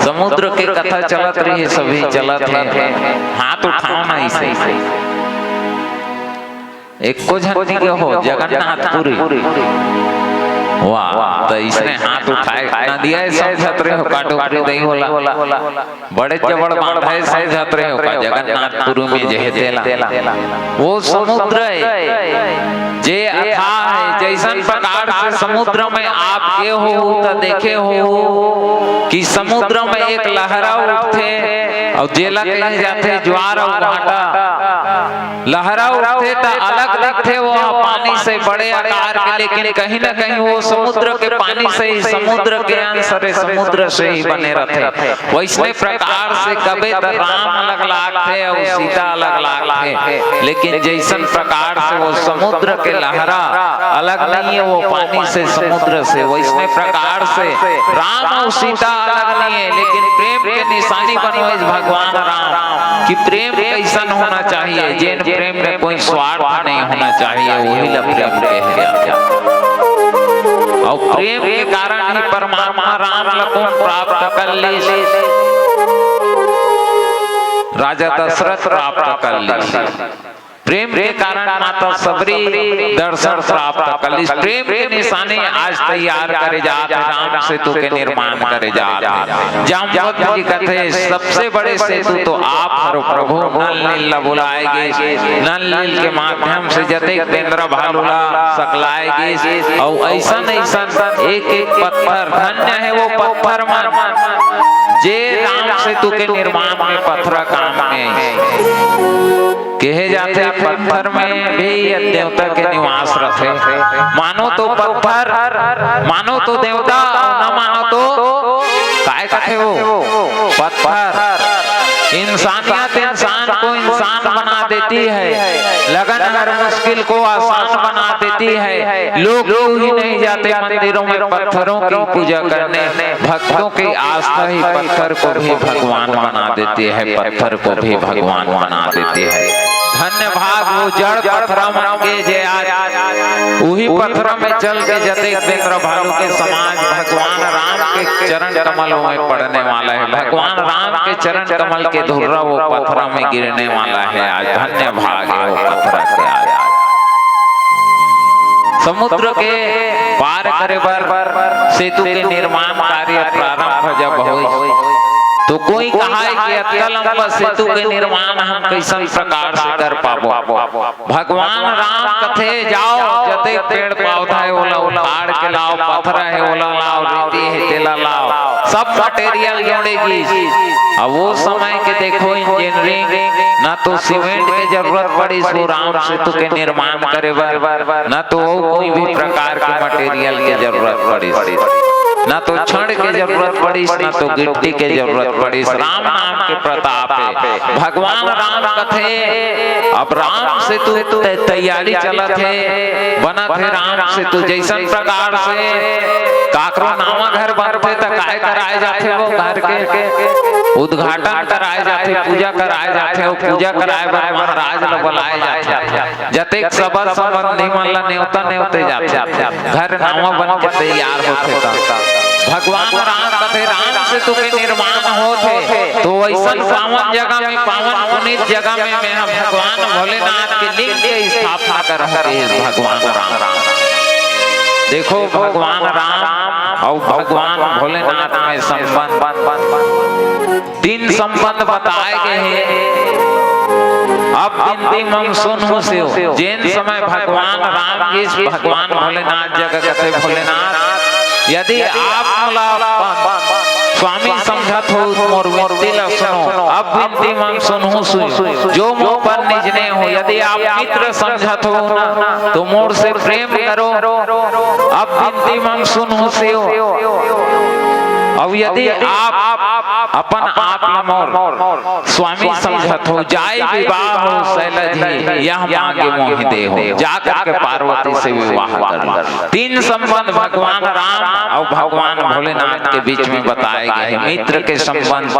समुद्र के कथा चलत रहिस, सभी चलत हे, हाथ उठाओ ना अइसे। एको झन नइ गे हो, जगन्नाथपुरी। वाह, त इसने हाथ उठाए नदिया समझत रहे हो, काटो करी दई होला। बड़े जबड़ बांधा है, समझत रहे हो का जगन्नाथपुरी में जे हे तेला। वो समुद्र है, जे अथाह है। जैसन प्रकार से समुद्र में आप गे हो त देखे हो कि समुद्र में एक लहरा उठथे अउ जेला कहे जाथे ज्वार अउ भाटा। लहरा उठथे त अलग दिखथे वो पानी से बड़े आकार के, लेकिन कहीं ना कहीं वो समुद्र के पानी से ही, समुद्र के अंश हरे, समुद्र से ही बने रहथे। वैसने प्रकार से कबे त राम अलग लागथे अउ सीता अलग लागथे, लेकिन जैसन प्रकार से वो समुद्र के लहरा अलग नहीं है वो पानी से, समुद्र से, वैसने प्रकार से राम अउ सीता अलग नहीं है, लेकिन प्रेम के निशानी बनवाइस भगवान राम कि प्रेम कैसन होना चाहिए, जेन प्रेम में कोई स्वार्थ नहीं होना चाहिए, वही ला प्रेम कहे जाथे। अउ प्रेम के कारण ही परमात्मा राम ला कोन प्राप्त कर लीस? राजा दशरथ प्राप्त कर लीस। प्रेम के कारण माता सबरी दर्शन प्राप्त कर लीस। प्रेम के निशानी आज तैयार करे जात हे, राम सेतु के निर्माण करे जात हे। जाम्बवंत जी कथे, सबसे बड़े सेतु तो आप हरो प्रभु। नल नील ला बुलाए गिस, नल नील के माध्यम से जतेक बेंदरा भालू ला सकलाए गिस, अउ ऐसन ऐसन एक एक पत्थर, धन्य है वो पत्थर मन, जे राम सेतु के निर्माण में पत्थर काम में आइस। कहे जाथे पत्थर में भी ये देवता के निवास रथे। मानो तो पत्थर, मानो तो देवता, अउ न मानो तो काय कथे वो? पत्थर। इंसानियत इंसान को इंसान बना देती है, लगन हर मुश्किल को आसान बना देती है। लोग यूं ही नहीं जाते मंदिरों में पत्थरों की पूजा करने, भक्तों की आस्था ही पत्थर को भी भगवान बना देती है, पत्थर को भी भगवान बना देती है। धन्य भाग वो जड़ पत्थर मन के जे आज उही पत्थर में चल के जतेक बेंदरा भालू के समाज भगवान राम के चरण कमलों में पड़ने वाला है। भगवान राम के चरण कमल के धुर्रा वो पत्थर में गिरने वाला है। आज धन्य भाग है वो पत्थर के आज। समुद्र के पार करे बर सेतु के निर्माण कार्य प्रारंभ जब होइस, तो कोई कहाय कि अतका लंबा सेतु के निर्माण हम कैसन प्रकार से कर पाबो? भगवान राम कथे, "जाओ, जतेक पेड़ पौधा हे, ओला उखाड़ के लाओ, पथरा हे, ओला लाओ, रेती हे, तेला लाओ।" सब मटेरियल जोड़े गिस। अब वो समय के देखो इंजीनियरिंग, ना तो सीमेंट के जरूरत पड़िस वो राम सेतु के निर्माण करे बर, ना तो वो कोई भी प्रकार के मटेरियल के जरूरत पड़िस, ना तो छड़ के जरूरत पड़िस, ना तो गिट्टी के जरूरत पड़िस। राम नाम के प्रताप हे। भगवान राम कथे, अब राम सेतु तै-, तैयारी चलत हे, बनत हे राम सेतु। जैसन प्रकार से काकरो नावा घर बनथे त काय कराए जाथे वो घर के? उद्घाटन कराए जाथे, पूजा कराए जाथे, अउ पूजा कराए बर महाराज ल बुलाए जाथे। जतेक सगा संबंधी मन ल नेवता नेवते जाथे, घर नावा बन के तैयार होथे त। भगवान राम कथे, राम सेतु के निर्माण होथे, तो वैसन पावन जगह में, पावन पुनीत जगह में मैं ह भगवान भोलेनाथ के लिंग के स्थापना करहूं, कहिस भगवान राम। देखो, भगवान राम अउ भगवान भोलेनाथ में संबंध। तीन संबंध बताए गए हे। अब बिनती मम सुनहु शिव। जेन समय भगवान राम गिस भगवान भोलेनाथ जग कथे, भोलेनाथ, यदि आप मोला अपन स्वामी समझत हो, मोर विनती ला सुनो। अब बिनती मम सुनहु शिव, जो मोर पर निज नेव हो। यदि आप मित्र समझत हो ना, तो मोर से प्रेम करो। अब बिनती मम सुनहु शिव। अउ यदि आप अपन आप ला मोर स्वामी समझत हो, जाय विवाह हो शैलजी, यह मांगे मोहि देहु। जा करके पार्वती से विवाह कर लो। तीन संबंध भगवान राम अउ भगवान भोलेनाथ के बीच में बताए गए हैं। मित्र के संबंध,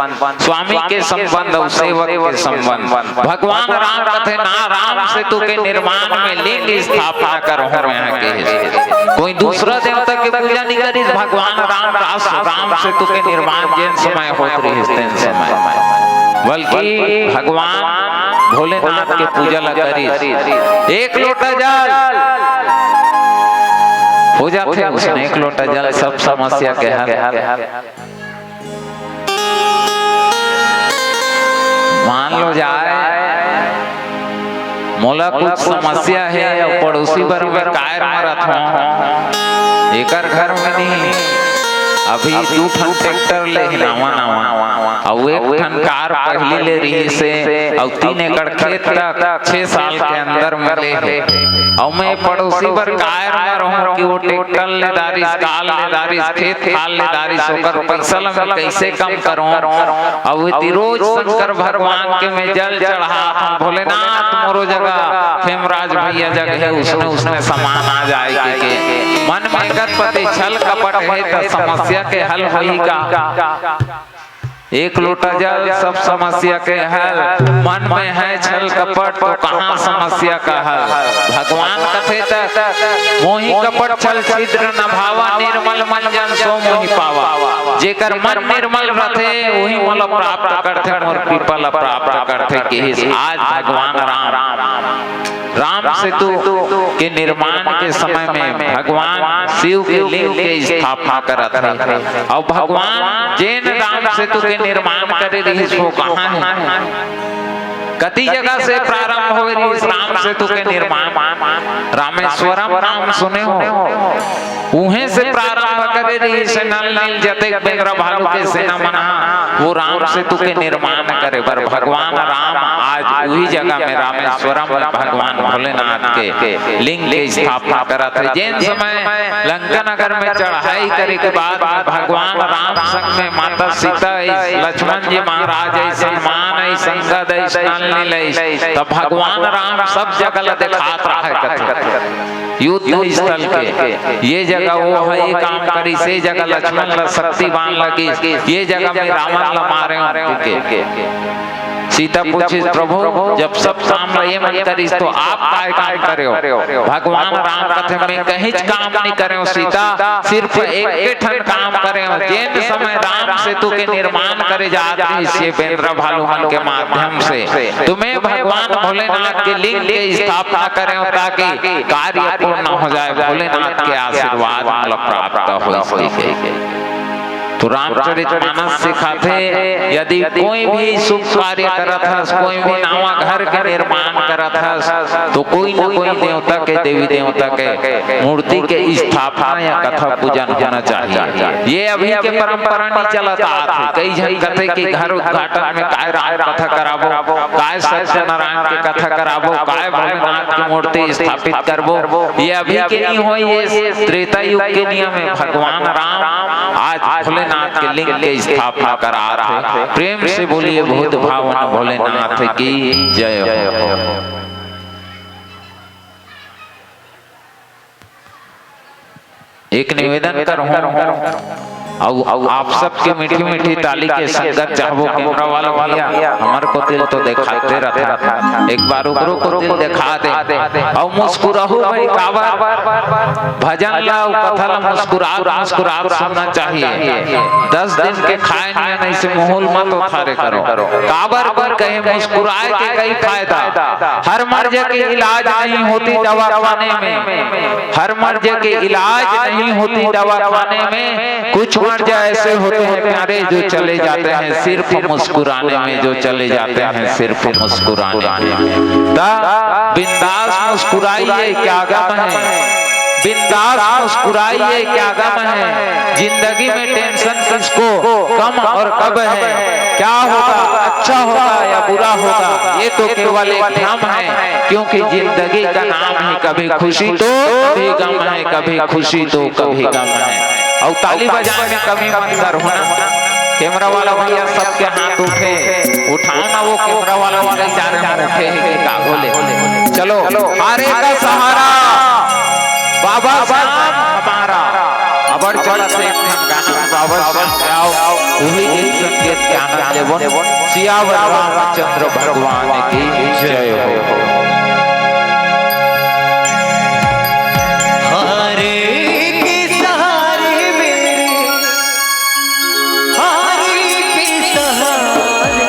स्वामी के संबंध अउ सेवक के संबंध। भगवान राम कथे ना, राम सेतु के निर्माण में लिंग स्थापना करहूं मैं ह कहिस। कोई दूसरा देवता के पूजा नहीं करिस, भगवान राम रास-, राम सेतु के निर्माण जेन समय होत रहिस तेन समय, बल्कि भगवान भोलेनाथ के पूजा ला करिस। एक लोटा जल हो जाथे उसने एक लोटा जल सब समस्या के हल। मान लो जाए, मोला कुछ समस्या हे अउ पड़ोसी बर मैं कायर मरत हूँ, एकर घर में नहीं, अभी दू ठन ट्रैक्टर ले हे नवा नवा, अउ एक ठन कार पहली ले रहिस हे, अउ तीन एकड़ खेत तक छह साल के अंदर में ले हे। अउ मैं पड़ोसी बर कायर मरहूं कि वो ट्रैक्टर ले दारिस, कार ले दारिस, खेत खार ले दारिस, ओकर पैसा ला मैं कैसे कम करूं? अउ एती रोज शंकर भगवान के मैं जल चढ़ात हूं, भोलेनाथ मोरो जगह, खेमराज भैया जगह हे, उसने, उसने समान आ जाए के, के। मन में एकर प्रति छल कपट हे, त समस्या के हल होही का? एक लोटा जल सब समस्या के हल, मन में है छल कपट तो कहाँ समस्या का हल? भगवान कथे तक मोहि कपट छल छिद्र न भावा, निर्मल मन जन सो मोहि पावा। जेकर मन निर्मल रथे वही मोला प्राप्त करथे, मोर कृपा ला प्राप्त करथे, किहिस आज भगवान राम। राम सेतु के निर्माण के समय में भगवान शिव के लिंग के स्थापना करत हे। अउ भगवान जेन राम सेतु के निर्माण करे रहिस, वो कहाँ हे? कति जगह से प्रारंभ होए रहिस राम सेतु के निर्माण? रामेश्वरम नाम सुने हो? उहें से प्रारंभ करे रहिस नल नील जतेक बेंदरा भालू के सेना मन हा वो राम सेतु के निर्माण करे बर। भगवान राम आज उही जगह में रामेश्वरम में भगवान भोलेनाथ के लिंग के स्थापना करत हे। जेन समय लंका नगर में चढ़ाई करे के बाद में भगवान राम संग में माता सीता अइस, लक्ष्मण जी महाराज अइस, हनुमान अइस, अंगद अइस, नल नील अइस, तब भगवान राम सब जगह ला देखात रहे कथे। युद्ध स्थल के, ये जगह वो हे, ये काम करिस, ये जगह लक्ष्मण ला शक्ति बाण लगिस, ये जगह में रावण ला मारे के। सीता पूछिस, "प्रभु, जब सब काम ला ये मन करिस, तो आप काय काम करे हो?" भगवान राम कथे, "मैं कहींच काम नहीं करे हो सीता, सिर्फ एक ठन काम करे हो।" जेन समय राम सेतु के निर्माण करे जात रहिस ये बेंदरा भालू मन के माध्यम से, तो मैं भगवान भोलेनाथ के लिंग के स्थापना करे हो, ताकि कार्य पूर्ण हो जाए, भोलेनाथ के आशीर्वाद मोला प्राप्त हो सके। तो रामचरित मानस सिखाथे, यदि कोई भी शुभ कार्य करत हस, कोई भी नवा घर के निर्माण करत हस, तो कोई न कोई देवता के, देवी देवता के मूर्ति के स्थापना या कथा पूजन होना चाहिए। ये अभी के परंपरा नहीं चलत आत हे। कई झन कथे कि घर उद्घाटन में काय राम कथा कराबो, काय सत्यनारायण के कथा कराबो, काय भोलेनाथ की मूर्ति स्थापित करबो। ये अभी के नहीं होय, ये त्रेता युग के नियम हे। भगवान राम आज भोलेनाथ के लिंग के स्थापना करात हे। प्रेम से बोलिए भूत भावन भोलेनाथ की जय हो। एक निवेदन करहूं, अउ, अउ आप सबके मीठी मीठी ताली के संगत चाहबो। कैमरा वाला भैया हमर कोतिल तो देखाते रहता, एक बार ओकरो कोतिल देखा दे। अउ मुस्कुराहू भाई, काबर भजन ला अउ कथा ला मुस्कुरात मुस्कुरात सुनना चाहिए। दस दिन के खाए नियन ऐसे माहौल मत उठारे करो। काबर कोई कहे मुस्कुराए के कई फायदा? हर मर्ज के इलाज नहीं होती दवाखाने में, हर मर्ज के इलाज नहीं होती दवाखाने में। कुछ मर्ज ऐसे होते हैं प्यारे जो चले जाते हैं सिर्फ मुस्कुराने में, जो चले जाते हैं सिर्फ मुस्कुराने में। ता बिंदास मुस्कुराइए, क्या गम है, बिंदास मुस्कुराइए, क्या गम है। जिंदगी में टेंशन किसको, कम और कब है। क्या होगा, अच्छा होगा या बुरा होगा, ये तो केवल एक भ्रम है। क्योंकि जिंदगी का नाम है कभी खुशी तो कभी गम है, कभी खुशी तो कभी गम है। अउ ताली बजाए में कमी मत करहू ना। कैमरा वाला भैया सबके हाथ उठे, उठाओ ना, वो कैमरा वाला वाले जा रहे हैं, उठे हैं कि का बोले। चलो, हारे का सहारा बाबा श्याम हमारा। अबर चला से एक ठन गाना बाबा श्याम के आओ, वही गीत संगीत के आनंद लेबो। सियावर रामचंद्र भगवान की जय हो। हारे के सहारे मेरे, हारे के सहारे,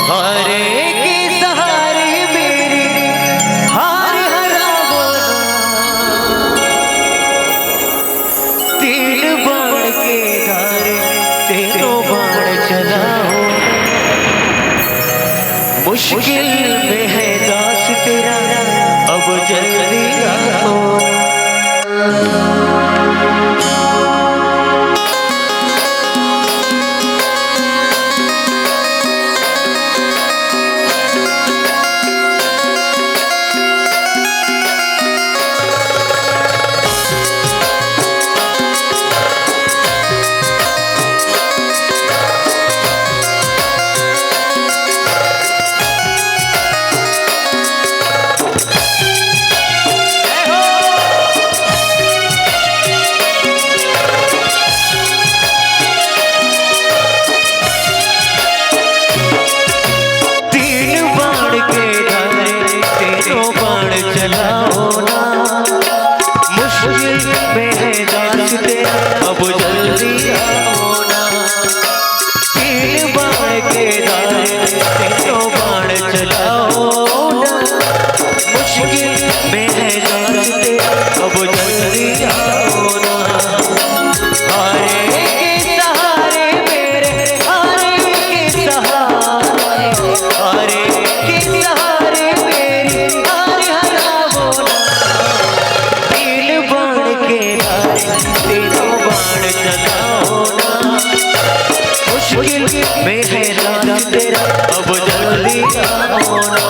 हारे के सहारे मेरे, हार हरा मुश्किल में है दास तेरा, अब जल्दी आओ। तीन बाण के धारे, तीनों बाण चलाओ ना। मुश्किल में है दास तेरा, अब जल्दी आओ ना। तीन बाण के धारे, तीनों बाण चलाओ ना। मुश्किल में है दास तेरा, अब जल्दी आओ ना। हारे के सहारे मेरे, हारे के सहारे, हारे के सहारे मेरी हार हराओ ना। तीन बाण के धारे, तीनों बाण चलाओ ना। मुश्किल में है दास तेरा, अब जल्दी आओ ना।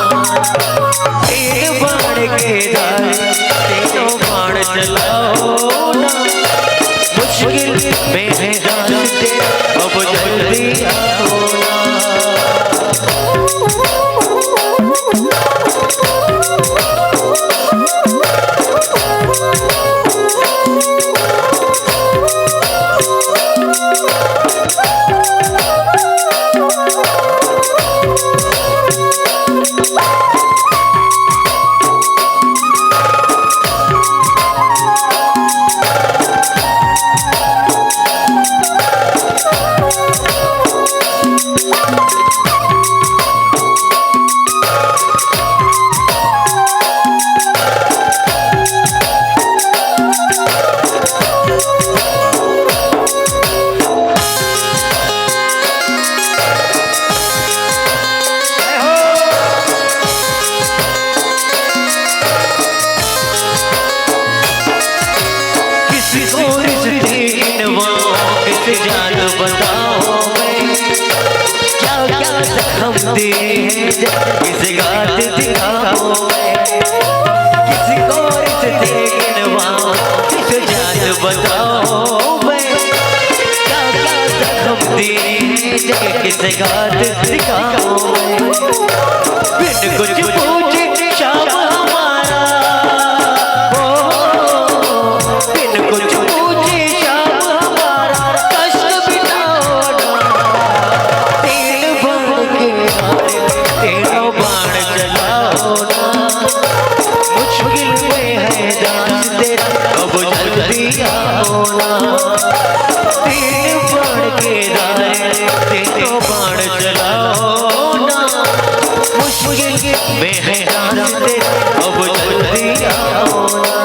तीन बाण के धारे, तीनों बाण चलाओ ना। मुश्किल में है दास तेरा, अब जल्दी आओ ना। किसको रिश्ते गिनवाऊं, किस जान बताऊं मैं? क्या क्या जख्म दिए हैं, किस घाट दिखाऊं मैं? किसको रिश्ते गिनवाऊं, किस जान बताऊं मैं? क्या क्या जख्म दिए हैं, किस घाट दिखाऊं मैं? बिन कुछ पूछे शाम हमारा, ओ, बिन कुछ पूछे शाम हमारा, कष्ट मिटाओ ना। तीन बाण के मारे, तीनों बाण चलाओ ना। मुश्किल में है दास तेरा, अब जल्दी आओ ना। तीन बाण के धारे, तीनों बाण चलाओ ना। मुश्किल में है दास तेरा, अब जल्दी आओ ना।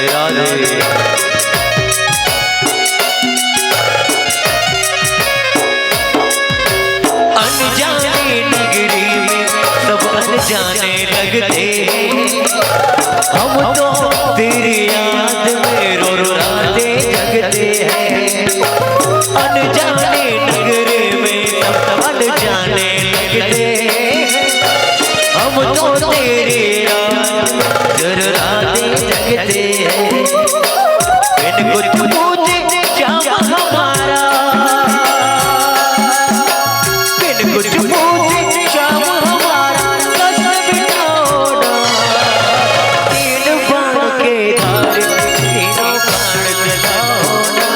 राधे। अनजाने नगरी में सब अनजाने लगते हैं। हम तो तेरी याद में रो रो रातें जगते हैं। अनजाने नगरी में सब अनजाने लगते हैं। हम तो तेरी याद में रो रो रातें जगते हैं। बिन कुछ पूछे श्याम हमारा, बिन कुछ पूछे श्याम हमारा, कष्ट मिटाओ ना। तीन बाण के धारे, तीनों बाण चलाओ ना।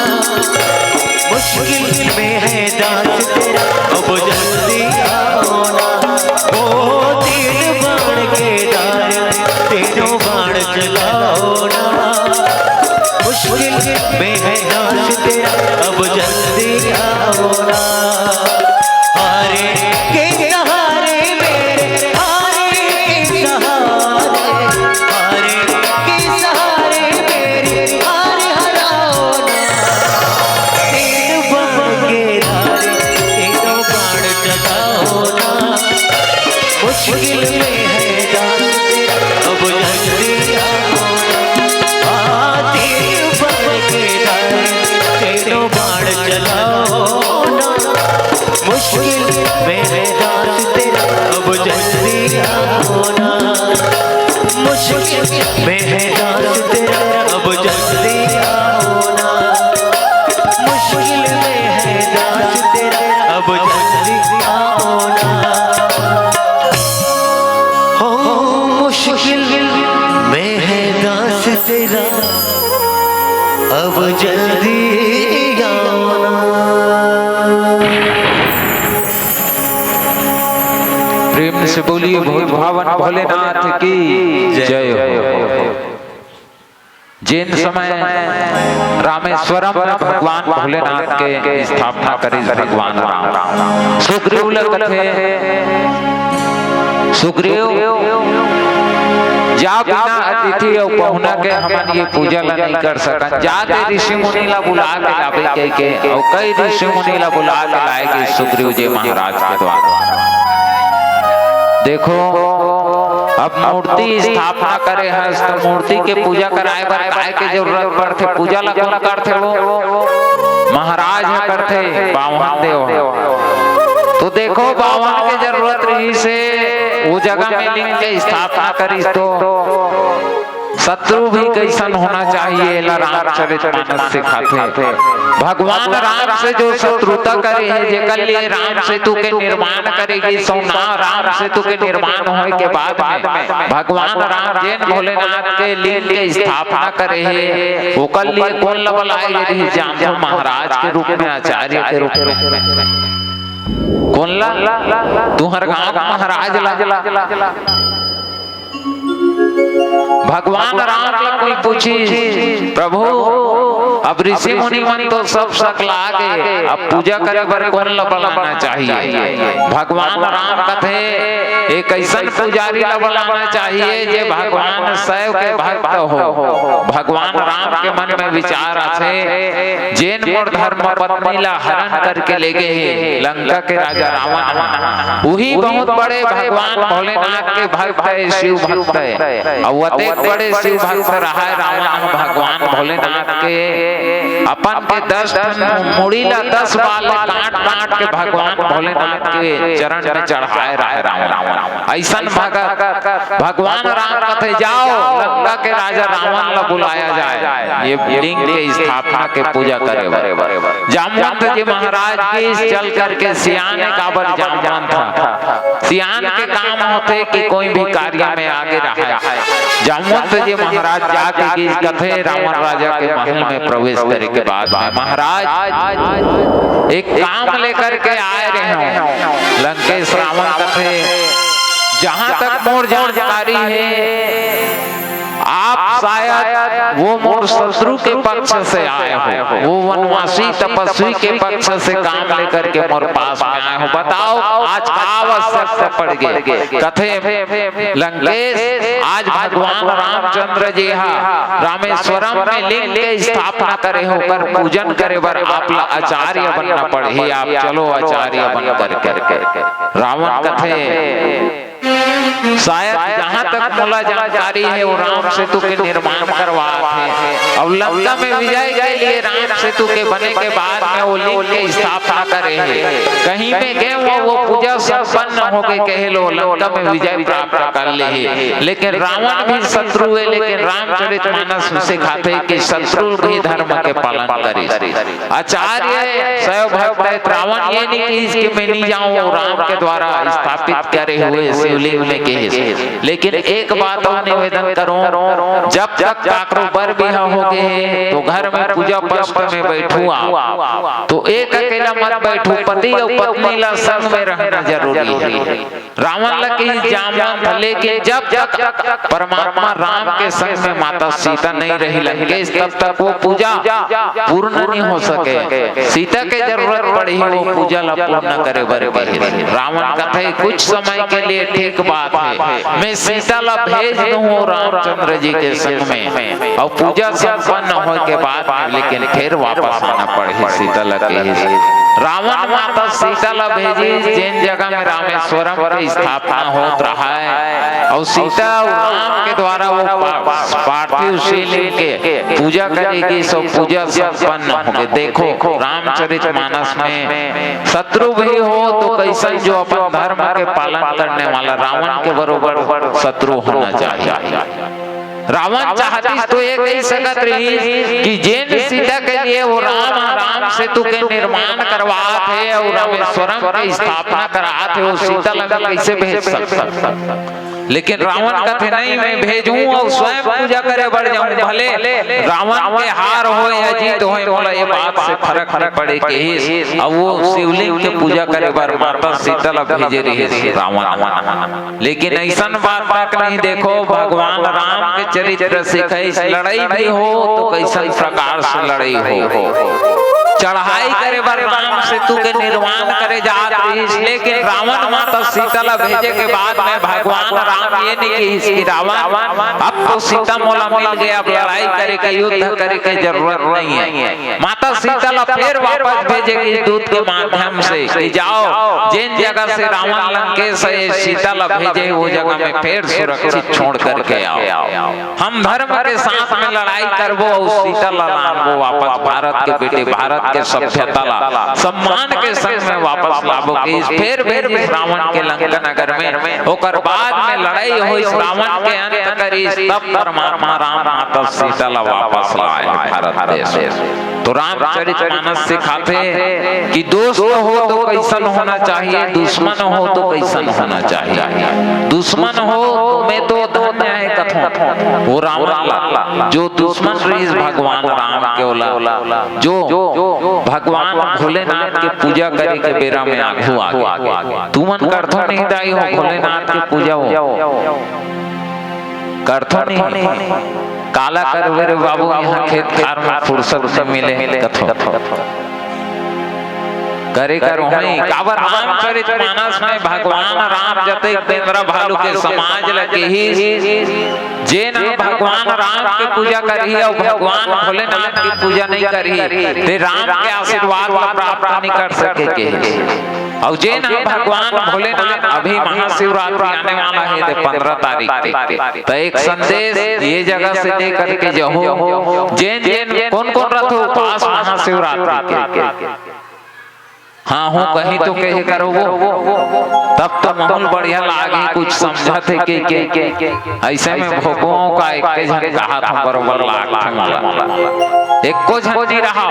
मुश्किल में है दास तेरा, अब जल्दी आओ ना। ओ, तीन बाण के में है दास तेरा, अब जल्दी आओ ना। मुश्किल में है दास तेरा, अब जल्दी आओ ना। मुश्किल में है दास तेरा, अब जल्दी आओ ना। हो, मुश्किल में है दास तेरा, अब जल्दी आओ ना। प्रेम से बोलिए भोले, भगवान भोलेनाथ की जय हो। जेन समय रामेश्वरम में भगवान भोलेनाथ के स्थापना करिस भगवान राम, सुग्रीव ल कथे, सुग्रीव, जा बिना अतिथि अउ पहुना के हमन ये पूजा ला नहीं कर सकन, जा ते ऋषि मुनि ला बुला के लाबे कहिके, अउ कई ऋषि मुनि ला बुला के लाए गे सुग्रीव जी महाराज के द्वारा। देखो, अब मूर्ति स्थापना करे हस, तो मूर्ति के पूजा कराए बर काय के जरूरत पड़थे? पूजा ला कोन करथे? वो महाराज ह करथे, बावन देव ह। तो देखो, बावन के जरूरत रहिस हे, वो जगह में लिंग के स्थापना करिस तो शत्रु भी कैसन होना चाहिए, एला रामचरित मानस सिखाथे। भगवान राम से जो शत्रुता करे हे, जेकर लिए राम सेतु के निर्माण करे गिस, सो ना राम सेतु के निर्माण होए के बाद में भगवान राम जेन भोलेनाथ के लिंग के स्थापना करे हे, ओकर लिए कोन ल बलाए गे रिहिस? जाम्बू महाराज के रूप में, आचार्य के रूप में। कोन ला? तुंहर गांव के महाराज ला। भगवान राम ला कोई पूछिस, "प्रभु, अब ऋषि मुनि मन तो सब सकला गे, अब पूजा करे बर कोन ला बलाना चाहिए?" भगवान राम कथे, "एक ऐसन पुजारी ला बलाना चाहिए जे भगवान शिव के भक्त हो।" भगवान राम के मन में विचार आथे, जेन मोर धर्म पत्नी ला हरण करके ले गे हे लंका के राजा रावण ह, उही बहुत बड़े भगवान भोलेनाथ के भक्त हे, शिव भक्त हे। अउ अतेक बड़े शिव भक्त रहाय रावण ह भगवान भोलेनाथ के, अपन के दस ठन मुड़ी ला दस बार ले काट काट के भगवान भोलेनाथ के चरण में चढ़ाए रहे रावण। ऐसन भगत भगवान राम कथे, "जाओ, लंका के राजा रावण ला बुलाया जाए, ये लिंग के स्थापना के पूजा करे बर।" जामवंत जी महाराज गिस चल करके, सियान काबर जामवंत ह, सियान के काम होथे कि कोई भी कार्य में आगे रहे। जामवंत जी महाराज जाके गिस कथे, रावण राजा के महल में प्रवेश करे के बाद में, "महाराज, एक काम लेकर के आए रहे हो।" लंकेश रावण कथे, "जहां तक मोर जानकारी हे, आप शायद वो मोर शत्रु के पक्ष से आए हो, वो वनवासी तपस्वी के पक्ष से काम लेकर के मोर पास में आए हो। बताओ, आज का आवश्यकता पड़ गे?" कथे, लंकेश, आज भगवान रामचंद्र जी हा रामेश्वरम में लिंग के स्थापना करे हो, ओकर पूजन करे बर आप ला आचार्य बनना पड़ही। आप चलो आचार्य बन करके। रावण कथे, शायद जहां तक मोला जानकारी हे, वो राम सेतु के निर्माण करवात हे। अब लंका में विजय के लिए राम सेतु के बने के बाद में वो लिंग के स्थापना करे हे। कहीं में गे वो, वो पूजा संपन्न हो गई, कहे लो लंका में विजय प्राप्त कर ले हे। लेकिन रावण भी शत्रु हे, लेकिन रामचरित मानस में सिखाथे कि शत्रु भी धर्म के पालन करे। आचार्य शिव भक्त हे, रावण ये नहीं कहिस कि मैं नहीं जाऊं, राम के द्वारा स्थापित करे हुए शिवलिंग में कहिस। लेकिन एक बात और निवेदन करूं, जब तक काकरो बर बिहा हो गे हे, तो घर में पूजा पक्ष में बैठू आप, तो एक अकेला मत बैठू, पति और पत्नी ला संग में रहना जरूरी हे। रावण ला कहिस जामवंत, लेकिन जब तक परमात्मा राम के संग में माता सीता नहीं रही लंकेश, तब तक वो पूजा पूर्ण नहीं हो सके। सीता के जरूरत पड़ही वो पूजा ला पूर्ण करे बर कहिस। रावण कथे, "कुछ समय के लिए ठीक बात बात हे, मैं सीता ला भेज दूं रामचंद्र जी के संग में, अउ पूजा संपन्न होय के बाद में लेकिन फिर वापस आना पड़ही सीता ला, कहिस। रावण माता सीता ला भेजिस, जेन जगह में रामेश्वरम के स्थापना होत रहा हे, अउ सीता अउ राम के द्वारा वो पा-, पार्थिव शिवलिंग के पूजा करे गिस, सब पूजा संपन्न होगे। देखो, रामचरित मानस में शत्रु भी हो तो कैसन, जो अपन धर्म के पालन करने वाला रावण के बरोबर शत्रु होना चाहिए। रावण चाहतिस तो ये कहि सकत रहिस कि जेन सीता के लिए वो राम, राम सेतु के निर्माण करवात हे अउ रामेश्वरम के स्थापना करात हे, वो सीता ला कैसे भेज सकत? लेकिन रावण कथे, "नहीं, मैं भेजहूं अउ स्वयं पूजा करे बर जाहूं।" भले रावण के हार होय या जीत होय, मोला ये बात से फरक नहीं पड़े, कहिस। अउ वो शिवलिंग के पूजा करे बर माता सीता ला भेजे रहिस रावण। लेकिन ऐसन बात तक नहीं। देखो, भगवान राम के चरित्र सिखाइस, लड़ाई भी हो तो कैसन प्रकार से लड़ाई हो। चढ़ाई करे बर राम सेतु के निर्माण करे जात रहिस, लेकिन रावण माता सीता ला भेजे के बाद में भगवान राम ये नहीं कहिस कि रावण, अब तो सीता मोला मिल गया, अब लड़ाई करे के, युद्ध करे के जरूरत नहीं है। माता सीता ला फिर वापस भेजे गिस दूत के माध्यम से कि जाओ, जेन जगह से रावण लंकेश हे, सीता ला भेजे, वो जगह में फिर सुरक्षित छोड़ करके आओ। हम धर्म के साथ में लड़ाई करबो अउ सीता ला लानबो वापस, भारत के बेटी, भारत के सभ्यता ला, सम्मान के संग में वापस लाबो, कहिस। फिर भेजिस रावण के लंका नगर में, ओकर बाद में लड़ाई होइस, रावण के अंत करिस, तब परमात्मा राम माता सीता ला वापस लाए भारत देश। तो रामचरित मानस सिखाथे कि दोस्त हो तो कैसन होना चाहिए, दुश्मन हो तो कैसन होना चाहिए। दुश्मन हो, मैं तो धन्य हे कथों वो रावण ला, जो दुश्मन रहिस भगवान राम के, ओला, जो भगवान भोलेनाथ के पूजा करे के बेरा में आघू आगे। तुमन करथो नहीं दाई हो भोलेनाथ के पूजा हो? करथो नहीं। काला करबे रे बाबू, यहाँ खेत खार में फुर्सत नहीं मिले कथो। करे कर होई, काबर रामचरित मानस में भगवान राम जतेक बेंदरा भालू के समाज ल कहिस, जेन ह भगवान राम के पूजा करही अउ भगवान भोलेनाथ के पूजा नहीं करही, ते राम के आशीर्वाद ला प्राप्त नहीं कर सके, कहिस। अउ जेन ह भगवान भोलेनाथ, अभी महाशिवरात्रि आने वाला हे, ते पंद्रह तारीख के, त एक संदेश ये जगह से दे करके जहू, जेन जेन कोन कोन रथो उपास महाशिवरात्रि के। हाँ, हूँ कहीं तो कहे करो वो, तब तो माहौल बढ़िया लागे, कुछ समझत हे के, के, के। ऐसे में भोकवा का एक झन कहा था बरोबर लाग था मोला। एको झन नहीं रहा,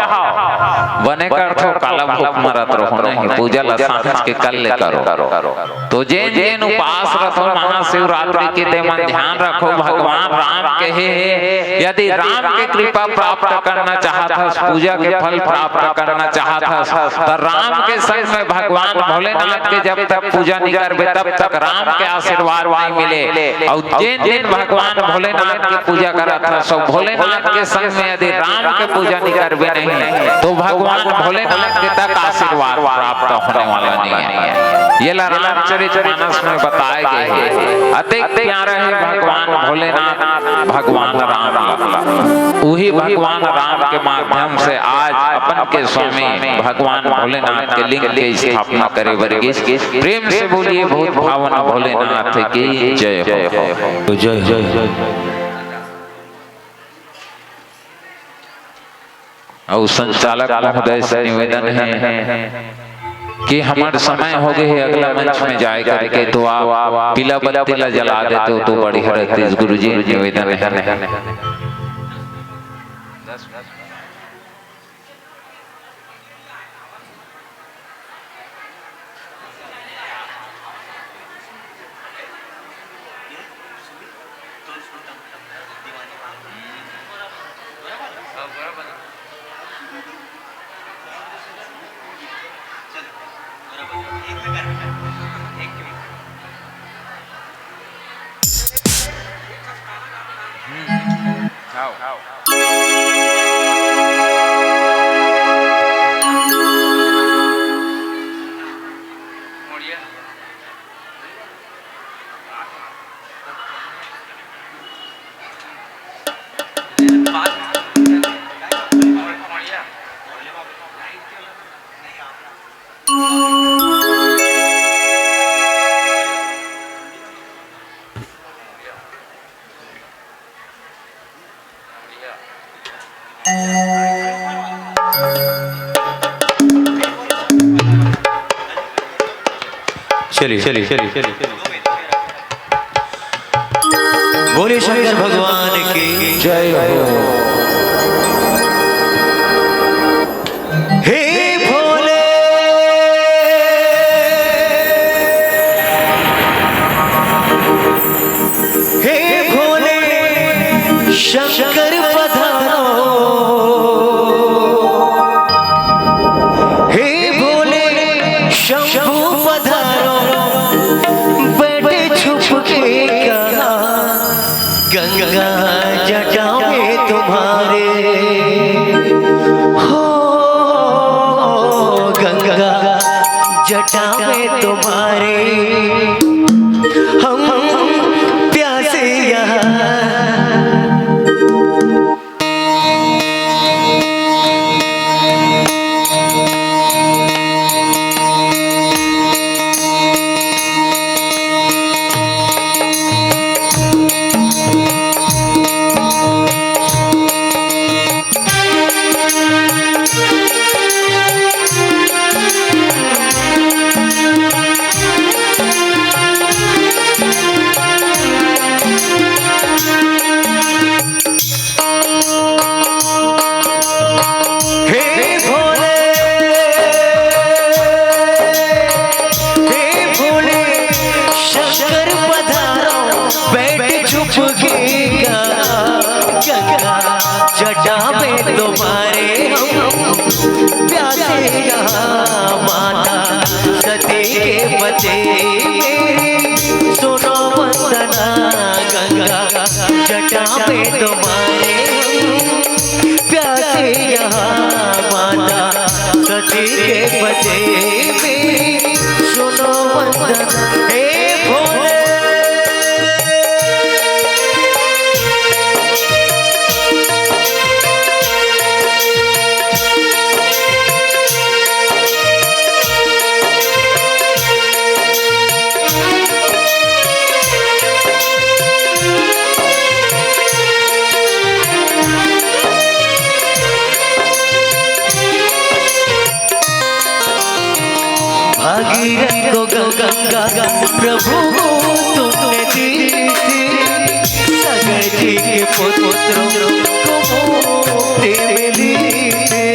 बने करथो काला भूख मरत रहो नहीं, पूजा ला सांझ के कर ले करो। तो जेन जेन उपास रखो महाशिवरात्रि के, ते मन ध्यान रखो, भगवान राम कहे हे, यदि राम के कृपा प्राप्त करना चाहत हस, पूजा के फल प्राप्त करना चाहत हस, त राम के संग में भगवान भोलेनाथ के जब तक पूजा नहीं करबे, तब तक राम के आशीर्वाद नहीं मिले। अउ जेन जेन भगवान भोलेनाथ के पूजा करत हस, सब भोलेनाथ के संग में यदि राम के पूजा नहीं करबे नहीं, तो भगवान भोलेनाथ के तक आशीर्वाद प्राप्त होने वाला नहीं है। ये ला रामचरित मानस में बताए गए हैं। अतेक प्यारा है भगवान भोलेनाथ, भगवान राम ला। उही भगवान राम के माध्यम से आज अपन के स्वामी भगवान भोलेनाथ के लिंग के स्थापना करे बर गिस। प्रेम से बोलिए, भूत भावन भोलेनाथ की जय हो। जय हो। अउ संचालक महोदय से निवेदन हे कि हमर समय हो गए हे अगला मंच में जाए करके, तो आप पीला बत्ती ला जला देते हो तो बढ़िया रहती। गुरुजी, निवेदन हे। आओ। चलिए, चलिए, चलिए, चलिए। बोले शंकर भगवान की जय हो। हे भोले, हे भोले शंकर पधारो, हे भोले शंभू पधारो, बैठे छुप के कहा गंगा जटा में तुम्हारे, हो गंगा जटा में तुम्हारे, हम प्यासे यहाँ। हे भोले, हे भोले शंकर पधारो, बैठ छुप के गा, गंगा जटा में तुम्हारे हम प्यासे यहाँ माता सती के पते में। सुनो वंदना गंगा जटा में तुम्हारे प्यासे यहाँ माता सती के पते में। सुनो वंदना हे भोले। भागीरथ को गंगा प्रभु तुमने दी थी, सागर जी के पुत्रों को मोती मिली थी।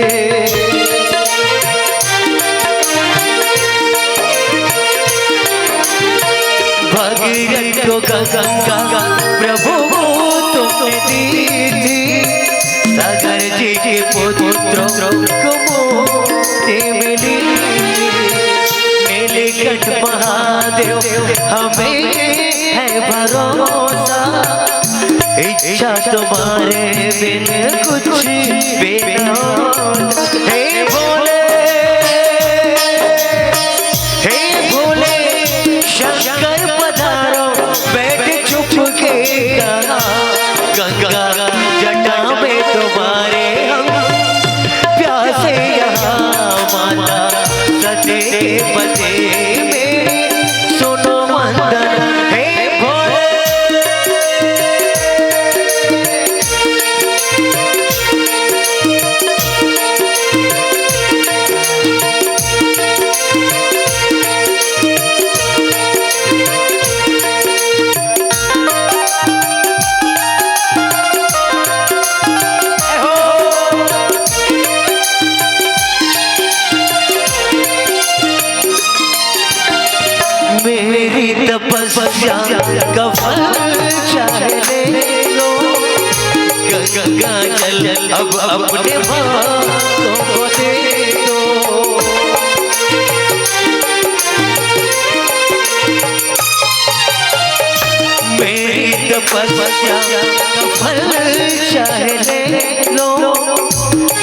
भागीरथ को गंगा प्रभु तुमने दी थी, सागर जी के पुत्रों को मोती मिली। नीलकंठ महादेव हमें है भरोसा, इच्छा तुम्हारे बिन कुछ भी ना होता। हे भोले, हे भोले शंकर पधारो, बैठ चुप के कहा गंगा जटा में तुम्हारे हम प्यासे यहाँ माता सती के पते में। सुनो वंदन हे भोले। मेरी तपस्या का फल चाहे ले लो, गंगा जल अब अपने भक्तों को दे दो। मेरी तपस्या का फल चाहे ले लो,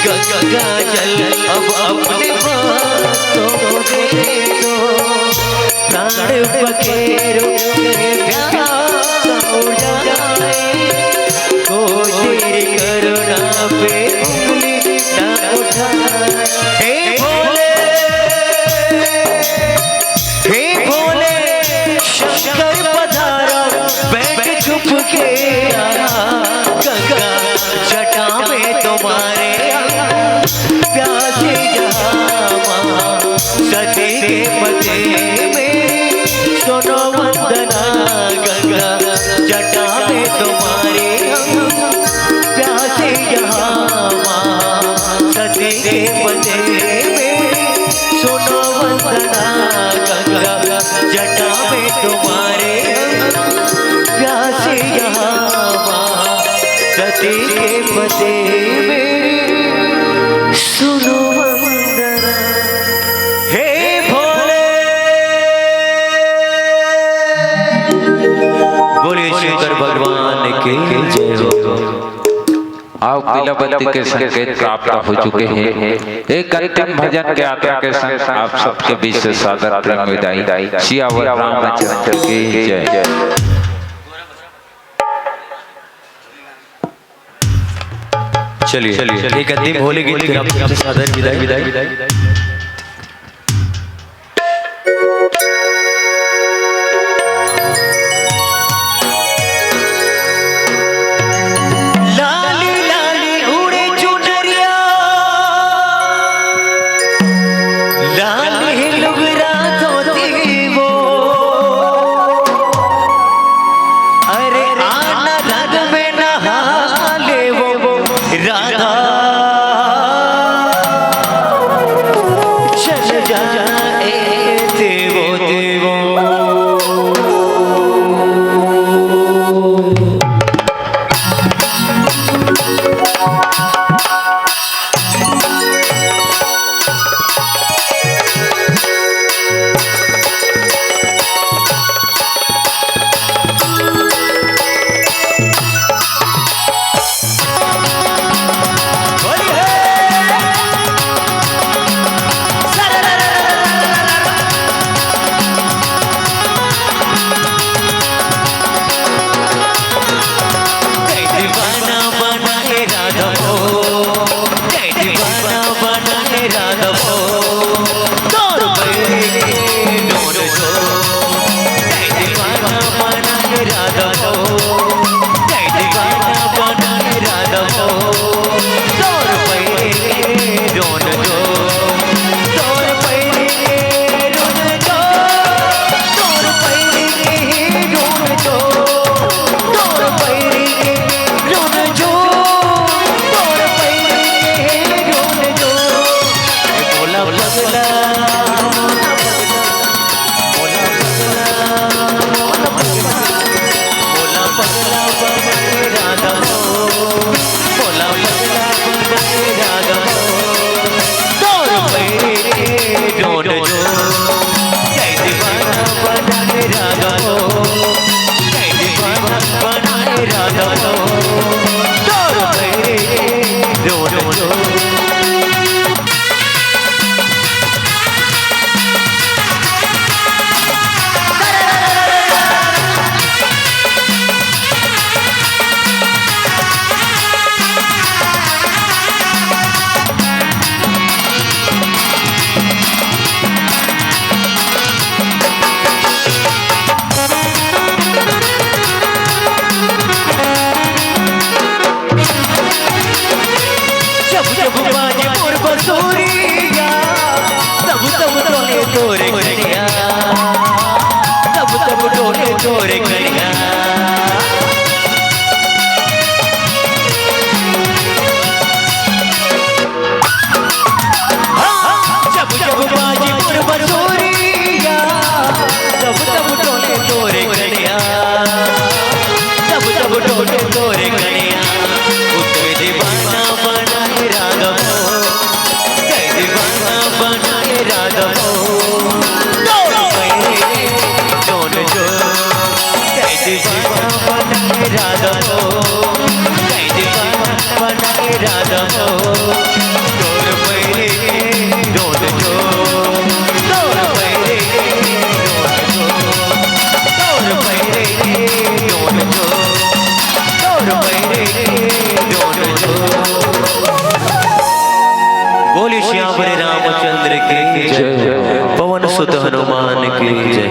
गंगा जल अब अपने भक्तों को दे दो। प्राण पखेरु कहे प्यासा उड़ जाए, कोई तेरी करुणा पे उंगली ना उठाए। हे भोले, हे भोले शंकर पधारा, बैठ चुप के गंगा जटा में तुम्हारे प्यासे यहाँ माँ सती के पते में। आओ, पीला बत्ती के संकेत प्राप्त हो चुके हैं। एक अंतिम भजन के यात्रा के संग आप सबके बीच से सादर प्रेम विदाई। सियावर रामचंद्र की जय। चलिए, चलिए, एक अंतिम होली गीत के सादर विदाई, विदाई, विदाई। लाली लाली उड़े चुनरिया, लाली लुगरा धोती वो। अरे आना रंग में नहा ले वो राधा। चल जाए देवो देवो। जब जब बाजे मोर बंसुरिया, तब तब डोले तोरे कनिया, तब तब डोले तोरे कनिया। हाँ, जब जब बाजे मोर बंसुरिया, तब तब डोले तोरे कनिया, तब तब डोले तोरे कनिया। उतरे दीवाना बनाए रागम, उतरे दीवाना बनाए रागम। डोल पहिले डोल जो, उतरे दीवाना बनाए रागम, उतरे दीवाना बनाए रागम। डोल पहिले डोल जो, डोल पहिले डोल जो, डोल पहिले डोल जो। बोलिए श्याम रामचंद्र की जय, पवन सुत हनुमान की जय।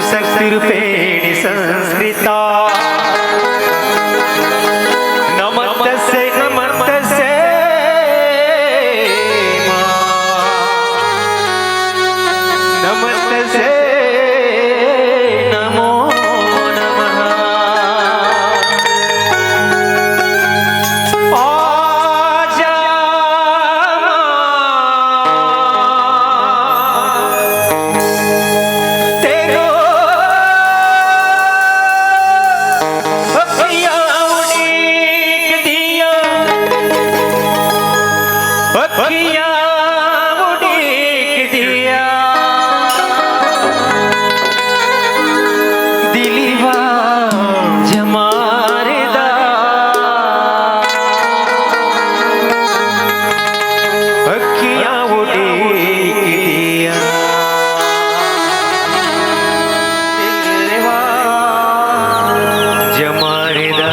शक्तिरूपेण संस्कृता। नमस्तस्यै, नमस्तस्यै, मां। नमस्तस्यै, नमो नमः। आजा मां। तेरो अखियां उड़ीक दिया, अखियां उड़ीक दिया, दिलवा जमारे दा। अखियां उड़ीक दिया। जमारे दा।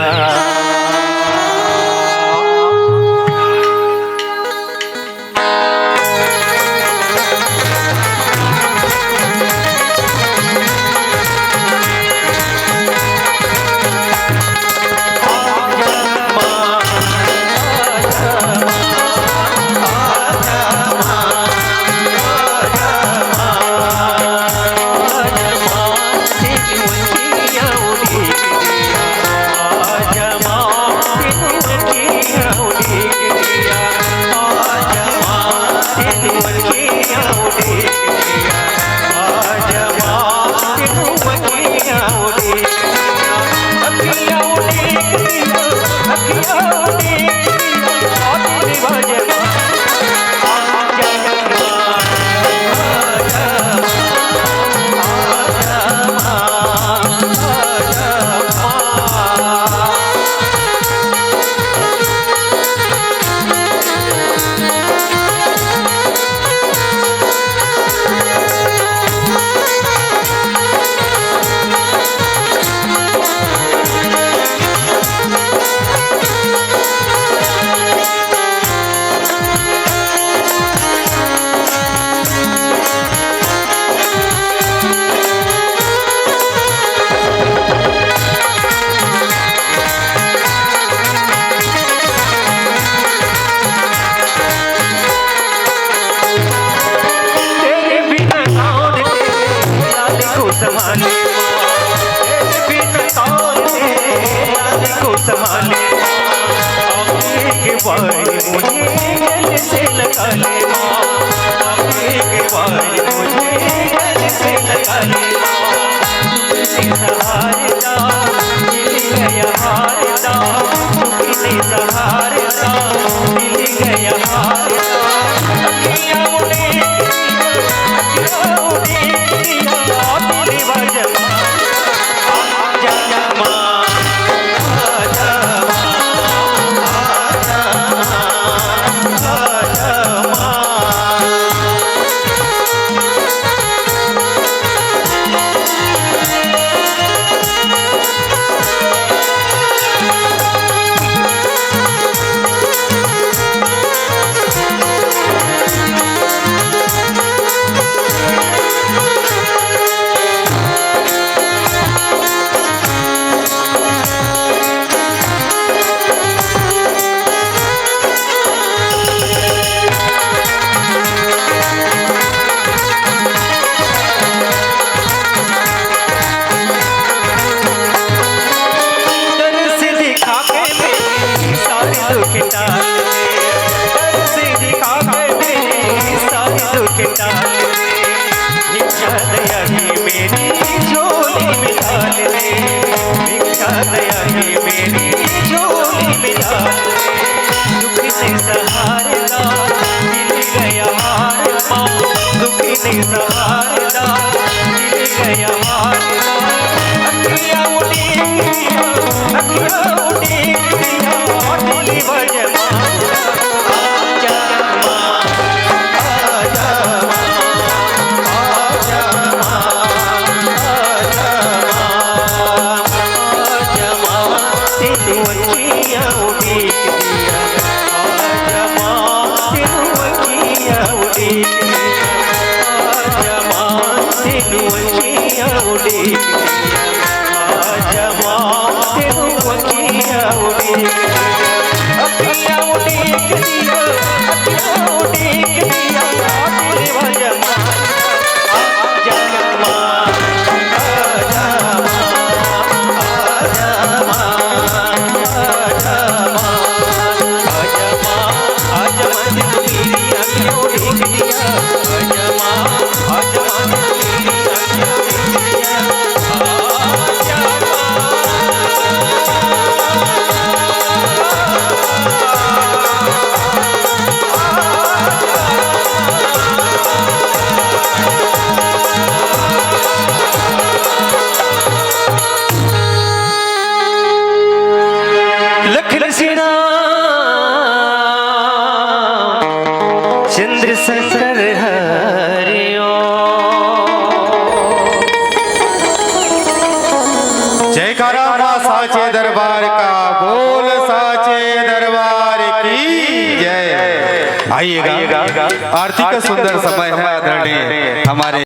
तेरे बिना कौन तेरे लाल को संभाले, तेरे बिना कौन तेरे लाल को संभाले। एक बार मुझे गले से लगा ले माँ, एक बार मुझे गले से लगा ले माँ। सहारा, दिल गया हारा, दुख ने सहारा, दिल गया हारा। अखियां उड़ीक दिया, अखियां उड़ीक दिया, दिल बजा। आजा माँ, आजा माँ, आजा माँ, आजा माँ। दर्श दिखा के मेरे सारे दुख टाल दे, दर्श दिखा के मेरे सारे दुख टाल दे। भिक्षा दया की मेरी झोली में डाल दे, भिक्षा दया की मेरी झोली में डाल दे। दुख ने सहारा, दिल गया हारा, दुख ने सहारा, दिल गया हारा। अखियां उड़ीक दिया, अखियां उड़ीक दिया, दिल बजा। लखन सेना चंद्रशेखर हरि ओम। जयकारा माँ साचे दरबार का, बोल साचे दरबार की जय। आइएगा, आरती का सुंदर समय है, आदरणीय हमारे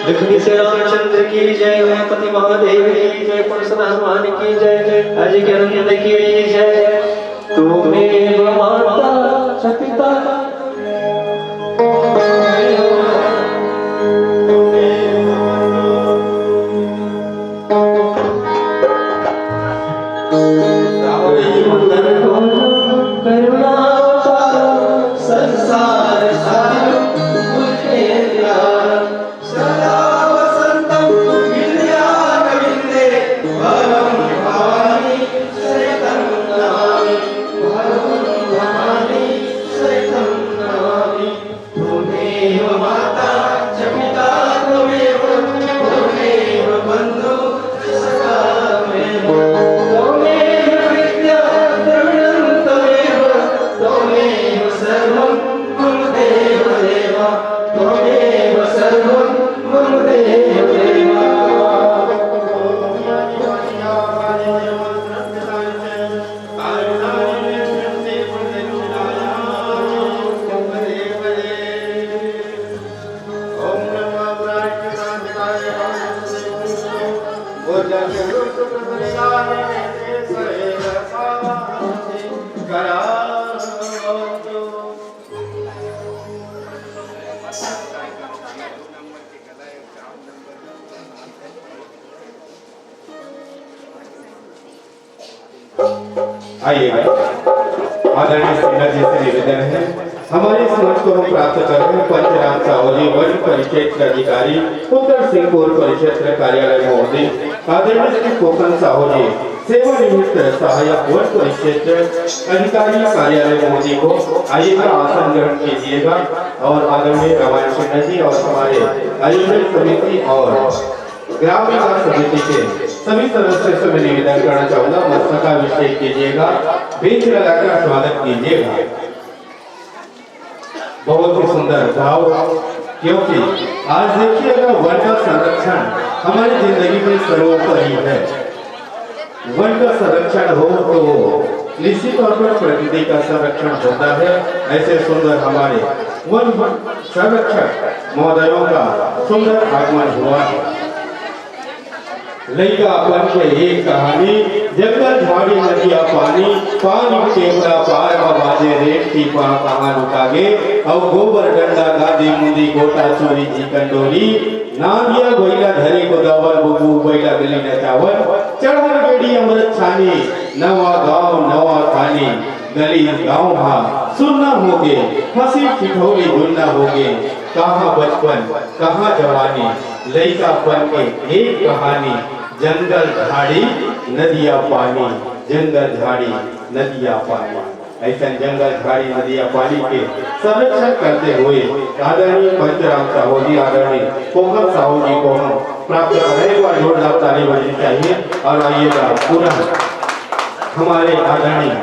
लक्ष्मी श्री रामचंद्र की जय, उमापति महादेव की जय, परशुराम हनुमान की जय, अजित आनंद की जय। त्वमेव माता च पिता आइएगा। आदरणीय सिन्हा जी से निवेदन है, हमारे इस मंच को हम प्राप्त कर रहे हैं पंचराम साहू जी, वन परिक्षेत्र अधिकारी, उत्तर सिंहपुर परिक्षेत्र कार्यालय महोदय, आदरणीय श्री कोकन साहू जी, सेवानिवृत्त सहायक वन परिक्षेत्र अधिकारी कार्यालय महोदय को। आइएगा, आसन ग्रहण कीजिएगा और आदरणीय रामायण सिन्हा जी और हमारे आयोजन समिति और ग्राम विकास समिति के सभी सदस्यों से मैं निवेदन करना चाहूंगा, मस्तकाभिषेक कीजिएगा, बीच लगाकर स्वागत कीजिएगा। बहुत ही सुंदर भाव, क्योंकि आज देखिएगा, वन का संरक्षण हमारी जिंदगी में सर्वोपरि है। वन का संरक्षण हो तो निश्चित तौर पर प्रकृति का संरक्षण होता है। ऐसे सुंदर हमारे वन संरक्षक महोदयों का सुंदर आगमन हुआ है। लइकापन के एक कहानी, जंगल झाड़ी नदिया पानी, पानी टेपरा पार म बाजे रेत टीपा कहाँ लुका गे, अउ गोबर डंडा गादी मुंदी गोटा चोरी जी कंडोरी, नांदिया गोइला धरे गोदावल बुबू बैला गली नचावल, चढ़ल बेड़ी अमृत छानी, नवा गांव नवा खानी, गली गांव हा सुन्ना होगे, हंसी ठिठोली जुन्ना होगे, कहाँ बचपन कहाँ जवानी, लइकापन के एक कहानी, जंगल झाड़ी नदिया पानी, जंगल झाड़ी नदिया पानी। ऐसन जंगल झाड़ी नदिया पानी के संरक्षण करते हुए आदरणीय पंचराम साहू जी, आदरणीय कोमल साहू जी को हम प्राप्त करें। एक बार जोरदार ताली बजनी चाहिए। और आइएगा पुनः हमारे आदरणीय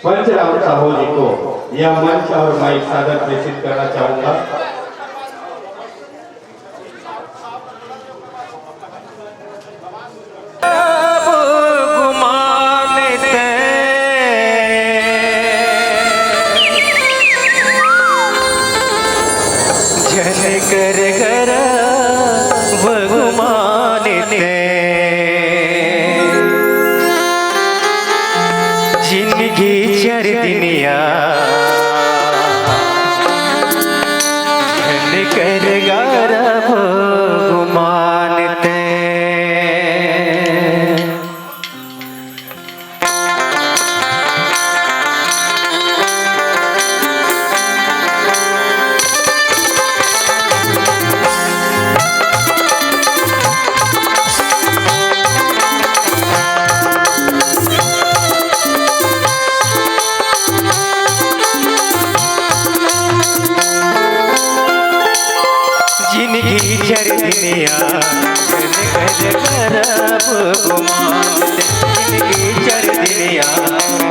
पंचराम साहू जी को यह मंच और माइक सादर प्रेषित करना चाहूंगा। जन कर गर्व गुमान ते। जिंदगी चर दिनिया, धन कर गरब गुमान ते। जिंदगी चर दिनिया, धन कर गरब गुमान। जिंदगी चर दिनिया,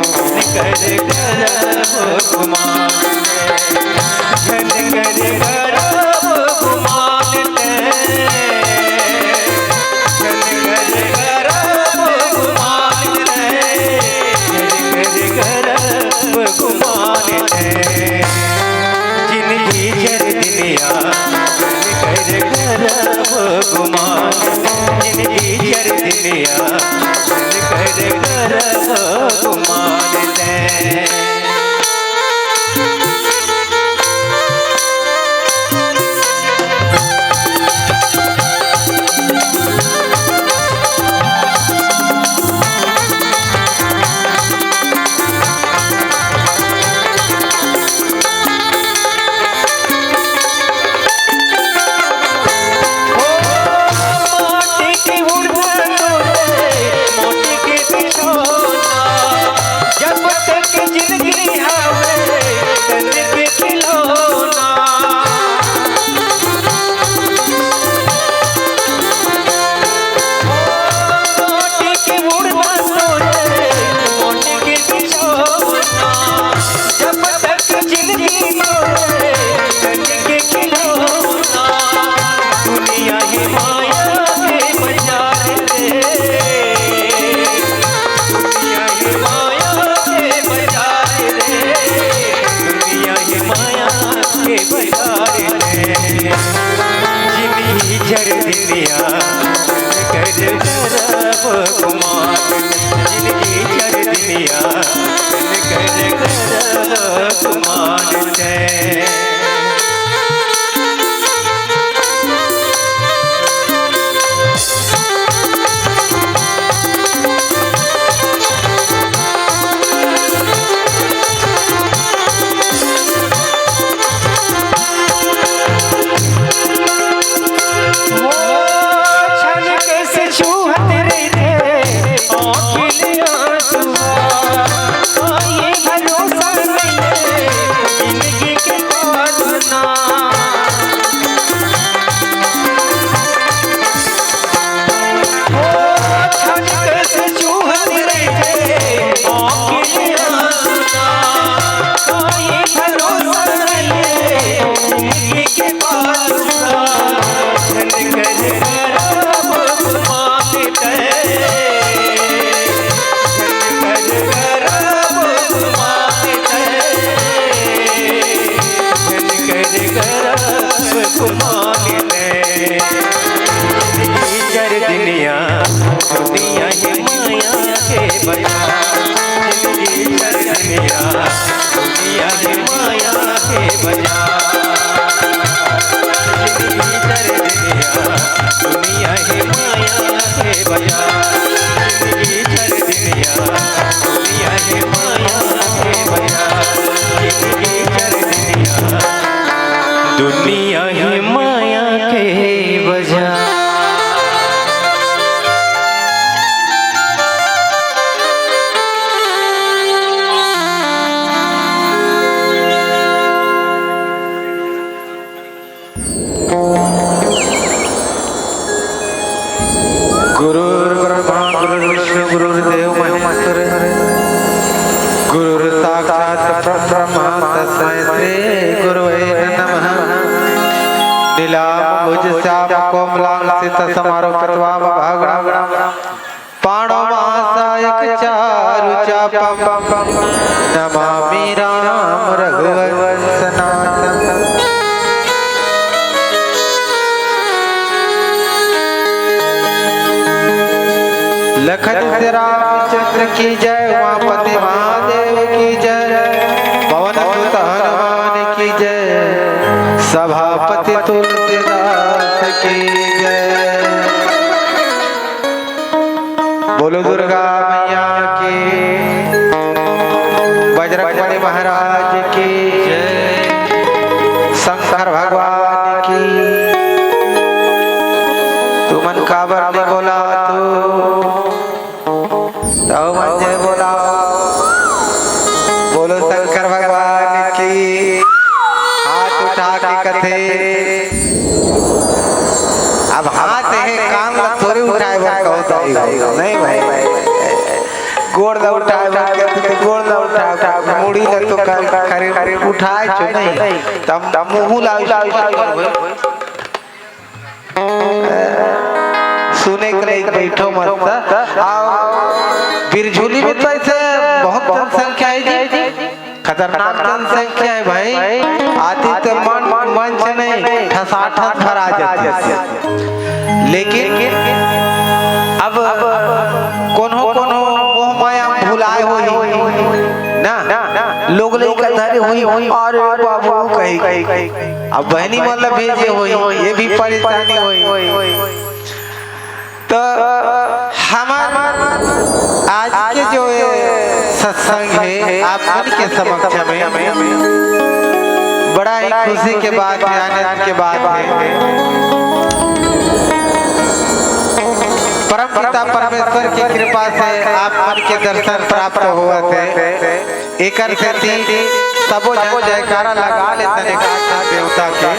धन कर गरब गुमान। धन कर गरब गुमान ते। धन कर गरब गुमान ते। धन कर गरब गुमान ते। जिंदगी चर दिनिया, धन कर गुमान, जिनगी चर दिन याद कर करब गुमान तैं। जिनगी चर दिन याद कर करब गुमान, जिनगी चर दिन याद कर करब गुमान तैं। दुनिया ही माया के बजा। गुरुर्ब्रह्मा गुरुर्विष्णु गुरुर्देव महेश्वर, गुरुर्साक्षात् परब्रह्म तस्मै श्री गुरुवे नमः। नीलाम्बुज श्याम कोमलांग सित समारूपित वाम भागम पाणौ महासायक चारु चापम नमामि राम रघुवंश नाथम। लखन श्री रामचंद्र की जय, उमापति महादेव की जय, पवन सुत हनुमान की जय, सभापति तुलसीदास की जय। बोलो दुर्गा मैया की, बजरंगबली महाराज की, शंकर भगवान की। तुमन काबर नहीं बोला तू? तो मन जय बोला। बोलो शंकर भगवान की। हाथ उठा के कथे, अब हाथ हे, कान ला थोड़ी उठाए बर कहो तो नहीं भाई, गोड़ ला उठाए बर कथे, गोड़ ला उठाए, मुड़ी ला तो कर, करे उठाए छो नहीं, तब मुंह ला सुने के लायक बैठो मत। आओ, बिरझुली में तो ऐसे बहुत जनसंख्या है जी, खतरनाक जनसंख्या है भाई। आती तो मन मंच नहीं, ठसाठस भरा जाथे। लेकिन अब कोनो कोनो मोह माया भुलाए होही ना, लोग लइका धरे होही, "अरे बाबू," कही, अब बहनी मन ला भेजे होही, ये भी परेशानी होही। तो हमर आज के जो ये सत्संग हे, आप मन के समक्ष में बड़ा ही खुशी के बात हे, आनंद के बात हे। परम पिता परमेश्वर की कृपा से आप मन के दर्शन प्राप्त होवत हे। एकर सेती सबो झन जयकारा लगा लेथन एकाध देवता के,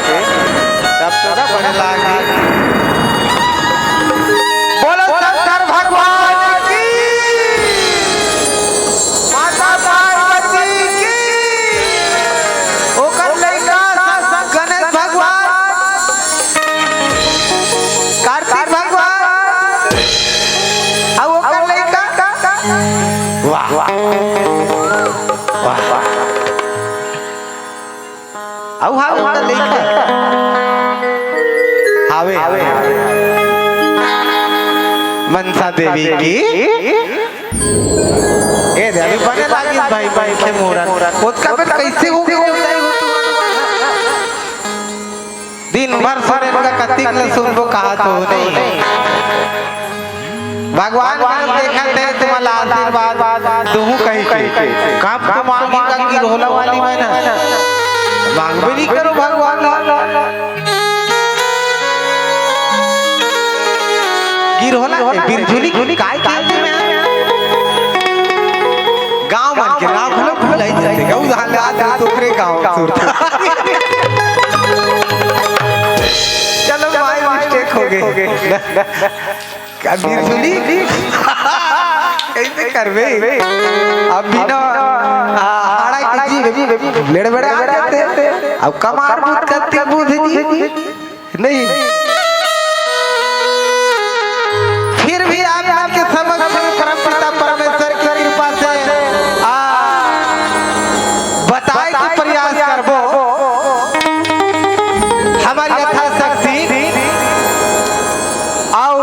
तब तोरा बने लागी। बोलो शंकर भगवान की, माता पार्वती की, ओकर लइका गणेश भगवान, कार्तिक भगवान, अउ ओकर लइका, वाह, वाह, वाह। अउ हाँ, ओकर लइका। हावे, हावे। मनसा देवी की। ए दे, अभी बने लागिस भाई, भाई के मूरत। ओतका बेर कैसे हो गए? दिन भर सुनेन का कतिक ल सुनबो कहा तो नहीं। भगवान मन देखत हे तुम्हारा आशीर्वाद दूहू कही के। कब तो मांगी का गिरहोला वाली में ना। मांगबे नहीं करो भगवान ला। गिरहोला, ए, बिरझुली, काय के में? गांव मन के नाम घलो भुलाई जाथे। गांव धान ले आते तो ओकरे गांव सुरता। चलो, my mistake हो गए। का बिरझुली? कैसे करबे? अब बिना, आ, हाड़ा के जी, बेबी, बेबी, लेड़ बेड़ा आ जाते। अब कमार बूत करते बूझ जी। नहीं। फिर भी आप आपके समक्ष में परम पिता परमेश्वर की कृपा से, आ, बताए के प्रयास करबो। हमर यथाशक्ति। अउ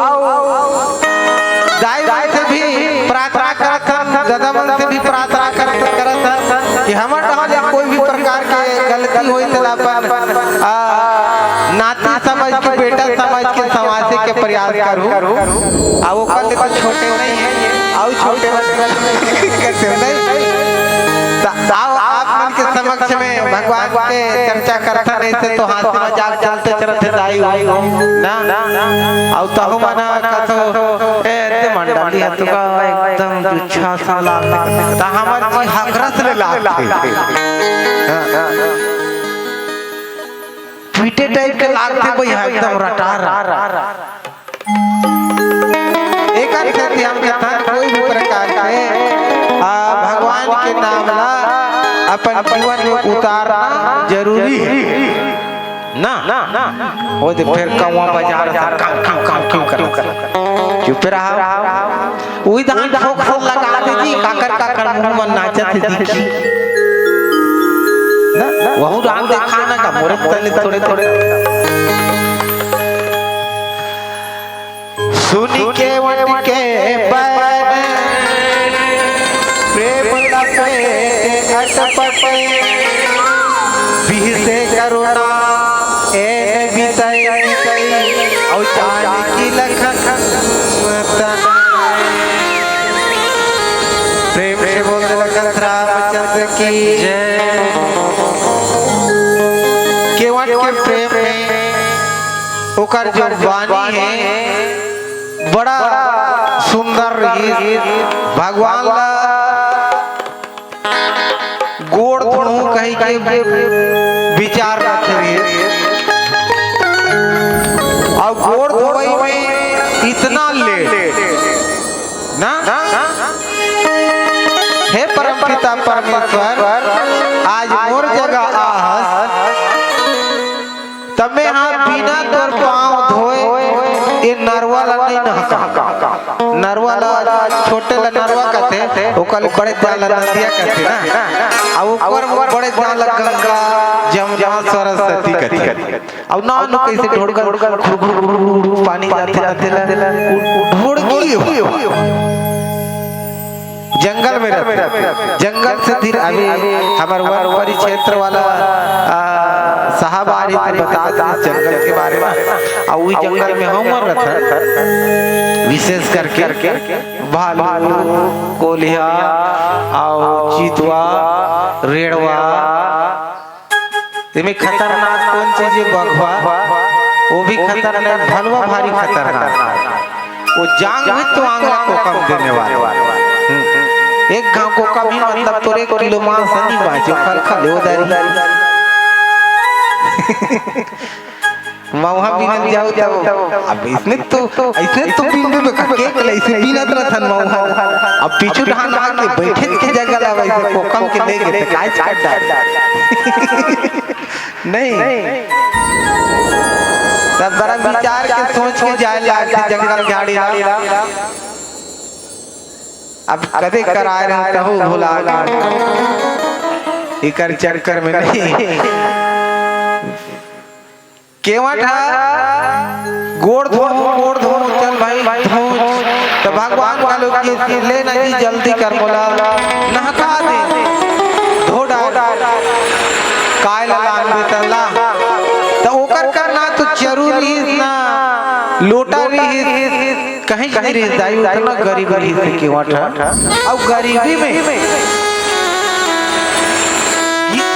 दाई मन से भी प्रार्थना करत हन, ददा मन से भी प्रार्थना करत, करत हन कि हमर डहर ले कोई भी प्रकार के गलती होई, तेला अपन, आ, नाती समझ के, बेटा समझ के संवारे के प्रयास करू। अउ ओकर ले तो छोटे नहीं हे, अउ छोटे करते नहीं। त आओ, आप मन के समक्ष में भगवान के चर्चा करथन, ऐसे तो हाथ मजाक चलते चलते दाई हो ना। अउ तहु मन कथो, ए, ते मंडली ह तुका एकदम दुच्छा सा लागथे। त हमर जी हकरस ले लागथे। हाँ। पीटे टाइप के लागथे भैया, एकदम रटार। एकर सेती हम कहथन, कोई भी प्रकार के, आ, भगवान के नाम ला अपन जीवन में उतारना जरूरी हे। ना, ना, ना, ना। वो दे फेर कौवा बाजार से कां, कां, कां, कां कर। चुप रहा। उही धान फोक फोक लगा दे जी, काकर काकर मुंह मन नाचत हे जी। ना, वहू राम देखा ना का, मोरे तने थोड़े थोड़े। सुनि केवट के बैन, प्रेम लपेटे अटपट, बिहसे करुणा एन बितई, अउ जानकी लखन तन। प्रेम से बोल दे लखन रामचंद्र की जय। केवट के प्रेम में ओकर जो वाणी हे, बड़ा सुंदर रहिस। भगवान ला गोड़ धोहूं कहि के विचार रखे रहिस। अउ गोड़ धोवई में इतना लेट ना, हे परमपिता परमेश्वर, आज मोर जगह आहस, त मैं हा बिना तोर पांव धोए ये नरवा ला नहीं नहका, नरवा ला, छोटे ला नरवा कथे, ओकर ले बड़े जान ला नदिया कथे ना। अब ऊपर बड़े जान ला गंगा, जमुना, सरस्वती कथे। अब नानू कइसे ढोड़गा घुर घुर घुर घुर पानी जाथे ना, तेला ढोड़गी हो। जंगल में रहथे, जंगल से फिर अभी हमर वन परिक्षेत्र वाला, आ, साहब आ रही तो बता दे जंगल के बारे में। आ, वही जंगल में हम रहथन, विशेष करके भालू, कोलिया, अउ चितवा, रेड़वा, तेमे खतरनाक कौन चीज है? बघवा, वो भी खतरनाक, भलवा भारी खतरनाक। वो जांग भी तो आंगला को कम देने वाला। हम्म। एक घाव को कम ही मतलब तोरे एक किलो मांस नहीं बांचे, खल खल हो दारी। मऊहा बीनल जाऊ तब। अब इसने तो, इसने तो बीन भी बेकार केक ले, इसे बीनत रहथन मऊहा। अब पीछू ढान आके बैठे के जगह ला वैसे कोकम के ले गए, तो काय छाट डाल। नहीं। सब बड़ा विचार के सोच के जाए लागथे जंगल झाड़ी ला। अब कदे कराए रहे तहु भुला गे। इकर चक्कर में नहीं। केवट ह गोड़ धो, गोड़ धो, चल भाई, धो। त भगवान घलो के ले न जी, जल्दी कर, मोला नहका दे, धो डार। काय ला लानबे त ला। त ओकर करना तो जरूरी ना, लोटा रहिस, कहीं नहीं रहिस दाई, उतना गरीब रहिस केवट ह। अउ गरीबी में गि-,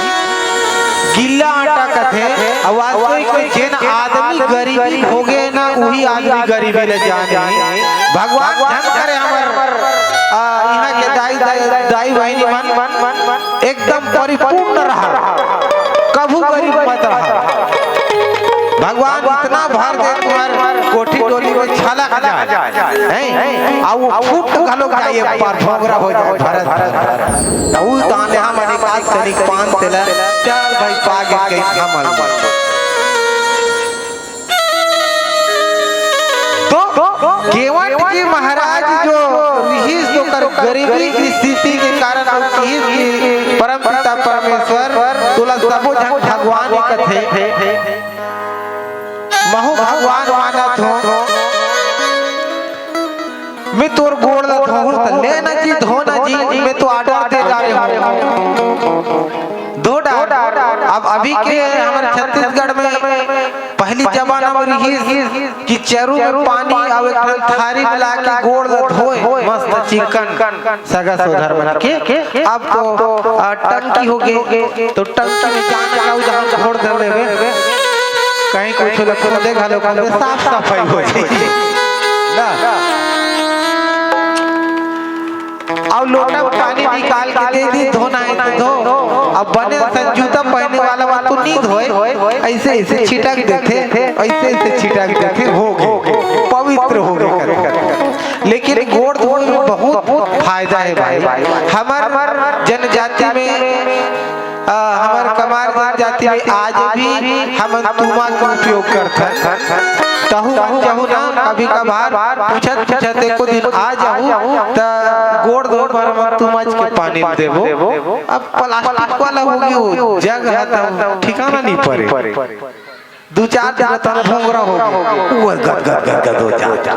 गिल्ला आटा कथे, अउ आज कोई, कोई जेन आदमी गरीबी भोगे ना, वही आदमी गरीबी ले जानी। भगवान धन करे हमर, आ, इहाँ के दाई, दाई, दाई बहिनी मन एकदम परिपूर्ण रहा, कभू गरीब मत रहा। भगवान इतना भर दे तुम्हार कोठी डोली में छलक जाए, हैं? आ वो फूट घलो जाए, एक बार भोगरा हो जाए, भरत, भरत। त उ दाने हम अनेकाध कनिक पान तेला, चल भाई, पागे कहीं हमल। तो केवट के महाराज जो रिहिस, ओकर गरीबी की स्थिति के कारण वो किहिस कि परमपिता परमेश्वर, तोला सबो झन भगवान ही कथे, महू भगवान मानत हो, मैं तोर गोड़ ला धोहूं त ले ना जी, धो ना जी, मैं तो order दे डारे हूँ, धो डार। अब अभी के हमर छत्तीसगढ़ में पहली जमाना में रिहिस कि चरू में पानी अउ एक ठन थारी में लाके गोड़ ला धोए, मस्त चिकन सगा सोदर मन के। अब तो, आ, टंकी हो गे, तो टंकी में जान जाऊ, जहाँ छोड़ दे लेबे, कहीं कुछ ल खोदे घलो खोदे, साफ सफाई हो जाए ना। अउ लोटा में पानी निकाल के दे दी, धोना है तो धो। अब बने सन जूता पहने वाला मन तो नहीं धोए, ऐसे ऐसे छिटक देथे, ऐसे ऐसे छिटक देथे, हो गे, पवित्र हो गे। लेकिन गोड़ धोए में बहुत फायदा है भाई। हमर जनजाति में, आ, हमर कमार जनजाति में आज भी हमन तुमा के उपयोग करथन। तहु मन जहु ना, कभी कभार पूछत पूछत एको दिन आ जाहू, त गोड़ धोए बर हमन तुमच के पानी ल देबो। अब प्लास्टिक वाला हो गे, वो जग ह त ठिकाना नहीं परे। दू चार दिन तन भोंगरा हो गे, वो गद गद गद गद हो जा।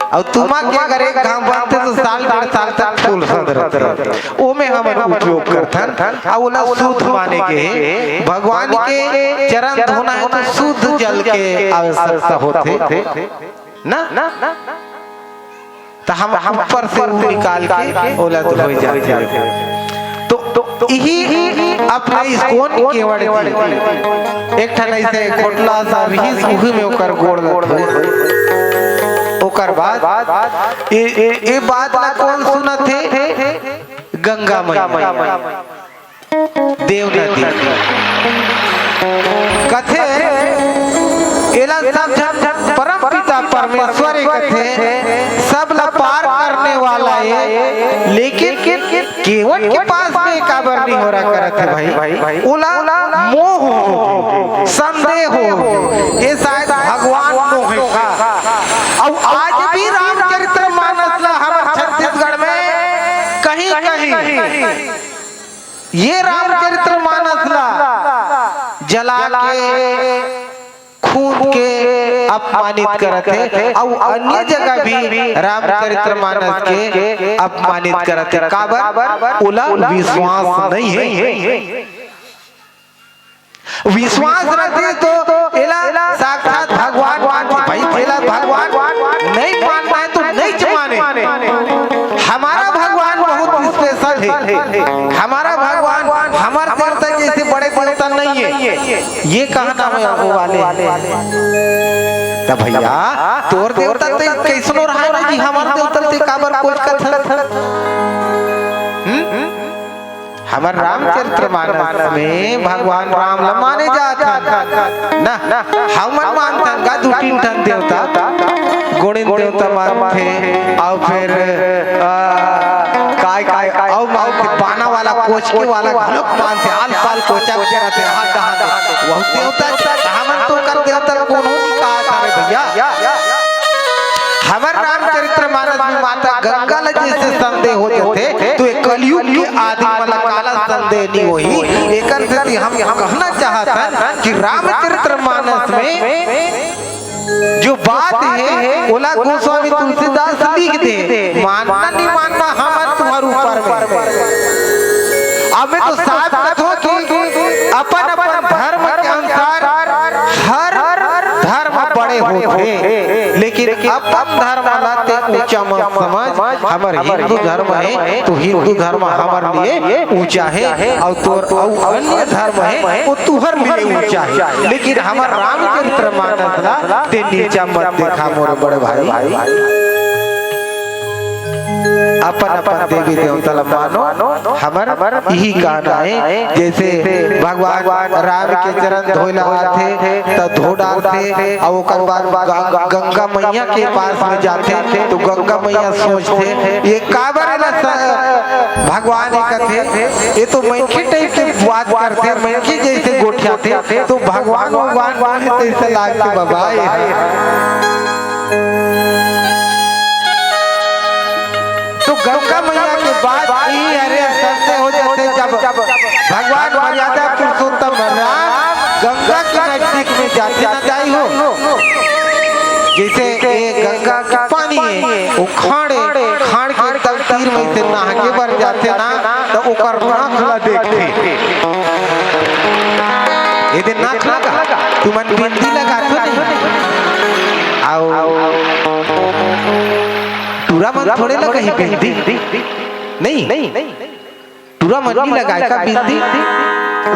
अउ तुमा के अगर एक घाम बनथे तो साल डेढ़ साल तक फूल संद रथे। ओमे हमन उपयोग करथन, अउ ओला शुद्ध माने गे हे। भगवान के चरण धोना है तो शुद्ध जल के आवश्यकता होथे ना। त हम ऊपर से ऊ निकाल के ओला धोए जाथे। तो, तो इही अपने इस्कोन केवट जी एक ठन ऐसे खोटला सा रिहिस, उही में ओकर गोड़ ल धोए। ओकर बाद ए, ए, ए बात ला कौन सुनत हे? गंगा मैया। देव नदी। कथे, एला सब झन परम पिता परमेश्वर ए कथे, सब ला पार करने वाला ए, लेकिन केवट के पास में काबर नहीं हो रहा करत हे भाई? ओला मोह होगे, संदेह होगे, ये शायद भगवान मोह हे का। अउ आज भी रामचरित्र मानस ला हमर छत्तीसगढ़ में कहीं कहीं ये रामचरित्र मानस ला जला के खून के अपमानित करत हे, अउ अन्य जगह भी रामचरित्र मानस के अपमानित करत हे। काबर? ओला विश्वास नहीं हे। विश्वास रहितिस तो एला साक्षात भगवान मानतिस। भाई, जेला भगवान नहीं मानना हे तो नइ माने। हमारा भगवान बहुत स्पेशल हे। हमारा भगवान हमर देवता जइसे बड़े देवता नहीं हे, ये कहना हे वो वाले। त भैया, तोर देवता ते कइसनो रहय ना जी, हमर देवता ते काबर कोचकत हस? हम्म? हमर रामचरित्र मानस में भगवान राम ला माने जात हन ना, हमन मानथन गा दू तीन ठन देवता, गोड़िन देवता मानथे, अउ फिर, आ, काय काय अउ मानथे, बाना वाला, कोचके वाला घलोक मानथे, आल पाल कोचक के रहिथे, हाथ डहान दे, वहू देवता के। हमन तो ओकर देवता कोनो नइ कहत हन रे भैया। हमर रामचरित्र मानस में माता गंगा ला जइसे संदेह हो जाथे, तो ये कलयुग के आदमी मन ला काला संदेह नइ होही। एकर सेती हम कहना चाहत हन कि रामचरित्र मानस में जो बात हे, ओला गोस्वामी तुलसीदास लिख दे। मानना नइ मानना, हमर तुम्हर ऊपर में। अब मैं तो साफ कथों कि अपन अपन धर्म के अनुसार हर धर्म बड़े होथे, लेकिन अपन धर्म ला ते ऊंचा मत समझ। हमर हिंदू धर्म हे तो हिंदू धर्म हमर लिए ऊंचा हे, अउ तोर अउ अन्य धर्म हे वो तुहर लिए ऊंचा हे, लेकिन हमर रामचरित्र मानस ला ते नीचा मत देखा मोर बड़े भाई। अपन अपन देवी देवता ला मानो, हमर इही कहना हे। जइसे भगवान राम के चरण धोए ला आथे, त धो डारथे, अउ ओकर बाद गं-, गंगा मैया के पास में जाथे, तो गंगा मैया सोचथे, ये काबर एला स-, भगवान ये कथे, ये तो मनखे टाइप के बात करथे, मनखे जइसे गोठियाथे, तो भगवान भगवान माने तइसे लागथे बाबा ये। तो गंगा मैया के बात ही हरे संदेह हो जाथे, जब भगवान मर्यादा पुरुषोत्तम राम गंगा के नजदीक में जाथे ना दाई हो, जइसे ये गंगा के पानी हे, वो खाड़ हे, खाड़ के एकदम तीर में से नहा के बर जाथे ना, तो ओकर नख ला देखथे। ये दे नख लगा, तुमन बिंदी लगाथो नहीं? अउ टूरा मन थोड़े लगाही बिंदी, नहीं, टूरा मन नइ लगाय का बिंदी?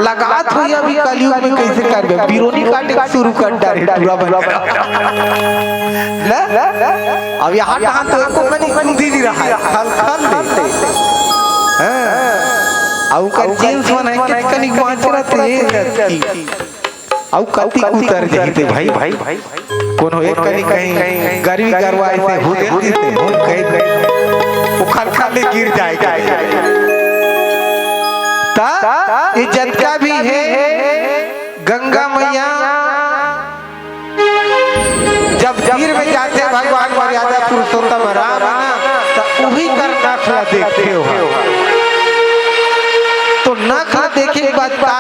लगात होही, अभी कलयुग में कइसे करबे, बिरोनी काटे के शुरू कर डारे टूरा मन। ना? अब यहाँ कहाँ तो एको कनी कुंदी नइ रहा हे, खल खल दे। हाँ। अउ ओकर जींस मन हे, कितकनी बाँच रहिथे, ये लड़की। अउ कति उतर जही ते भाई, कोनो एक कनी कहीं गरवी गरवा अइसे हो दे दिस ते, हो कहीं दे, वो खल खल ले गिर जाय कहीं। त ये जतका भी हे, गंगा मैया जब तीर में जाथे भगवान मर्यादा पुरुषोत्तम राम ना, त उही कर नख ला देखथे हो। तो नख ला देखे के बाद का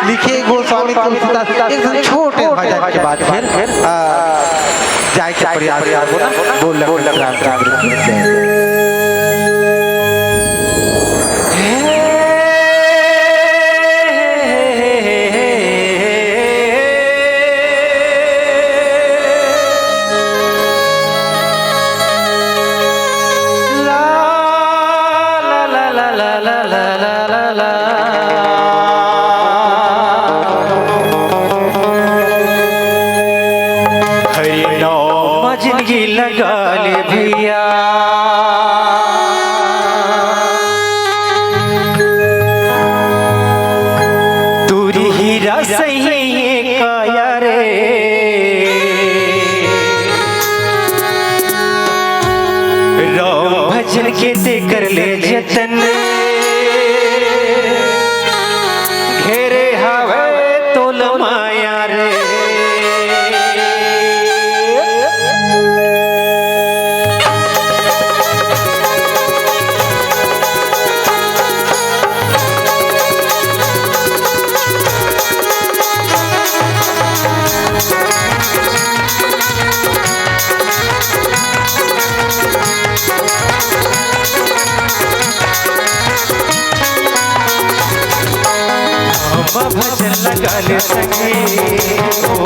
लिखे गोस्वामी तुलसीदास, एक छोटे भजन के बाद फिर, आ, जाय के प्रयास करबो ना। बोल लखन रामचंद्र की जय। हरि नाम जिंदगी लगा ले भैया। तू हीरा सही काया रे। राम भजन के ते कर ले जतन। घेरे हवे काले संगी, ओ,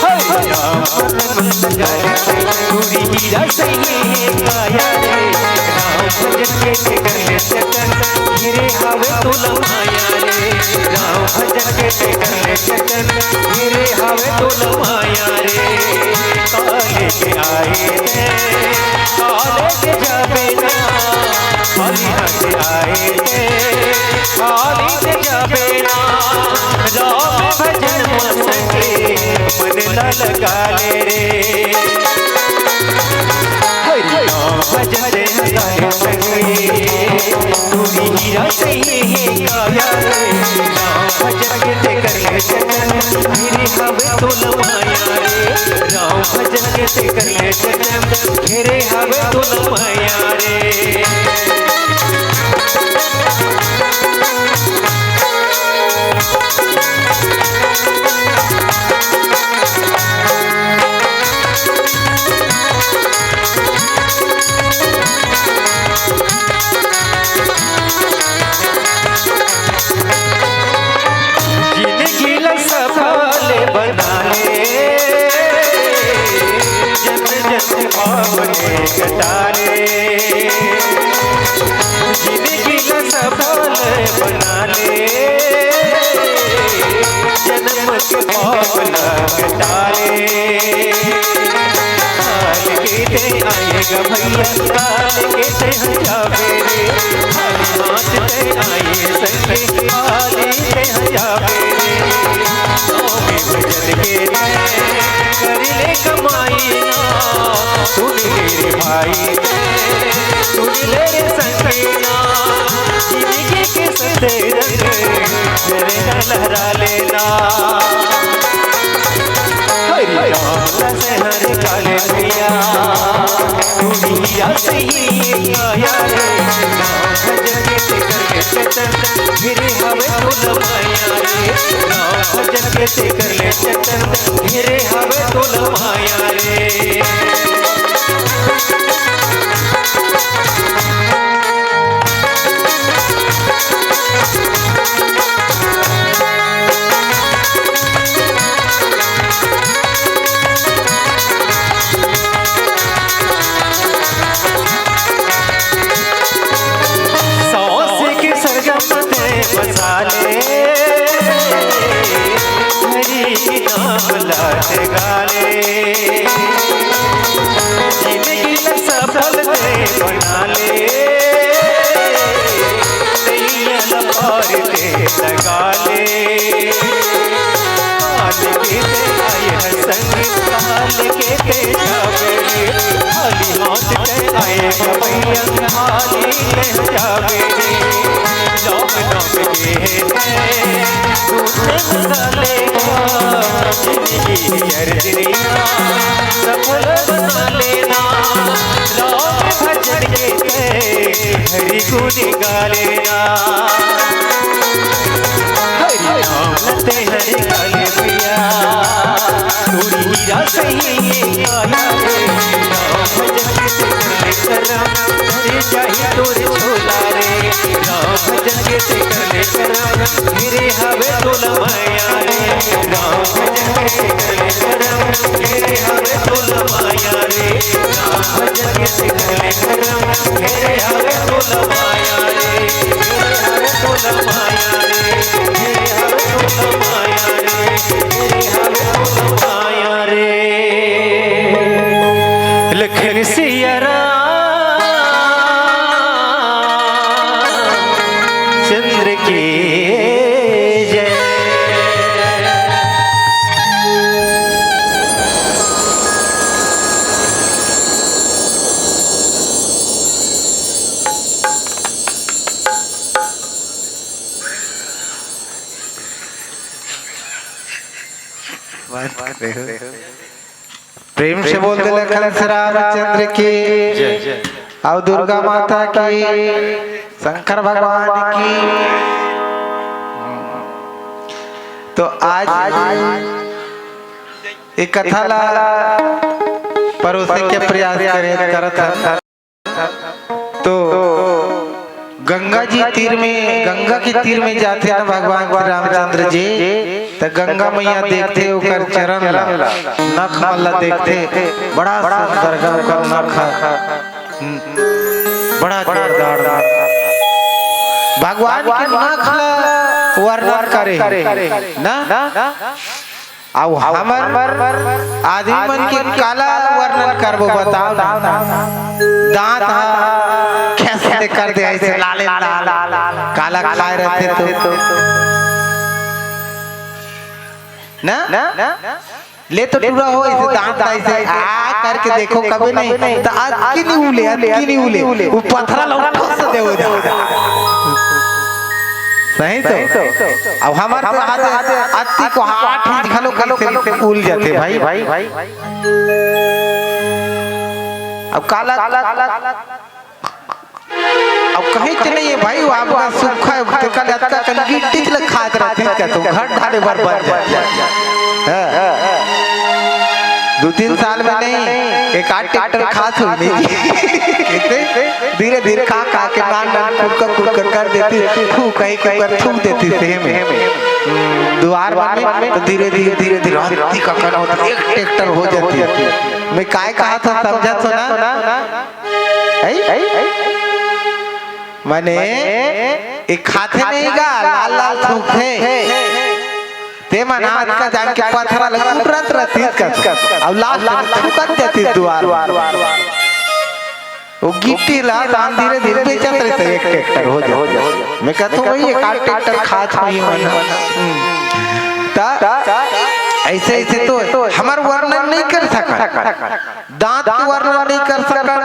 हरि राम मन जाए, पूरी हीरा सही काया रे। राम भजन के ते कर ले जतन, घेरे हावे तोला माया रे। राम भजन के ते कर ले जतन, घेरे हावे तोला माया रे। काले के आए ते, काले के जाबे ना, खाली हाथ आए ते, खाली ते जाबे ना। राम भजन म संगे, मन ला लगा ले रे। हरि नाम भजन ते हजारे संगे, तोरी हीरा सही हे काया रे। नाम भजन के ते कर ले जतन, घेरे हावे तोला माया रे। राम भजन के ते कर ले जतन, घेरे हावे तोला माया रे। जिनगी ला सफल बना ले, जन्म जन्म पावन कटा ले। जिनगी ला सफल बना ले, जन्म के पाप ला कटा ले। काल के ते आएगा भैया, काल के ते जाबे रे। खाली हाथ ते आए संगे, खाली ते जाबे रे। नौमी भजन के ते कर ले कमाई ना, सुन ले रे भाई ते, सुन ले रे संगीना। जिनगी के सतरंग, मेरे ना लहरा लेना। हरि राम लहर काले भैया, तोरी हीरा सही काया रे। राम भजन के ते कर ले जतन, घेरे हावे तोला माया रे। राम भजन के ते कर ले जतन, घेरे हावे तोला माया रे। सांस के सरगम ते बसा ले, हरि नाम ला ते गा ले। जिनगी ला सफल ते बना ले, नैया ला पार ते लगा ले। काल के ते आए हर संग, काल के ते जाबे रे। खाली हाथ ते आए भैया, खाली ते जाबे रे। राम नाम के है दूसरे मिसाले का, जिनगी अर्जनिया सफल बना लेना। राम भजन के ते हरि गुण गा लेना। हरि नाम ते हरि काले भैया, तोरी हीरा सही हे काया रे। राम भजन के ते कर ले करम, हरि चाही तोर झोला रे। राम भजन के ते कर ले करम, घेरे हावे तोला माया रे। राम भजन के ते कर ले करम, घेरे हावे तोला माया रे। राम भजन के ते कर ले करम, घेरे हावे तोला माया रे। घेरे हावे तोला माया रे। घेरे हावे तोला माया रे। घेरे हावे तोला माया रे। लखन सिया राम चंद्र की जय। प्रेम से बोल दे लखन श्री रामचंद्र की जय। और दुर्गा माता की, शंकर भगवान की। तो आज ये कथा ला परोसे के प्रयास करे, करत हन। तो गंगा जी तीर में, गंगा के तीर में जाथे ना भगवान श्री रामचंद्र जी, त गंगा मैया देखथे ओकर चरण ला, नख मन ला देखथे, बड़ा सुंदर गा ओकर नख ह, बड़ा जोरदार। भगवान के नख ला वर्णन करे हे ना। अउ हमर आदमी मन के काला वर्णन करबो, बताओ ना। दांत ह खेस ले कर दे, ऐसे लाले लाल काला खाए रहथे तो ना। ले तो टूरा हो, ऐसे दांत ऐसे आ करके देखो कभी नहीं, तो अतकी नहीं उले, अतकी नहीं उले, वो पथरा ला उठा से दे हो जा। सही तो। अब हमार तो आते अति को आठ इंच घलो कैसे उल जाते भाई। अब काला, अब कहीं तो नहीं है भाई, वो आपका सूखा है, तो कल अतका कन गिट्टी चले खात रहती का तुम घर ढाले भर बन जाते। हाँ। दो तीन साल में नहीं, एक आध ट्रैक्टर खात हुई नहीं। धीरे धीरे खा खा के नान नान कुरकर कुरकर कर देती, थू कहीं के ऊपर थूक देती से में। दुआर बने तो धीरे धीरे धीरे धीरे अति का कन होता, एक ट्रैक्टर हो जाती। मैं काय कहा था, समझा तो ना? ऐ? मने एक खाथे नहीं गा, लाल लाल थूकथे। ते मन हाथ का जान के पथरा लगा उतरत रहती का, अब लास्ट में थूकत जाती दुआर। वो गिट्टी ला दान धीरे धीरे बेचत रहते, एक ट्रैक्टर हो जाए। मैं कहता हूँ, वही एक आध ट्रैक्टर खात हुई मन। हम्म। ता ऐसे ऐसे तो हमार वर्णन नहीं कर सका। दांत के वर्णन नहीं कर सकन,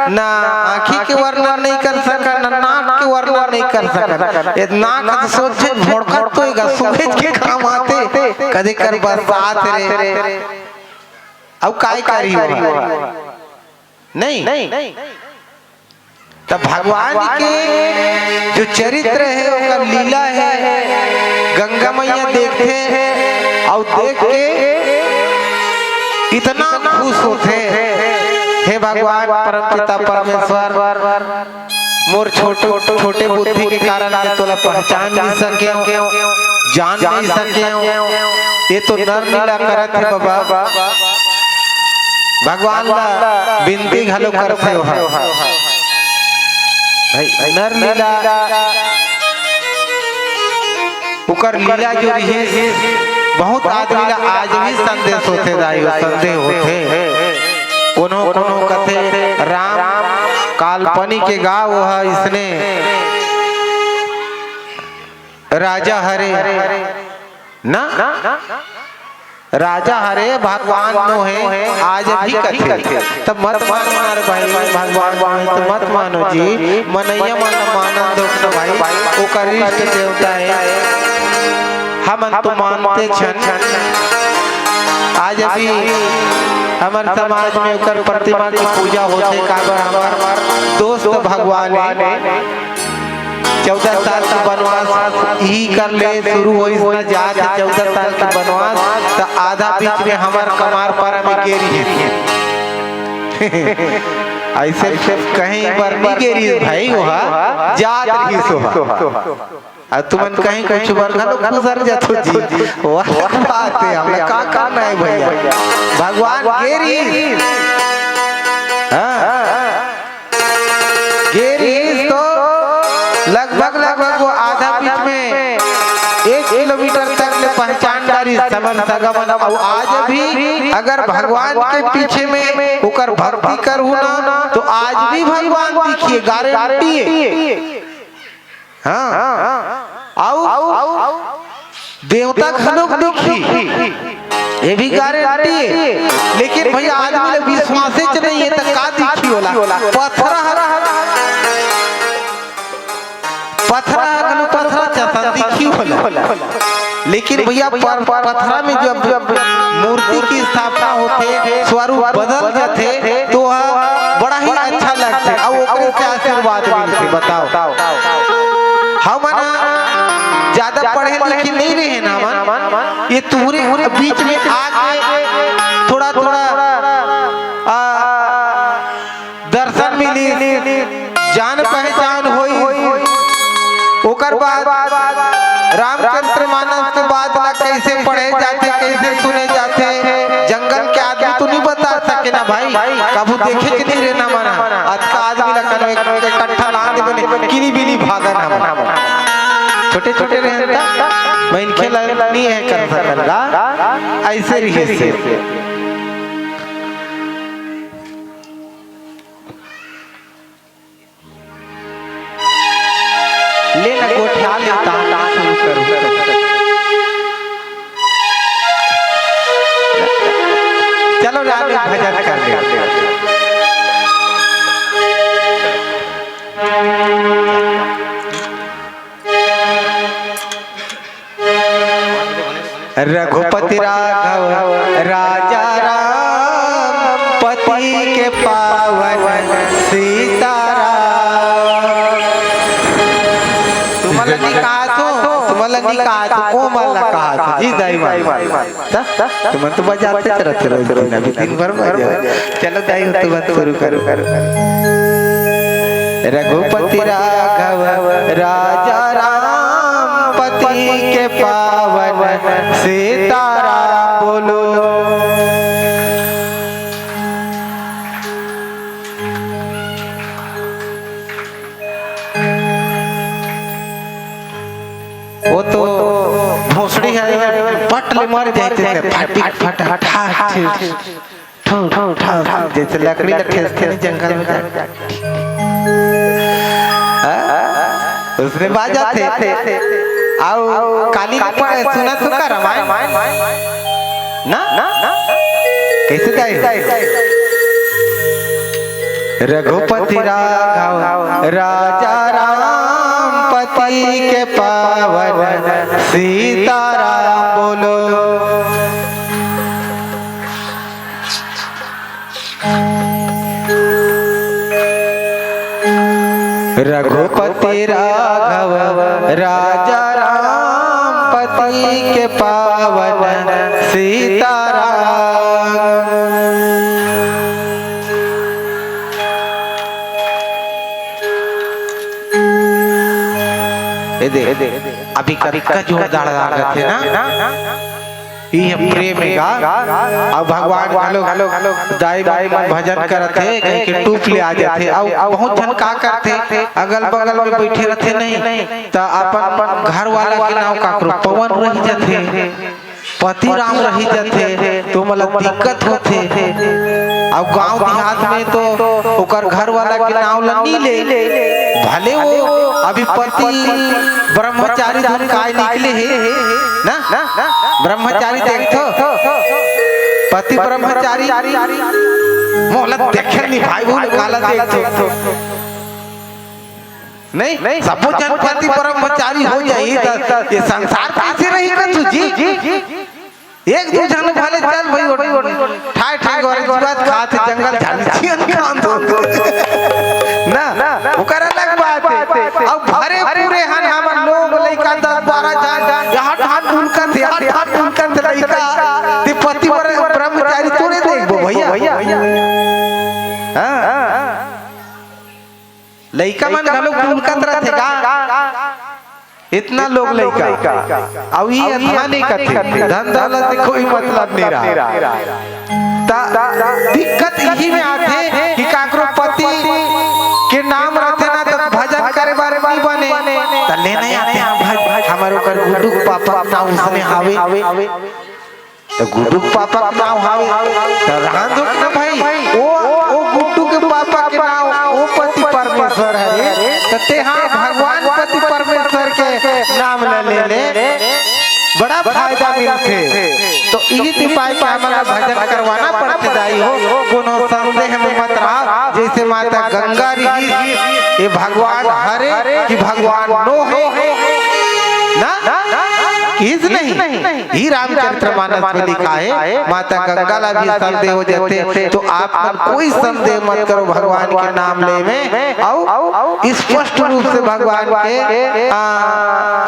ना आँखी के वर्णन नहीं कर सकन, ना नाक के वर्णन नहीं कर सकन। ये नाक तो सोचे भोड़कत तो एगा, सुबह के काम आते, कदे कर बरसात रे। अब काय करी हो? नहीं। तब भगवान के जो चरित्र है, ओकर लीला है, गंगा मैया देखथे अउ देख के इतना खुश होथे, हे भगवान परम पिता परमेश्वर, मोर छोटे छोटे बुद्धि के कारण मैं तोला पहचान नहीं सके, जान नहीं सके। ये तो नर लीला करत हे बाबा। भगवान ला बिनती घलो करथे ओहा। भाई, नर लीला, ओकर लीला जो रिहिस, बहुत आदमी ला आज भी संदेश होथे दाई, संदेह होथे। कोनो कोनो कथे राम काल्पनिक के गाँव ओहा इसने राजा हरे ना, राजा हरे भगवान नो हे, आज भी कथे। तब मत मानो यार भाई, भगवान नो हे तो मत मानो जी। मनैया मन मानन दो ना भाई, ओकर इष्ट देवता हे, हमन तो मानते छन। आज भी हमर समाज में ओकर प्रतिमा की पूजा होथे, काबर हमर दोस्त भगवान हे। चौदह साल के बनवास इही कर ले शुरू होइस न जात हे, चौदह साल के बनवास, त आधा बीच में हमर कमार पारा में गे रिहिस। ऐसे कहीं बर नहीं गे रिहिस भाई, ओहा जात रिहिस ओहा। अउ तुमन कहीं कुछ बर घलो गुजर जाथो जी, ओहा बात हे, हमला का करना हे भैया, भगवान गे रिहिस। हाँ। गे रिहिस तो लगभग, लगभग वो आधा बीच में एक किलोमीटर तक ले पहचान डारिस समन सगा मन। अउ आज भी अगर भगवान के पीछे में ओकर भक्ति करहू ना, तो आज भी भगवान दिखिए, गारंटी हे। हाँ। अउ देवता घलोक दिखही, ये भी गारंटी हे। लेकिन भैया, आदमी ला विश्वासे च नहीं हे, त का दिखही ओला? पथरा ह, पथरा ह घलो पथरा जैसा दिखही ओला। लेकिन भैया, पर-, पथरा में जब मूर्ति की स्थापना होथे, स्वरूप बदल जाथे, तो वह बड़ा ही अच्छा लगथे, अउ ओकरे से आशीर्वाद मिलथे। बताओ, हमन ज्यादा पढ़े लिखे नहीं रहे ना मन, ये तुमरे बीच में आके थोड़ा थोड़ा, आ, दर्शन मिली, जान पहचान होई, कभू देखे के नहीं रहना मन ह। अतका आदमी ला कनो एक, एक कट्ठा लान दे बने, किनी बिनी भागन हम। छोटे छोटे रहन त मनखे ला नहीं है कर सकन गा। ऐसे रहिसे। ले ना गोठिया ले तान शुरू करो। चलो राम एक भजन कर ले। रघुपति राघव राजा राम, पति के पावन सीताराम। तुमन ला नहीं कहा तो, तुमन ला नहीं कहा तो, ओ मन ला कहा तो, जी दाई मान। त, त, तुमन तो बजाते रहते रोज दिन, अभी दिन भर बजा। चलो दाई, तुमन शुरू करो। रघुपति राघव राजा राम, पति के पावन सीताराम बोलो। वो तो भोसड़ी है, पट ले मर जाते थे, फटिक फट, हट, हट, ठू, ठू, ठू, ठू, जैसे लकड़ी ला ठेसथे नहीं जंगल में जाके। हाँ? उसने बाजा थे। आओ, काली प-, सुना सुका रामायण? ना? कैसे गाए हो? रघुपति राघव राजा राम, पति के पावन सीताराम बोलो। रघुपति राघव राजा राम, पति के पावन सीताराम। ए दे, अभी कतका जोरदार लागत हे ना? इही प्रेम हे गा। अउ भगवान घलो दाई मन भजन करत हे, कहीं के टूप ले आ जाथे। अउ बहुत झन का करथे, अगल बगल में बइठे रथे नहीं, त अपन घर वाला के नाव काकरो पवन रहि जाथे, पति राम रहि जाथे, तो मतलब दिक्कत होथे। अउ गांव देहात में तो ओकर घर वाला के नाव ल नी ले, भले वो अभी पति ब्रह्मचारी धुन काय निकले हे ना, ब्रह्मचारी देखथो, पति ब्रह्मचारी मोला देखे नहीं भाई, वो काला देखथो। नहीं, सबो जन पति ब्रह्मचारी हो जाही, त ये संसार कैसे रही कथू जी? एक दू झन भले चल भाई, वो ठाय ठाय गोरे जीवात खात जंगल झाड़ी छियन खान दो। ना, ओकर अलग बात हे। अब भरे पूरे हन हमन लोग लइका दस बारह झन, यहाँ ठान ढुलकत, यहाँ ठान ढुलकत लइका, ते पति बर-, ब्रह्मचारी तोरे देखबो भैया। हाँ। लइका मन घलो ढुलकत रथे गा। इतना लोग लइका, अउ ई अधमा नहीं कथे, धन दौलत से कोई मतलब नहीं रहा। त दिक्कत इही में आथे कि काकरो पति के नाम रथे ना, त भजन करे बर नहीं बने, त लेने आथे, हाँ भाई, हमर ओकर गुड्डू के पापा के नाम उसने हावे। त गुड्डू के पापा के नाव हावे, त रहन दो ना भाई। वो, वो गुड्डू के पापा के नाव, वो पति परमेश्वर हरे, त तेहा भगवान पति परमेश्वर के नाम ल ले ले, बड़ा फायदा मिलथे। तो इही उपाय के हमन ला भजन करवाना पड़थे दाई हो। कोनो संदेह में मत रहा, जैसे माता गंगा रही, ये भगवान हरे कि भगवान नो हे ना, किस नहीं। ही रामचरित्र मानस में लिखा हे, माता गंगा ला भी संदेह हो जाथे, तो आप मन कोई संदेह मत करो भगवान के नाम ले में, अउ स्पष्ट रूप से भगवान के, आ,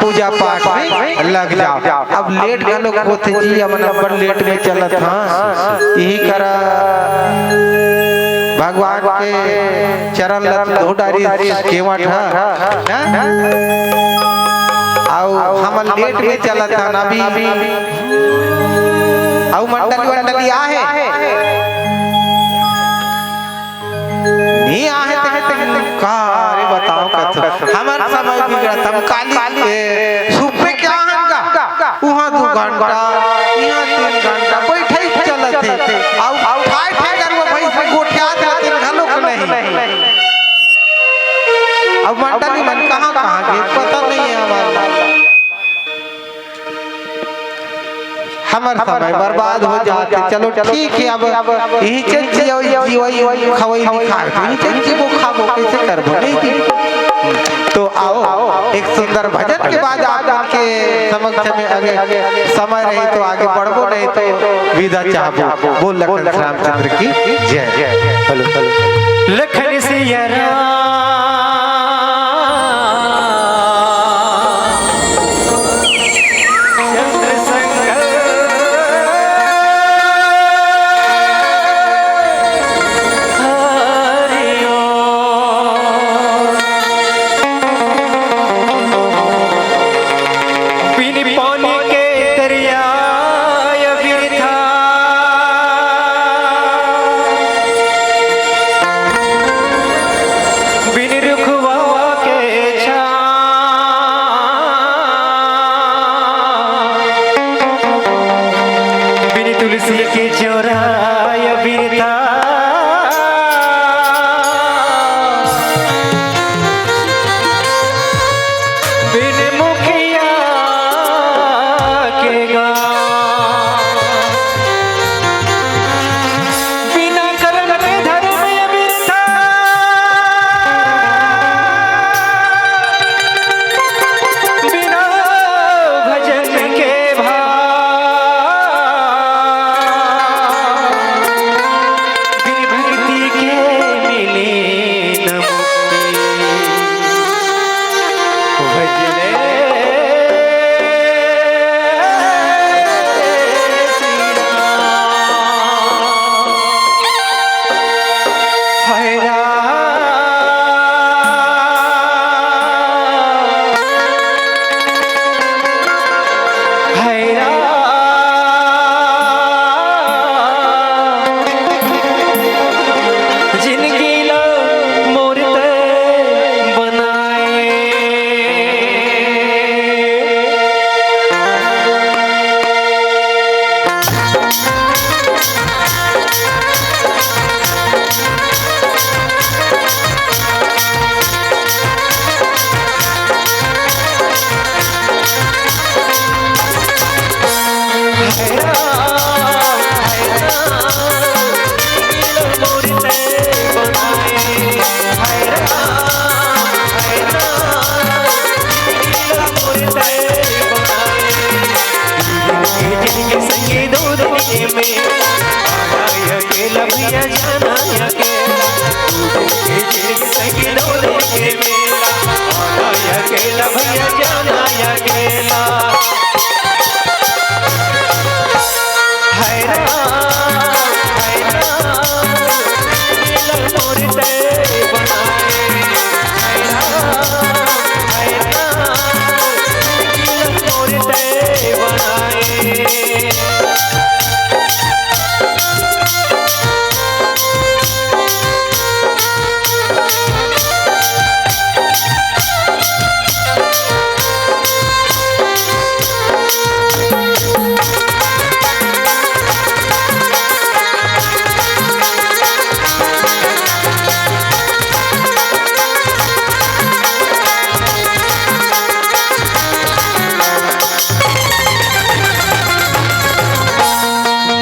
पूजा पाठ में लग जाओ। अब लेट घलो होथे जी, हमन अब्बड़ लेट में चलत हन, इही करा भगवान के चरण ल धो डारी केवट ह, हैं? अउ हमन लेट में चलत हन अभी। अउ मंडली वंडली आहे। ये आहे ते, आहे ते का रे बताओ कथो। हमर समय बिगड़त, हम काली, ए, सुबह के आहन गा, उहाँ दू घंटा, इहाँ तीन घंटा, बइठे ही चलत हे। अउ, अउ ठाय ठाय कर वो भैंस में गोठियात रहते घलोक नहीं। अब मंडली मन कहाँ कहाँ गे, पता नहीं है हमारा। हमर समय बर्बाद हो जाथे। चलो ठीक हे, अब इही चीज जियो, जियो, खवई दिखाए, तो इही चीज जीबो, खाबो, कइसे करबो, नहीं जी? तो आओ, एक सुंदर भजन के बाद आप मन के समक्ष में आगे समय रही तो आगे बढ़बो, नहीं तो विदा चाहबो। बोल लखन श्री रामचंद्र की जय। Hello, hello. लखन सिया राम। चंद्र संग हरि ओम। बिन पानी के दरिया बिरथा, बिन रुखवा के छाँव, बिन तुलसी के चौराया बिरथा, बिन मुखिया के गाँव, बिना करम के धरम ये बिरथा, बिना भजन के भाव, बिन भक्ति के मिले न मुक्ति। भजले श्री राम। हाय राम, हाय राम, जिनगी ला मोर ते बनाए।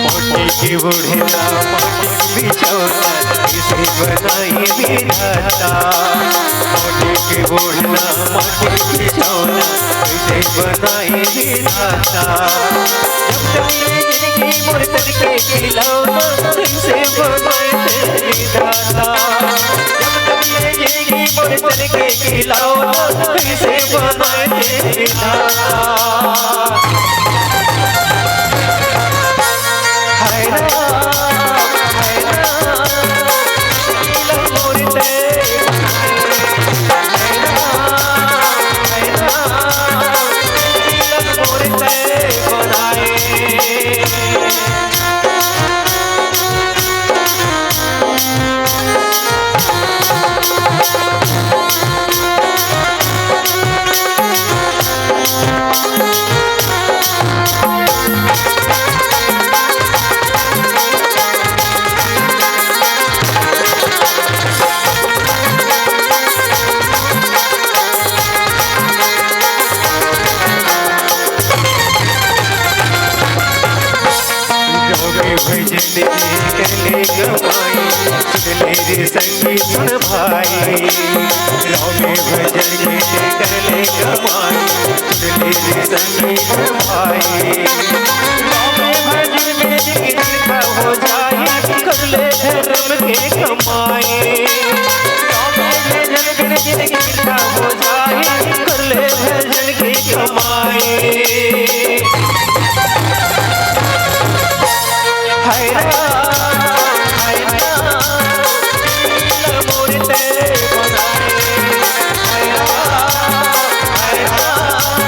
माटी के ओढ़ना, माटी बिछौना, कइसे बनाई विधाता। माटी के ओढ़ना, माटी बिछौना, कइसे बनाई विधाता। जब तक ये जिंदगी मोर तन के खिलौना, कइसे बनाए थे विधाता। जब तक ये जिंदगी मोर तन के खिलौना, कइसे बनाए थे विधाता। भजन के कर ले कमाई, सुन ले रे संगी सुन भाई। राम में भजन के कर ले कमाई, सुन ले रे संगी सुन भाई। राम में भजन के कृपा हो जाए, कर ले धर्म के कमाई। राम में भजन के कृपा हो जाए, कर ले भजन के कमाई। हाय राम, हाय राम, दिल मोर ते बनाए। हाय राम, हाय राम,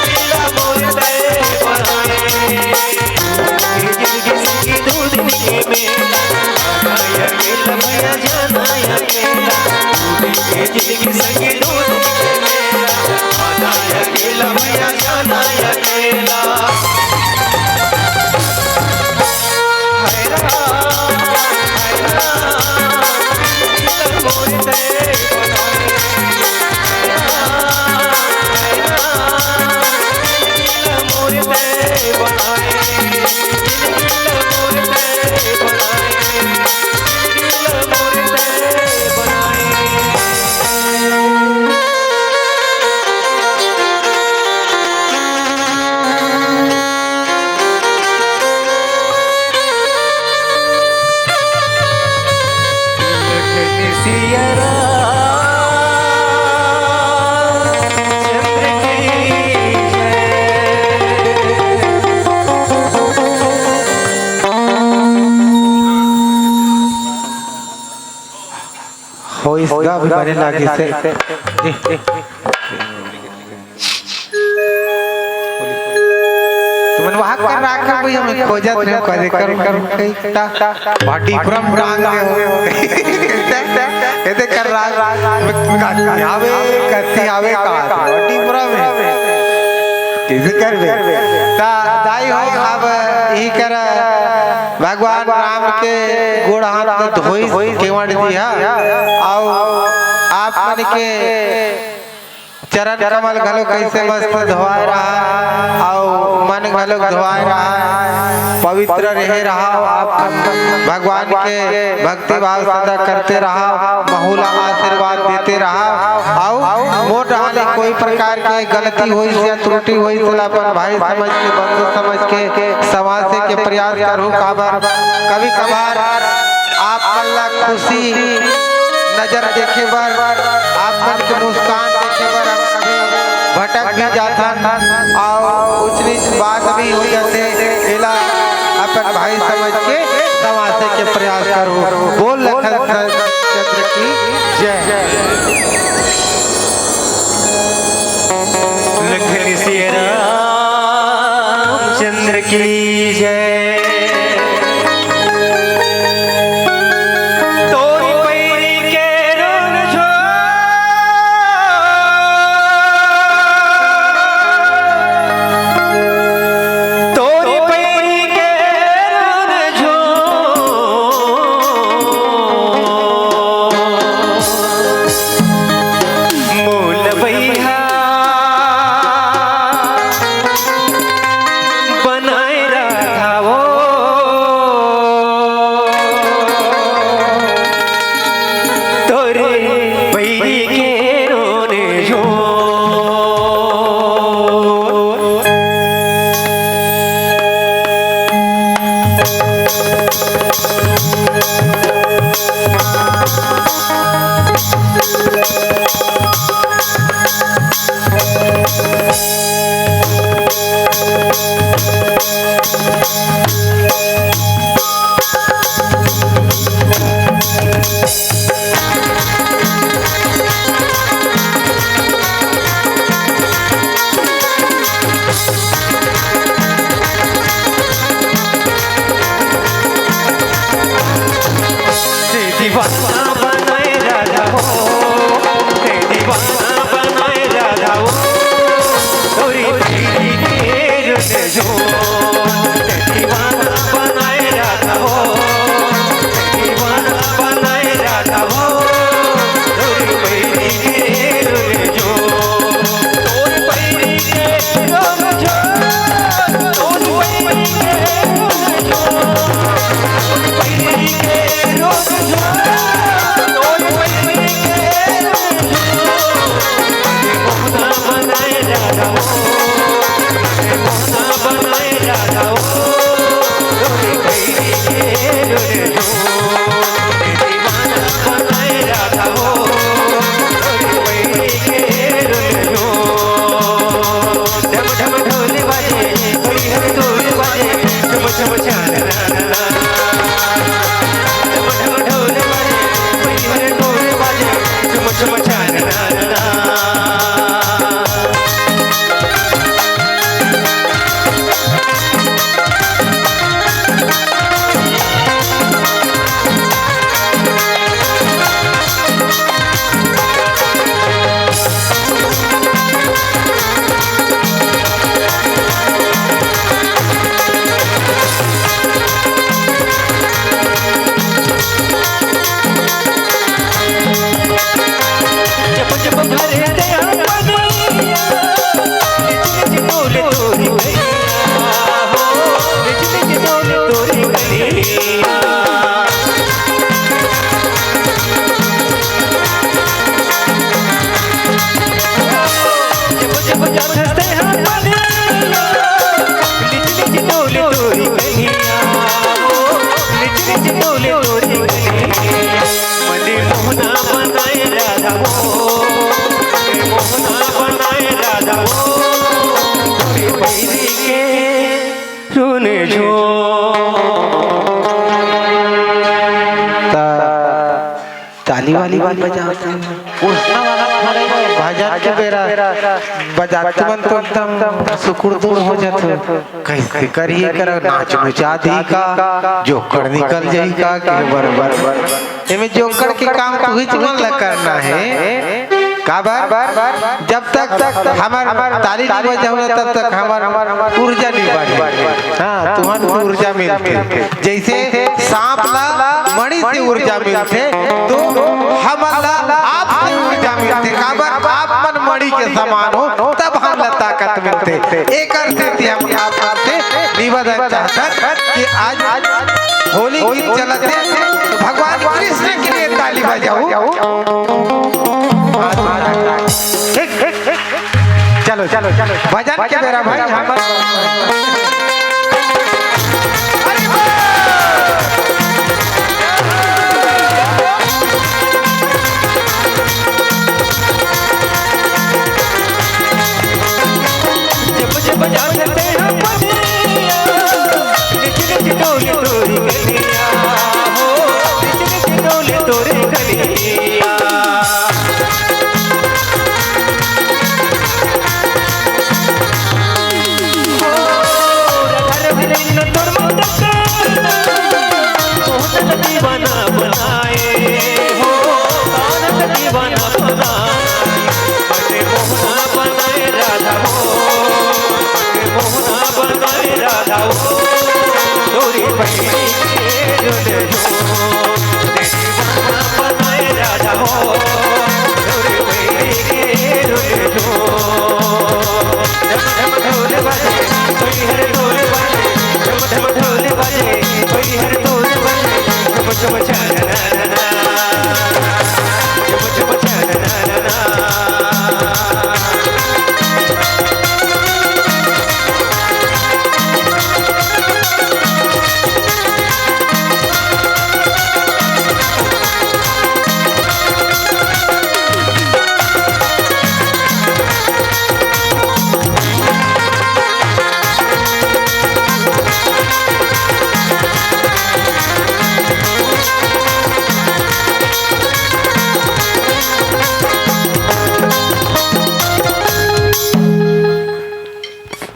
दिल मोर ते बनाए। ये जिंदगी संगी दो दिन के मेला, आना अकेला भैया जाना अकेला। ये जिंदगी संगी दो दिन के मेला, आना अकेला भैया जाना अकेला। होइस गा, अभी बने लागिस हे। तुमन वहाँ कर रहा कर भाई, हमें खोजत रहे, करे कर, कर, कहीं ता, body पूरा ब्रांड में हो। ये देख कर रहा, कत्ती आवे, कत्ती आवे का, body पूरा में। किसी कर बे। ता, दाई हो, अब यही कर, भगवान राम के गोड़ हाथ में धोई, केवड़ दिया। आओ, आप मन के चरण कमल घलो कैसे मस्त धोवाए रहा, आओ मन घलो धोवाए रहा, पवित्र रहे रहा। आप भगवान के भक्ति भाव सदा करते रहा, महू ला आशीर्वाद देते रहा। आओ मोर डहान ले कोई प्रकार के गलती होइस या त्रुटि होइस, तेला अपन भाई समझ के, बंधु समझ के संवारे के प्रयास करहूँ। काबर कभी कभार आप मन ला खुशी नजर देखे बर, आप मन के मुस्कान देखे बर हम कभी भटक भी जाथन, अउ ऊंच नीच बात भी हो जाथे। एला अपन भाई समझ के संवारे के प्रयास करहू। बोल लखन चंद्र की जय। लखन सिया रामचंद्र की जय। तोरी पैरी के रोन झो, तोरी पैरी के रोन झो, मोल बैहा बनाए रखा। त ताली वाली भी बजावत हे। भजन के बेरा बजात मन तो एकदम सुकुर दुर हो जाथे। कइसे करही, करा नाच नचा दिही का, जोकड़ निकल जाही का, के बरोबर। एमे जोकड़ के काम तुहिच मन ला करना हे। काबर? जब तक हमर ताली नइ बजाहू ना, तब तक हमर ऊर्जा नइ बढ़े। हाँ, तुहन के ऊर्जा मिलथे। जइसे सांप ला मणि से ऊर्जा मिलथे, तो हमन ला आप से ऊर्जा मिलथे। काबर? आप मन मणि के समान हो, तब हमन ला ताकत मिलथे। एकर सेती हम आप मन से निवेदन चाहथन कि आज होली गीत चलत हे, तो भगवान कृष्ण के लिए ताली बजाओ। चलो, चलो, चलो, भजन के बेरा भाई, हमर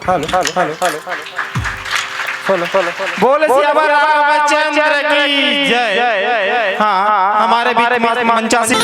hello, hello, hello, hello, hello. बोल सियावर रामचंद्र की जय। हाँ, हमारे बीच में मंचासी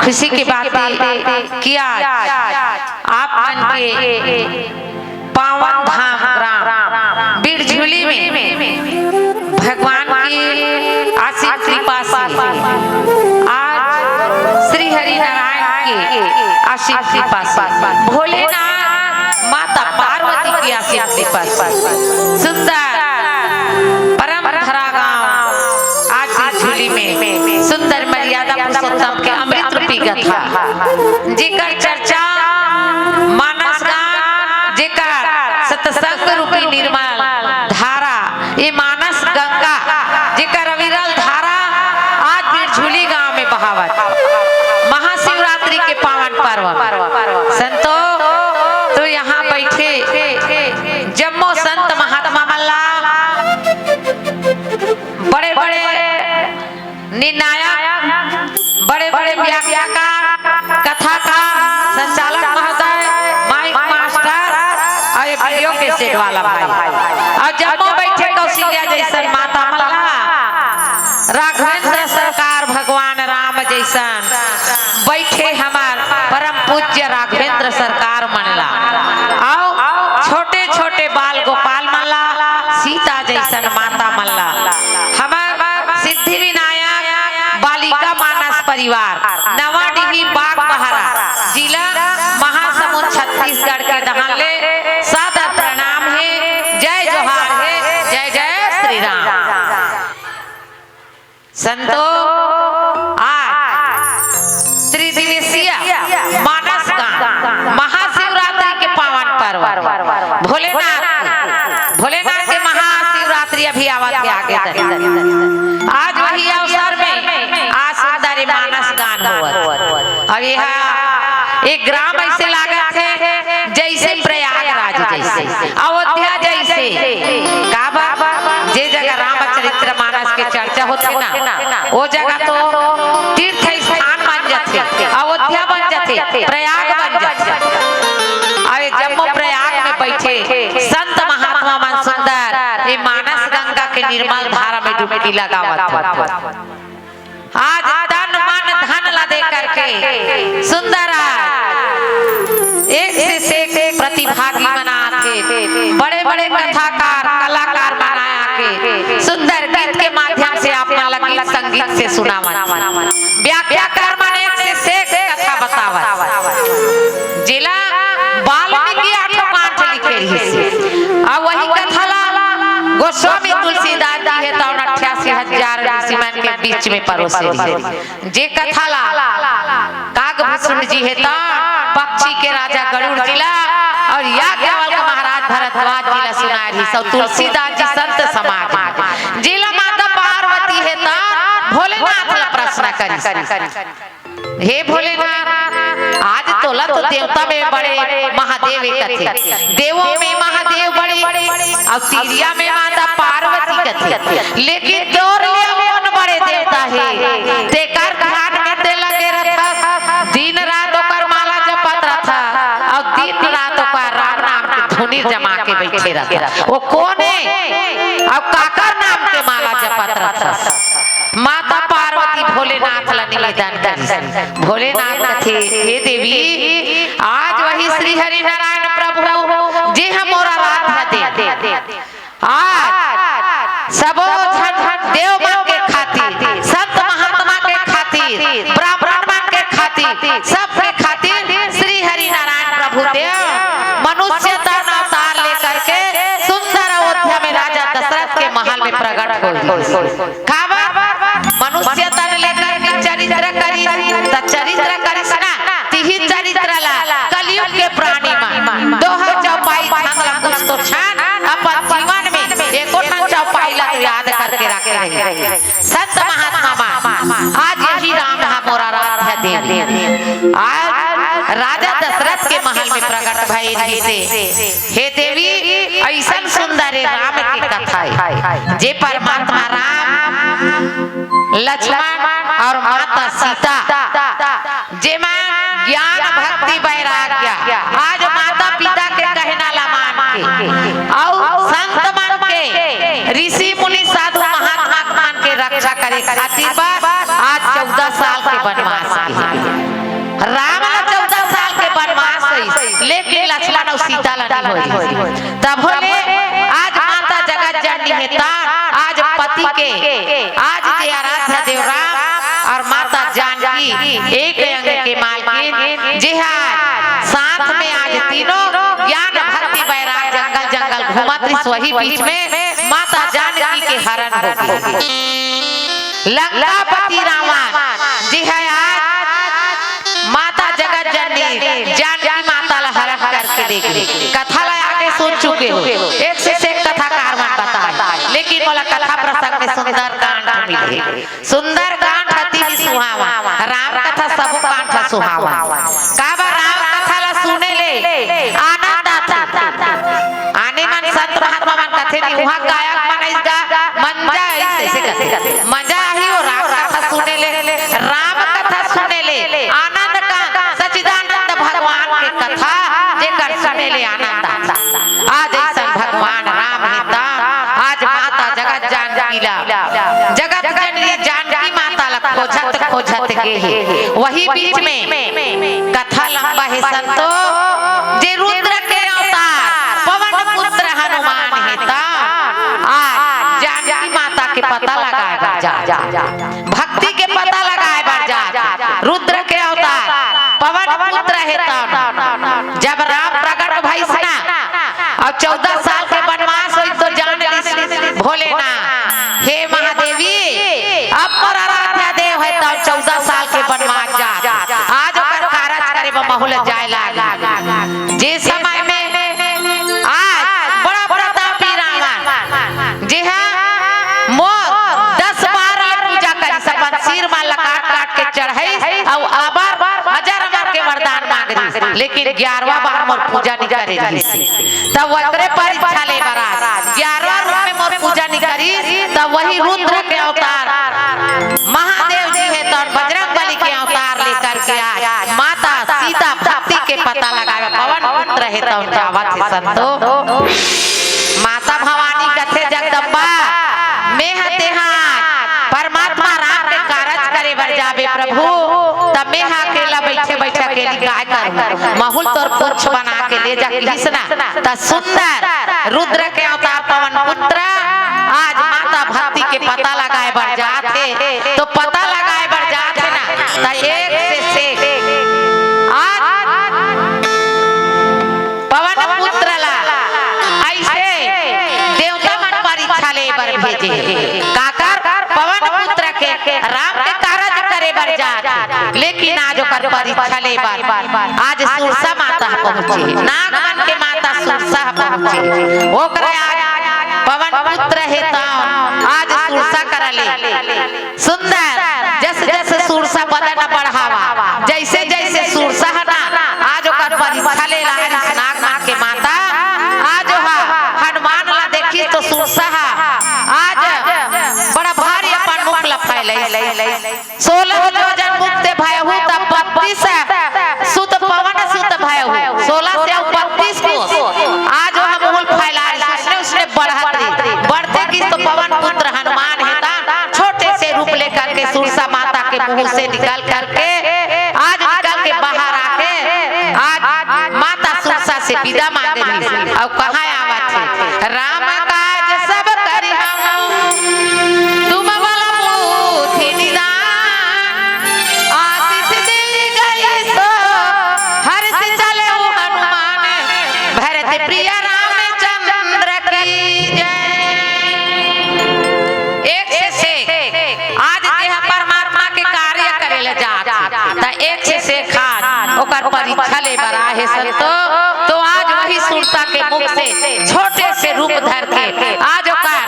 खुशी के बात हे कि आज आप मन के पावन धाम ग्राम बिरझुली में भगवान की असीम कृपा से, आज श्री हरि नारायण की असीम कृपा से, भोलेनाथ माता पार्वती की असीम कृपा से सुंदर परम धरा गांव आज बिरझुली में सुंदर मर्यादा पुरुषोत्तम के अमृत रूपी कथा, जेकर चर्चा मानस गान, जेकर सत्संग रूपी निर्मल धारा, ये मानस गंगा, जेकर अविरल धारा आज बिरझुली गांव में बहावत, महाशिवरात्रि के पावन पर्व में। संतो, तो यहाँ बैठे जम्मो संत महात्मा मन ला, बड़े बड़े निर्णायक, बड़े बड़े व्याख्याकार, कथाकार, संचालक महोदय, माइक मास्टर और ये वीडियो कैसेट वाला भाई, और जम्मो बैठे कौशल्या जैसन माता मन ला, राघवेंद्र सरकार भगवान राम जैसन बैठे हमर परम पूज्य राघवेंद्र सरकार मन ला, अउ छोटे छोटे बाल गोपाल मन ला, सीता जैसन माता मन ला, हमर सिद्धि विनायक बालिका मानस परिवार, नवा डीही बागबहरा, जिला महासमुंद, छत्तीसगढ़ के डहान ले सादर प्रणाम हे। जय जोहार हे, जय जय श्री राम। संतो, आज त्रिदिवसीय मानस गान महाशिवरात्रि के पावन पर्व, भोलेनाथ, भोलेनाथ के महाशिवरात्रि अभी आवत हे आगे तक। आज वही अवसर में आज सुंदर मानस गान होवत। अब यह एक ग्राम ऐसे लागत हे जैसे प्रयागराज जैसे, अयोध्या जैसे, काबर जे जगह रामचरित्र मानस के चर्चा होथे ना, वो जगह तो तीर्थ स्थान बन जाथे, अयोध्या बन जाथे, प्रयाग बन जाथे। अरे जम्मो प्रयाग में बैठे संत महात्मा मन सुंदर ये मानस गंगा के निर्मल धारा में डुबकी लगावत हे। आज तन मन धन ला दे करके सुंदर आज एक से एक प्रतिभागी मन आथे, बड़े बड़े कथाकार कलाकार मन आके सुंदर गीत के माध्यम से आप मन ला गीत संगीत से सुनावत, व्याख्याकार मन एक से एक कथा बतावत, जेला वाल्मीकि आठों कांड लिखे रहिस, अउ वही कथा ला गोस्वामी तुलसीदास जी हे तौन अट्ठासी हजार ऋषि मन के बीच में परोसे रहिस। जे कथा ला कागभूषण जी हे त पक्षी के राजा गरुड़ जी ला अउ याज्ञवल्क्य महाराज भरद्वाज जी ला सुनाए रहिस, अउ तुलसीदास जी संत समाज में जेला माता पार्वती हे त भोलेनाथ ला प्रश्न करिस, हे भोलेनाथ, आज तोला तो देवता में बड़े महादेव हे कथे, देवों में महादेव बड़े, अउ तिरिया में माता पार्वती कथे, लेकिन तोर ले कोन बड़े देवता हे? तेकर ध्यान में ते लगे रथस, दिन रात ओकर माला जपत रथस, अउ दिन रात ओकर राम नाम के धुनी जमा के बैठे रथस। वो कोन हे? अउ काकर नाम के माला जपत रथस? माता पार्वती भोलेनाथ ला निवेदन करिस। भोलेनाथ कथे, हे देवी, आज वही श्री हरि नारायण प्रभु जे ह मोर आराध्य देव, आज सबो झन देव मन के खातिर, संत महात्मा के खातिर, ब्राह्मण मन के खातिर, सबके खातिर श्री हरि नारायण प्रभु देव मनुष्य तन अवतार लेकर के सुंदर अयोध्या में राजा दशरथ के महल में प्रकट होइस। काबर? मनुष्य तन लेकर के चरित्र करिस, त चरित्र करिस ना, तिही चरित्र ला कलयुग के प्राणी मन दोहा चौपाई ढंग ला कुछ तो छान अपन जीवन में एको ठन चौपाई ला तो याद करके रखे रही। संत महात्मा मन, आज यही राम ह मोर आराध्य देव। आज राजा दशरथ के महल में प्रकट भए रहिसे। हे देवी, अइसन सुंदर हे राम के कथा हे, जे परमात्मा राम, लक्ष्मण अउ माता सीता, जेमा ज्ञान, भक्ति, वैराग्य, आज माता पिता के कहना ला मान के, अउ संत मन के, ऋषि मुनि साधु महात्मा मन के रक्षा करे खातिर बा, आज चौदह साल के बनवास के। राम ला चौदह साल के बनवास होइस, लेकिन लक्ष्मण अउ सीता ला नहीं होइस। तभो ले आज माता जगत जननी हे त आज पति के, आज जे आराध्य देव राम अउ माता जानकी एक अंग के मालकिन, जे हा साथ में आज तीनों ज्ञान भक्ति वैराग जंगल जंगल घूमत रहिस, वही बीच में माता जानकी के हरण हो गे। लंकापति रावण जी हे आज माता जगत जननी जानकी माता ला हरण करके ले गे। कथा ला आगे सुन चुके हो, एक से एक कथाकार मन बताए, लेकिन मोला कथा प्रसंग में सुंदर कांड मिले। सुंदर कांड अति ही सुहावन, राम कथा सबो कांड ह सुहावन। काबर राम कथा ला सुने ले आनंद आथे। आने मन संत महात्मा मन कथे नहीं, उहाँ गायक मन अइस गा, मंजा अइस, अइसे कथे। मजा आही वो राम कथा सुने ले, राम कथा सुने ले आनंद का, सच्चिदानंद भगवान के कथा जेकर सुने ले आनंद आता। आज अइसन भगवान राम हे त आज माता जगत जानकी ला, जगत जननी जानकी माता ला खोजत खोजत गे हे। वही बीच में कथा लंबा हे संतो, जे रुद्र के अवतार पवन पुत्र हनुमान हे त आज जानकी माता के पता लगाए बर जा, भक्ति के पता लगाए बर जा। रुद्र के अवतार पवन पुत्र हे त जब राम प्रकट भइस ना अउ चौदह साल के बनवास होइस त जान लिस भोलेनाथ, हे महादेवी, अब मोर आराध्य देव हे त चौदह साल के बनवास जा, आज ओकर कारज करे बर महूँ ल जाए लाग। जे समय में आज बड़ा प्रतापी रावण जी हा मोर दस बार ले पूजा करिस, अपन सिर मा ला काट काट के चढ़ाइस अउ अबर अजर अमर के वरदान मांग रिहिस, लेकिन ग्यारहवाँ बार मोर पूजा नहीं करे रिहिस। तब ओकरे परीक्षा ले बर आज ग्यारहवाँ रूप में मोर पूजा नहीं करिस, तब वही रुद्र के अवतार महादेव जी हे त बजरंग बली के अवतार लेकर के आज माता सीता भक्ति के पता लगावे पवन पुत्र हे त उनका आवत हे संतो। माता भवानी कथे जगदम्बा, मेंह तेंहा परमात्मा राम के कारज करे बर जाबे प्रभु, त मेंह अकेला बइठे बइठे अकेली काय करूँ? महूँ ल तोर पूछ बना के ले जा किहिस ना, त सुंदर रुद्र के अवतार पवन पुत्र आज माता भक्ति के पता लगाए बर जात हे, तो पता लगाए बर जात हे ना, त एक से एक आज पवन पुत्र ला अइसे देवता मन परीक्षा ले बर भेजे। काकर? पवन पुत्र के राम के कारज करे बर जात, लेकिन आज ओकर परीक्षा ले बर आज सुरसा माता ह पहुँचे, नाग मन के माता सुरसा ह पहुँचे। ओकरे आज पवन पुत्र हे त आज सुरसा करा ले सुंदर जस जस सुरसा बदन बढ़ावा, जइसे जइसे सुरसा ह ना आज ओकर परीक्षा ले लाय रिहिस नाग मन के माता, आज ओहा हनुमान ला देखिस त सुरसा ह आज बड़ा भारी अपन मुख ला फैलाइस। सोलह योजन मुख ते भयहु तब बत्तीस सुत पवन सुत भयहु, सोलह से अउ बत्तीस कोस आज ओहा मुँह ल फैलाय रिहिस, उसने उसने बढ़त रिहिस, बढ़ते गिस त पवन पुत्र हनुमान हे त छोटे से रूप लेकर के सुरसा माता के मुँह से निकल करके आज निकल के बाहर आके आज माता सुरसा से विदा मांगे रिहिस। अउ कहाँ आवत हे? राम काज सब करिहौं तुम बल बुद्धि निदान, आशीष दे गई सो हर्ष चले हनुमान, भरत प्रिय रामचंद्र की जय। एक से एक आज जे ह परमात्मा के कार्य करे ले जात हे, त एक से एक आज ओकर परीक्षा ले बर आए हे संतो। तो आज वही सुरसा के मुख से छोटे से रूप धर के आज ओकर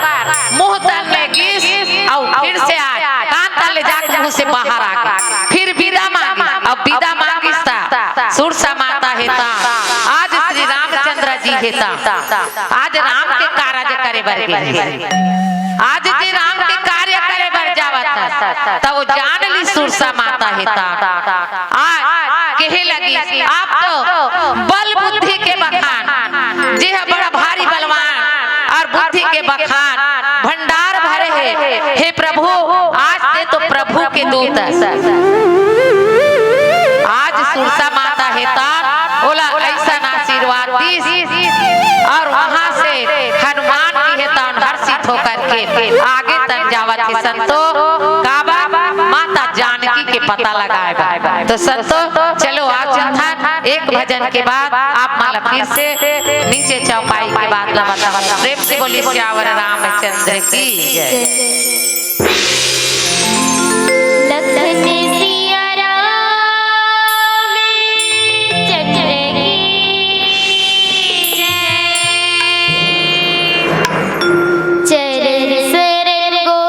मुँह तन ले गिस अउ फिर से आज कान तन ले जाके मुँह से बाहर आ गे, फिर विदा मांगिस, अउ विदा मांगिस त सुरसा माता हे त आज श्री रामचंद्र जी हे त आज राम के कारज करे बर गे हे। आज जे राम के कार्य करे बर जावत हे, त वो जान लिस सुरसा माता हे त। आज कहे लगिस, आप तो बल बुद्धि के बखान, जे ह बड़ा भारी बलवान अउ बुद्धि के बखान भंडार भरे हे। हे प्रभु, आज दूत। आज सुरसा माता हे त ओला अइसन आशीर्वाद दिस, अउ वहां से हनुमान जी हे त हर्षित होकर के आगे तक जावत हे संतो, काबर माता जानकी के पता लगाए बर। तो संतो, चलो आज चलथन एक भजन के बाद आप मन ला फिर से नीचे चौपाई के बात ला बतावत। प्रेम से बोलिए सियावर रामचंद्र की जय। लखन सिया राम चंद्र की जय। चरण शरण गो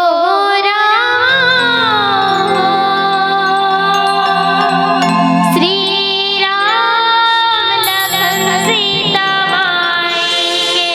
राम, श्री राम लखन सीता माई के।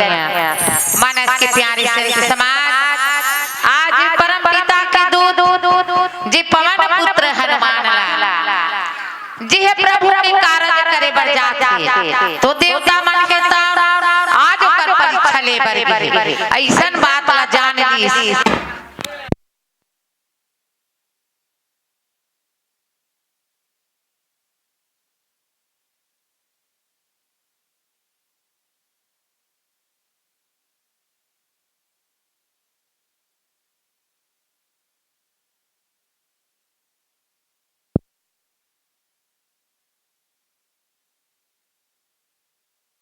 मानस के प्यारे संत समाज, आज परम पिता के दूत जी पवन पुत्र हनुमान ला, जी हे प्रभु के कारज करे बर जात हे, तो देवता मन हे त आज ओकर परीक्षा ले बर गे हे। अइसन बात ला जान लीस।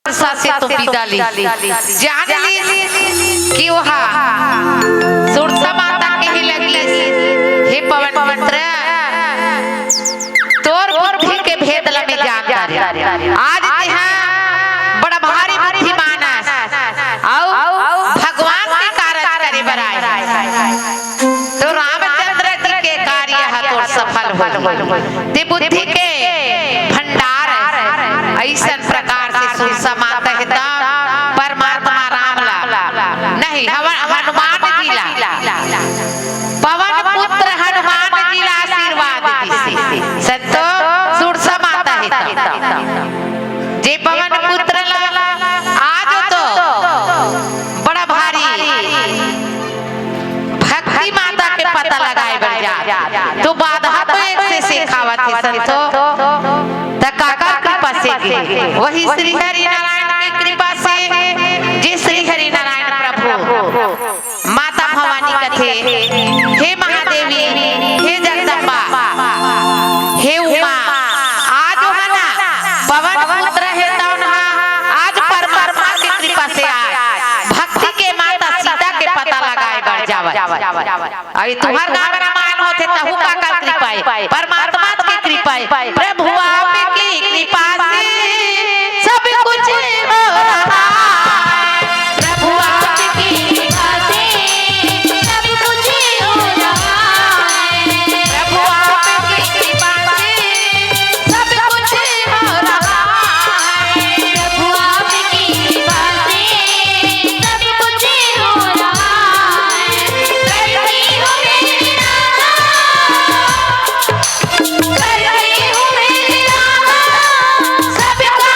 सा से तो बिदा लीस, जान लीस कि ओहा सुरसा माता कहे लगिस, हे पवन पुत्र, तोर बुद्धि के भेद ल मैं जानत हँव। आज तेहा बड़ा भारी बुद्धिमान अस, अउ भगवान के कारज करे बर आए हस। तो रामचंद्र जी के कार्य ह तोर सफल होही। ते बुद्धि के भंडार अइसन प्रकार से सुरसा माता हे त परमात्मा राम ला, नहीं, हव-, हनुमान जी ला, पवन पुत्र हनुमान जी ला आशीर्वाद दिस। संतो, सुरसा माता हे त, जे पवन पुत्र ला आज तो बड़ा भारी भक्ति माता के पता लगाए बर जात हे। तो बाधा तो एक से सिखावत हे संतो, त काकर कृपा से गे? वही श्री हरि नारायण के कृपा से, जे श्री हरि नारायण प्रभु माता भवानी कथे, हे महादेवी, हे जगदम्बा, हे उमा, आज ओहा ना पवन पुत्र हे तौन हा, आज परमात्मा के कृपा से आज भक्ति के माता सीता के पता लगाए बर जावत। अरे तुहर गाँव में रामायण होथे, तहू काकर कृपा हे? परमात्मा के कृपा हे। प्रभु आपकी कृपा से सब कुछ हो रहा है। प्रभु आपकी कृपा से सब कुछ हो रहा है। प्रभु आपकी कृपा से सब कुछ हो रहा है। प्रभु आपकी कृपा से सब कुछ हो रहा है। करती हूँ मेरे रामा, करती हूँ मेरे रामा, सबका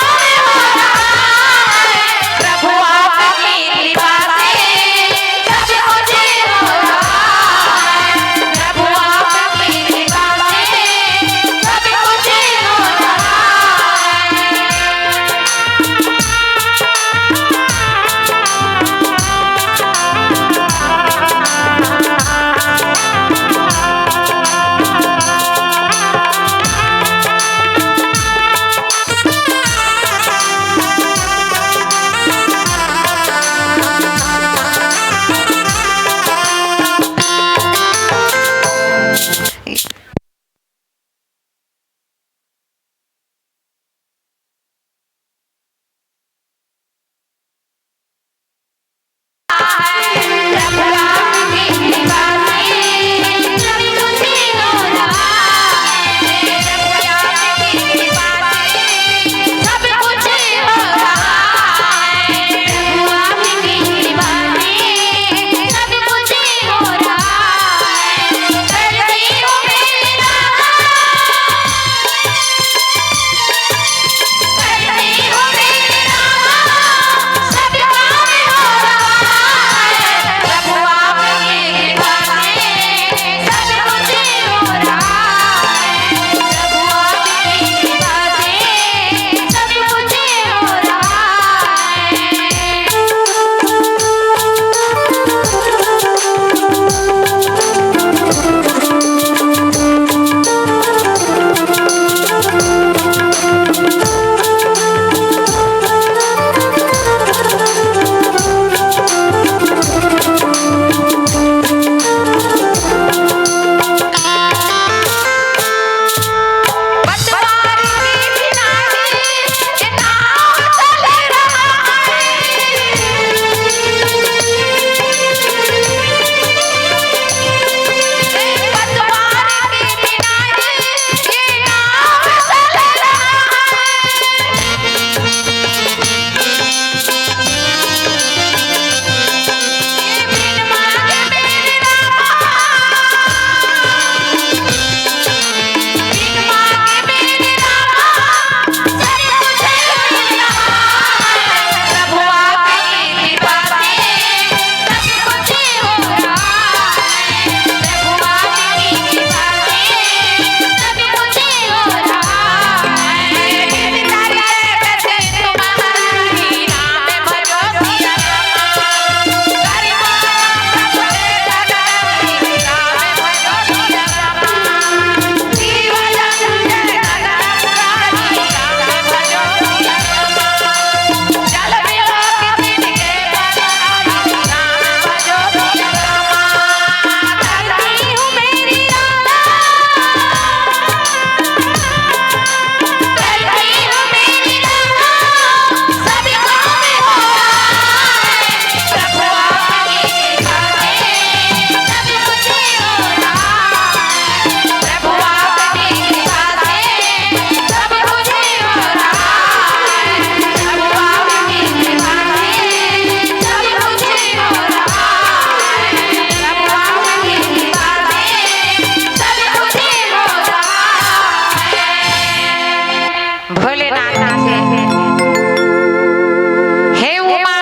हे उमा,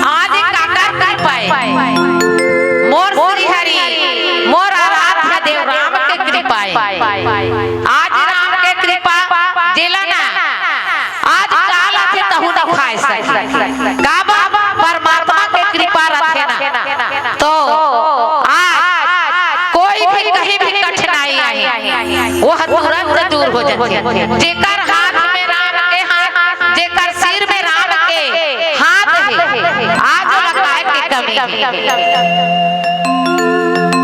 आज काकर कृपा ए? मोर श्री हरि, मोर आराध्य देव राम के कृपा ए। आज राम के कृपा जेला ना, आज काल आथे तहू न खाए सके। का बा? परमात्मा के कृपा रथे ना, तो आज कोई भी कहीं भी कठिनाई आए, वो तुरंत दूर हो जाथे। जेकर हाथ में राम के हाथ, जेकर सिर में राम के हाथ हे, आज ओला काय के कमी हे?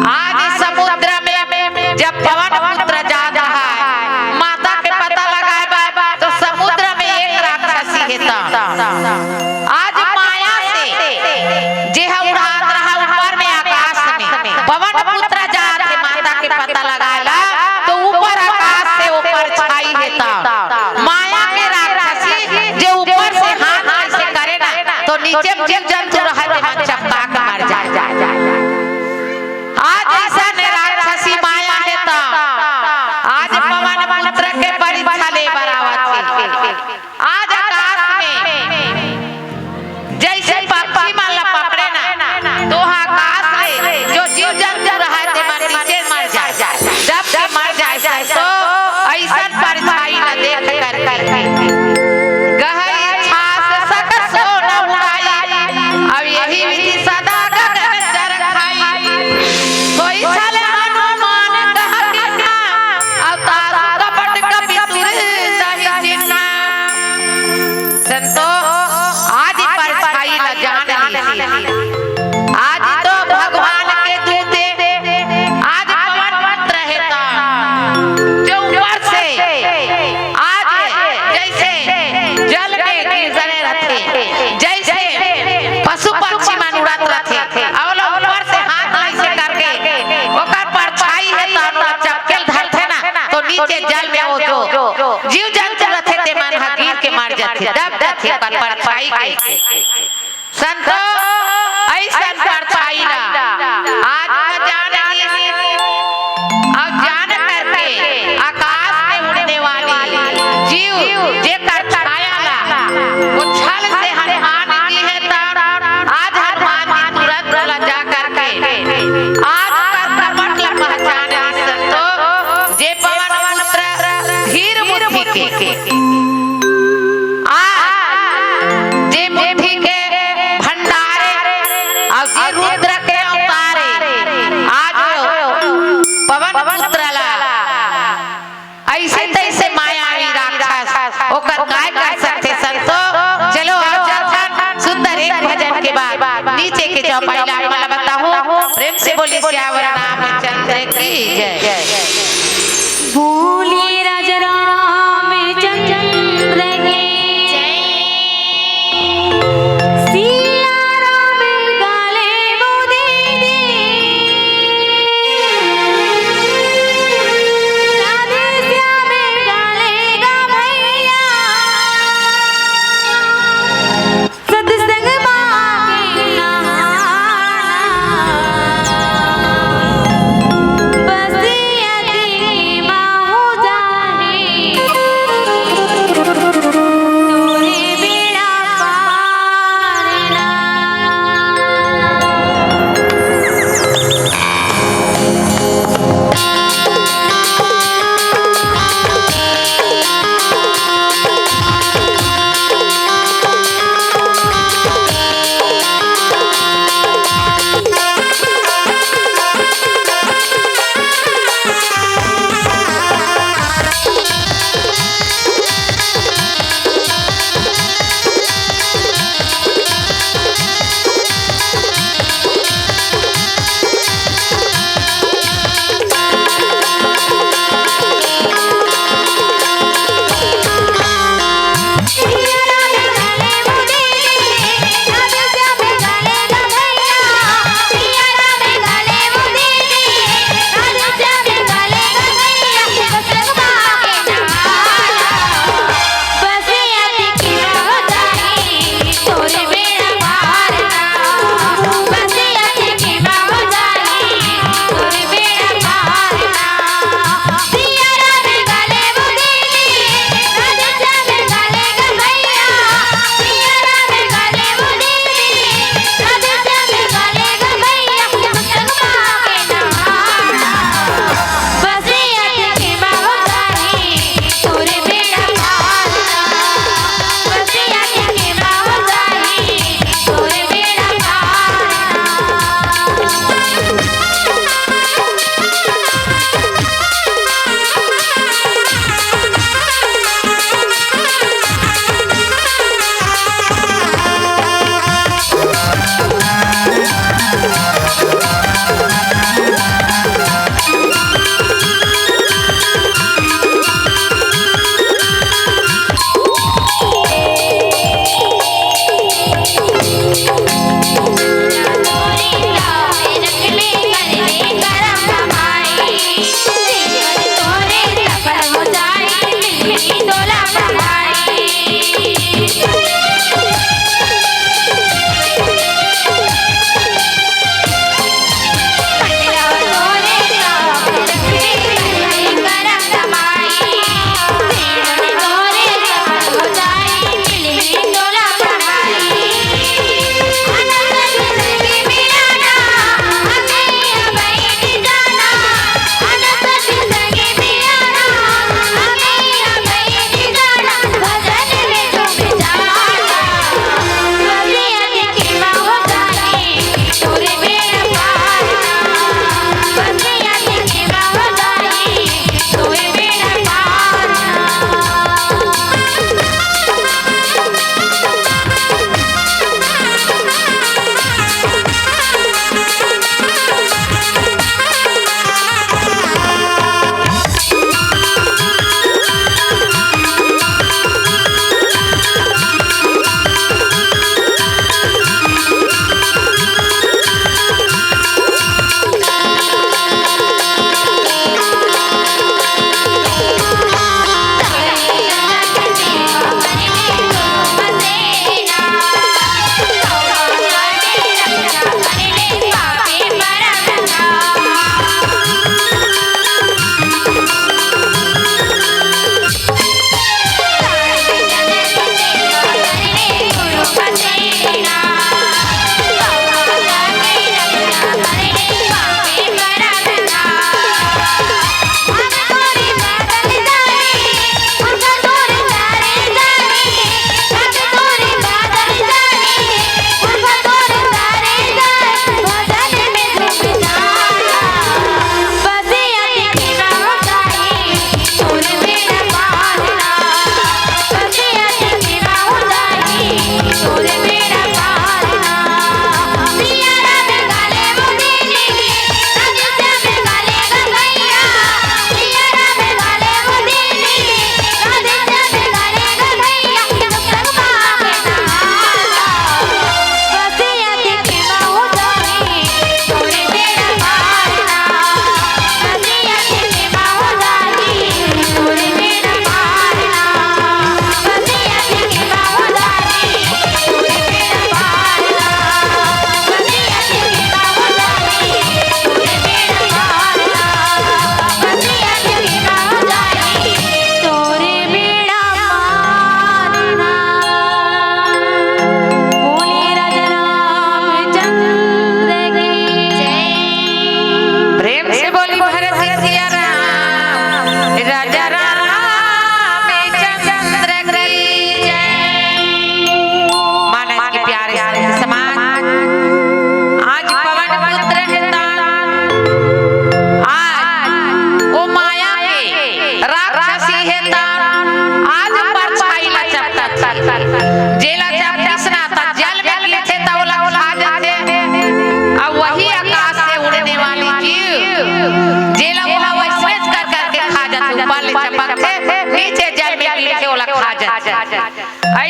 आज इस समुद्र में जब पवन पुत्र जात रहा है, माता के पता लगाए बर, तो समुद्र में एक राक्षसी हे त आज माया से जे ह उड़ात रहा ऊपर में आकाश में, पवन पुत्र जात हे माता के पता लगाए ला, तो ऊपर आकाश से ऊपर छाई हे त माया के राक्षसी जे ऊपर से हाथ ऐसे करे ना, तो नीचे में जीव जंतु रहा ते मन चपका के मर जाए। आज ऐसा ने राक्षसी माया हे त आज पवन पुत्र के परीक्षा ले बर आवत हे। आज आकाश में जैसे पक्षी मन ला पकड़े ना, तो आकाश ले जो जीव जंतु रहा ते मन नीचे मर जाए, जब से मर जाए से तो ऐसन परछाई ला देख करके गहई छास सकत सो न उड़ाई, अब यही विधि सदा गगन चर खाई। सोई छल हनुमान कह किन्हा, अब तासु कपट कपि सुर तहि चिन्हा। संतो, आज परछाई ला जान लीसी। आज तो भगवान के दूते, आज पवन पुत्र हे त जो ऊपर से आज जैसे जल में गिरधरे रथे, जैसे पशु पक्षी मन उड़त रथे, अउ ऊपर से हाथ ऐसे करके ओकर परछाई हे त ओला चपकेल धरथे ना, तो नीचे जल में वो जो जीव जंतु रथे ते मन ह गिर के मर जाथे, दब जाथे ओकर परछाई के। संतो, ऐसन परछाई ला आज न जान लीस, अउ जान करके आकाश में उड़ने वाली जीव जेकर छाया ला वो छल से हनुमान जी हे त आज हनुमान जी तुरंत ओला जा करके आज ओकर कपट ला पहचान लीस संतो, जे पवन पुत्र धीर बुद्धि के आज जे बुद्धि के भंडार ए, अउ जे रुद्र के अवतार ए, आज वो पवन पुत्र ला ऐसे तैसे मायावी राक्षस ओकर काय कर सकथे संतो। चलो, आज चलथन सुंदर एक भजन के बाद नीचे के चौपाई ला आप मन ला बताहूं। प्रेम से बोली सियावर रामचंद्र की जय। बोलिए राजा रामचंद्र की जय। सिया राम काले वो दे दे। राधे श्याम काले गा भैया। सत्संग मांगे नहाना। बस यदि माहू जाने।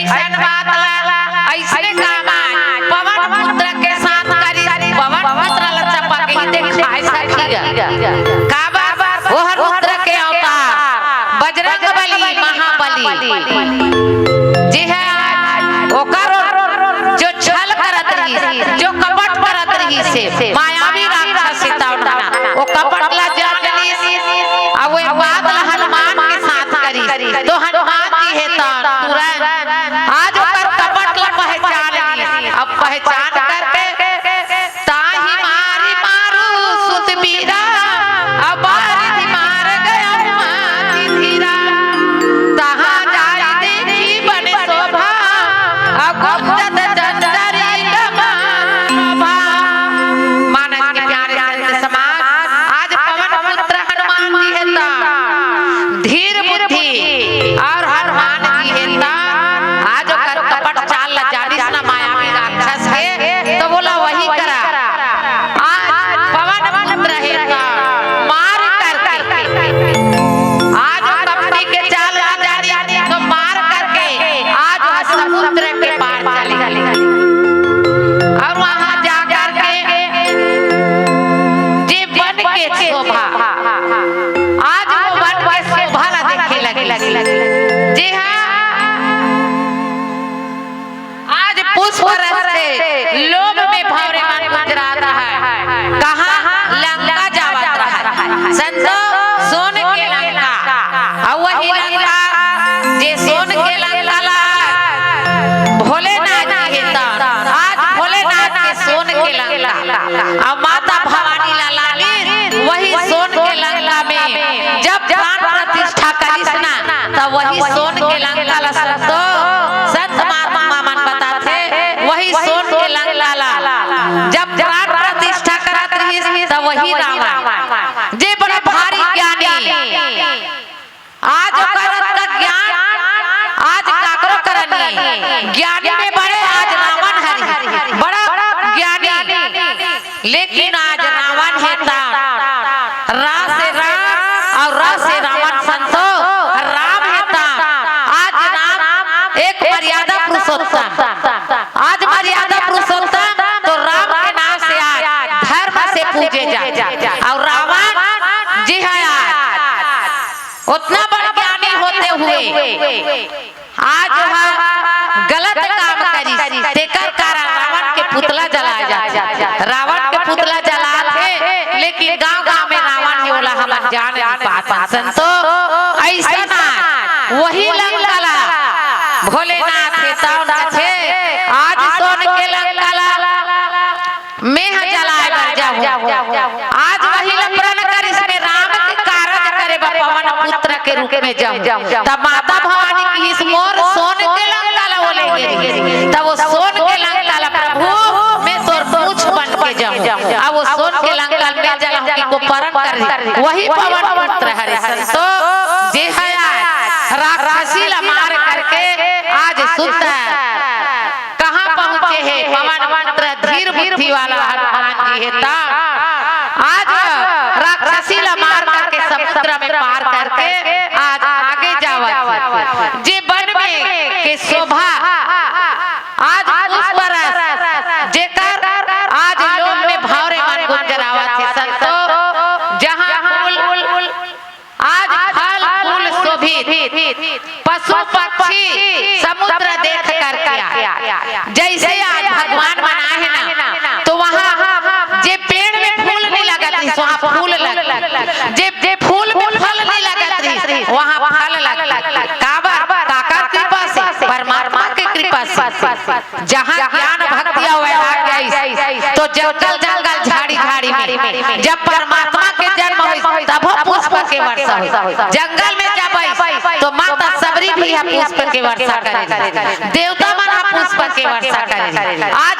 अइसन बात ला, अइसने काम आज पवन पुत्र के साथ करिस। पवन पुत्र ला चपा के ही देखाय सखी गा। काबर? ओह रुद्र के अवतार, बजरंग बली, महाबली, जे हे आज ओकर जो छल करत रहिस, जो कपट करत रहिस हे, मायावी राक्षस हे, त ओनहा ओ कपट ला जान लिस। अब वो बात ला हनुमान के साथ करिस, तो हनुमान जी हे त तुरंत आज ओकर कपट ला पहचान लिस। अब पहचान करके ताहि मारि मारु सुत बीरा, अब बारिधि मार गया माति धीरा। तहाँ जाय देखि बन शोभा, अब गुंजत जंजरी गमा। मानस के प्यारे संत समाज, आज पवन पुत्र हनुमान जी हे त धीर बुद्धि और हनुमान जी हे त आज ओकर कपट चाल ला जानिस ना मायावी राक्षस के, त बोला वही करा। आज पवन पुत्र हे त मार करके, आज ओ कपटी के चाल ला जानिस, तो मार करके आज ओ समुद्र के पार चले। और वहाँ जा करके जे वन के शोभा, आज वो वन के शोभा ला देखे लगे। जी हाँ, आज पुष्प रस से लोभ में भंवरे मन गुजरात रहय। कहाँ? लंका जावत रहय। संतो, सोन के लंका। अउ वही लंका, जे सोन के लंका ला भोलेनाथ जी हे त, आज भोलेनाथ के सोन के लंका। अउ माता भवानी ला लालिस, वही सोन के लंका में जब प्राण प्रतिष्ठा करिस ना, त वही सोन के लंका ला संतो, संत महात्मा मन बताथे, वही सोन के लंका ला जब प्राण प्रतिष्ठा करत रहिस, त वही रावण, जे बड़ा भारी ज्ञानी, आज ओकर अतना ज्ञान, आज काकरो करा नइ हे। ज्ञानी में बड़े आज रावण हरे, बड़ा ज्ञानी। लेकिन आज रावण हे त, रा से राम अउ रा से रावण संतो, राम हे त, आज राम एक मर्यादा पुरुषोत्तम, आज मर्यादा पुरुषोत्तम तो राम के नाम से आज धर्म से पूजे जाथे। अउ रावण जी हे आज ओतना बड़ ज्ञानी होते हुए आज ओह गलत काम करिस, तेकर कारण रावण के पुतला जलाय जाथे। रावण के पुतला जलाथे, लेकिन गांव-गांव में रावण हे, ओला हमन जान नइ पाथन। संतो, अइसन आज वही लंका ला भोलेनाथ हे त ओनहा कथे, आज सोन के लंका ला मेंह जलाय बर जाहूं। आज वही ला प्रण करिस में राम के कारज करे बर पवन पुत्र के रूप में जाहूं। तब माता भवानी किहिस, मोर सोन के लंका ला ओ लेगे रिहिस। तब ओ सोन के लंका ला प्रभु मैं तोर पूंछ बन के जाहूं। अब ओ सोन के लंका ला मैं जलाहूं कि को प्रण कर रिहिस। वही पवन पुत्र हरे संतो, जे हे आज राक्षसी ला मार करके आज सुंदर कहाँ पहुंचे हे? पवन पुत्र धीर बुद्धि वाला हनुमान जी हे त आज राक्षसी ला मार करके समुद्र में पार करके आज आगे जावत हे। जे वन में के शोभा, आज पुष्प रस, जेकर आज लोभ में भंवरे मन गुंजरावत हे संतो, जहाँ फूल आज फल फूल शोभित, पशु पक्षी समुद्र देख करके आए। जइसे आज भगवान मन आए हे ना, तो वहाँ जे पेड़ में फूल नइ लगत रिहिस, वहाँ फूल लग, जे, जे फूल में फल नइ लगत रिहिस, वहाँ फल लग। काबर? काकर कृपा से? परमात्मा के कृपा से। जहाँ ज्ञान भक्ति अउ वैराग्य आइस, तो जंगल जंगल झाड़ी झाड़ी में जब परमात्मा के जन्म होइस, तभो पुष्प के वर्षा होइस। जंगल में जब आइस, तो माता शबरी भी ह पुष्प के वर्षा करे रहिस, देवता मन ह पुष्प के वर्षा करे रहिस। आज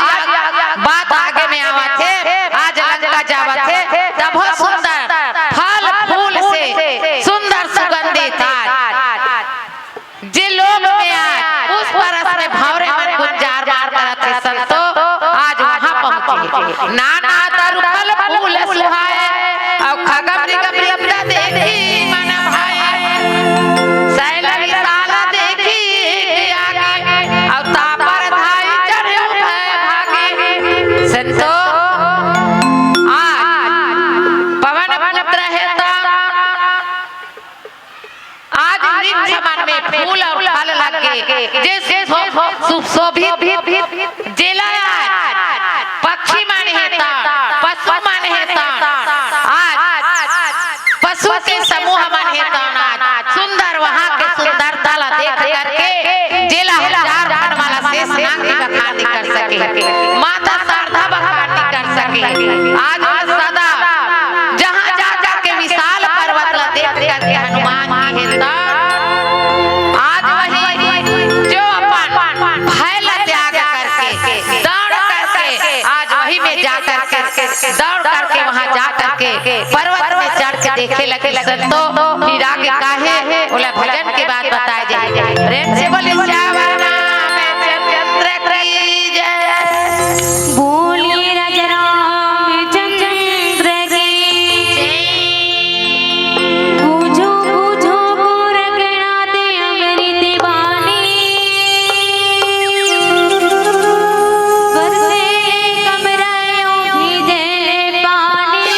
बात आगे में आवत हे, आज लंका जावत हे, तभो सुंदर फल फूल से सुंदर सुगंधित आज जे लोभ में आज पुष्प रस में भंवरे मन गुंजार मार करत हे संतो, आज वहाँ पहुँचे। नाना तरु फल फूल सुहाए, अउ खग मृग वृंद देखि मन भाए। सैल विशाल देखि आगे, जे सुशोभित, जेला आज पक्षी मन हे त, पशु मन हे त, आज पशु के समूह मन हे त, आज सुंदर वहाँ के सुंदरता ला देख करके जेला हजार फन वाला शेष नाग भी बखान नहीं कर सके, माता शारदा बखान नहीं कर सके। आज वो सदा जहाँ जा जाके विशाल पर्वत ला देख करके हनुमान जी हे त, आज वही जो अपन भय ला त्याग करके, दौड़ करके, आज वही में जा करके, दौड़ करके वहाँ जा करके पर्वत में चढ़ के देखे लगे संतो, फिर आगे काहे ओला भजन के बाद बताए जाए। प्रेम से बोले सियावर रामचंद्र की जय। बोलिए राजा रामचंद्र की जय। बूझो बूझो गोरखनाथ अमृत बानी, बरसे कमरायों की जय पानी।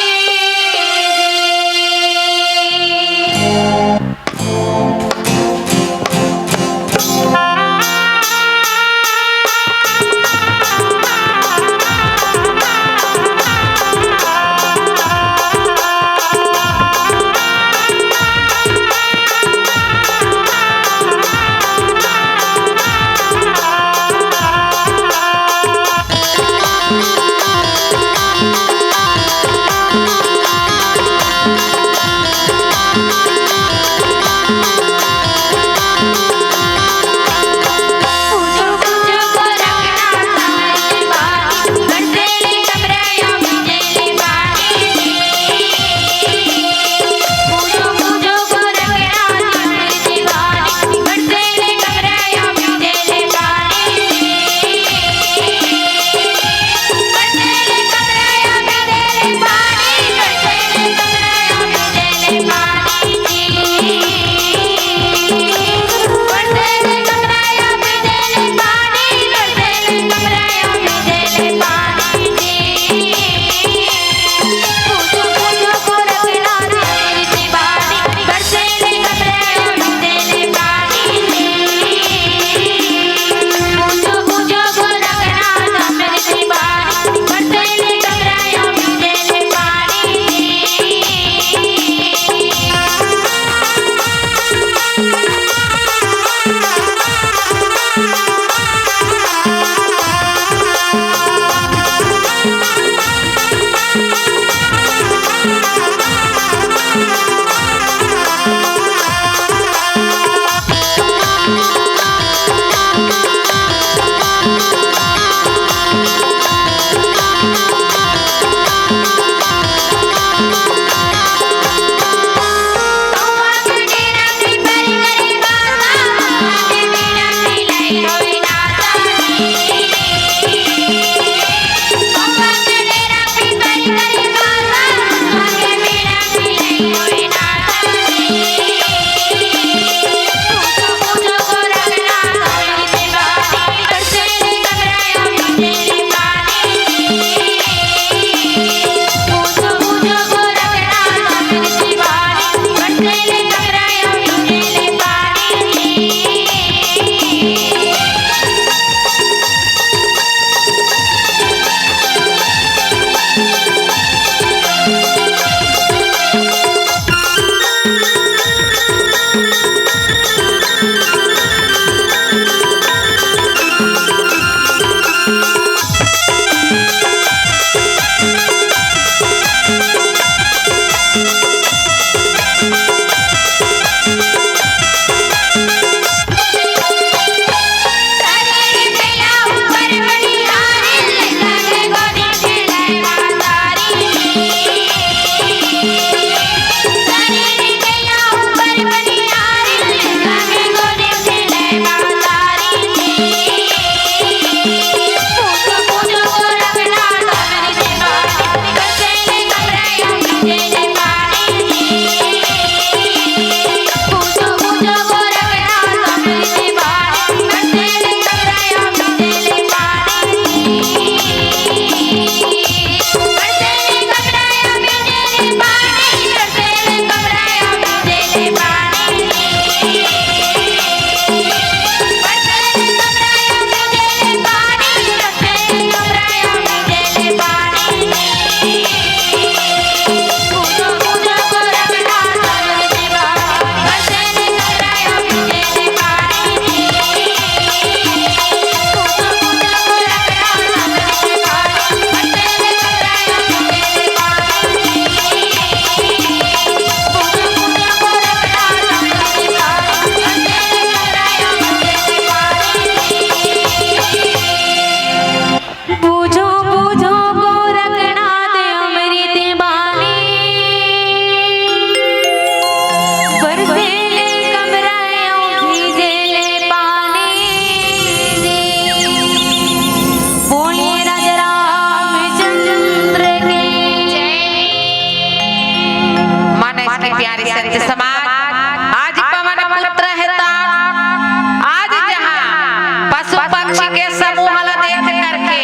के समूह ला देख करके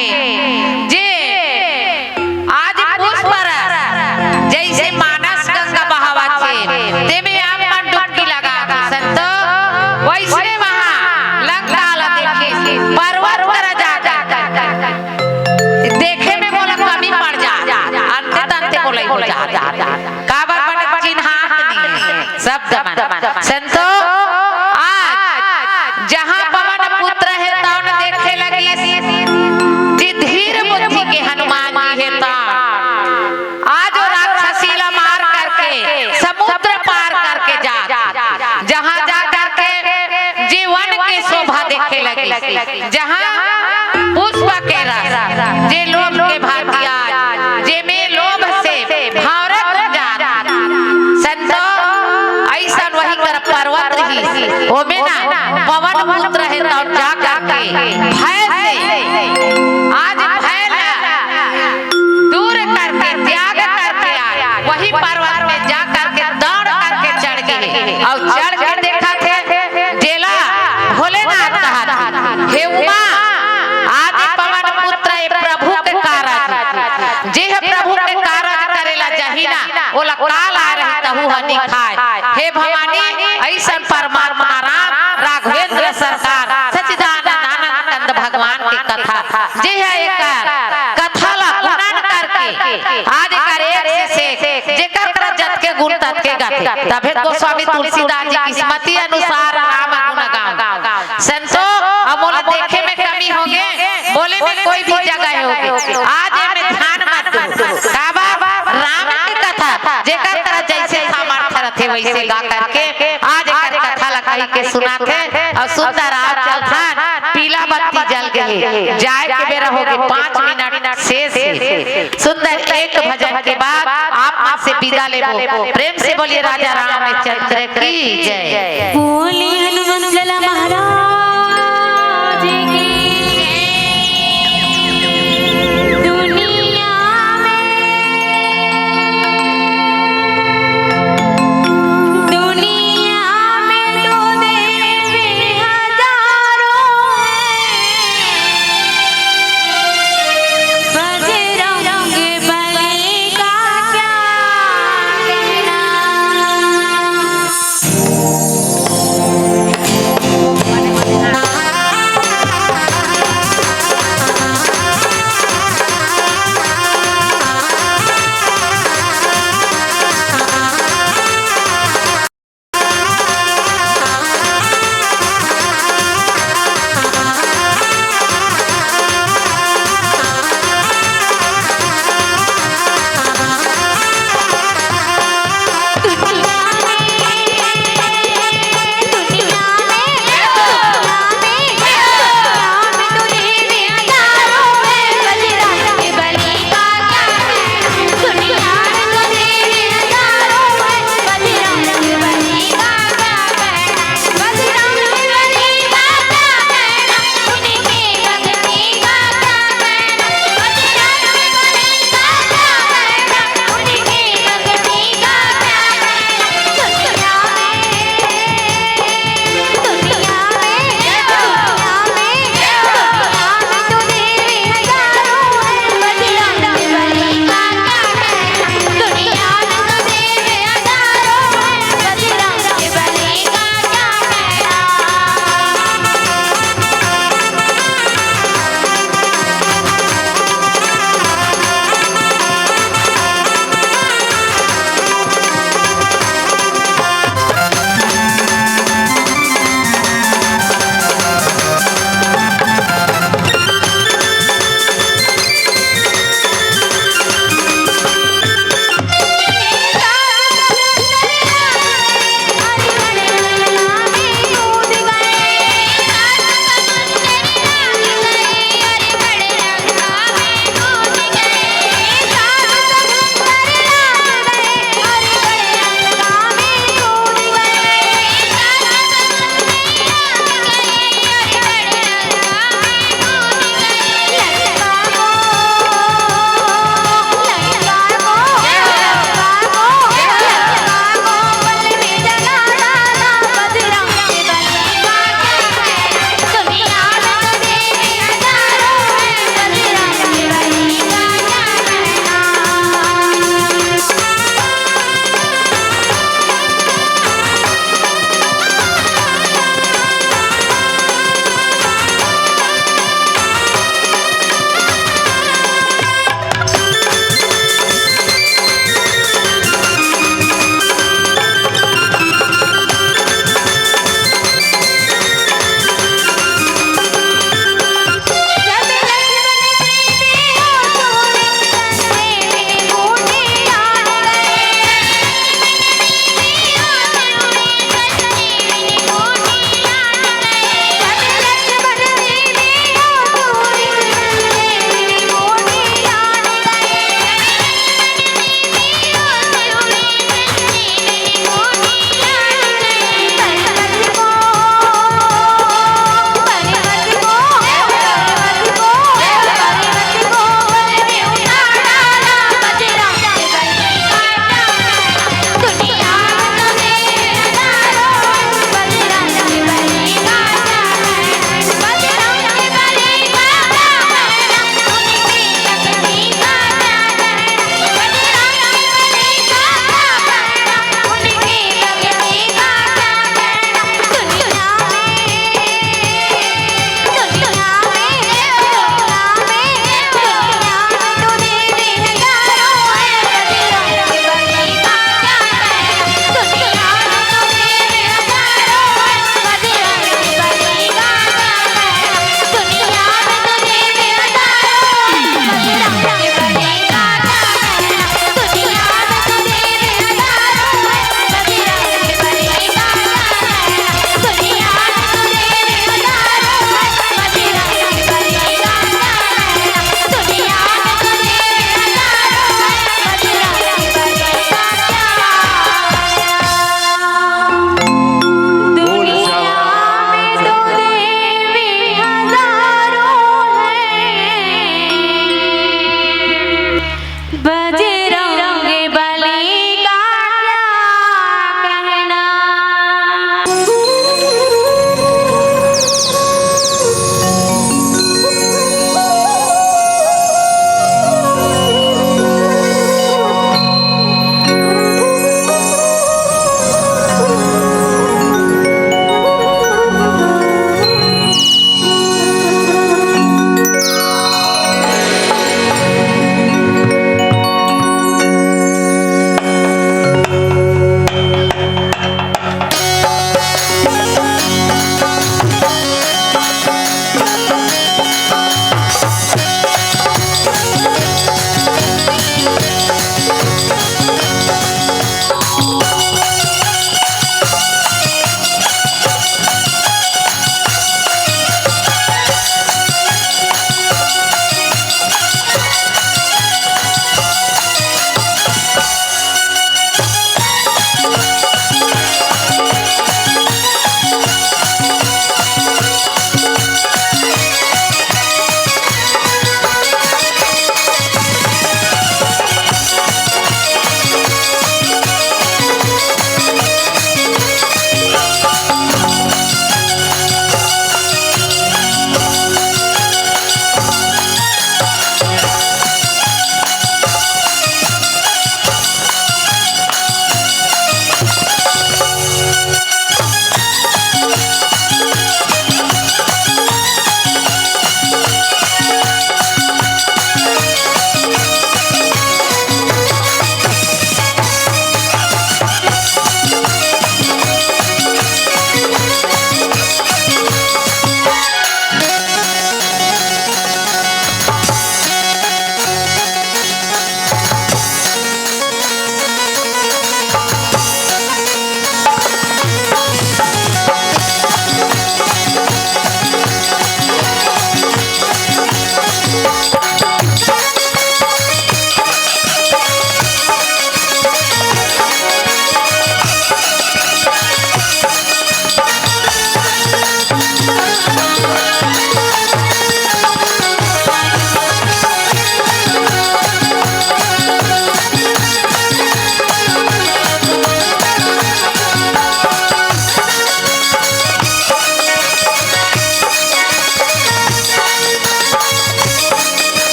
जे आज पुष्प रस जैसे मानस गंगा बहावत हे, तेमे आप मन डुबकी लगा दे संतो, वैसने वहाँ लंका ला देखे, पर्वत करा जा, जा, जा, जा, जा। देखे में मोला कमी पड़ जा, अंते तंते मोला ही हो जा, जा, जा। काबर मन चिन्हात नहीं, शब्द मन। संतो, आज जहाँ पवन पुत्र हे, तौन देखे लगिस, जे धीर बुद्धि के हनुमान जी हे, तौन आज वो राक्षसी ला मार करके, समुद्र पार करके जा, जहाँ जा करके जे वन के शोभा देखे लगिस, जहाँ पुष्प के रस, जे लोभ के भांति आज, जे में लोभ से भौंरत जात। संतो, अइसन वही कर पर्वत रहिस, ओमे ना पवन पुत्र हे, तौन जा करके भय से, आज भय ला दूर करके, त्याग करके, आज वही पर्वत में जा करके, दौड़ करके चढ़ गे अउ चढ़ के देखत हे, जेला भोलेनाथ कहत हे, "हे उमा, आदि पवन पुत्र, ए प्रभु के कारज, जे ह प्रभु के कारज करे ला जाही ना, ओला काल आ रही तहू ह नि खाय।" हे भवानी, अइसन परमात्मा राम राघवेंद्र सरकार सच्चिदानंद आनंद कंद भगवान के कथा, जे ह एकर कथा ला उन्नन करके आज एकर एक से एक, जेकर करा जतके गुण ततके गाथे। तभे गोस्वामी तुलसीदास जी किस्मती अनुसार राम गुण गाऊं। संतो, अब मोला देखे में कमी होगे, बोले में कोई भी जगह होगे, आज एमे ध्यान मत दो। काबर? राम के कथा, जेकर करा जैसे सामर्थ्य रथे, वैसे गा करके आज एकर कथा ला कहि के सुनाथे। अउ सुंदर, आओ चलथन, पीला बत्ती जल गे हे, जाए के बेरा होगे, पाँच मिनट शेष हे। सुंदर एक भजन के बाद आप मन से विदा लेबो। प्रेम से बोलिए राजा रामचंद्र की जय। बोले हनुमंत लाला महाराज की। दुनिया में, दुनिया में तो देवी हजारों हैं, बजरंग बली का क्या कहना।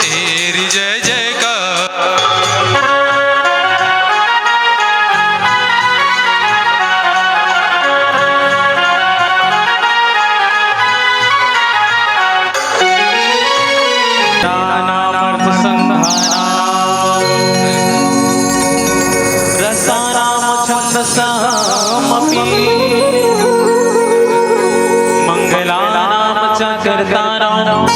तेरी जय जयकार। नानामर्थसन्धानां रसानां छन्दसामपि मङ्गलानां च कर्तारम्।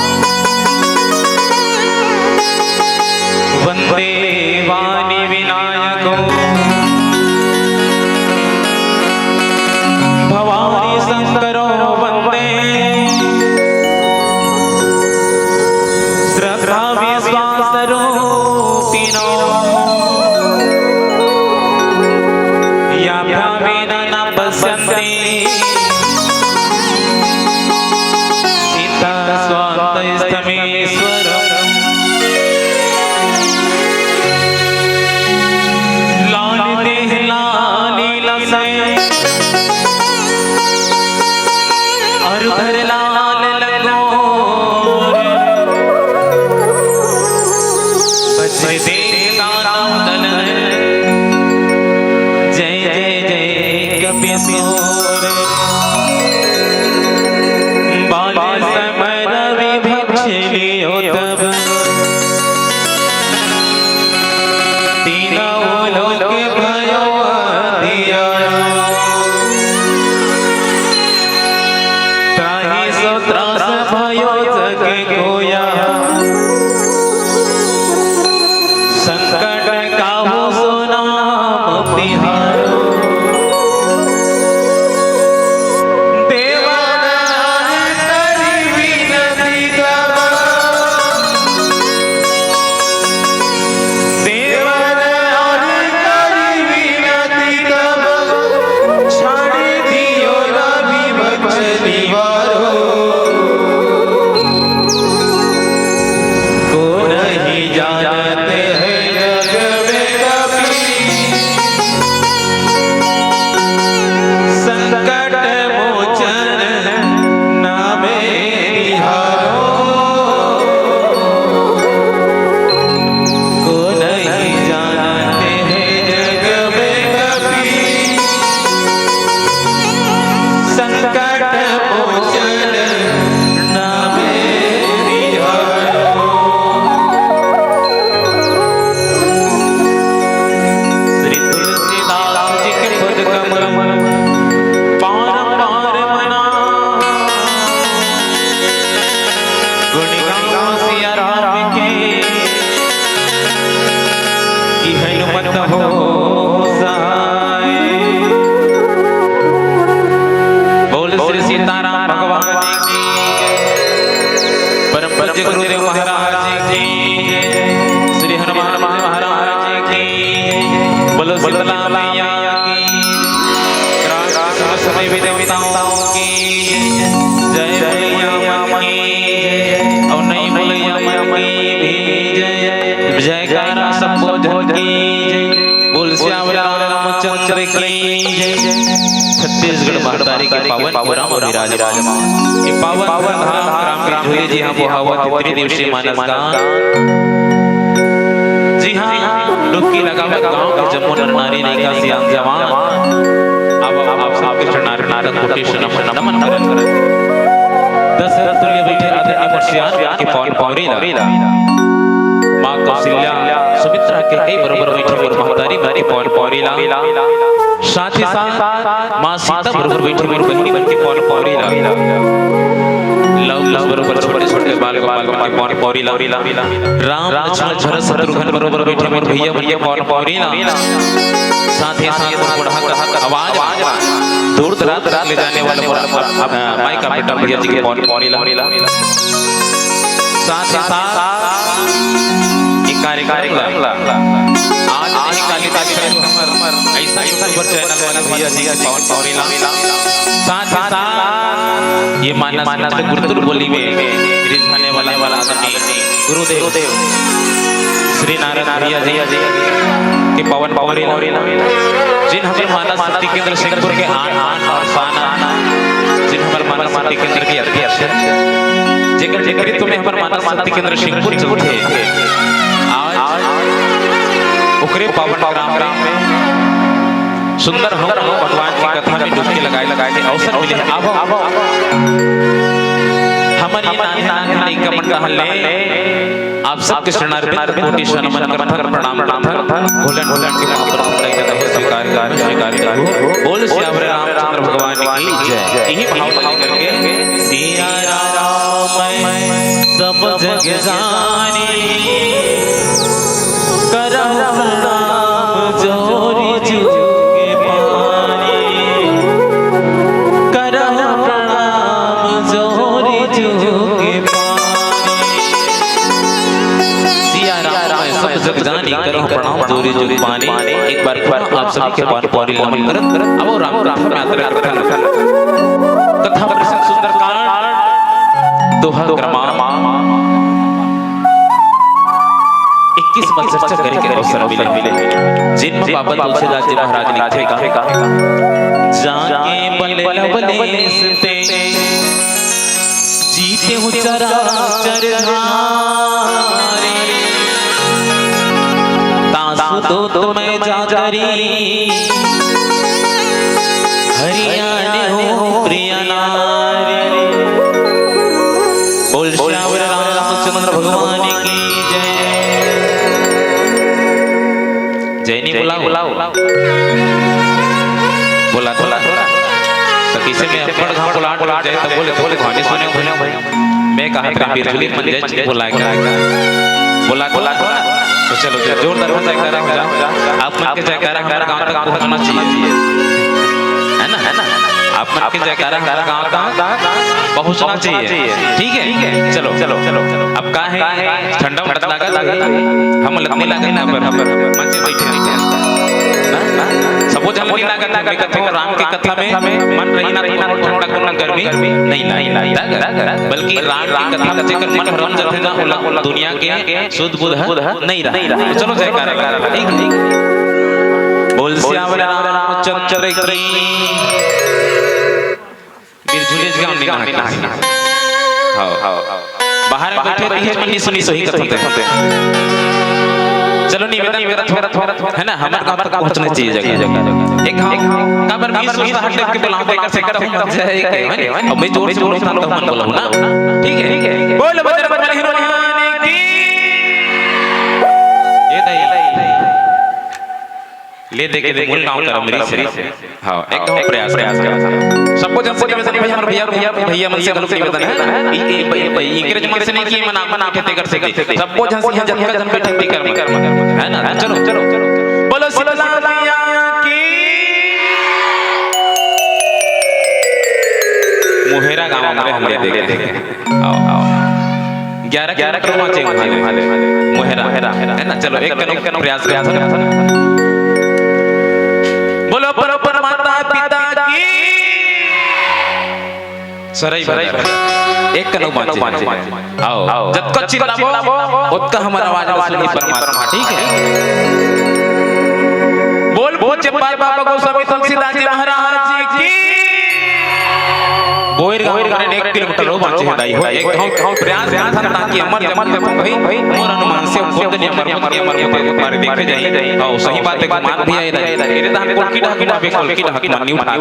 वन्दे वाणी विनायको भवानी शङ्करो वन्दे श्रद्धा विश्वासरूपिणो। याभ्यामेन न पश्यन्ति इतः स्वान्तस्थमीश्वरम्। लाल देह लाल लसै अरु धर लाल लंगोर। वज्र देह दानव दल जय जय जय कपिसूर। बाल समर विभक्ष लियो तब तीनों लोक भयो अंधियारो। त्राहि सो त्रास भयो जग कोया। संकट काहू सो नाम तिहारो। देवा नर करी विनती कब। देवा नर करी विनती कब। छाड़ी दियो रवि वचन निवारो। को नहीं जानत है जग में कपी। संकट मोचन नामे निहारो। को नहीं जानत है जग में कपी। संकट मोचन नामे निहारो। श्री तुलसीदास जी के पद कमल बारंबार मना। गुण गावो सिया राम के, कि हनुमत हो सहाय। बोल श्री सीताराम भगवान की, परम पूज्य गुरुदेव महाराज की, श्री हनुमान महाराज की, बोलो शीतला मैया की, राम राम समय भी देवताओं की जय, बोलैया मन की जय, और नहीं बोलैया मन की भी जय। जयकारा सबको जन की जय। बोल सियावर रामचंद्र की जय। छत्तीसगढ़ महतारी के पावन पुरा म विराजमान, ये पावन धाम ग्राम बिरझुली जी, यहाँ बोहावत त्रिदिवसीय मानस गान। जी हाँ, डुबकी लगावत गांव के जम्मो नर नारी, लइका सियान जवान, अब आप सबके चरणार बिंद कोटि से नमन, नमन करत। दशरथ तुल्य बइठे आदरणीय मोर सियान के पवन पौरी ला, माँ कौशल्या, सुमित्रा के कई बरोबर बइठे मोर महतारी मन के पवन पौरी ला, साथ ही साथ माँ सीता बरोबर बइठे मोर बहिनी मन के पवन पौरी ला, लव कुश बरोबर छोटे छोटे बाल गोपाल मन के पवन पौरी ला, राम लक्ष्मण भरत शत्रुघ्न बरोबर बइठे मोर भैया मन के पवन पौरी ला, साथ ही साथ मोर बूढ़ा के आवाज ला दूर दराज तक ले जाने वाले मोर, अ, माई का बेटा भैया जी के पवन पौरी ला, साथ ही साथ ये कार्यक्रम ला आज नहीं काली तारीख में हमर ऐसा YouTuber channel वाले भैया जी के पवन पौरी ला, साथ ही साथ ये मानस गुरतुल बोली में रिझाने वाला, वाला आदरणीय गुरुदेव श्री नारायण भैया जी के पवन पौरी ला, जिन हमर मानस शक्ति केंद्र सिंहपुर के आन, आन और शान, जिन हमर मानस शक्ति केंद्र के अध्यक्ष, जेकर नेतृत्व में हमर मानस शक्ति केंद्र सिंहपुर चलथे। आज ओकरे पावन ग्राम में सुंदर हम भगवान की कथा में डुबकी लगाए, लगाए के अवसर मिले हे। आवो, आवो। हमर ये नान्हे, नान्हे लइका मन कहले, आप सबके चरणार बिंद कोटि से नमन करथन, प्रणाम करथन। भोले, भोले के महाप्रभु का स्वीकार करो, स्वीकार करो। बोल सियावर रामचंद्र भगवान की जय। यही भाव लेकर के सिया राम सब जग जानी, करहु प्रणाम जोरि जुग पानी, करहु प्रणाम जोरि जुग पानी। सिया राम मैं सब जग जानी, करहु प्रणाम जोरि जुग पानी। एक बार पुनः आप सभी के पवन पौरी ला नमन करत, अब राम, राम यात्रा करथन। कथा प्रसंग सुंदरकांड दोहा क्रमांक इक्कीस म चर्चा करे के अवसर मिले, जिन म बाबा तुलसीदास जी महाराज लिखथे का, जाके बल लवलेश ते, जीतेहु चराचर धारी, तासु दूत मैं जा करी, हरियाणेहु प्रिय नारी। बोल सियावर रामचंद्र भगवान की जय। जय नहीं बुलाओ। बुला, बुला। तो किसी में अब्बड़ घाम बुला, बुला, जय तो बोले, बोले, ध्वनि सुने, सुने भाई। मैं कहा था, बिरजुली मन जय बोला के। बुला, बुला, बुला। तो चलो, चलो, जोरदार हो जयकारा हो जा। आप मन के जयकारा हमारे गांव तक पहुंचना चाहिए। है ना? है ना? आप मन के जयकारा हमारे गांव तक पहुंचना चाहिए। ठीक है? चलो, चलो, चलो। अब का है? ठंडा मत लागत है। हम लत्ती लागत ना पर, मंच बैठे हैं। ना? ना? सबो जन नहीं लागत है। मैं कहता हूँ, राम के कथा में मन रही ना, तो ठंडा कोनो गर्मी नहीं लागे। बल्कि राम के कथा में जेकर मन हरम जाथे ना, ओला दुनिया के सुध बुध नहीं रहा। तो चलो जयकारा लगा, ठीक? बोल सियावर रामचंद्र की। बिरजुलेज गांव नहीं ना। हाँ, हाँ। बाहर में बैठे रहिए, मन नहीं सुनी, सही कथन ते। चलो निवेदन, निवेदन थोड़ा, थोड़ा, थोड़ा, है ना? हमारे गांव तक पहुंचना चाहिए जगह, जगह। एक गांव का पर बीस सोचता हट के बुलाओ, तो एक से एकदम मत जाए, है ना? अब मैं जोर से बोलूं, तो मन बोलूं ना। ठीक है? बोल बजरंग बली हनुमान की। ये दे। ले दे के दे, मूल गांव करमरी से। हाँ, एकदम प्रयास, प्रयास। सबको जन से निवेदन है, भैया, भैया, भैया मन से घलो निवेदन है। ई, ई, ई, ई, इंग्रेज मन से नहीं कि मन आप, मन आप खेती कर सके। सबको जन से जन, जन, जन पे खेती कर, है ना? चलो, चलो, चलो। बोलो शीतला मैया की। मोहेरा गांव हमरे, हमरे देखे। आओ, आओ। ग्यारह किलोमीटर वहाँ चाहिए वहाँ ले। मोहेरा। है ना? चलो, एक कनो प्रयास करथन। बोलो, बोलो, बोलो, माता पिता की। सरई बजा। एक कनऊ बाँचे। आओ, जतका चिल्लाबो, ओतका हमर आवाज ला सुनही परमात्मा, ठीक है? बोल पूज्य पार बाबा गोस्वामी तुलसीदास जी महाराज जी की। बोइर गाँव हमरे एक किलोमीटर हो बाँचे हे दाई हो। एक हम प्रयास करथन ताकि अमर जमन में भाई, मोर अनुमान से खुद ने अमर, अमर, अमर, अमर, अमर देखे जाही। आओ, सही बात है, गुमान भी आए रहे। ये तो हम कोलकी ढाक में, कोलकी ढाक में न्यू ढाक।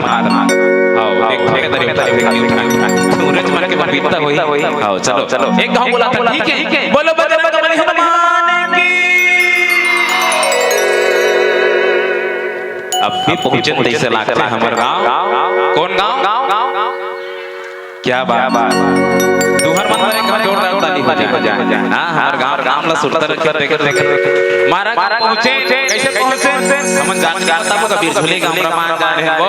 आओ, देख, देख, देख, देख, देख, न्यू ढाक। सूरज मन के पपीता होई। आओ, चलो, चलो। एक गाँव बोला था, ठीक है? बोलो बजरंग बली हनुमान की। अब भी पहुँचे तइसे लागथे हमर गाँव। कौन गाँव? क्या बात। तुहर मन बर एक जोरदार ताली हो जाए। हाँ, हमर गाँव, गाँव ला सुरता रखे, देखे, देखे। मारा गाँव पहुँचे, कैसे पहुँचे? हमन जान के बताबो, कबीर झूले गाँव रमा गाँव है वो।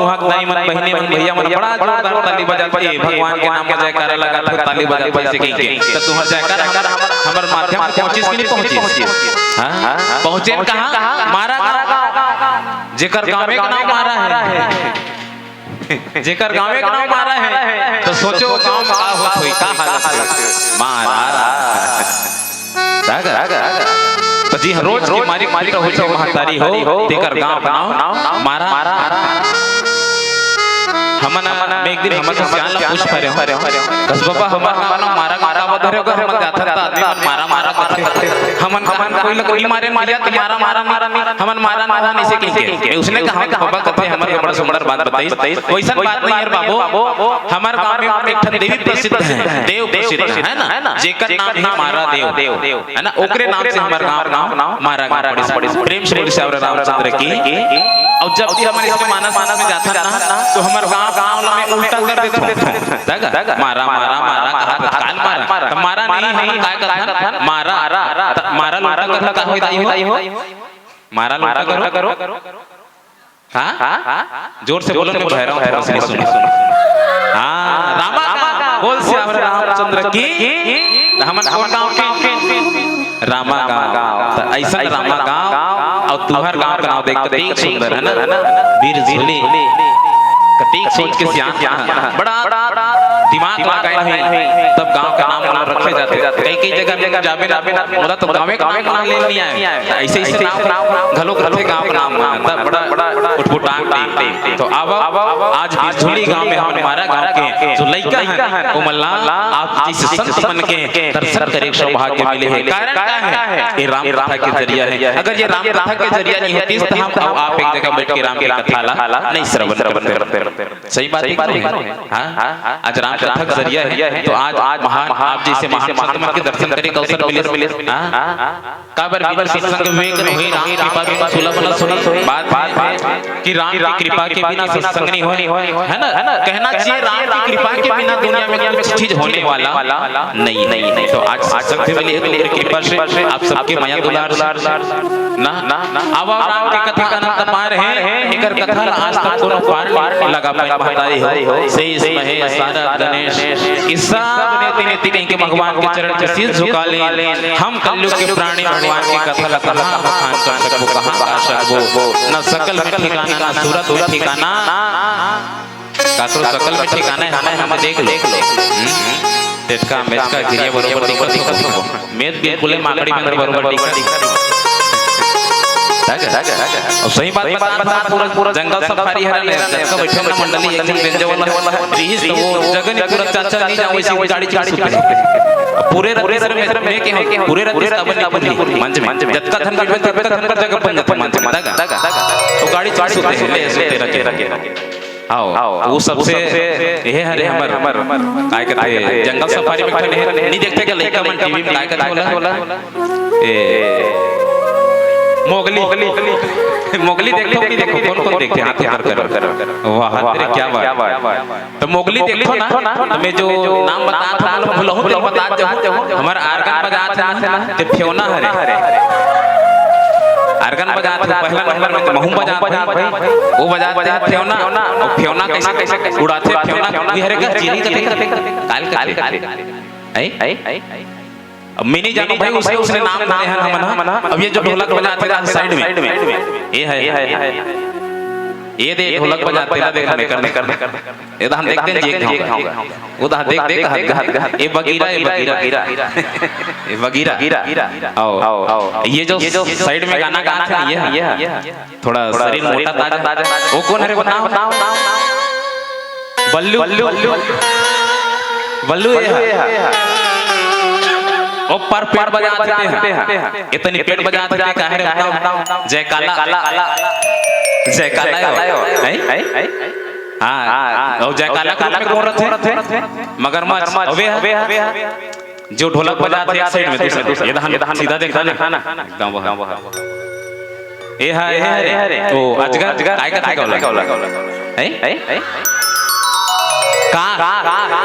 उहाँ के दाई मन, बहिनी मन, भैया मन बड़ा जोरदार ताली बजात हे, भगवान के नाम में जयकारा लगात हे, ताली बजात हे, ऐसे कहिके। त तुहर जयकारा हमर, हमर माध्यम से पहुँचिस कि नहीं पहुँचिस? हाँ? पहुँचे कहाँ? मारा गाँव। जेकर गाँवे के नाम मारा है। जेकर गाँवे के नाम मारा है, त सोचो गाँव में का होत होही, का हालत होही। मारा। त जी हाँ, रोज के मारी मारी होही महतारी हो, तेकर गाँव के नाम मारा। हमन, मैं एक दिन हमन के सियान ला पूछ परे हूँ, कस बबा, हमर गाँव ला मारा गाँव काबर धरे हो? हमन जाथन त आदमी मन मारा मारा करथे। हमन, हमन कोई ला कोई मारे मारे त मारा मारा नहीं, हमन मारा मारा नहीं से कहिके। मैं उसने कहा, बबा कथे हमर बड़ा सुंदर बात बताइस। वैसन बात नहीं है बाबू, हमर गाँव में एक ठन देवी प्रसिद्ध है, देव प्रसिद्ध है ना, जेकर नाम है मारा देव। है ना, ओकरे नाम से हमर गाँव, गाँव मारा गाँव पड़िस। प्रेम से बोलिए सावरे रामचंद्र की। अउ जब भी हमन इसके मानस, मानस में जाथन ना, तो हमर गाँव, गाँव ला मैं उल्टा कर देथों। तगा? मारा, मारा, मारा, कहा काल मारा। त मारा नहीं, हमन काय कथन? मारा। त मारा ल उल्टा करहूँ, का होही दाई हो? मारा ल उल्टा करो। हाँ? जोर से बोलो, मैं भैरव थोड़ा सा सुनो। हाँ, रामा गाँव। बोल सियावर रामचंद्र की। त हमन कोन गाँव के? रामा गाँव। त ऐसन रामा गाँव अउ तुहर गाँव के नाम देख, कतेक सुंदर है ना? बीर झूली। कतेक सोच के सियान, बड़ा दिमाग लगाए हे, तब गाँव के नाम मन रखे जाथे। कई कई जगह में जाबे ना, मोला तो गाँवे के नाम ले नहीं आए। ऐसे ऐसे नाम घलो रथे गाँव के नाम मन, तब बड़ा उठपुटांग दे। तो अब आज बीर झूली गाँव में हमन मारा गाँव के जो लइका हैं, ओमन ला आप जइसे संत मन के दर्शन करे के सौभाग्य मिले हे। कारण का है? ये राम कथा के जरिया है। अगर ये राम कथा के जरिया नहीं होती तो हम अउ आप एक जगह बैठ के राम की कथा ला नहीं श्रवण करते। सही बात है कि नहीं? हाँ? आज राम कथा के जरिया है, तो आज महान, आप जैसे महान संत मन के दर्शन करे के अवसर मिले। हाँ? काबर बिना सत्संग विवेक न होई, राम कृपा बिनु सुलभ न सोई। बात है कि राम की कृपा के बिना सत्संग नहीं होई, है ना? कहना चाहिए, राम की कृपा के बिना दुनिया में कुछ चीज होने वाला नहीं, नहीं, नहीं। तो आज सत्संग भी मिले तो कृपा से, आप सबके मया दुलार से। ना, ना, अब राम के कथा अनंत पार है, एकर कथा ला आज तक कोनो पार नहीं लगा पाए महतारी हो। शेष महेश, सारद गणेश, ये सब नीति नीति कहिके भगवान के चरण के शीश झुका ले। हम कलयुग के प्राणी भगवान के कथा ला कहाँ बखान कर सकबो, कहाँ गा सकबो? न सकल में ठिकाना, न सूरत में ठिकाना। काकरो सकल में ठिकाना है, हमन देख लो। हम्म? टेटका, मेचका, गिरिया बरोबर दिखत हो। मेच बिल्कुल माकड़ी मन बरोबर दिखत। अउ सही बात बता, बता, पूरा, पूरा जंगल सफारी हरे ने, जतका बैठे ना मंडली, एक दिन बेंजो वाला रिहिस, तो वो जगह नहीं पूरा चाचा नहीं जाओ, इसी गाड़ी चढ़ सुते। पूरे रत्तीसर में, में के हो, पूरे रत्तीसर में मंच में, जतका धन बैठे, ततका धन पर जगह बन जाते मंच में, तक। तो गाड़ी चढ़ सुते हैं, ले सुते रखे। आओ, आओ, वो सबसे, ये हरे हमर, हमर, काय कहते हैं, जंगल सफारी में खड़े हैं, नहीं देखते क्या लड़का मन टीवी में काय कहते बोला? ए, मोगली। मोगली देखो कि नहीं देखो, कौन कौन देखते हैं, हाथ ऊपर करो। वाह, अरे क्या बात। तो मोगली देखो ना, तो मैं जो नाम बतात हूँ, भूलहूँ तो बतात जाहूँ। हमर आर्गन बजात है ना, ते फेवना हरे। आर्गन बजात है, पहला नंबर में तो महूँ बजात है। वो बजात है फेवना, अउ फेवना कैसे, कैसे उड़ाते फेवना, ये हरे का चीनी कते, काल कते। आई? अब मैं नहीं जानू भाई, उसने, उसने नाम धरे हैं हमन, हाँ। अब ये जो ढोलक बजाते हैं साइड में, ये है, ये है, ये है। ये दे ढोलक बजाथे ना, देख, मेकर, मेकर, मेकर। ये दहन देख, देख, देख, देख, देख। वो दहन देख, देख, देख, देख, देख। ये बगीरा, ये बगीरा। ये बगीरा। आओ। ये जो side में गाना गाथे ना, ये है। थोड़ा शरीर मोटा ताजा। वो कौन हरे बताओ? बल्लू। बल्लू ये है। वो पर पेट बजाथे। इतनी पेट बजाथे, काहे रे बताओ? जयकाला। जयकाला हो। हैं? हाँ। और जयकाला group में कौन रथे? मगरमच्छ। अबे है। जो ढोलक बजाथे एक side में, दूसरे। ये दहन सीधा देखा ना। एकदम वह। ए हा, ए हा रे। ओ, अजगर, अजगर, काय कथे का ओला? हैं? हैं? का?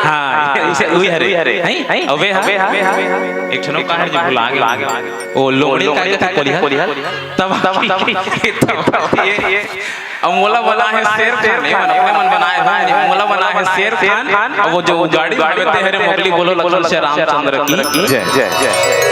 हाँ, इसे उही हरे। हैं? अबे हा? एक ठन का हरे जो भुला गे। ओ, लोमड़ी काय कथे कोलिहा? तब, तब, तब, ये, ये। अब मोला बना है शेर खान, ये मन अपने मन बनाए हैं, मोला बना है शेर खान, अब वो जो गाड़ी में बैठे हरे मोगली, बोलो लखन सिया रामचंद्र की जय।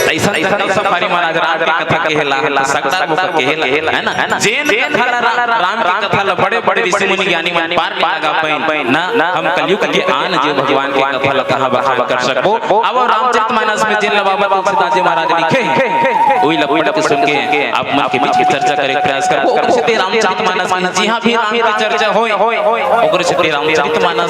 ऐसा, ऐसा सफारी महाराज राम के कथा कहेला, सकदार वो कहेला, है ना? जेन कथा ला रा-, राम के कथा ला बड़े बड़े ऋषि मुनि ज्ञानी मन पार नहीं लगा पाइन ना। हम कलयुग के आन जो भगवान के कथा ला कहाँ बखान कर सकबो। अब रामचरित मानस में जेन ला बाबा तुलसीदास जी महाराज लिखे, उही ला पढ़ के सुन के आप मन के बीच में चर्चा करे के प्रयास करबो। ओकर सेती रामचरित मानस में जिहाँ भी राम के चर्चा होय, ओकर सेती रामचरित मानस,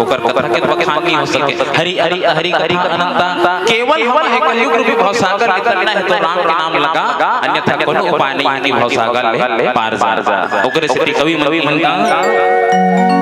ओकर कथा के बखान नहीं हो सके। हरि अनंत, हरि कथा अनंता, केवल हम एक कलयुग रूपी भवसागर के तरना है, तो राम के नाम लगा, अन्यथा कोनो उपाय नहीं कि भवसागर ले पार जा। ओकरे सेती कवि मन, कवि मन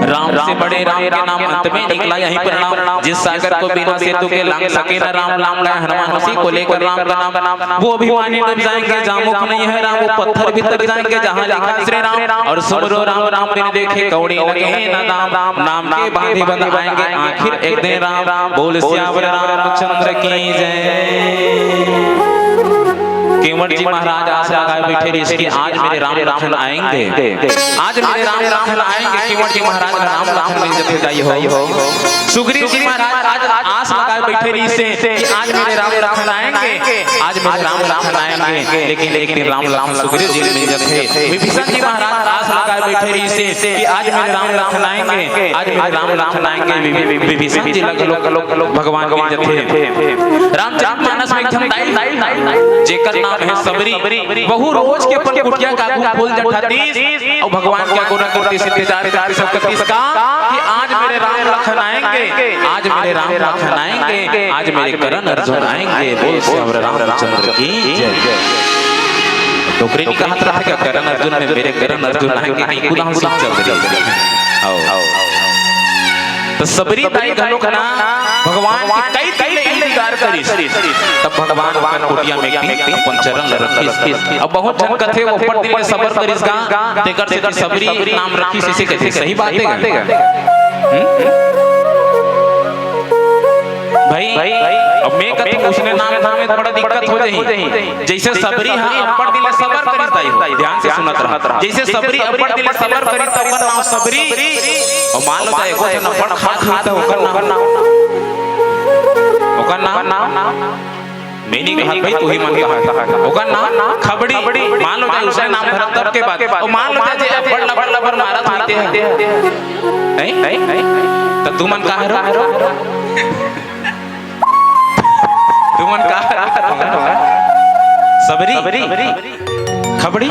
राम से बड़े राम के नाम अंत में निकला, यहीं पर नाम। जिस सागर को बिना सेतु के लांघ सके न राम, लांघ गए हनुमान उसी को लेकर राम का नाम। वो अभिमानी डूब जाएंगे जहाँ मुख नहीं है राम, वो पत्थर भी तट जाएंगे जहाँ लिखा श्री राम। और सुमरो राम राम बिन देखे कौड़ी लगे न दाम, नाम के बांधे बंध आएंगे आखिर एक दिन राम। बोल सियावर रामचंद्र की जय। केवट जी महाराज आस लगाए बैठे रहिस कि आज मेरे राम लखन आएंगे, आज मेरे राम लखन आएंगे। केवट जी महाराज राम लखन मिल जथे दाई हो। सुग्रीव जी महाराज आज आस लगाए बैठे रहिस कि आज मेरे राम लखन आएंगे, आज मेरे राम लखन आएंगे। लेकिन एक दिन राम लखन सुग्रीव जी मिल जथे। विभीषण जी महाराज आस लगाए बैठे रहिस कि आज मेरे राम लखन आएंगे, आज मेरे राम लखन आएंगे। वि-, वि-, विभीषण जी लग लोग भगवान मिल जथे। रामचरित मानस में एक ठन दाई, जेकर नाम है सबरी, वहू रोज के अपन कुटिया के आगू फूल जठातीस, अउ भगवान के आगू रख करतीस, इंतजार करतीस, सब करतीस का कि आज मेरे राम लखन आएंगे, आज मेरे राम लखन आएंगे, आज मेरे करण अर्जुन आएंगे। बोल सियावर रामचंद्र की जय। डोकरी नहीं कहा था क्या, करण अर्जुन में मेरे करण अर्जुन आएंगे, कहीं कुदाह सुन चल रही है। आओ। तो सबरी दाई घलोक ना भगवान के कई दिन ले इंतजार करिस। तब भगवान ओकर कुटिया में एक दिन अपन चरण ल रखिस। अब बहुत झन कथे, वो अब्बड़ दिन ले सबर करिस गा, तेकर सेती सबरी नाम रखिस, इसे कथे, सही बात है गा? हम्म? भाई, अब मैं कथूं उसने नाम धाम में बड़ा दिक्कत हो जाही। जैसे सबरी हा अब्बड़ दिन ले सबर करिस दाई हो, ध्यान से सुनत रहा। जैसे सबरी अब्बड़ दिन ले सबर करिस, त ओकर नाम सबरी। अउ मान लो, चाहे एको झन अब्बड़ खा खा त ओकर नाम, ओकर नाम, मैं नहीं कहत भाई, तू ही मन कहत। ओकर नाम खबड़ी। मान लो, चाहे उसने नाम धरत तब के बात। अउ मान लो, चाहे जे अब्बड़ लबर लबर मारत होते हैं। नहीं? त तू मन कहा रो? तुमन का? सबरी? खबड़ी?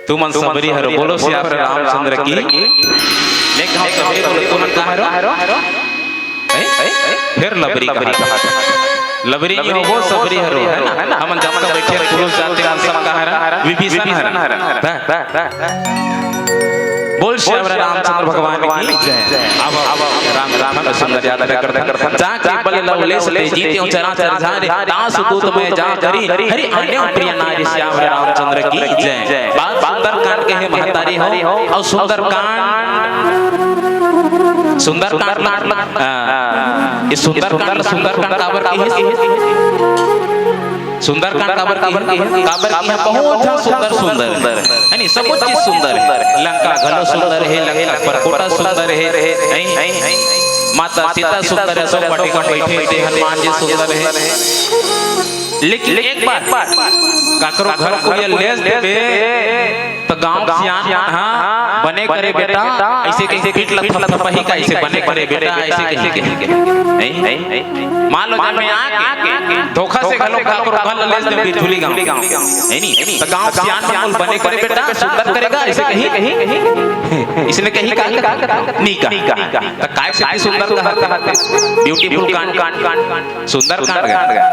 तुमन सबरी हरो, बोलो सियावर रामचंद्र की। लेकिन हम सबरी बोलो, तुमन का हरो? हैं? फिर लबरी कहा। लबरी नहीं होबो, सबरी हरो, है ना? हमन जब तक बैठे पुरुष जाति मन सब का हरन, विभीषण हरन। बोल सियावर रामचंद्र भगवान की जय। अब, अब राम, राम का सुंदर यात्रा करथन। जाके बल लवलेश ते जीते चराचर झारे, दास दूत मैं जा करी, हरि अन्य प्रिय नारी। सियावर रामचंद्र की जय। बात सुंदरकांड के है महतारी हो, अउ सुंदरकांड, सुंदरकांड, आ, ये सुंदरकांड, सुंदरकांड काबर की है? सुंदरकांड काबर की है? काबर की है? बहुत झन सुंदर, सुंदर है, नहीं, सब कुछ चीज सुंदर है। लंका घलो सुंदर है, लंका परकोटा सुंदर है, हे, हे, हे, माता सीता सुंदर हे, अशोक वाटिका बइठे हे, हनुमान जी सुंदर हे। लेकिन एक बार काकरो घर कुरिया लेस देबे, त गांव के सियान मन ह, "बने करे बेटा," अइसे कहिके पीठ ल थपथपाही का, "अइसे बने करे बेटा," अइसे कहिके। नहीं? मान लो, जब मैं आके धोखा से घलो काकरो घर ल लेस देबे बिरझुली गांव, है नी? त गांव के सियान मन बोल, "बने करे बेटा, सुंदर करेगा," अइसे कही। इसने कही का? नहीं कहा। त काय से सुंदर कहा? ब्यूटीफुल कांड, कांड, कांड। सुंदरकांड गा।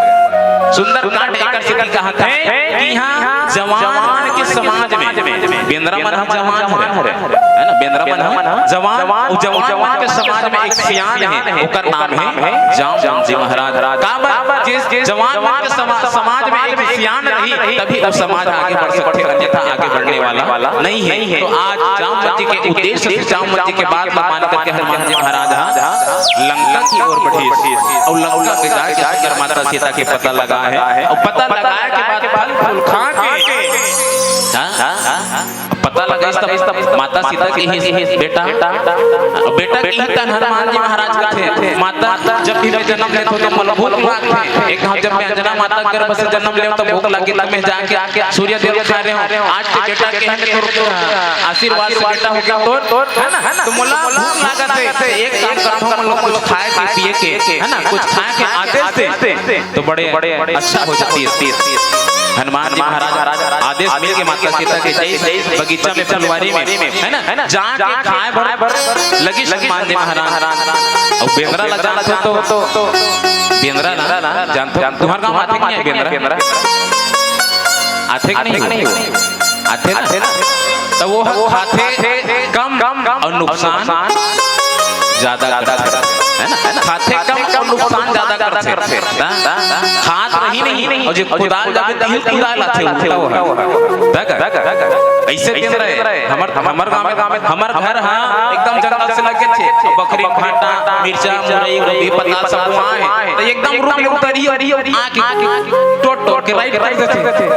सुंदरकांड एकर सेती कहत हे कि इहाँ जवान मन के समाज में, बेंदरा मन ह जवान हरे, है ना? बेंदरा मन ह जवान, अउ जवान मन के समाज में एक सियान हे, ओकर नाम हे जामवंत जी महाराज। काबर? जिस जवान मन के समा-, समाज में एक सियान रही, तभी वो समाज आगे बढ़ सकथे, अन्यथा आगे बढ़ने वाला नहीं है। तो आज जामवंत जी के उद्देश्य से, जामवंत जी के बात ला मान करके हनुमान जी महाराज ह लंका की ओर बढ़िस। अउ लंका के जाके सुंदर माता सीता के पता लगाय हे। अउ पता लगाय के बाद फल फूल खा के, हाँ? पता लगाइस तब माता सीता कहिस, "बेटा," अउ बेटा कहिस तब हनुमान जी महाराज कथे, "माता, जब भी मैं जनम लेथों त मोला भूख लागथे। एक घांव जब मैं अंजना माता के गर्भ से जनम लेंव त भूख लागे, त मैं जाके सूर्य देव खाय रहेंव। आज ते बेटा के हे, तोर आशीर्वाद से बेटा होगे तोर, है ना? त मोला भूख लागत हे, एक काम करथों, मोला कुछ खाय के, पिए के, है ना? कुछ खाय के आदेश दे, त बड़े अच्छा हो जातिस।" हनुमान जी महाराज आदेश मिल के माता सीता के जइस बगीचा में, फुलवारी में, है ना? जाके खाय बर लगिस हनुमान जी महाराज। अउ बेंदरा ला जानथो तो, बेंदरा ला जानथो, तुम्हर गांव आथे कि नहीं बेंदरा? आथे कि नहीं? आथे ना? त वो ह खाथे कम अउ नुकसान ज्यादा करथे, है ना? खाथे कम अउ नुकसान ज्यादा करथे। हाँ? खात रही नहीं, अउ जे कुदाल जाबे तिही कुदाल आथे, उल्टा वो ह। तक अइसे दिन रहे, हमर, हमर गांव में, हमर घर ह एकदम जंगल से लगे थे, बखरी, भांटा, मिर्चा, मुरई, गोभी, पताल सब वहाँ हे। त एकदम रुख ले उतरियो, आके टोट टोट के राइट कर देथे।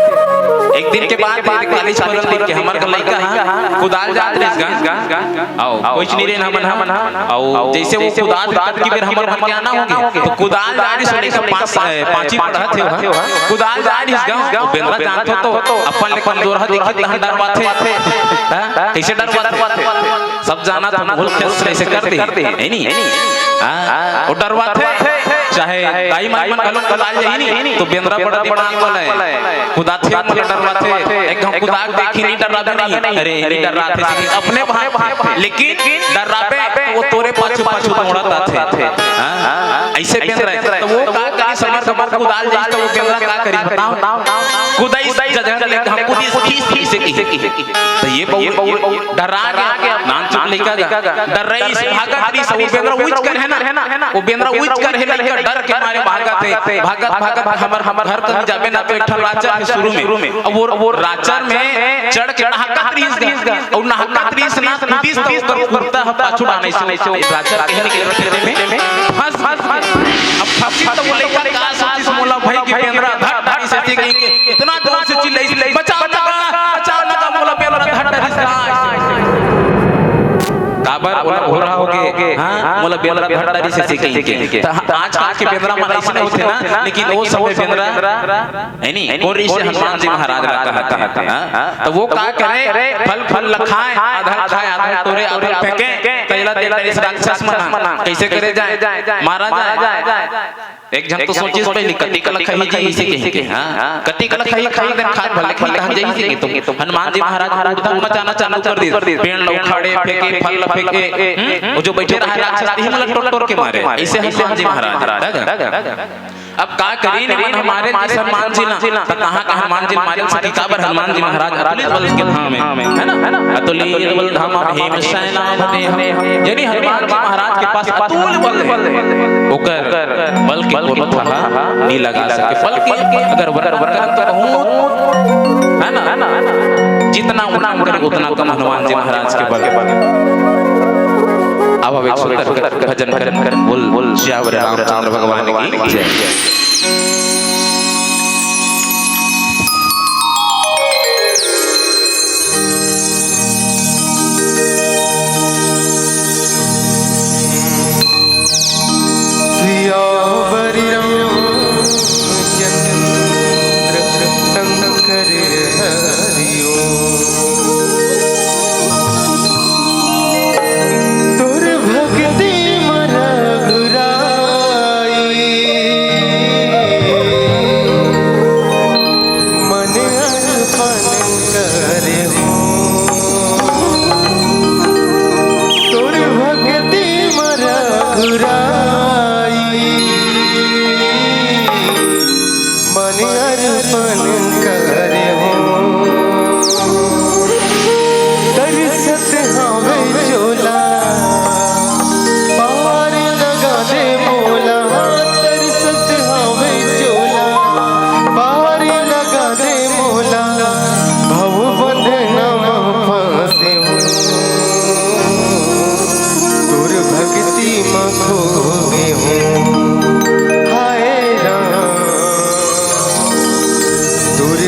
एक दिन के बाद, एक कालीच परन दिन के हमर लइका ह कुदाल जात रहिस गा, अउ कोई नहीं रे हमन ह, अउ जइसे वो कुदाल कतकी बेर हमर मन के आना होगे, त कुदाल जा रहिस, लइका पाँच, ए, पाँची पढ़त हे ओहा, कुदाल जा रहिस गा, अउ बेंदरा जानथो तो अपन ले कमजोर ह, देखही तहन डरवाथे। हाँ? कइसे डरवाथे? सब जानत हे, मुंह खेस कइसे कर दे, है नी? हाँ? अउ डरवाथे, चाहे दाई माई मन घलो कुदाल जाही नी, त बेंदरा बड़ा दिमाग वाला हे। कुदाथे, मोला डरवाथे, एक घांव कुदा के देखही, नहीं डराबे नहीं। अरे, नहीं डराथे, अपने भाग, लेकिन डराबे त वो तोरे पाछू पाछू दौड़त आथे। हाँ? अइसे बेंदरा हे। त वो का करिस, हमर हमर कुदाल जाइस त वो बेंदरा का करिस बताओ? कुदाइस, जगह ले घांव कुदिस, खीस, खीस, खीस, खीस। त ये बहू डरा गे, नानचुक लइका गा, डर्राइस, भागत रहिस, वो बेंदरा उइच कर हे ना, वो बेंदरा उइच कर हे, लइका डर के मारे भागत हे, भागत, भागत, हमर, हमर घर कन जाबे ना, त एक ठन राचर हे शुरू में, अउ वो, वो राचर में चढ़ के नहकत रहिस गा, अउ नहकत रहिस ना, कूदिस त ओकर कुर्ता ह पाछू डाहन अइसे, अइसे, राचर के निकले रथे में, फंस, फंस, फंस। अब फंसिस त वो लइका का सोचिस, मोला भई के बेंदरा धर डारिस अइसे कहिके इतना जोर से चिल्लाइस, "बचाओ नगा, बचाओ नगा, मोला बेंदरा धर डारिस गा।" काबर ओला भोला होगे, हाँ, मोला बेंदरा धर डारिस अइसे कहिके। त आजकल के बेंदरा मन अइसने होथे ना, लेकिन ओ समय बेंदरा, है नी, कोन रहिसे हनुमान जी महाराज ला कहत हे, हाँ? त वो का करे, फल फूल ल खाय, आधा खाय, आधा टोरे, आधा फेंके, तइला दे डारिस राक्षस मन, कइसे करे जाय, मारा जाय। एक झन तो सोचिस पहिली, "कतिक ल खाही जी," अइसे कहिके, हाँ? "कतिक ल खाही, खाही दिन खात भले खाही, कहाँ जाही?" कहिके। त हनुमान जी महाराज उड़दम मचाना चालू कर दिस। पेड़ ल उखाड़े, फेंके, फल ल फेंके, हम्म? वो जो बइठे रहा राक्षस, तिही मन ल टोर टोर के मारे। अइसे हनुमान जी महाराज, तक। अब का करी, निमन ह मारे दिस हनुमान जी ला, त कहाँ का हनुमान जी मारे सकी, काबर हनुमान जी महाराज अतुलित बल के धाम हे, है ना? अतुलित बल धाम भीम सेना देहम। यानी हनुमान जी महाराज के पास अतुल बल हे, ओकर बल के कोनो थाह नइ लगा सके। बल्कि अगर वर्णन करन त बहुत, है ना, जितना वर्णन करे उतना कम हनुमान जी महाराज के बल। अब एक सुंदर भजन करन, बोल, बोल सियावर रामचंद्र भगवान की जय। चुराई मन अर्पण करे हो। तरसत हवे चोला, पार लगा दे मोला। तरसत हवे चोला, पार लगा दे मोला। भव बंधन म फंसे हो, तोर भक्ति म खो गे हो। हाय राम, तोर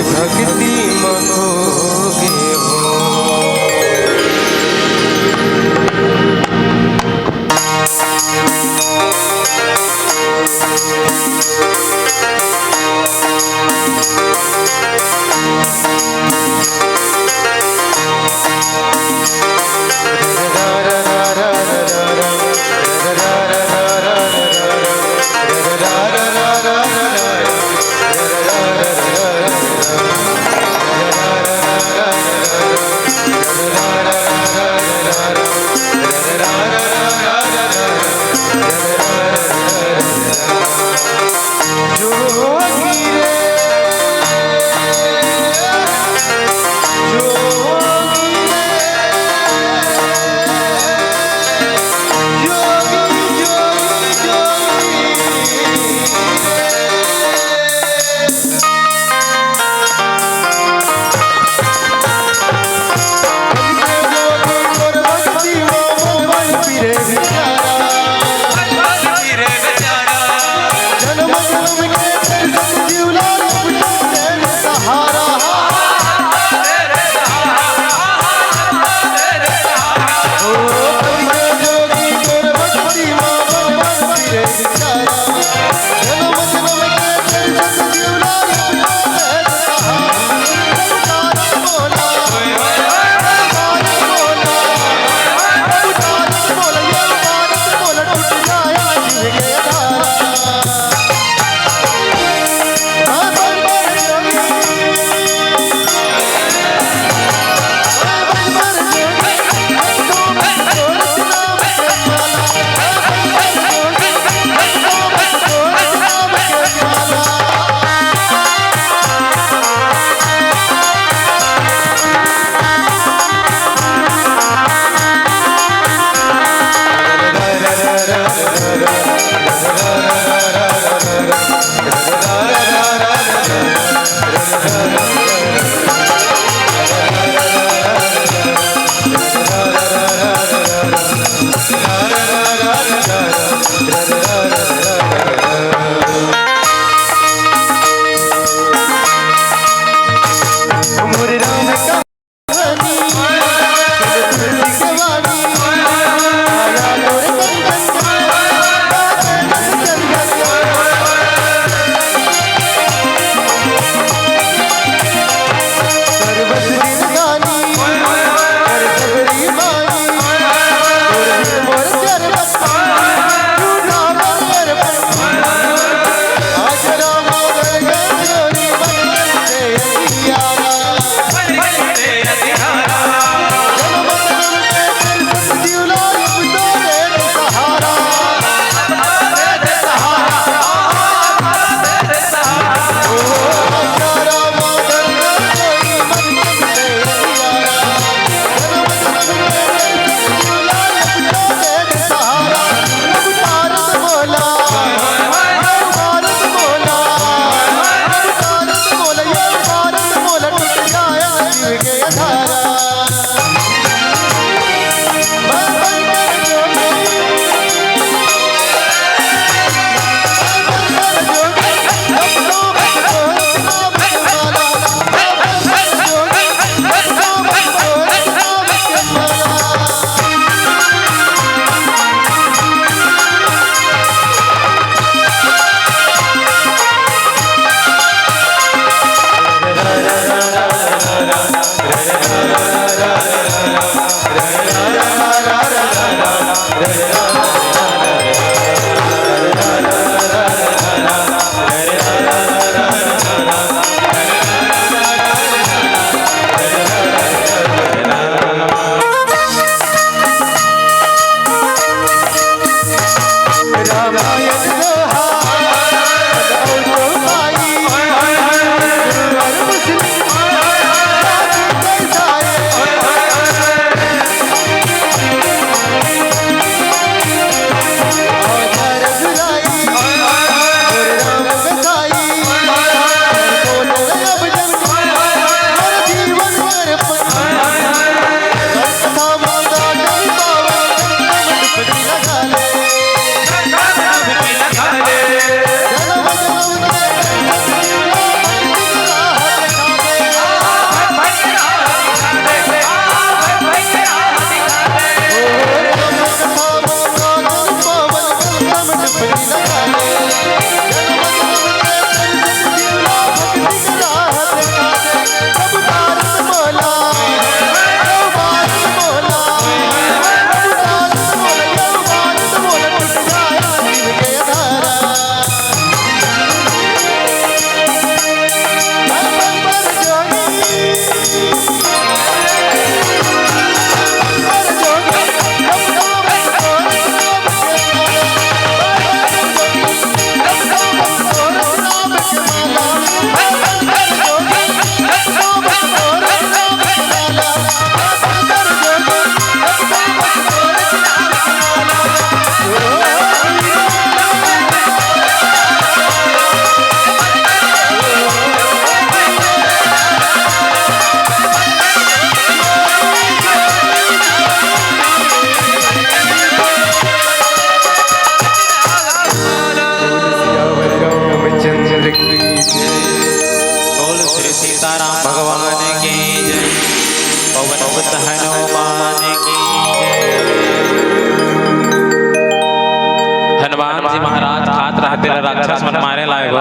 जी महाराज खात रहते ला राक्षस मन मारे लाए गो,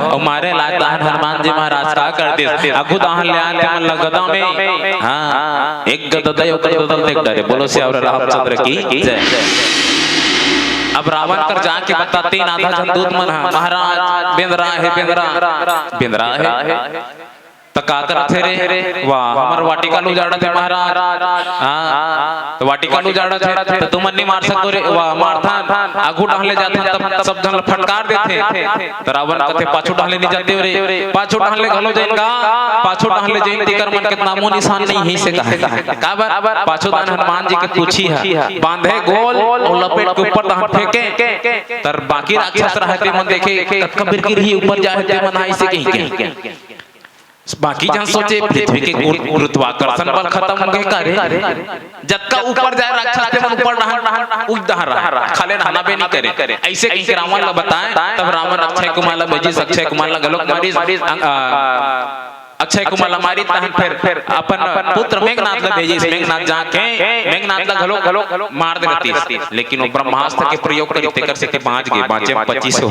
अउ मारे लाए तहन हनुमान जी महाराज का कर दिस, आगू तहन ले आए ते मन ला गदा में, हाँ, एक गदा दे ओकर गदा देख डरे। बोलो सियावर रामचंद्र की जय। अब रावण कर जाके बता, तीन आधा झन दूत मन ह, महाराज बेंदरा हे, बेंदरा, बेंदरा हे। त का करत हे रे? वाह, हमर वाटिका ल उजाड़त हे महाराज। हाँ, त वाटिका ल उजाड़त हे, त तुमन नी मार सकतो रे। वाह, मारथन, आगू डहन ले जाथन, तब सब झन ल फटकार देथे। त रावण कथे, पाछू डहन ले नी जाते रे, पाछू डहन ले घलो जइन गा, पाछू डहन ले जइन, तेकर मन के नामो निशान नइ हे से कहे। काबर? पाछू डहन हनुमान जी के पूछी ह, बांधे गोल अउ लपेट के ऊपर डहन फेंके, त बाकी राक्षस रहते मन देखे, कतका बिरकी रही ऊपर जाए ते मन आइसे कहिके। बाकी झन सोचे, पृथ्वी के गुर-, गुरुत्वाकर्षण बल खतम हो गे का रे? जतका ऊपर जाए राक्षस ते मन ऊपर डहन, उइच डहन रहा, खाल्हे नहाना बे नइ करे। अइसे कहिके रावण ला बताए, तब रावण अक्षय कुमार ला भेजिस, अक्षय कुमार ला घलोक मारिस, अं-, आ, अक्षय कुमार ला मारिस, तहन फेर अपन पुत्र मेघनाथ ला भेजिस, मेघनाथ जाके मेघनाथ ला घलोक मार दे रहतिस। लेकिन वो ब्रह्मास्त्र के प्रयोग करिस, तेकर सेती बांच गे, बांचे म पच्चीस हो।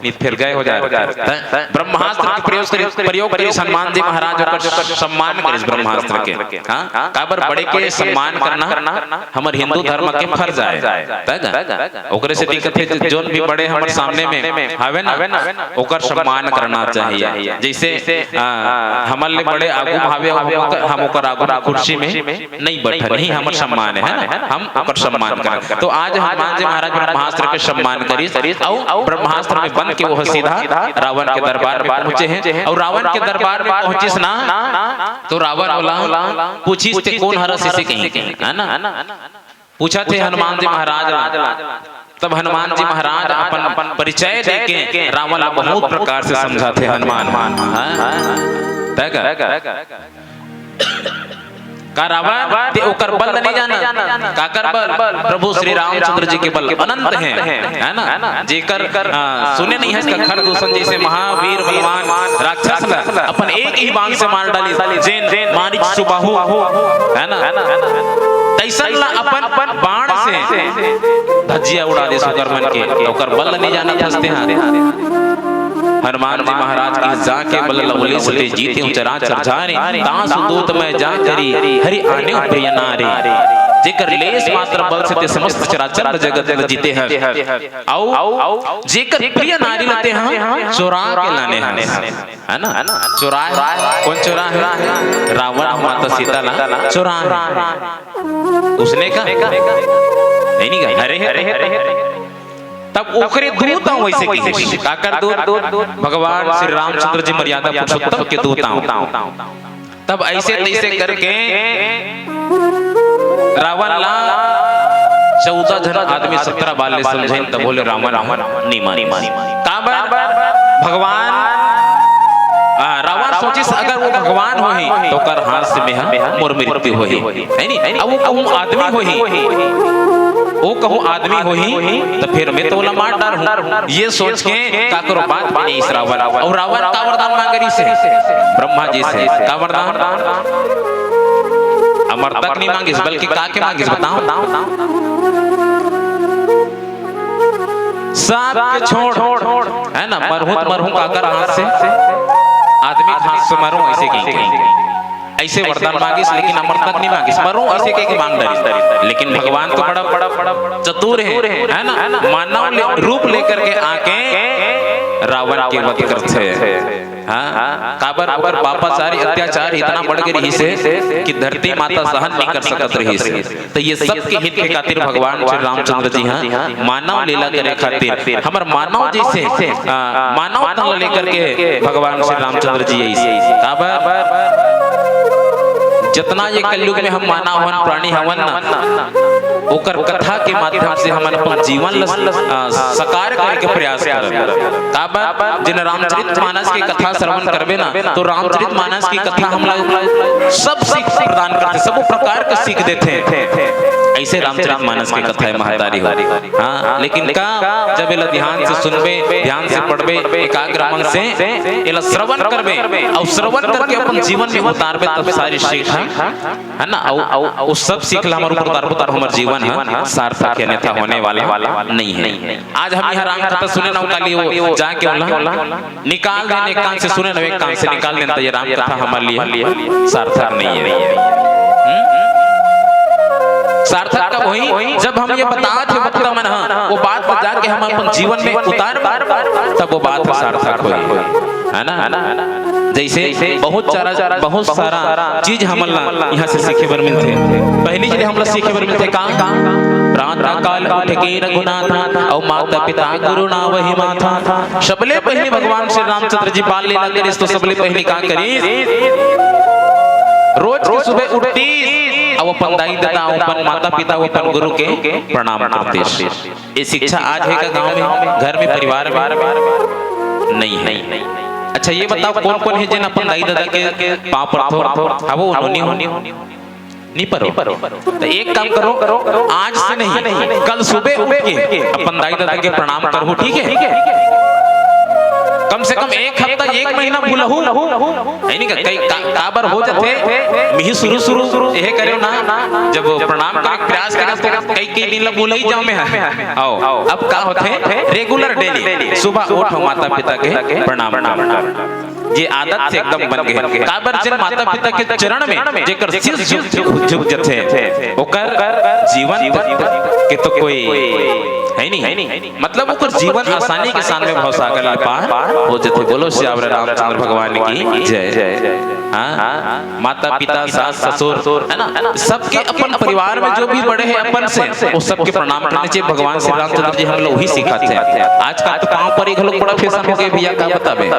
नी त फेर गए हो जाए। त ब्रह्मास्त्र के प्रयोग करिस, प्रयोग करिस हनुमान जी महाराज, ओकर सम्मान करिस ब्रह्मास्त्र के। हाँ? काबर बड़े के सम्मान करना हमर हिंदू धर्म के फर्ज आय। तय गा? ओकरे सेती कथे, जोन भी बड़े हमर सामने में हावे ना, ओकर सम्मान करना चाहिए। जइसे, आ, हमर ले बड़े आगू म हावे, हम ओकर, हम ओकर आगू म कुर्सी में नइ बइठन, इही हमर सम्मान हे, हे ना? हम ओकर सम्मान करन। तो आज हनुमान जी महाराज ब्रह्मास्त्र के सम्मान करिस, अउ ब्रह्मास्त्र में बंद के वो सीधा रावण के दरबार में पहुंचे हे, अउ रावण के दरबार में पहुंचिस ना, तो रावण ओला पूछिस, "ते कोन हरस?" अइसे कहिके, हे ना? पूछत हे हनुमान जी महाराज ला। तब हनुमान जी महाराज अपन परिचय देके रावण ला बहुत प्रकार से समझाथे हनुमान। हाँ? तय गा? का रावण, ते ओकर बल ल नइ जानस? काकर बल? प्रभु श्री रामचंद्र जी के बल अनंत हे, हे ना? जेकर, आ, सुने नइ हस का खरदूषण जइसे महावीर बलवान राक्षस ल अपन एक ही बाण से मार डालिस, जेन मारीच सुबाहु, हे ना? तइसन ल अपन बाण से धज्जिया उड़ा दिस ओकर मन के, त ओकर बल ल नइ जानत हस ते हा। हनुमान जी महाराज की जाके बल लवलेश ते जीते हूँ चराचर जाने, तासु दूत मैं जा करी हरि आने प्रिय नारे। जेकर लेस मात्र बल से ते समस्त चराचर जगत ल जीते हस। अउ जेकर प्रिय नारी ल ते हा चोरा के लाने हस। हे ना? चोरा हे। कोन चोरा हे? रावण ह माता सीता ला चोरा हे। उसने का? नहीं, नहीं कहा। अरे, अरे, अरे, अरे। तब ओकरे दूत आंव अइसे कहिस। काकर दूत? भगवान श्री रामचंद्र जी मर्यादा पुरुषोत्तम के दूत आंव। तब अइसे तइसे करके रावण ला चौदह झन आदमी, सत्रह बार ले समझाइन, तभो ले रावण नइ मानिस। काबर? भगवान, आ, रावण सोचिस, अगर वो भगवान होही, त ओकर हाथ से मेहा मोर मृत्यु होही, हे नी? अब वो कहूँ आदमी होही, वो कहूँ आदमी होही, त फेर मैं तो ओला मार डारहूँ। ये सोच के काकरो बात भी नइ सुनिस रावण। अउ रावण का वरदान मांगे रिहिसे? ब्रह्मा जी से। का वरदान? अमरता के नइ मांगिस, बल्कि का के मांगिस, बताओ? सांप के छोड़, हे ना, मरहूं त मरहूं काकर हाथ से? आदमी के हाथ से मरहूं, अइसे कहिके। अइसे वरदान मांगिस, लेकिन अमरता के नइ मांगिस, मरहूं अइसे कहिके मांग डारिस। लेकिन भगवान तो बड़ा, बड़ा, बड़ा चतुर हे, हे ना? मानव ले, रूप लेकर के आके रावण के वध करथे। हाँ, काबर ओकर पापाचारी अत्याचार इतना बढ़ गे रिहिसे कि धरती माता सहन नइ कर सकत रिहिस। त ये सबके हित के खातिर भगवान श्री रामचंद्र जी ह मानव लीला करे खातिर, हमर मानव जइसे, आ, मानव तन ल लेकर के भगवान श्री रामचंद्र जी आइस। काबर? जतना ये कलयुग में हम मानव हवन, प्राणी हवन ना, ओकर कथा के माध्यम से हमन अपन जीवन ल, आ, साकार करे के प्रयास करन। काबर? जेन रामचरित मानस के कथा श्रवण करबे ना, तो रामचरित मानस की कथा हमला सब सीख प्रदान करथे, सब प्रकार के सीख देथे। अइसे रामचरित मानस की कथा हे महतारी हो। हाँ, लेकिन का, जब एला ध्यान से सुनबे, ध्यान से पढ़बे, एकाग्र मन से एला श्रवण करबे, अउ श्रवण करके अपन जीवन में उतारबे, तब सारी सीख ह, हे ना, अउ, अउ, अउ सब सीख ला हमर ऊपर उतारबे, तब हमर जीवन जीवन ह सार्थक हे, अन्यथा होने वाला नहीं है। आज हम यहाँ राम कथा सुने ना, काली वो जाके ओला निकाल देन, एक कान से सुने ना, एक कान से निकाल देन, त ये राम कथा हमारे लिए सार्थक नहीं है। हम्म? सार्थक कब होही? जब हम ये बतात हे भक्ता मन ह, वो बात ला जाके हम अपन जीवन में उतार, तब वो बात ह सार्थक होही, है ना? जैसे बहुत सारा, बहुत सारा चीज हमन ला यहाँ से सीखे बर मिलथे। पहली चीज हमन ला सीखे बर मिलथे का? प्रातः काल उठ के रघुनाथा, अउ माता पिता गुरु नावहि माथा। सबले पहली भगवान श्री रामचंद्र जी बाल लीला करिस, तो सबले पहली का करिस? रोज के सुबह उठतिस, अउ अपन दाई ददा, अपन माता पिता, अपन गुरु के प्रणाम करतिस। ये शिक्षा आज हे का गांव में, घर में, परिवार में? नहीं है। अच्छा, ये बताओ, कौन कौन हे जेन अपन दाई ददा के पाँव परथो? हाँ, वो उन्होंने हो, नहीं परो। तो एक काम करो, आज से नहीं, कल सुबह उठ के अपन दाई ददा के प्रणाम करहू, ठीक है? कम से कम एक हफ्ता, एक महीना भूलहू, है नहीं का? कई का-, काबर हो जाथे, मिही शुरू शुरू यह करे ना, जब प्रणाम करे के प्रयास करे, तो कई कई दिन ला भूल ही जाओ मैं। आओ, अब का होथे? रेगुलर, डेली सुबह उठो, माता पिता के प्रणाम कर। ये आदत से एकदम बन गए। काबर जेन माता पिता के चरण में जेकर शीश झुक, झुक, झुक जथे, ओकर जीवन के तो कोई है नहीं। मतलब ओकर जीवन आसानी के साथ में भवसागर ले पार हो जथे। बोलो सियावर रामचंद्र भगवान की जय। हाँ, माता पिता, सास ससुर, है ना, सबके अपन परिवार में जो भी बड़े हैं अपन से, वो सबके प्रणाम करने चाहिए। भगवान श्री रामचंद्र जी हम लोग ही सिखाते हैं। आजकल तो पाँव परे घलो बड़ा फैशन हो गए भैया, का बताबे?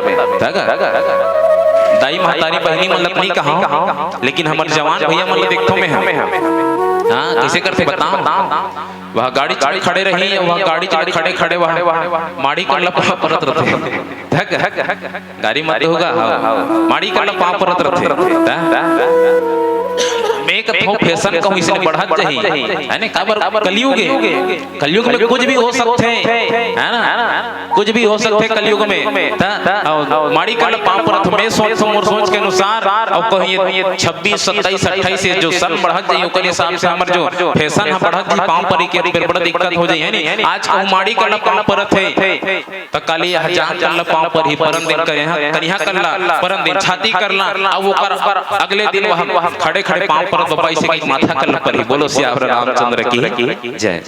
दाई महतारी बहनी मन ला तो नहीं कहा, लेकिन हमर जवान भैया मन ला देखथो मैं। हाँ, कैसे करथे बताओ? वह गाड़ी चढ़ खड़े रही, वह गाड़ी चढ़ खड़े खड़े वह माड़ी कर लपा परत रहते। धक, धक, धक। गाड़ी मत होगा, हाँ। माड़ी कर ला पाँव परत रहथे। ता? मैं कथो फैशन कहूँ इसने बढ़त जाही, है ने? काबर कलयुग हे। कलयुग में कुछ भी हो सकथे, है ना? कुछ भी हो सकथे कलयुग में। ता? अउ माड़ी कर ला पाँव परत, मैं सोच, मोर सोच के अनुसार, अउ कहीं ये छब्बीस, सत्ताईस, अट्ठाईस से जो सन बढ़त जाही, ओकर हिसाब से हमर जो फैशन ह बढ़त जाही, पाँव परी के बेर बड़ा दिक्कत हो जाही, है नी? आज कहूँ माड़ी कर ला पाँव परत हे, त काली ह जांग कर ला पाँव परही, परन दिन करिहा, करिहा कर ला, परन दिन छाती कर ला, अउ ओकर अगले दिन वह खड़े खड़े पाँव परत बपाई से कि माथा कर ला परही। बोलो सियावर रामचंद्र की जय।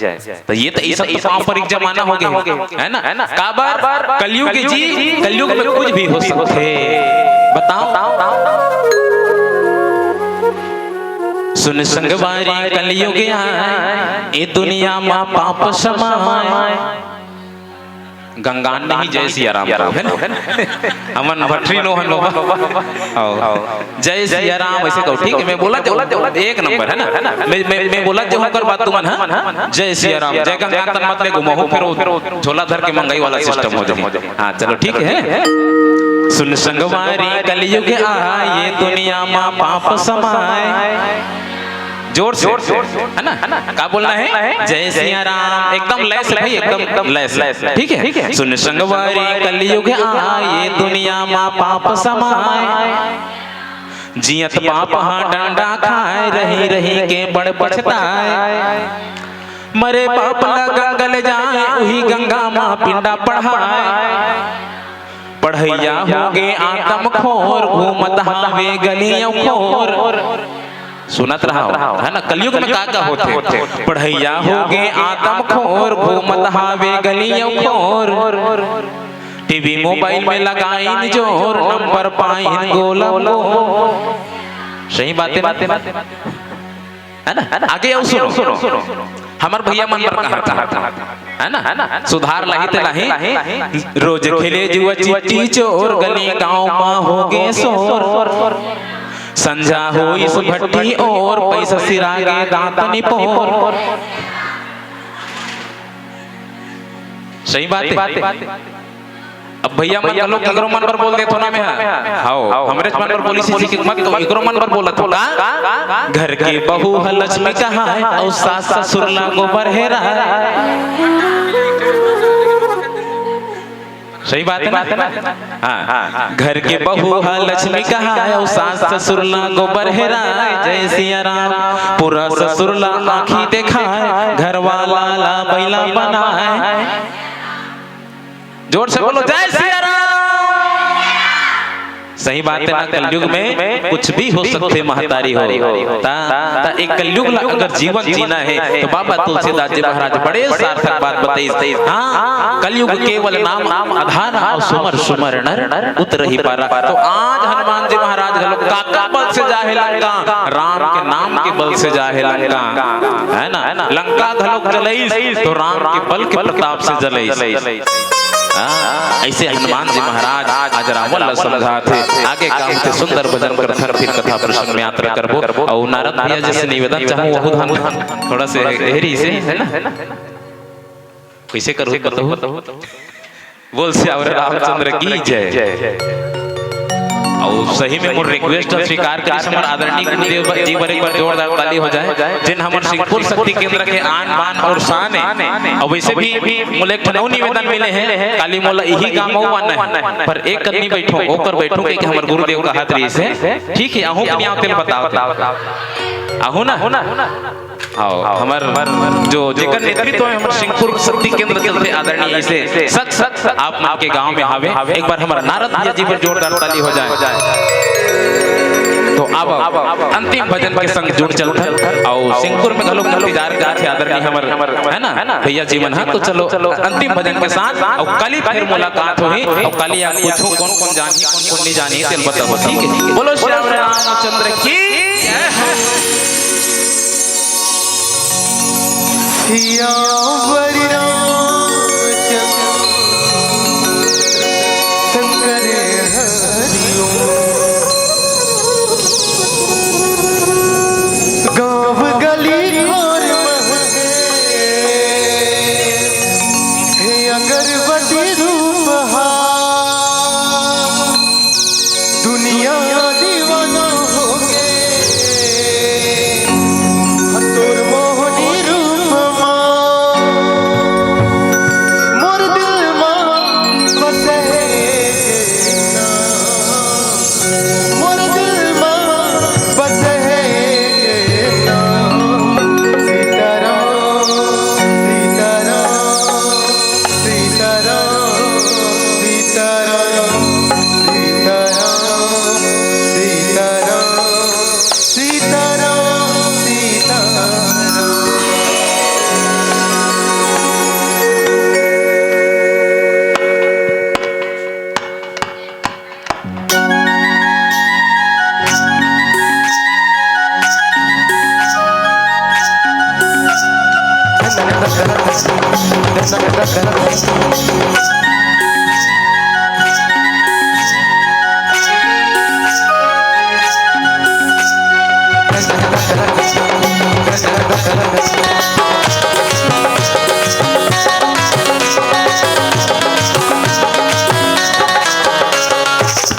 त ये त, ये सब तो पाँव परी के जमाना हो गए, है ना? काबर? कलयुग जी, कलयुग में कुछ भी हो सकथे। बताओ। सुन संगवारी कलयुग आय, ए दुनिया मा पाप समाय। गंगान नहीं, जय सिया राम कहो, है ना? हमन भटरी नो हन बाबा। आओ। जय सिया राम, ऐसे कहो, ठीक है? मैं बोला जो एक नंबर, है ना? मैं, मैं, मैं बोला जो ओकर बाद तुमन, हाँ? जय सिया राम, जय गंगा तन मत ले घुमाओ, फिर वो झोला धर के मंगाई वाला सिस्टम हो जाए। हाँ, चलो, ठीक है। सुन संगवारी कलयुग आय, दुनिया मा पाप समाय। जोर से, है ना? का बोलना है? जय सिया राम। एकदम लय से भाई, एकदम लय से। ठीक है? सुन संगवारी कलयुग आय, दुनिया मा पाप समाय। जियत पाप हा डंडा खाय, रही रही के बड़ पछताय। मरे पाप ला गंगा ले जाय, उही गंगा मा पिंडा पढ़ाय। पढ़इया हो गे आदम खोर, घूमत हावे गली अउ खोर। सुनत रहा, है ना, कलयुग में का का होथे। पढ़इया हो गे आदम खोर, घूमत हावे गली अउ खोर। टीवी मोबाइल में लगाइन जोर, नंबर पाइन गोलम गोल। सही बात है ना? है ना? आगे अउ सुनो, हमर भैया मन बर कहा था, है ना? सुधार लाही ते लाही। रोज खेले जुआ चिट्टी चोर, गली गांव मा हो गे शोर। संझा होइस भट्टी ओर, पैसा सिरा गे दांत निपोर। सही बात है। अब भैया मन घलो केकरो मन बर बोल देथो ना मैं, हाँ। हाओ, हमरेच मन बर बोलिस हे कि मत, केकरो मन बर बोलत हो का? घर के बहू ह लक्ष्मी कहाय, अउ सास ससुर ला गोबर हेराय। सही बात है ना? हाँ। घर के बहू ह लक्ष्मी कहाय, अउ सास ससुर ला गोबर हेराय। जय सिया राम। पूरा ससुर ला आँखी देखाय, घर वाला ला बैला बनाय। जोर से बोलो, जय सिया राम। सही बात है ना, कलयुग में कुछ भी हो सकथे महतारी हो। ता, ता एक कलयुग ला अगर जीवन जीना है तो बाबा तुलसीदास जी महाराज बड़े सार्थक बात बताइस। हाँ, कलयुग केवल नाम आधार, अउ सुमर सुमर नर उतरहि पारा। तो आज हनुमान जी महाराज घलो काकर बल से जाहे लंका, राम के नाम के बल से जाहे लंका, है ना? लंका घलो जलइस तो राम के बल के प्रताप से जलइस। हाँ, ऐसे हनुमान जी महाराज आज रावण ला समझात हे। आगे का होथे सुंदर भजन करथन, फिर कथा प्रसंग में यात्रा करबो। अउ नारद भैया जी से निवेदन चाहूँ, वहू धान थोड़ा से गहरी से, है ना? कैसे करूँ बताहू? बोल सियावर रामचंद्र की जय। अउ सही में मोर request स्वीकार करिस हमर आदरणीय गुरुदेव जी बर एक बार जोरदार ताली हो जाए, जिन हमर सिंगपुर शक्ति केंद्र के आन बान अउ शान हे। अउ वैसे भी मोला एक ठन अउ निवेदन मिले हे, काली मोला इही गाँव म आना हे, पर एक कनी बैठो, ओकर बैठो कहिके हमर गुरुदेव कहत रहिस हे। ठीक है, आहू कि नइ आव तेला बताओ, आहू ना? हाँ, हमर जो, जेकर नेतृत्व में हमर सिंगपुर शक्ति केंद्र चलथे आदरणीय, ऐसे सत सत आप मन के गांव में हावे। एक बार हमर नारद भैया जी बर जोरदार ताली हो जाए। तो अब अंतिम भजन के संग जुड़ चलथन, अउ सिंगपुर में घलो इंतजार करत हे आदरणीय हमर, है ना, भैया जी मन ह। तो चलो अंतिम भजन के साथ, अउ काली फिर मुलाकात होही, अउ काली आप पूछो कौन कौन जानही, कौन कौन नहीं जानही, तेल बताओ, ठीक है? बोलो श्याम रामचंद्र की जय हो। सियावर रामचंद्र शंकर हरिओम। गाँव गली खोर महके, हे अगरबत्ती धूपहा। दुनिया दीवाना होगे तोर मोहनी रूप मा। मोर दिल मा बसे हे ना, मोर दिल मा बसे हे ना। सीताराम, सीताराम, सीताराम, सीताराम, सीताराम, सीताराम, सीताराम, सीताराम।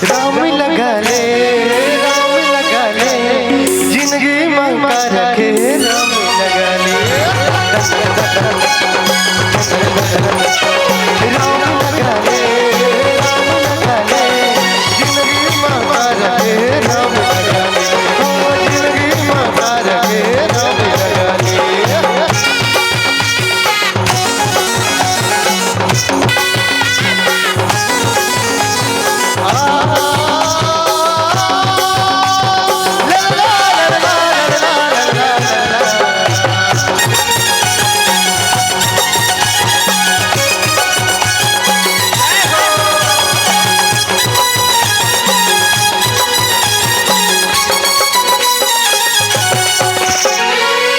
राम लगा ले, राम लगा ले, जिंदगी मा रखे राम लगा ले। राम लगा ले, राम लगा ले, जिंदगी मा रखे राम लगा ले। ओ जिंदगी मा रखे राम लगा ले।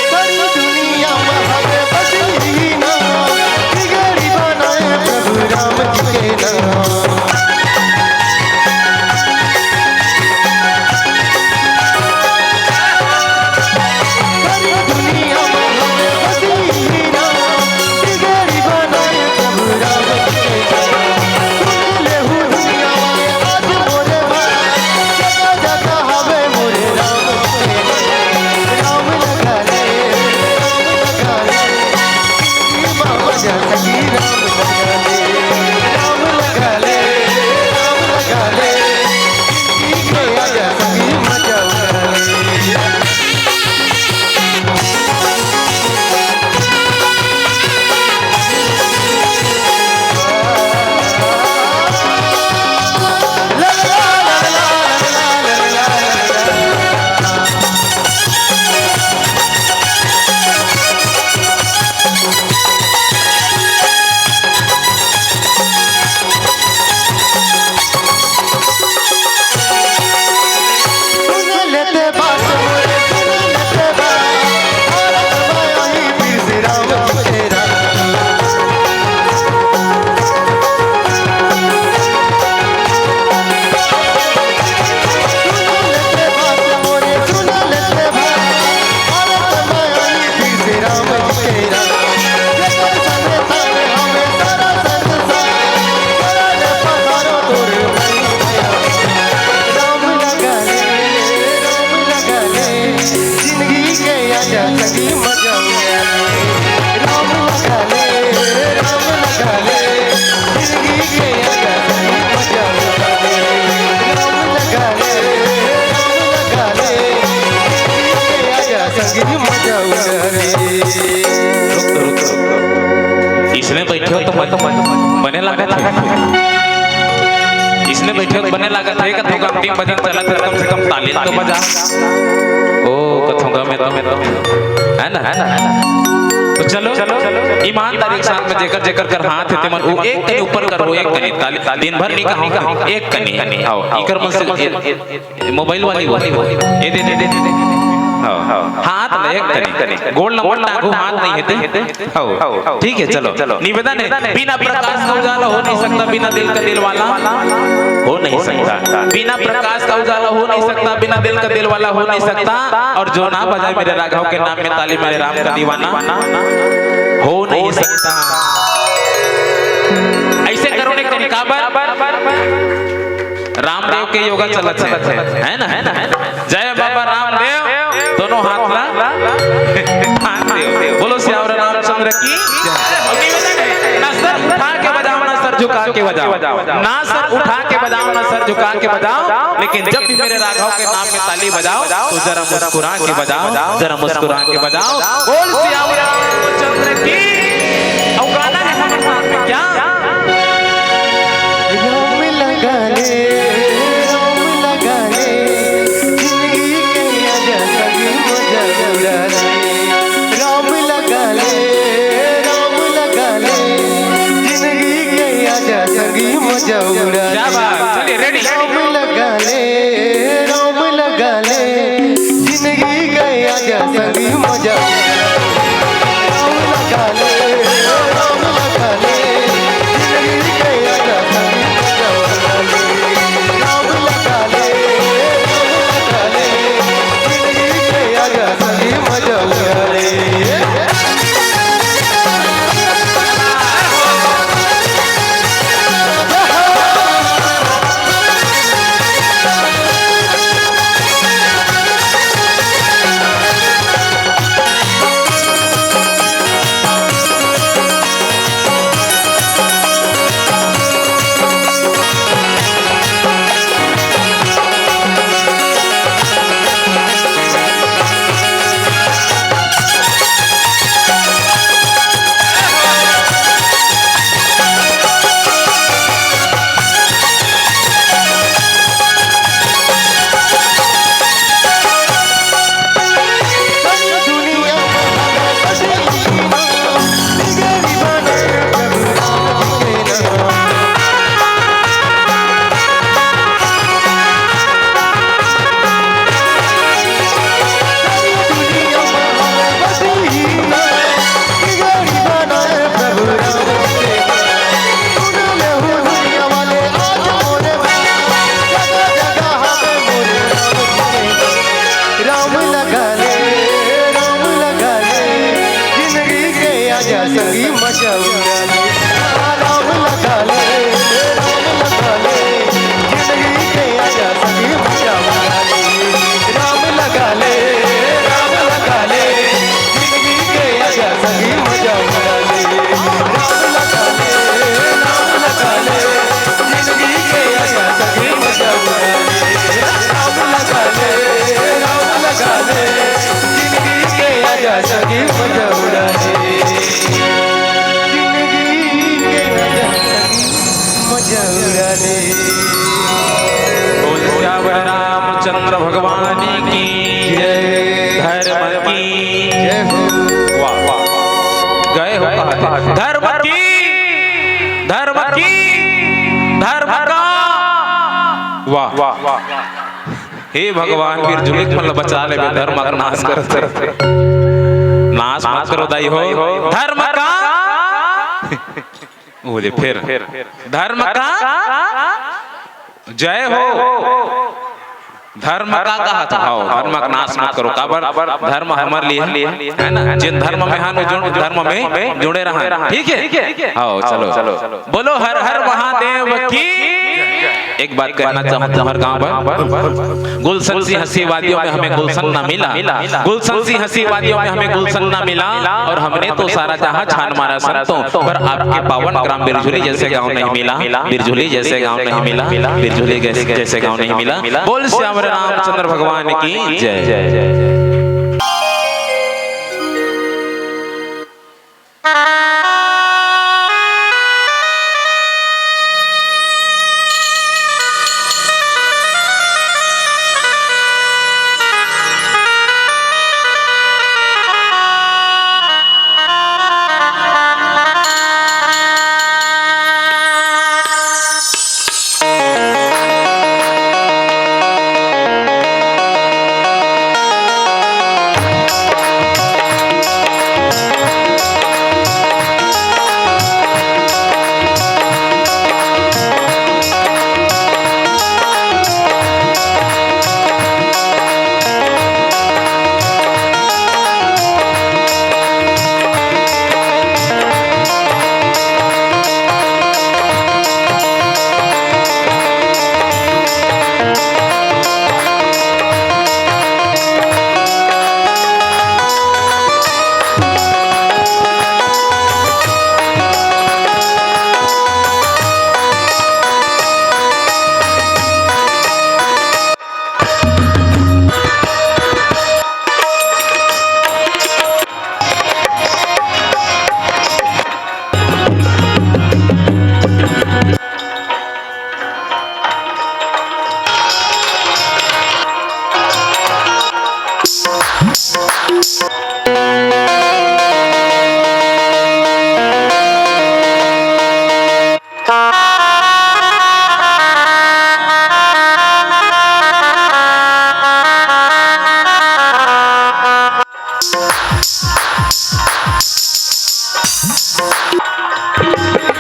सारी दुनिया मा हवे बस इही नाम, बिगड़ी बनाए प्रभु राम जी के नाम। सारी दुनिया मा हवे बस इही नाम, बिगड़ी बनाए प्रभु राम जी के नाम। सुन लेहू दुनिया मा आज मोरे भाई, जगह जगह हवे मोरे राम के नाम। राम लगा ले, राम लगा ले, बाबा जा सकी राम लगा ले, राम लगा ले। बइठे हो तो बने लागत हे। इसने बइठे हो तो बने लागत हे, कथों का अंतिम भजन चलत हे, कम से कम ताली तो बजा। ओ, कथों का मैं तो, मैं तो, है ना, है ना, है ना? तो चलो, ईमानदारी के साथ में जेकर, जेकर कर हाथ हे, तेमन वो एक कनी ऊपर कर, वो एक कनी ताली, दिन भर नहीं कहूँ, एक कनी। आओ, इकर मन से, ए, ए, मोबाइल वाली वो। ए दे, दे, दे, दे। हाँ, हाँ। हाथ ले एक कनी। गोड़ नंबर टांगू हाथ नहीं हेते। हाँ। ठीक है, चलो। निवेदन है, बिना प्रकाश का उजाला हो नहीं सकता, बिना दिल का दिल वाला हो नहीं सकता। बिना प्रकाश का उजाला हो नहीं सकता, बिना दिल का दिल वाला हो नहीं सकता। और जो ना बजाए मेरे राघव के नाम में ताली, मेरे राम का दीवाना हो नहीं सकता। ऐसे करो ने कनी काबर। रामदेव के योगा चलत हे, है ना, है ना, है ना? जय बाबा रामदेव, दोनों हाथ ला थान देव। बोलो सियावर रामचंद्र की जय। ना सर उठा के बजाओ, ना सर झुका के बजाओ, ना सर उठा के बजाओ, ना सर झुका के बजाओ, लेकिन जब भी मेरे राघव के नाम में ताली बजाओ तो जरा मुस्कुरा के बजाओ, जरा मुस्कुरा के बजाओ। बोल सियावर रामचंद्र की। और गाना है हमारे साथ में क्या? राम लगा ले, राम लगा ले, जिंदगी के आजा संग मजा उड़ा ले। राम लगा ले, राम लगा ले, जिंदगी के आजा संग मजा उड़ा ले। क्या बात, चलिए, ready, ready। राम लगा ले, राम लगा ले, जिंदगी के आजा संग मजा। राम लगा ले, राम लगा ले, जिंदगी के आजा संग मजा। राम लगा ले, राम लगा ले, जिंदगी के आजा संग मजा। राम लगा ले, राम लगा ले, जिंदगी के आजा संगी मजा उड़ा ले। राम लगा ले, राम लगा ले, जिंदगी के आजा संगी मजा उड़ा ले। राम लगा ले, राम लगा ले, जिंदगी के आजा संगी मजा उड़ा ले। राम लगा ले, राम लगा ले, जिंदगी के आजा संगी मजा उड़ा ले। राम लगा ले, राम लगा ले, जिंदगी के आजा संगी मजा उड़ा ले। जिंदगी के आजा संगी मजा उड़ा ले। बोल सियावर रामचंद्र भगवान की जय। धर्म की जय हो। वाह, वाह। गए हो कहा थे? धर्म की, धर्म की, धर्म का। वाह, वाह। हे भगवान, बिरजुली के मन ल बचा लेबे, धर्म का नाश करत हे। नाश मत करो दाई हो। धर्म का। बोले फिर। धर्म का जय हो। धर्म का कहा था? हाँ, धर्म का नाश मत करो। काबर? धर्म हमर लिए है ना? जिन धर्म में हन, वो जुड़, धर्म में जुड़े रहन। ठीक है? हाँ, चलो। बोलो हर हर महादेव की। एक बात कहना चाहूँ तुम्हारे गाँव पर, गुलशन सिंह हंसी वादियों में हमें गुलशन ना मिला, गुलशन सिंह हंसी वादियों में हमें गुलशन ना मिला, और हमने तो सारा जहाँ छान मारा संतों, पर आपके पावन ग्राम बिरझुली जैसे गाँव नहीं मिला, बिरझुली जैसे गाँव नहीं मिला, बिरझुली जैसे, जैसे गाँव नहीं मिला। बोल श्याम रामचंद्र भगवान की जय।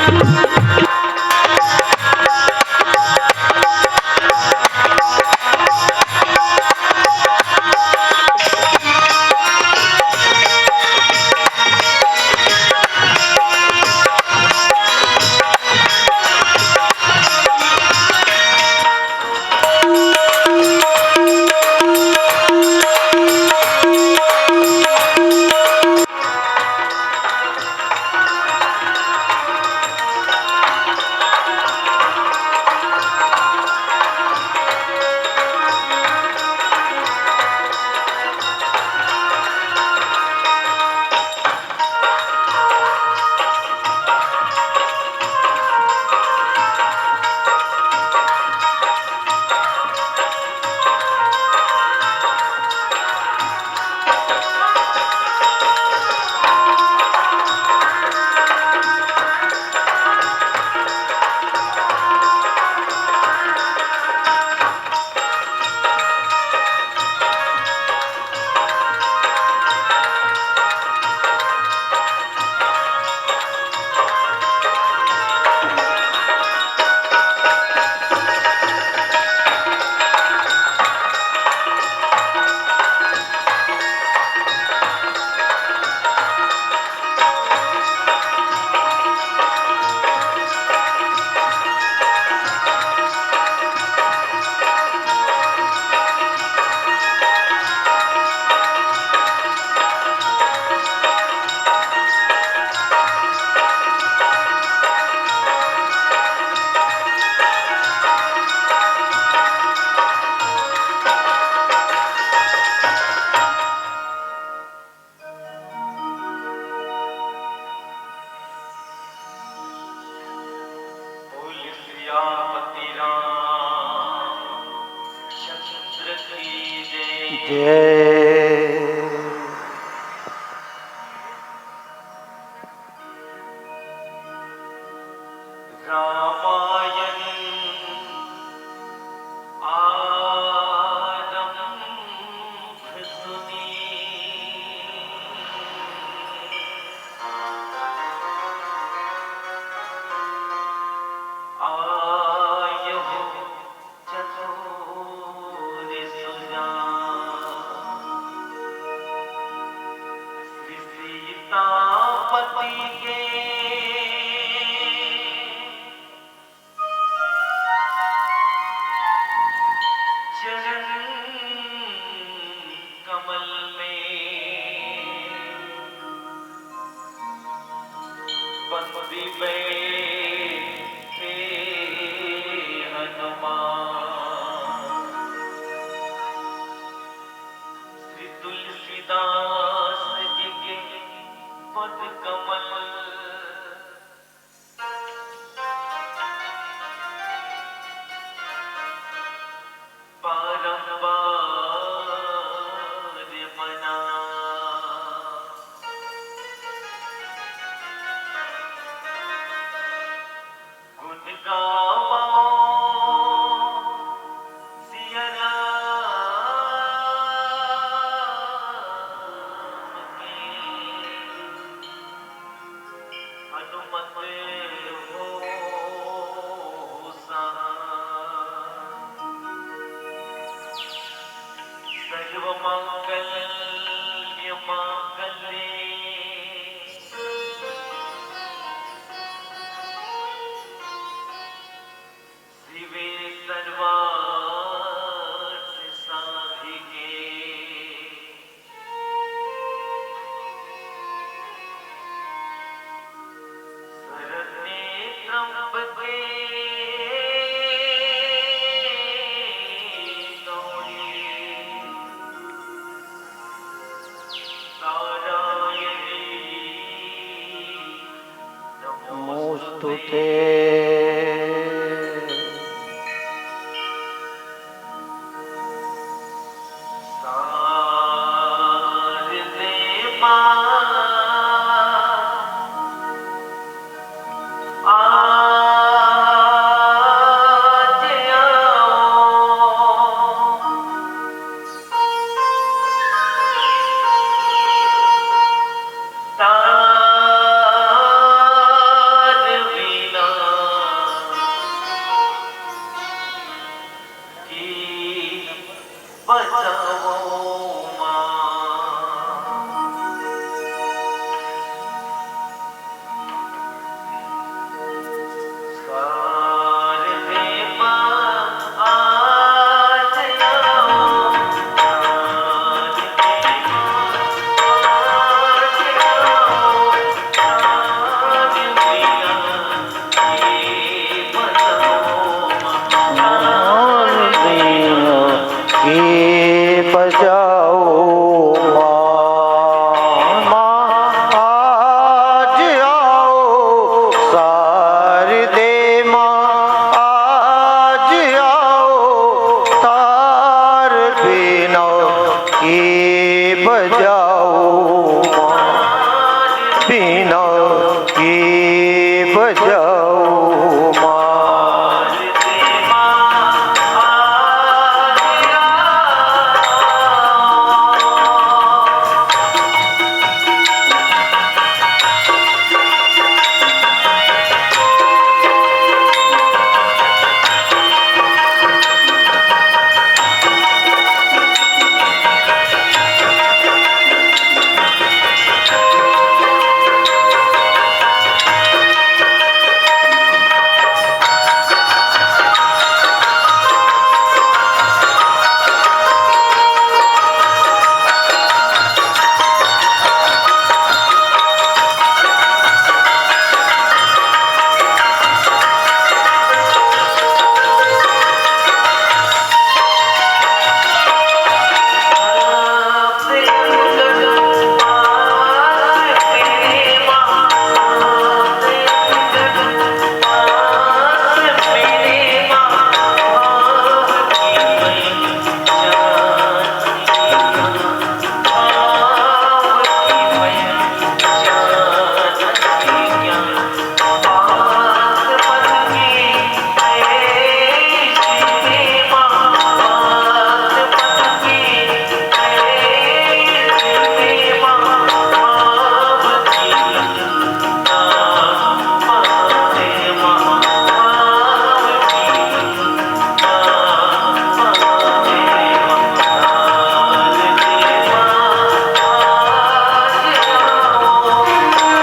बोल सियापति रामचंद्र की जय। जय। रामायण आरंभ सुनी। आयहु चतुर सुजान। श्री सीतापति के चरण कमल में बंसी बैठे हनुमान। श्री तुलसीदास जी के पद कमल बारंबार मना। गुण गावो सिया राम के। हनुमत हो सहाय। सर्व मंगल मांगल्ये शिवे सर्वार्थ साधिके। शरण्ये त्र्यंबके गौरी नारायणी नमोस्तुते। बजाओ माँ।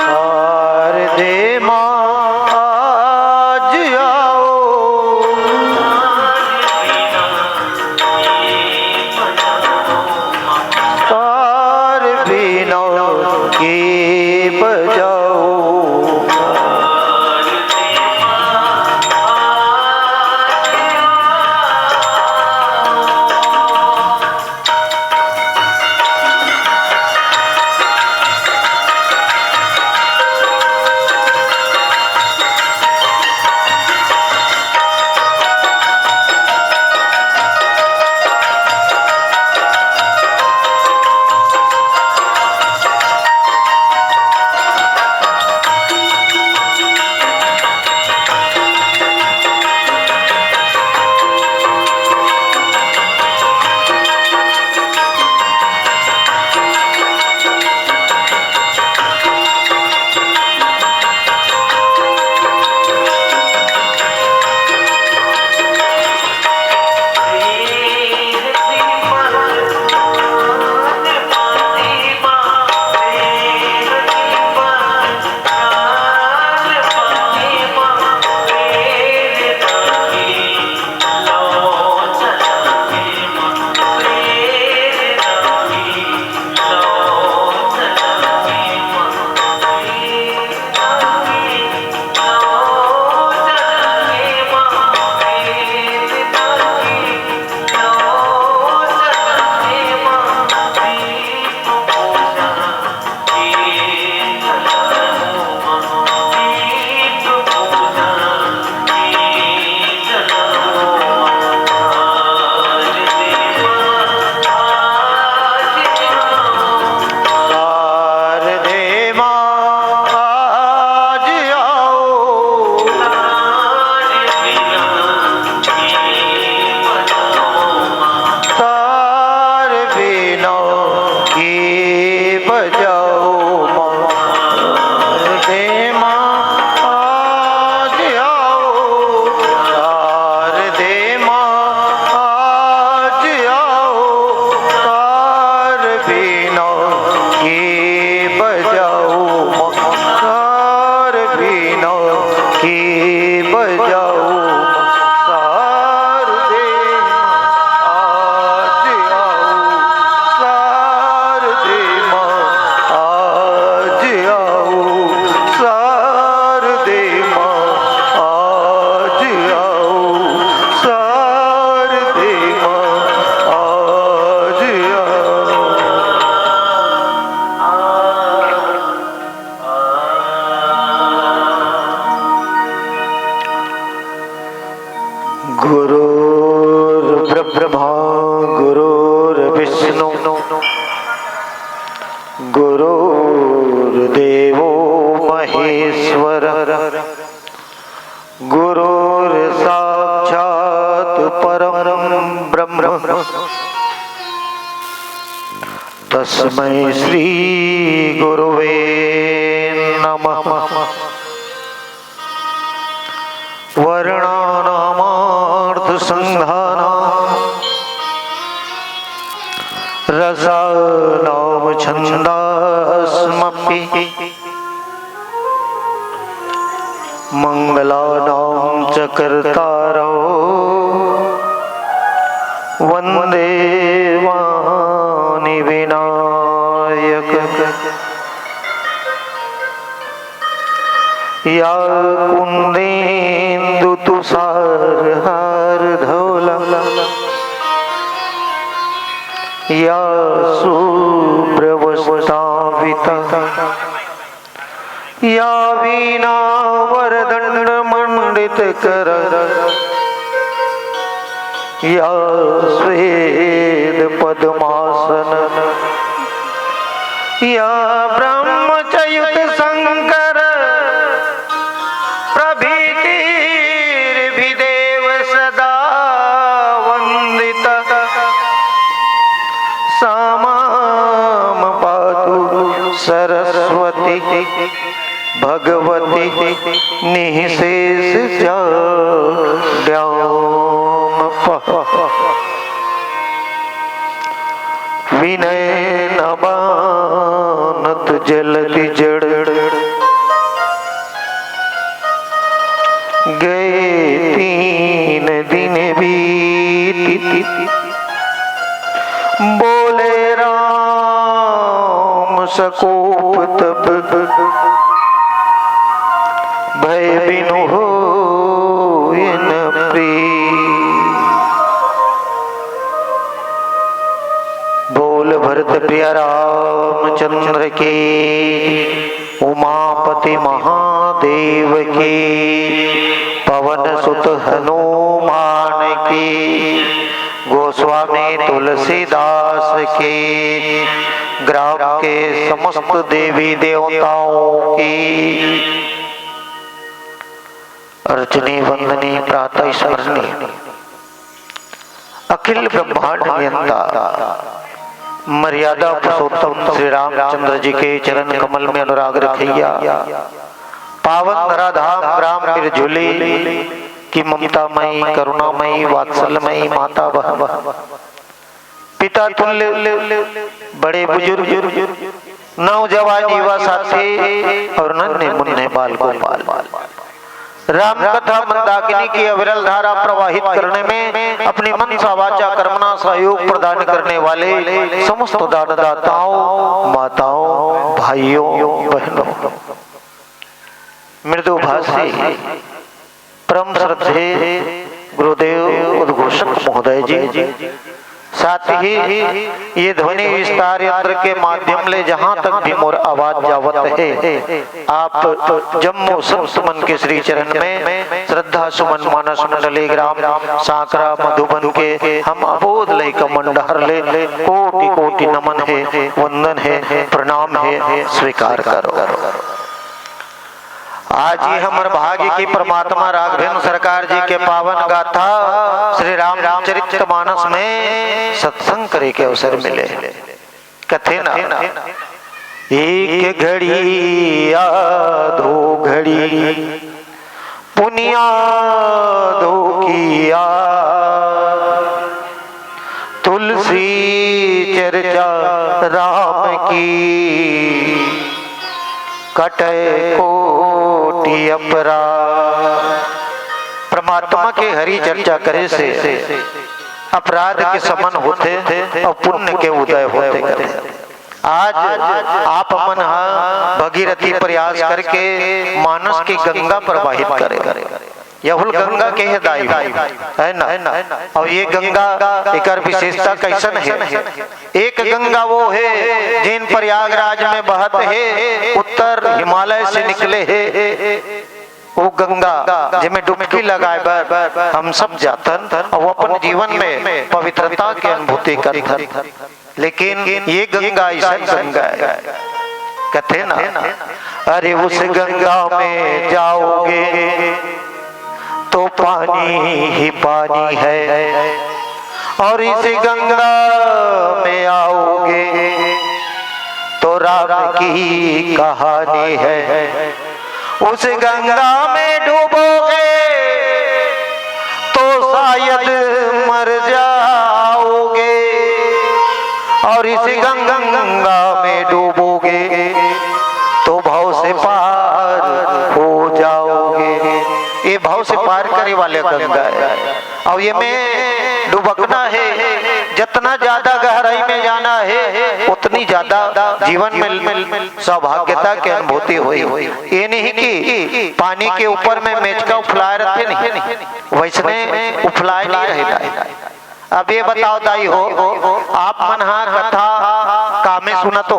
शारदे माँ आज आओ। तार बिना के बजाओ। शारदे माँ आज आओ। तार बिना के बजाओ माँ। शारदे माँ आज आओ। शारदे माँ आज आओ। तार बिना के बजाओ माँ। तार बिना के बजाओ माँ। शारदे माँ आज आओ। शारदे माँ आज आओ। शारदे माँ आज आओ। शारदे माँ आज आओ। गुरुर्साक्षात् परं ब्रह्म तस्मै श्री गुरुवे नमः। वर्णानामार्थसंघानां रसानां छन्दास्मपि। मङ्गलानां च कर्तारौ वन्दे वाणि विनायक। या कुन्देन्दुतुषारहारधौला या शुभ्रवस्त्रावृता या वीणावरदण्डमण्डितकरा या श्वेतपद्मासनगता या ब्रह्मच्युतशङ्करप्रभृतिभिर्देव सदा वन्दिता। सा मां पातु सरस्वती भगवती निःशेषजाड्यामपः। विनयनमानत जलति जड़ गए तीन दिन बीति। बोले राम सकोप तब भय बिनु होय न प्रीत। बोल भरत प्रिय रामचंद्र की, उमापति महादेव की, पवन सुत हनुमान की, गोस्वामी तुलसीदास की, ग्राम के समस्त देवी देवताओं की। अर्चनी वंदनी प्रातः स्मरणी अखिल ब्रह्मांड नियंता, मर्यादा पुरुषोत्तम श्री रामचंद्र जी के चरण कमल में अनुराग रखैया, पावन धराधाम ग्राम बिरझुली की ममतामयी, करुणामयी, वात्सल्यमयी माता बहन, पिता तुल्य, बड़े बुजुर्ग, नौजवान युवा साथी और नन्हे मुन्ने बाल गोपाल, राम कथा मंदाकिनी की अविरल धारा प्रवाहित करने में अपनी मनसा वाचा कर्मणा सहयोग प्रदान करने वाले समस्त दानदाताओं, माताओं, भाइयों, बहनों, मृदुभाषी परम श्रद्धेय गुरुदेव उद्घोषक महोदय जी, साथ ही ये ध्वनि विस्तार यंत्र के माध्यम ले जहां तक भी मोर आवाज जावत हे, आप जम्मो संत मन के श्री चरण में श्रद्धा सुमन मानस मंडली ग्राम सांकरा मधुबन के हम अबोध लइका मन डहर ले कोटि कोटि नमन हे, वंदन हे, प्रणाम हे, स्वीकार करो। आज ये हमर भाग्य की परमात्मा राघवेंद्र सरकार जी के पावन गाथा श्री रामचरित मानस में सत्संग करे के अवसर मिले। कथे ना, एक घड़ी या दो घड़ी पुनिया दो किया, तुलसी चर्चा राम की, कटे कोटि अपराध। परमात्मा के हरि चर्चा करे से अपराध के समन होथे और पुण्य के उदय होथे करे। आज आप मन ह भगीरथी प्रयास करके मानस की गंगा प्रवाहित करे। यहुल गंगा के हे दाई हो, है ना? और ये गंगा, एकर विशेषता कैसन हे? एक गंगा वो हे, जेन प्रयागराज में बहत हे, उत्तर हिमालय से निकले हे। वो गंगा, जेमे डुबकी लगाए बर हम सब जाथन, और वो अपन जीवन में पवित्रता के अनुभूति करथन। लेकिन ये गंगा अइसन गंगा हे, कथे ना, अरे, उस गंगा में जाओगे तो पानी ही पानी है, और इस गंगा में आओगे तो राम की कहानी है। उस गंगा में डूबोगे तो शायद मर जाओगे, और इस गंगा में डूबोगे तो भव से पार हो जाओगे। ये भव से पार करे वाले गंगा है, और ये में डुबकना है। जितना ज्यादा गहराई में जाना है, उतनी ज्यादा जीवन में सौभाग्यता की अनुभूति होही। ये नहीं कि पानी के ऊपर में मेचका उफलाए रथे, नहीं, वैसने उफलाए नहीं रहना है। अब ये बताओ दाई हो, आप मन हा कथा का में सुनत हो,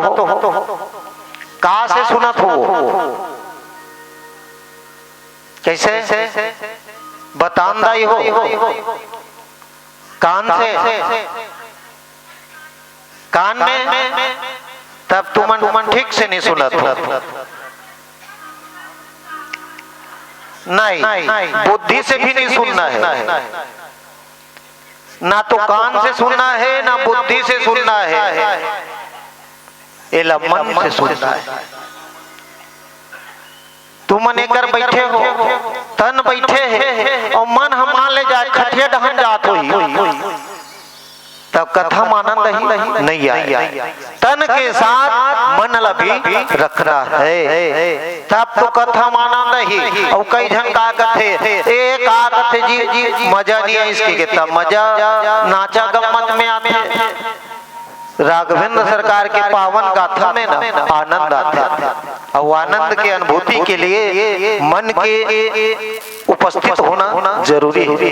का से सुनत हो? कैसे बतान दाई हो? कान से? कान में? तब तुमन ठीक से नहीं सुनत हो। नहीं, बुद्धि से भी नहीं सुनना है। ना तो कान से सुनना है, ना बुद्धि से सुनना है, एला मन से सुनना है। तुमन एकर बैठे हो, तन बैठे हे, और मन ह मान ले जाए खटिया डहन जात होही, तब कथा म आनंद ही नहीं आए। तन के साथ मन ला भी रखना है, तब तो कथा म आनंद ही। और कई झन का कथे, ए का कथे जी, मजा नहीं आइस के, त मजा नाचा गम्मत में आथे। राघवेंद्र सरकार के पावन गाथा में ना आनंद आथे, और आनंद के अनुभूति के लिए मन के उपस्थित होना जरूरी है।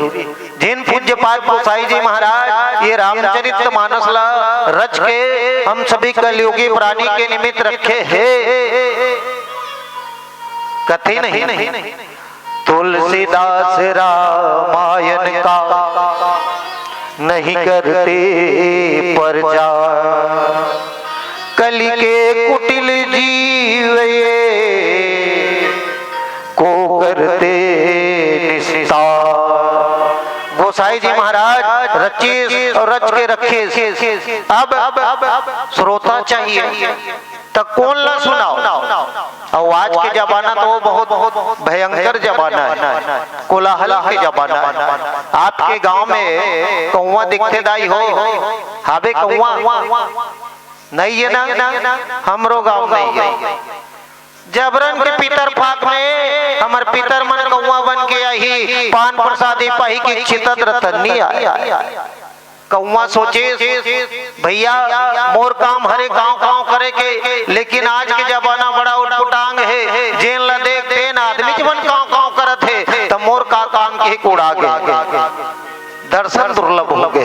जिन पूज्यपाद गोसाई जी महाराज ये रामचरित मानस ला रच के हम सभी कलयुगी प्राणी के निमित्त रखे हे, कथे नहीं, तुलसीदास रामायण का नहीं करते प्रचार, कलि के कुटिल जीव ये को करते निस्तार। गोसाई जी महाराज रचिस और रच के रखिस। अब श्रोता चाहिए, त कोन ला सुनाओ? और आज के जमाना तो बहुत, बहुत भयंकर जमाना है, कोलाहल के जमाना है। आपके गांव में कौवा दिखथे दाई हो? हावे कौवा? नहीं है ना, हमरो गांव नहीं है। जबरन के पितर फाक में हमर पितर मन कौवा बन के आही, पान प्रसादी पाही कि छितत रतन नहीं आए। कौवा सोचे, भैया, मोर काम हरे कांव कांव करे के, लेकिन आज के जमाना बड़ा उटपुटांग हे, जेन ला देख तेन आदमी मन कांव कांव करत हे, त मोर का काम के कोड़ा गे, दर्शन दुर्लभ हो गए,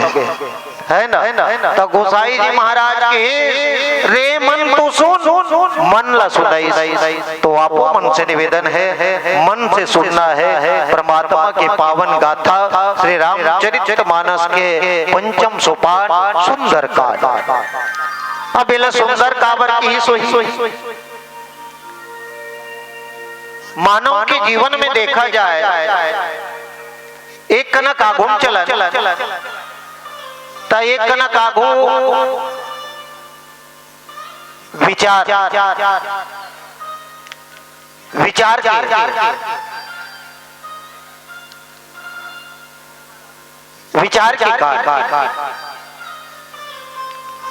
है ना? त गोसाई जी महाराज के रे मन तो सुन, मन ला सुनाई। तो आपो मन से निवेदन है, मन से सुनना है परमात्मा के पावन गाथा श्री रामचरित मानस के पंचम सोपान सुंदरकांड। अब एला सुंदर काबर की सोही? मानव के जीवन में देखा जाए, एक कनक आघू चलन, त एक कनक आघू विचार, विचार के, विचार के कांड।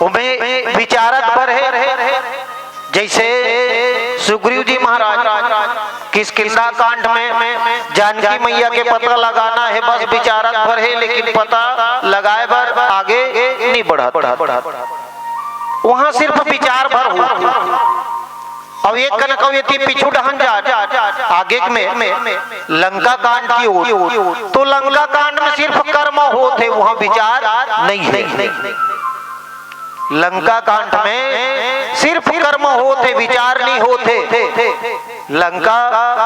ओमे विचारत बर हे, जैसे सुग्रीव जी महाराज किष्किंधा कांड में जानकी मैया के पता लगाना है, बस विचारत भर है, लेकिन पता लगाए बर आगे नहीं बढ़त। वहां सिर्फ विचार भर हो। अब एक कनक अउ एती पीछू डहन जा, आगे में लंका कांड की ओर, तो लंका कांड में सिर्फ कर्म होत हे, वहां विचार नहीं है। लंका कांड में सिर्फ कर्म होत हे, विचार नहीं होत हे। लंका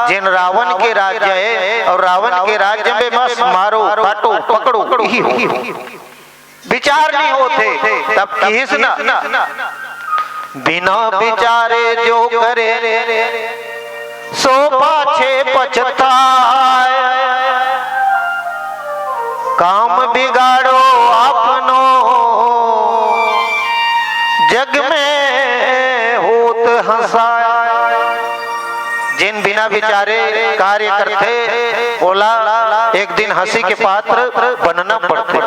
जेन रावण के राज्य है, और रावण के राज्य में बस मारो, काटो, पकड़ो, यही हो। विचार नहीं होत हे, तब किहिस ना, बिना विचारे जो करे सो पाछे पछताय। काम बिगाड़ो आपनो, जग में होत हंसाय। जेन बिना विचारे कार्य करथे, ओला एक दिन हंसी के पात्र बनना पड़थे।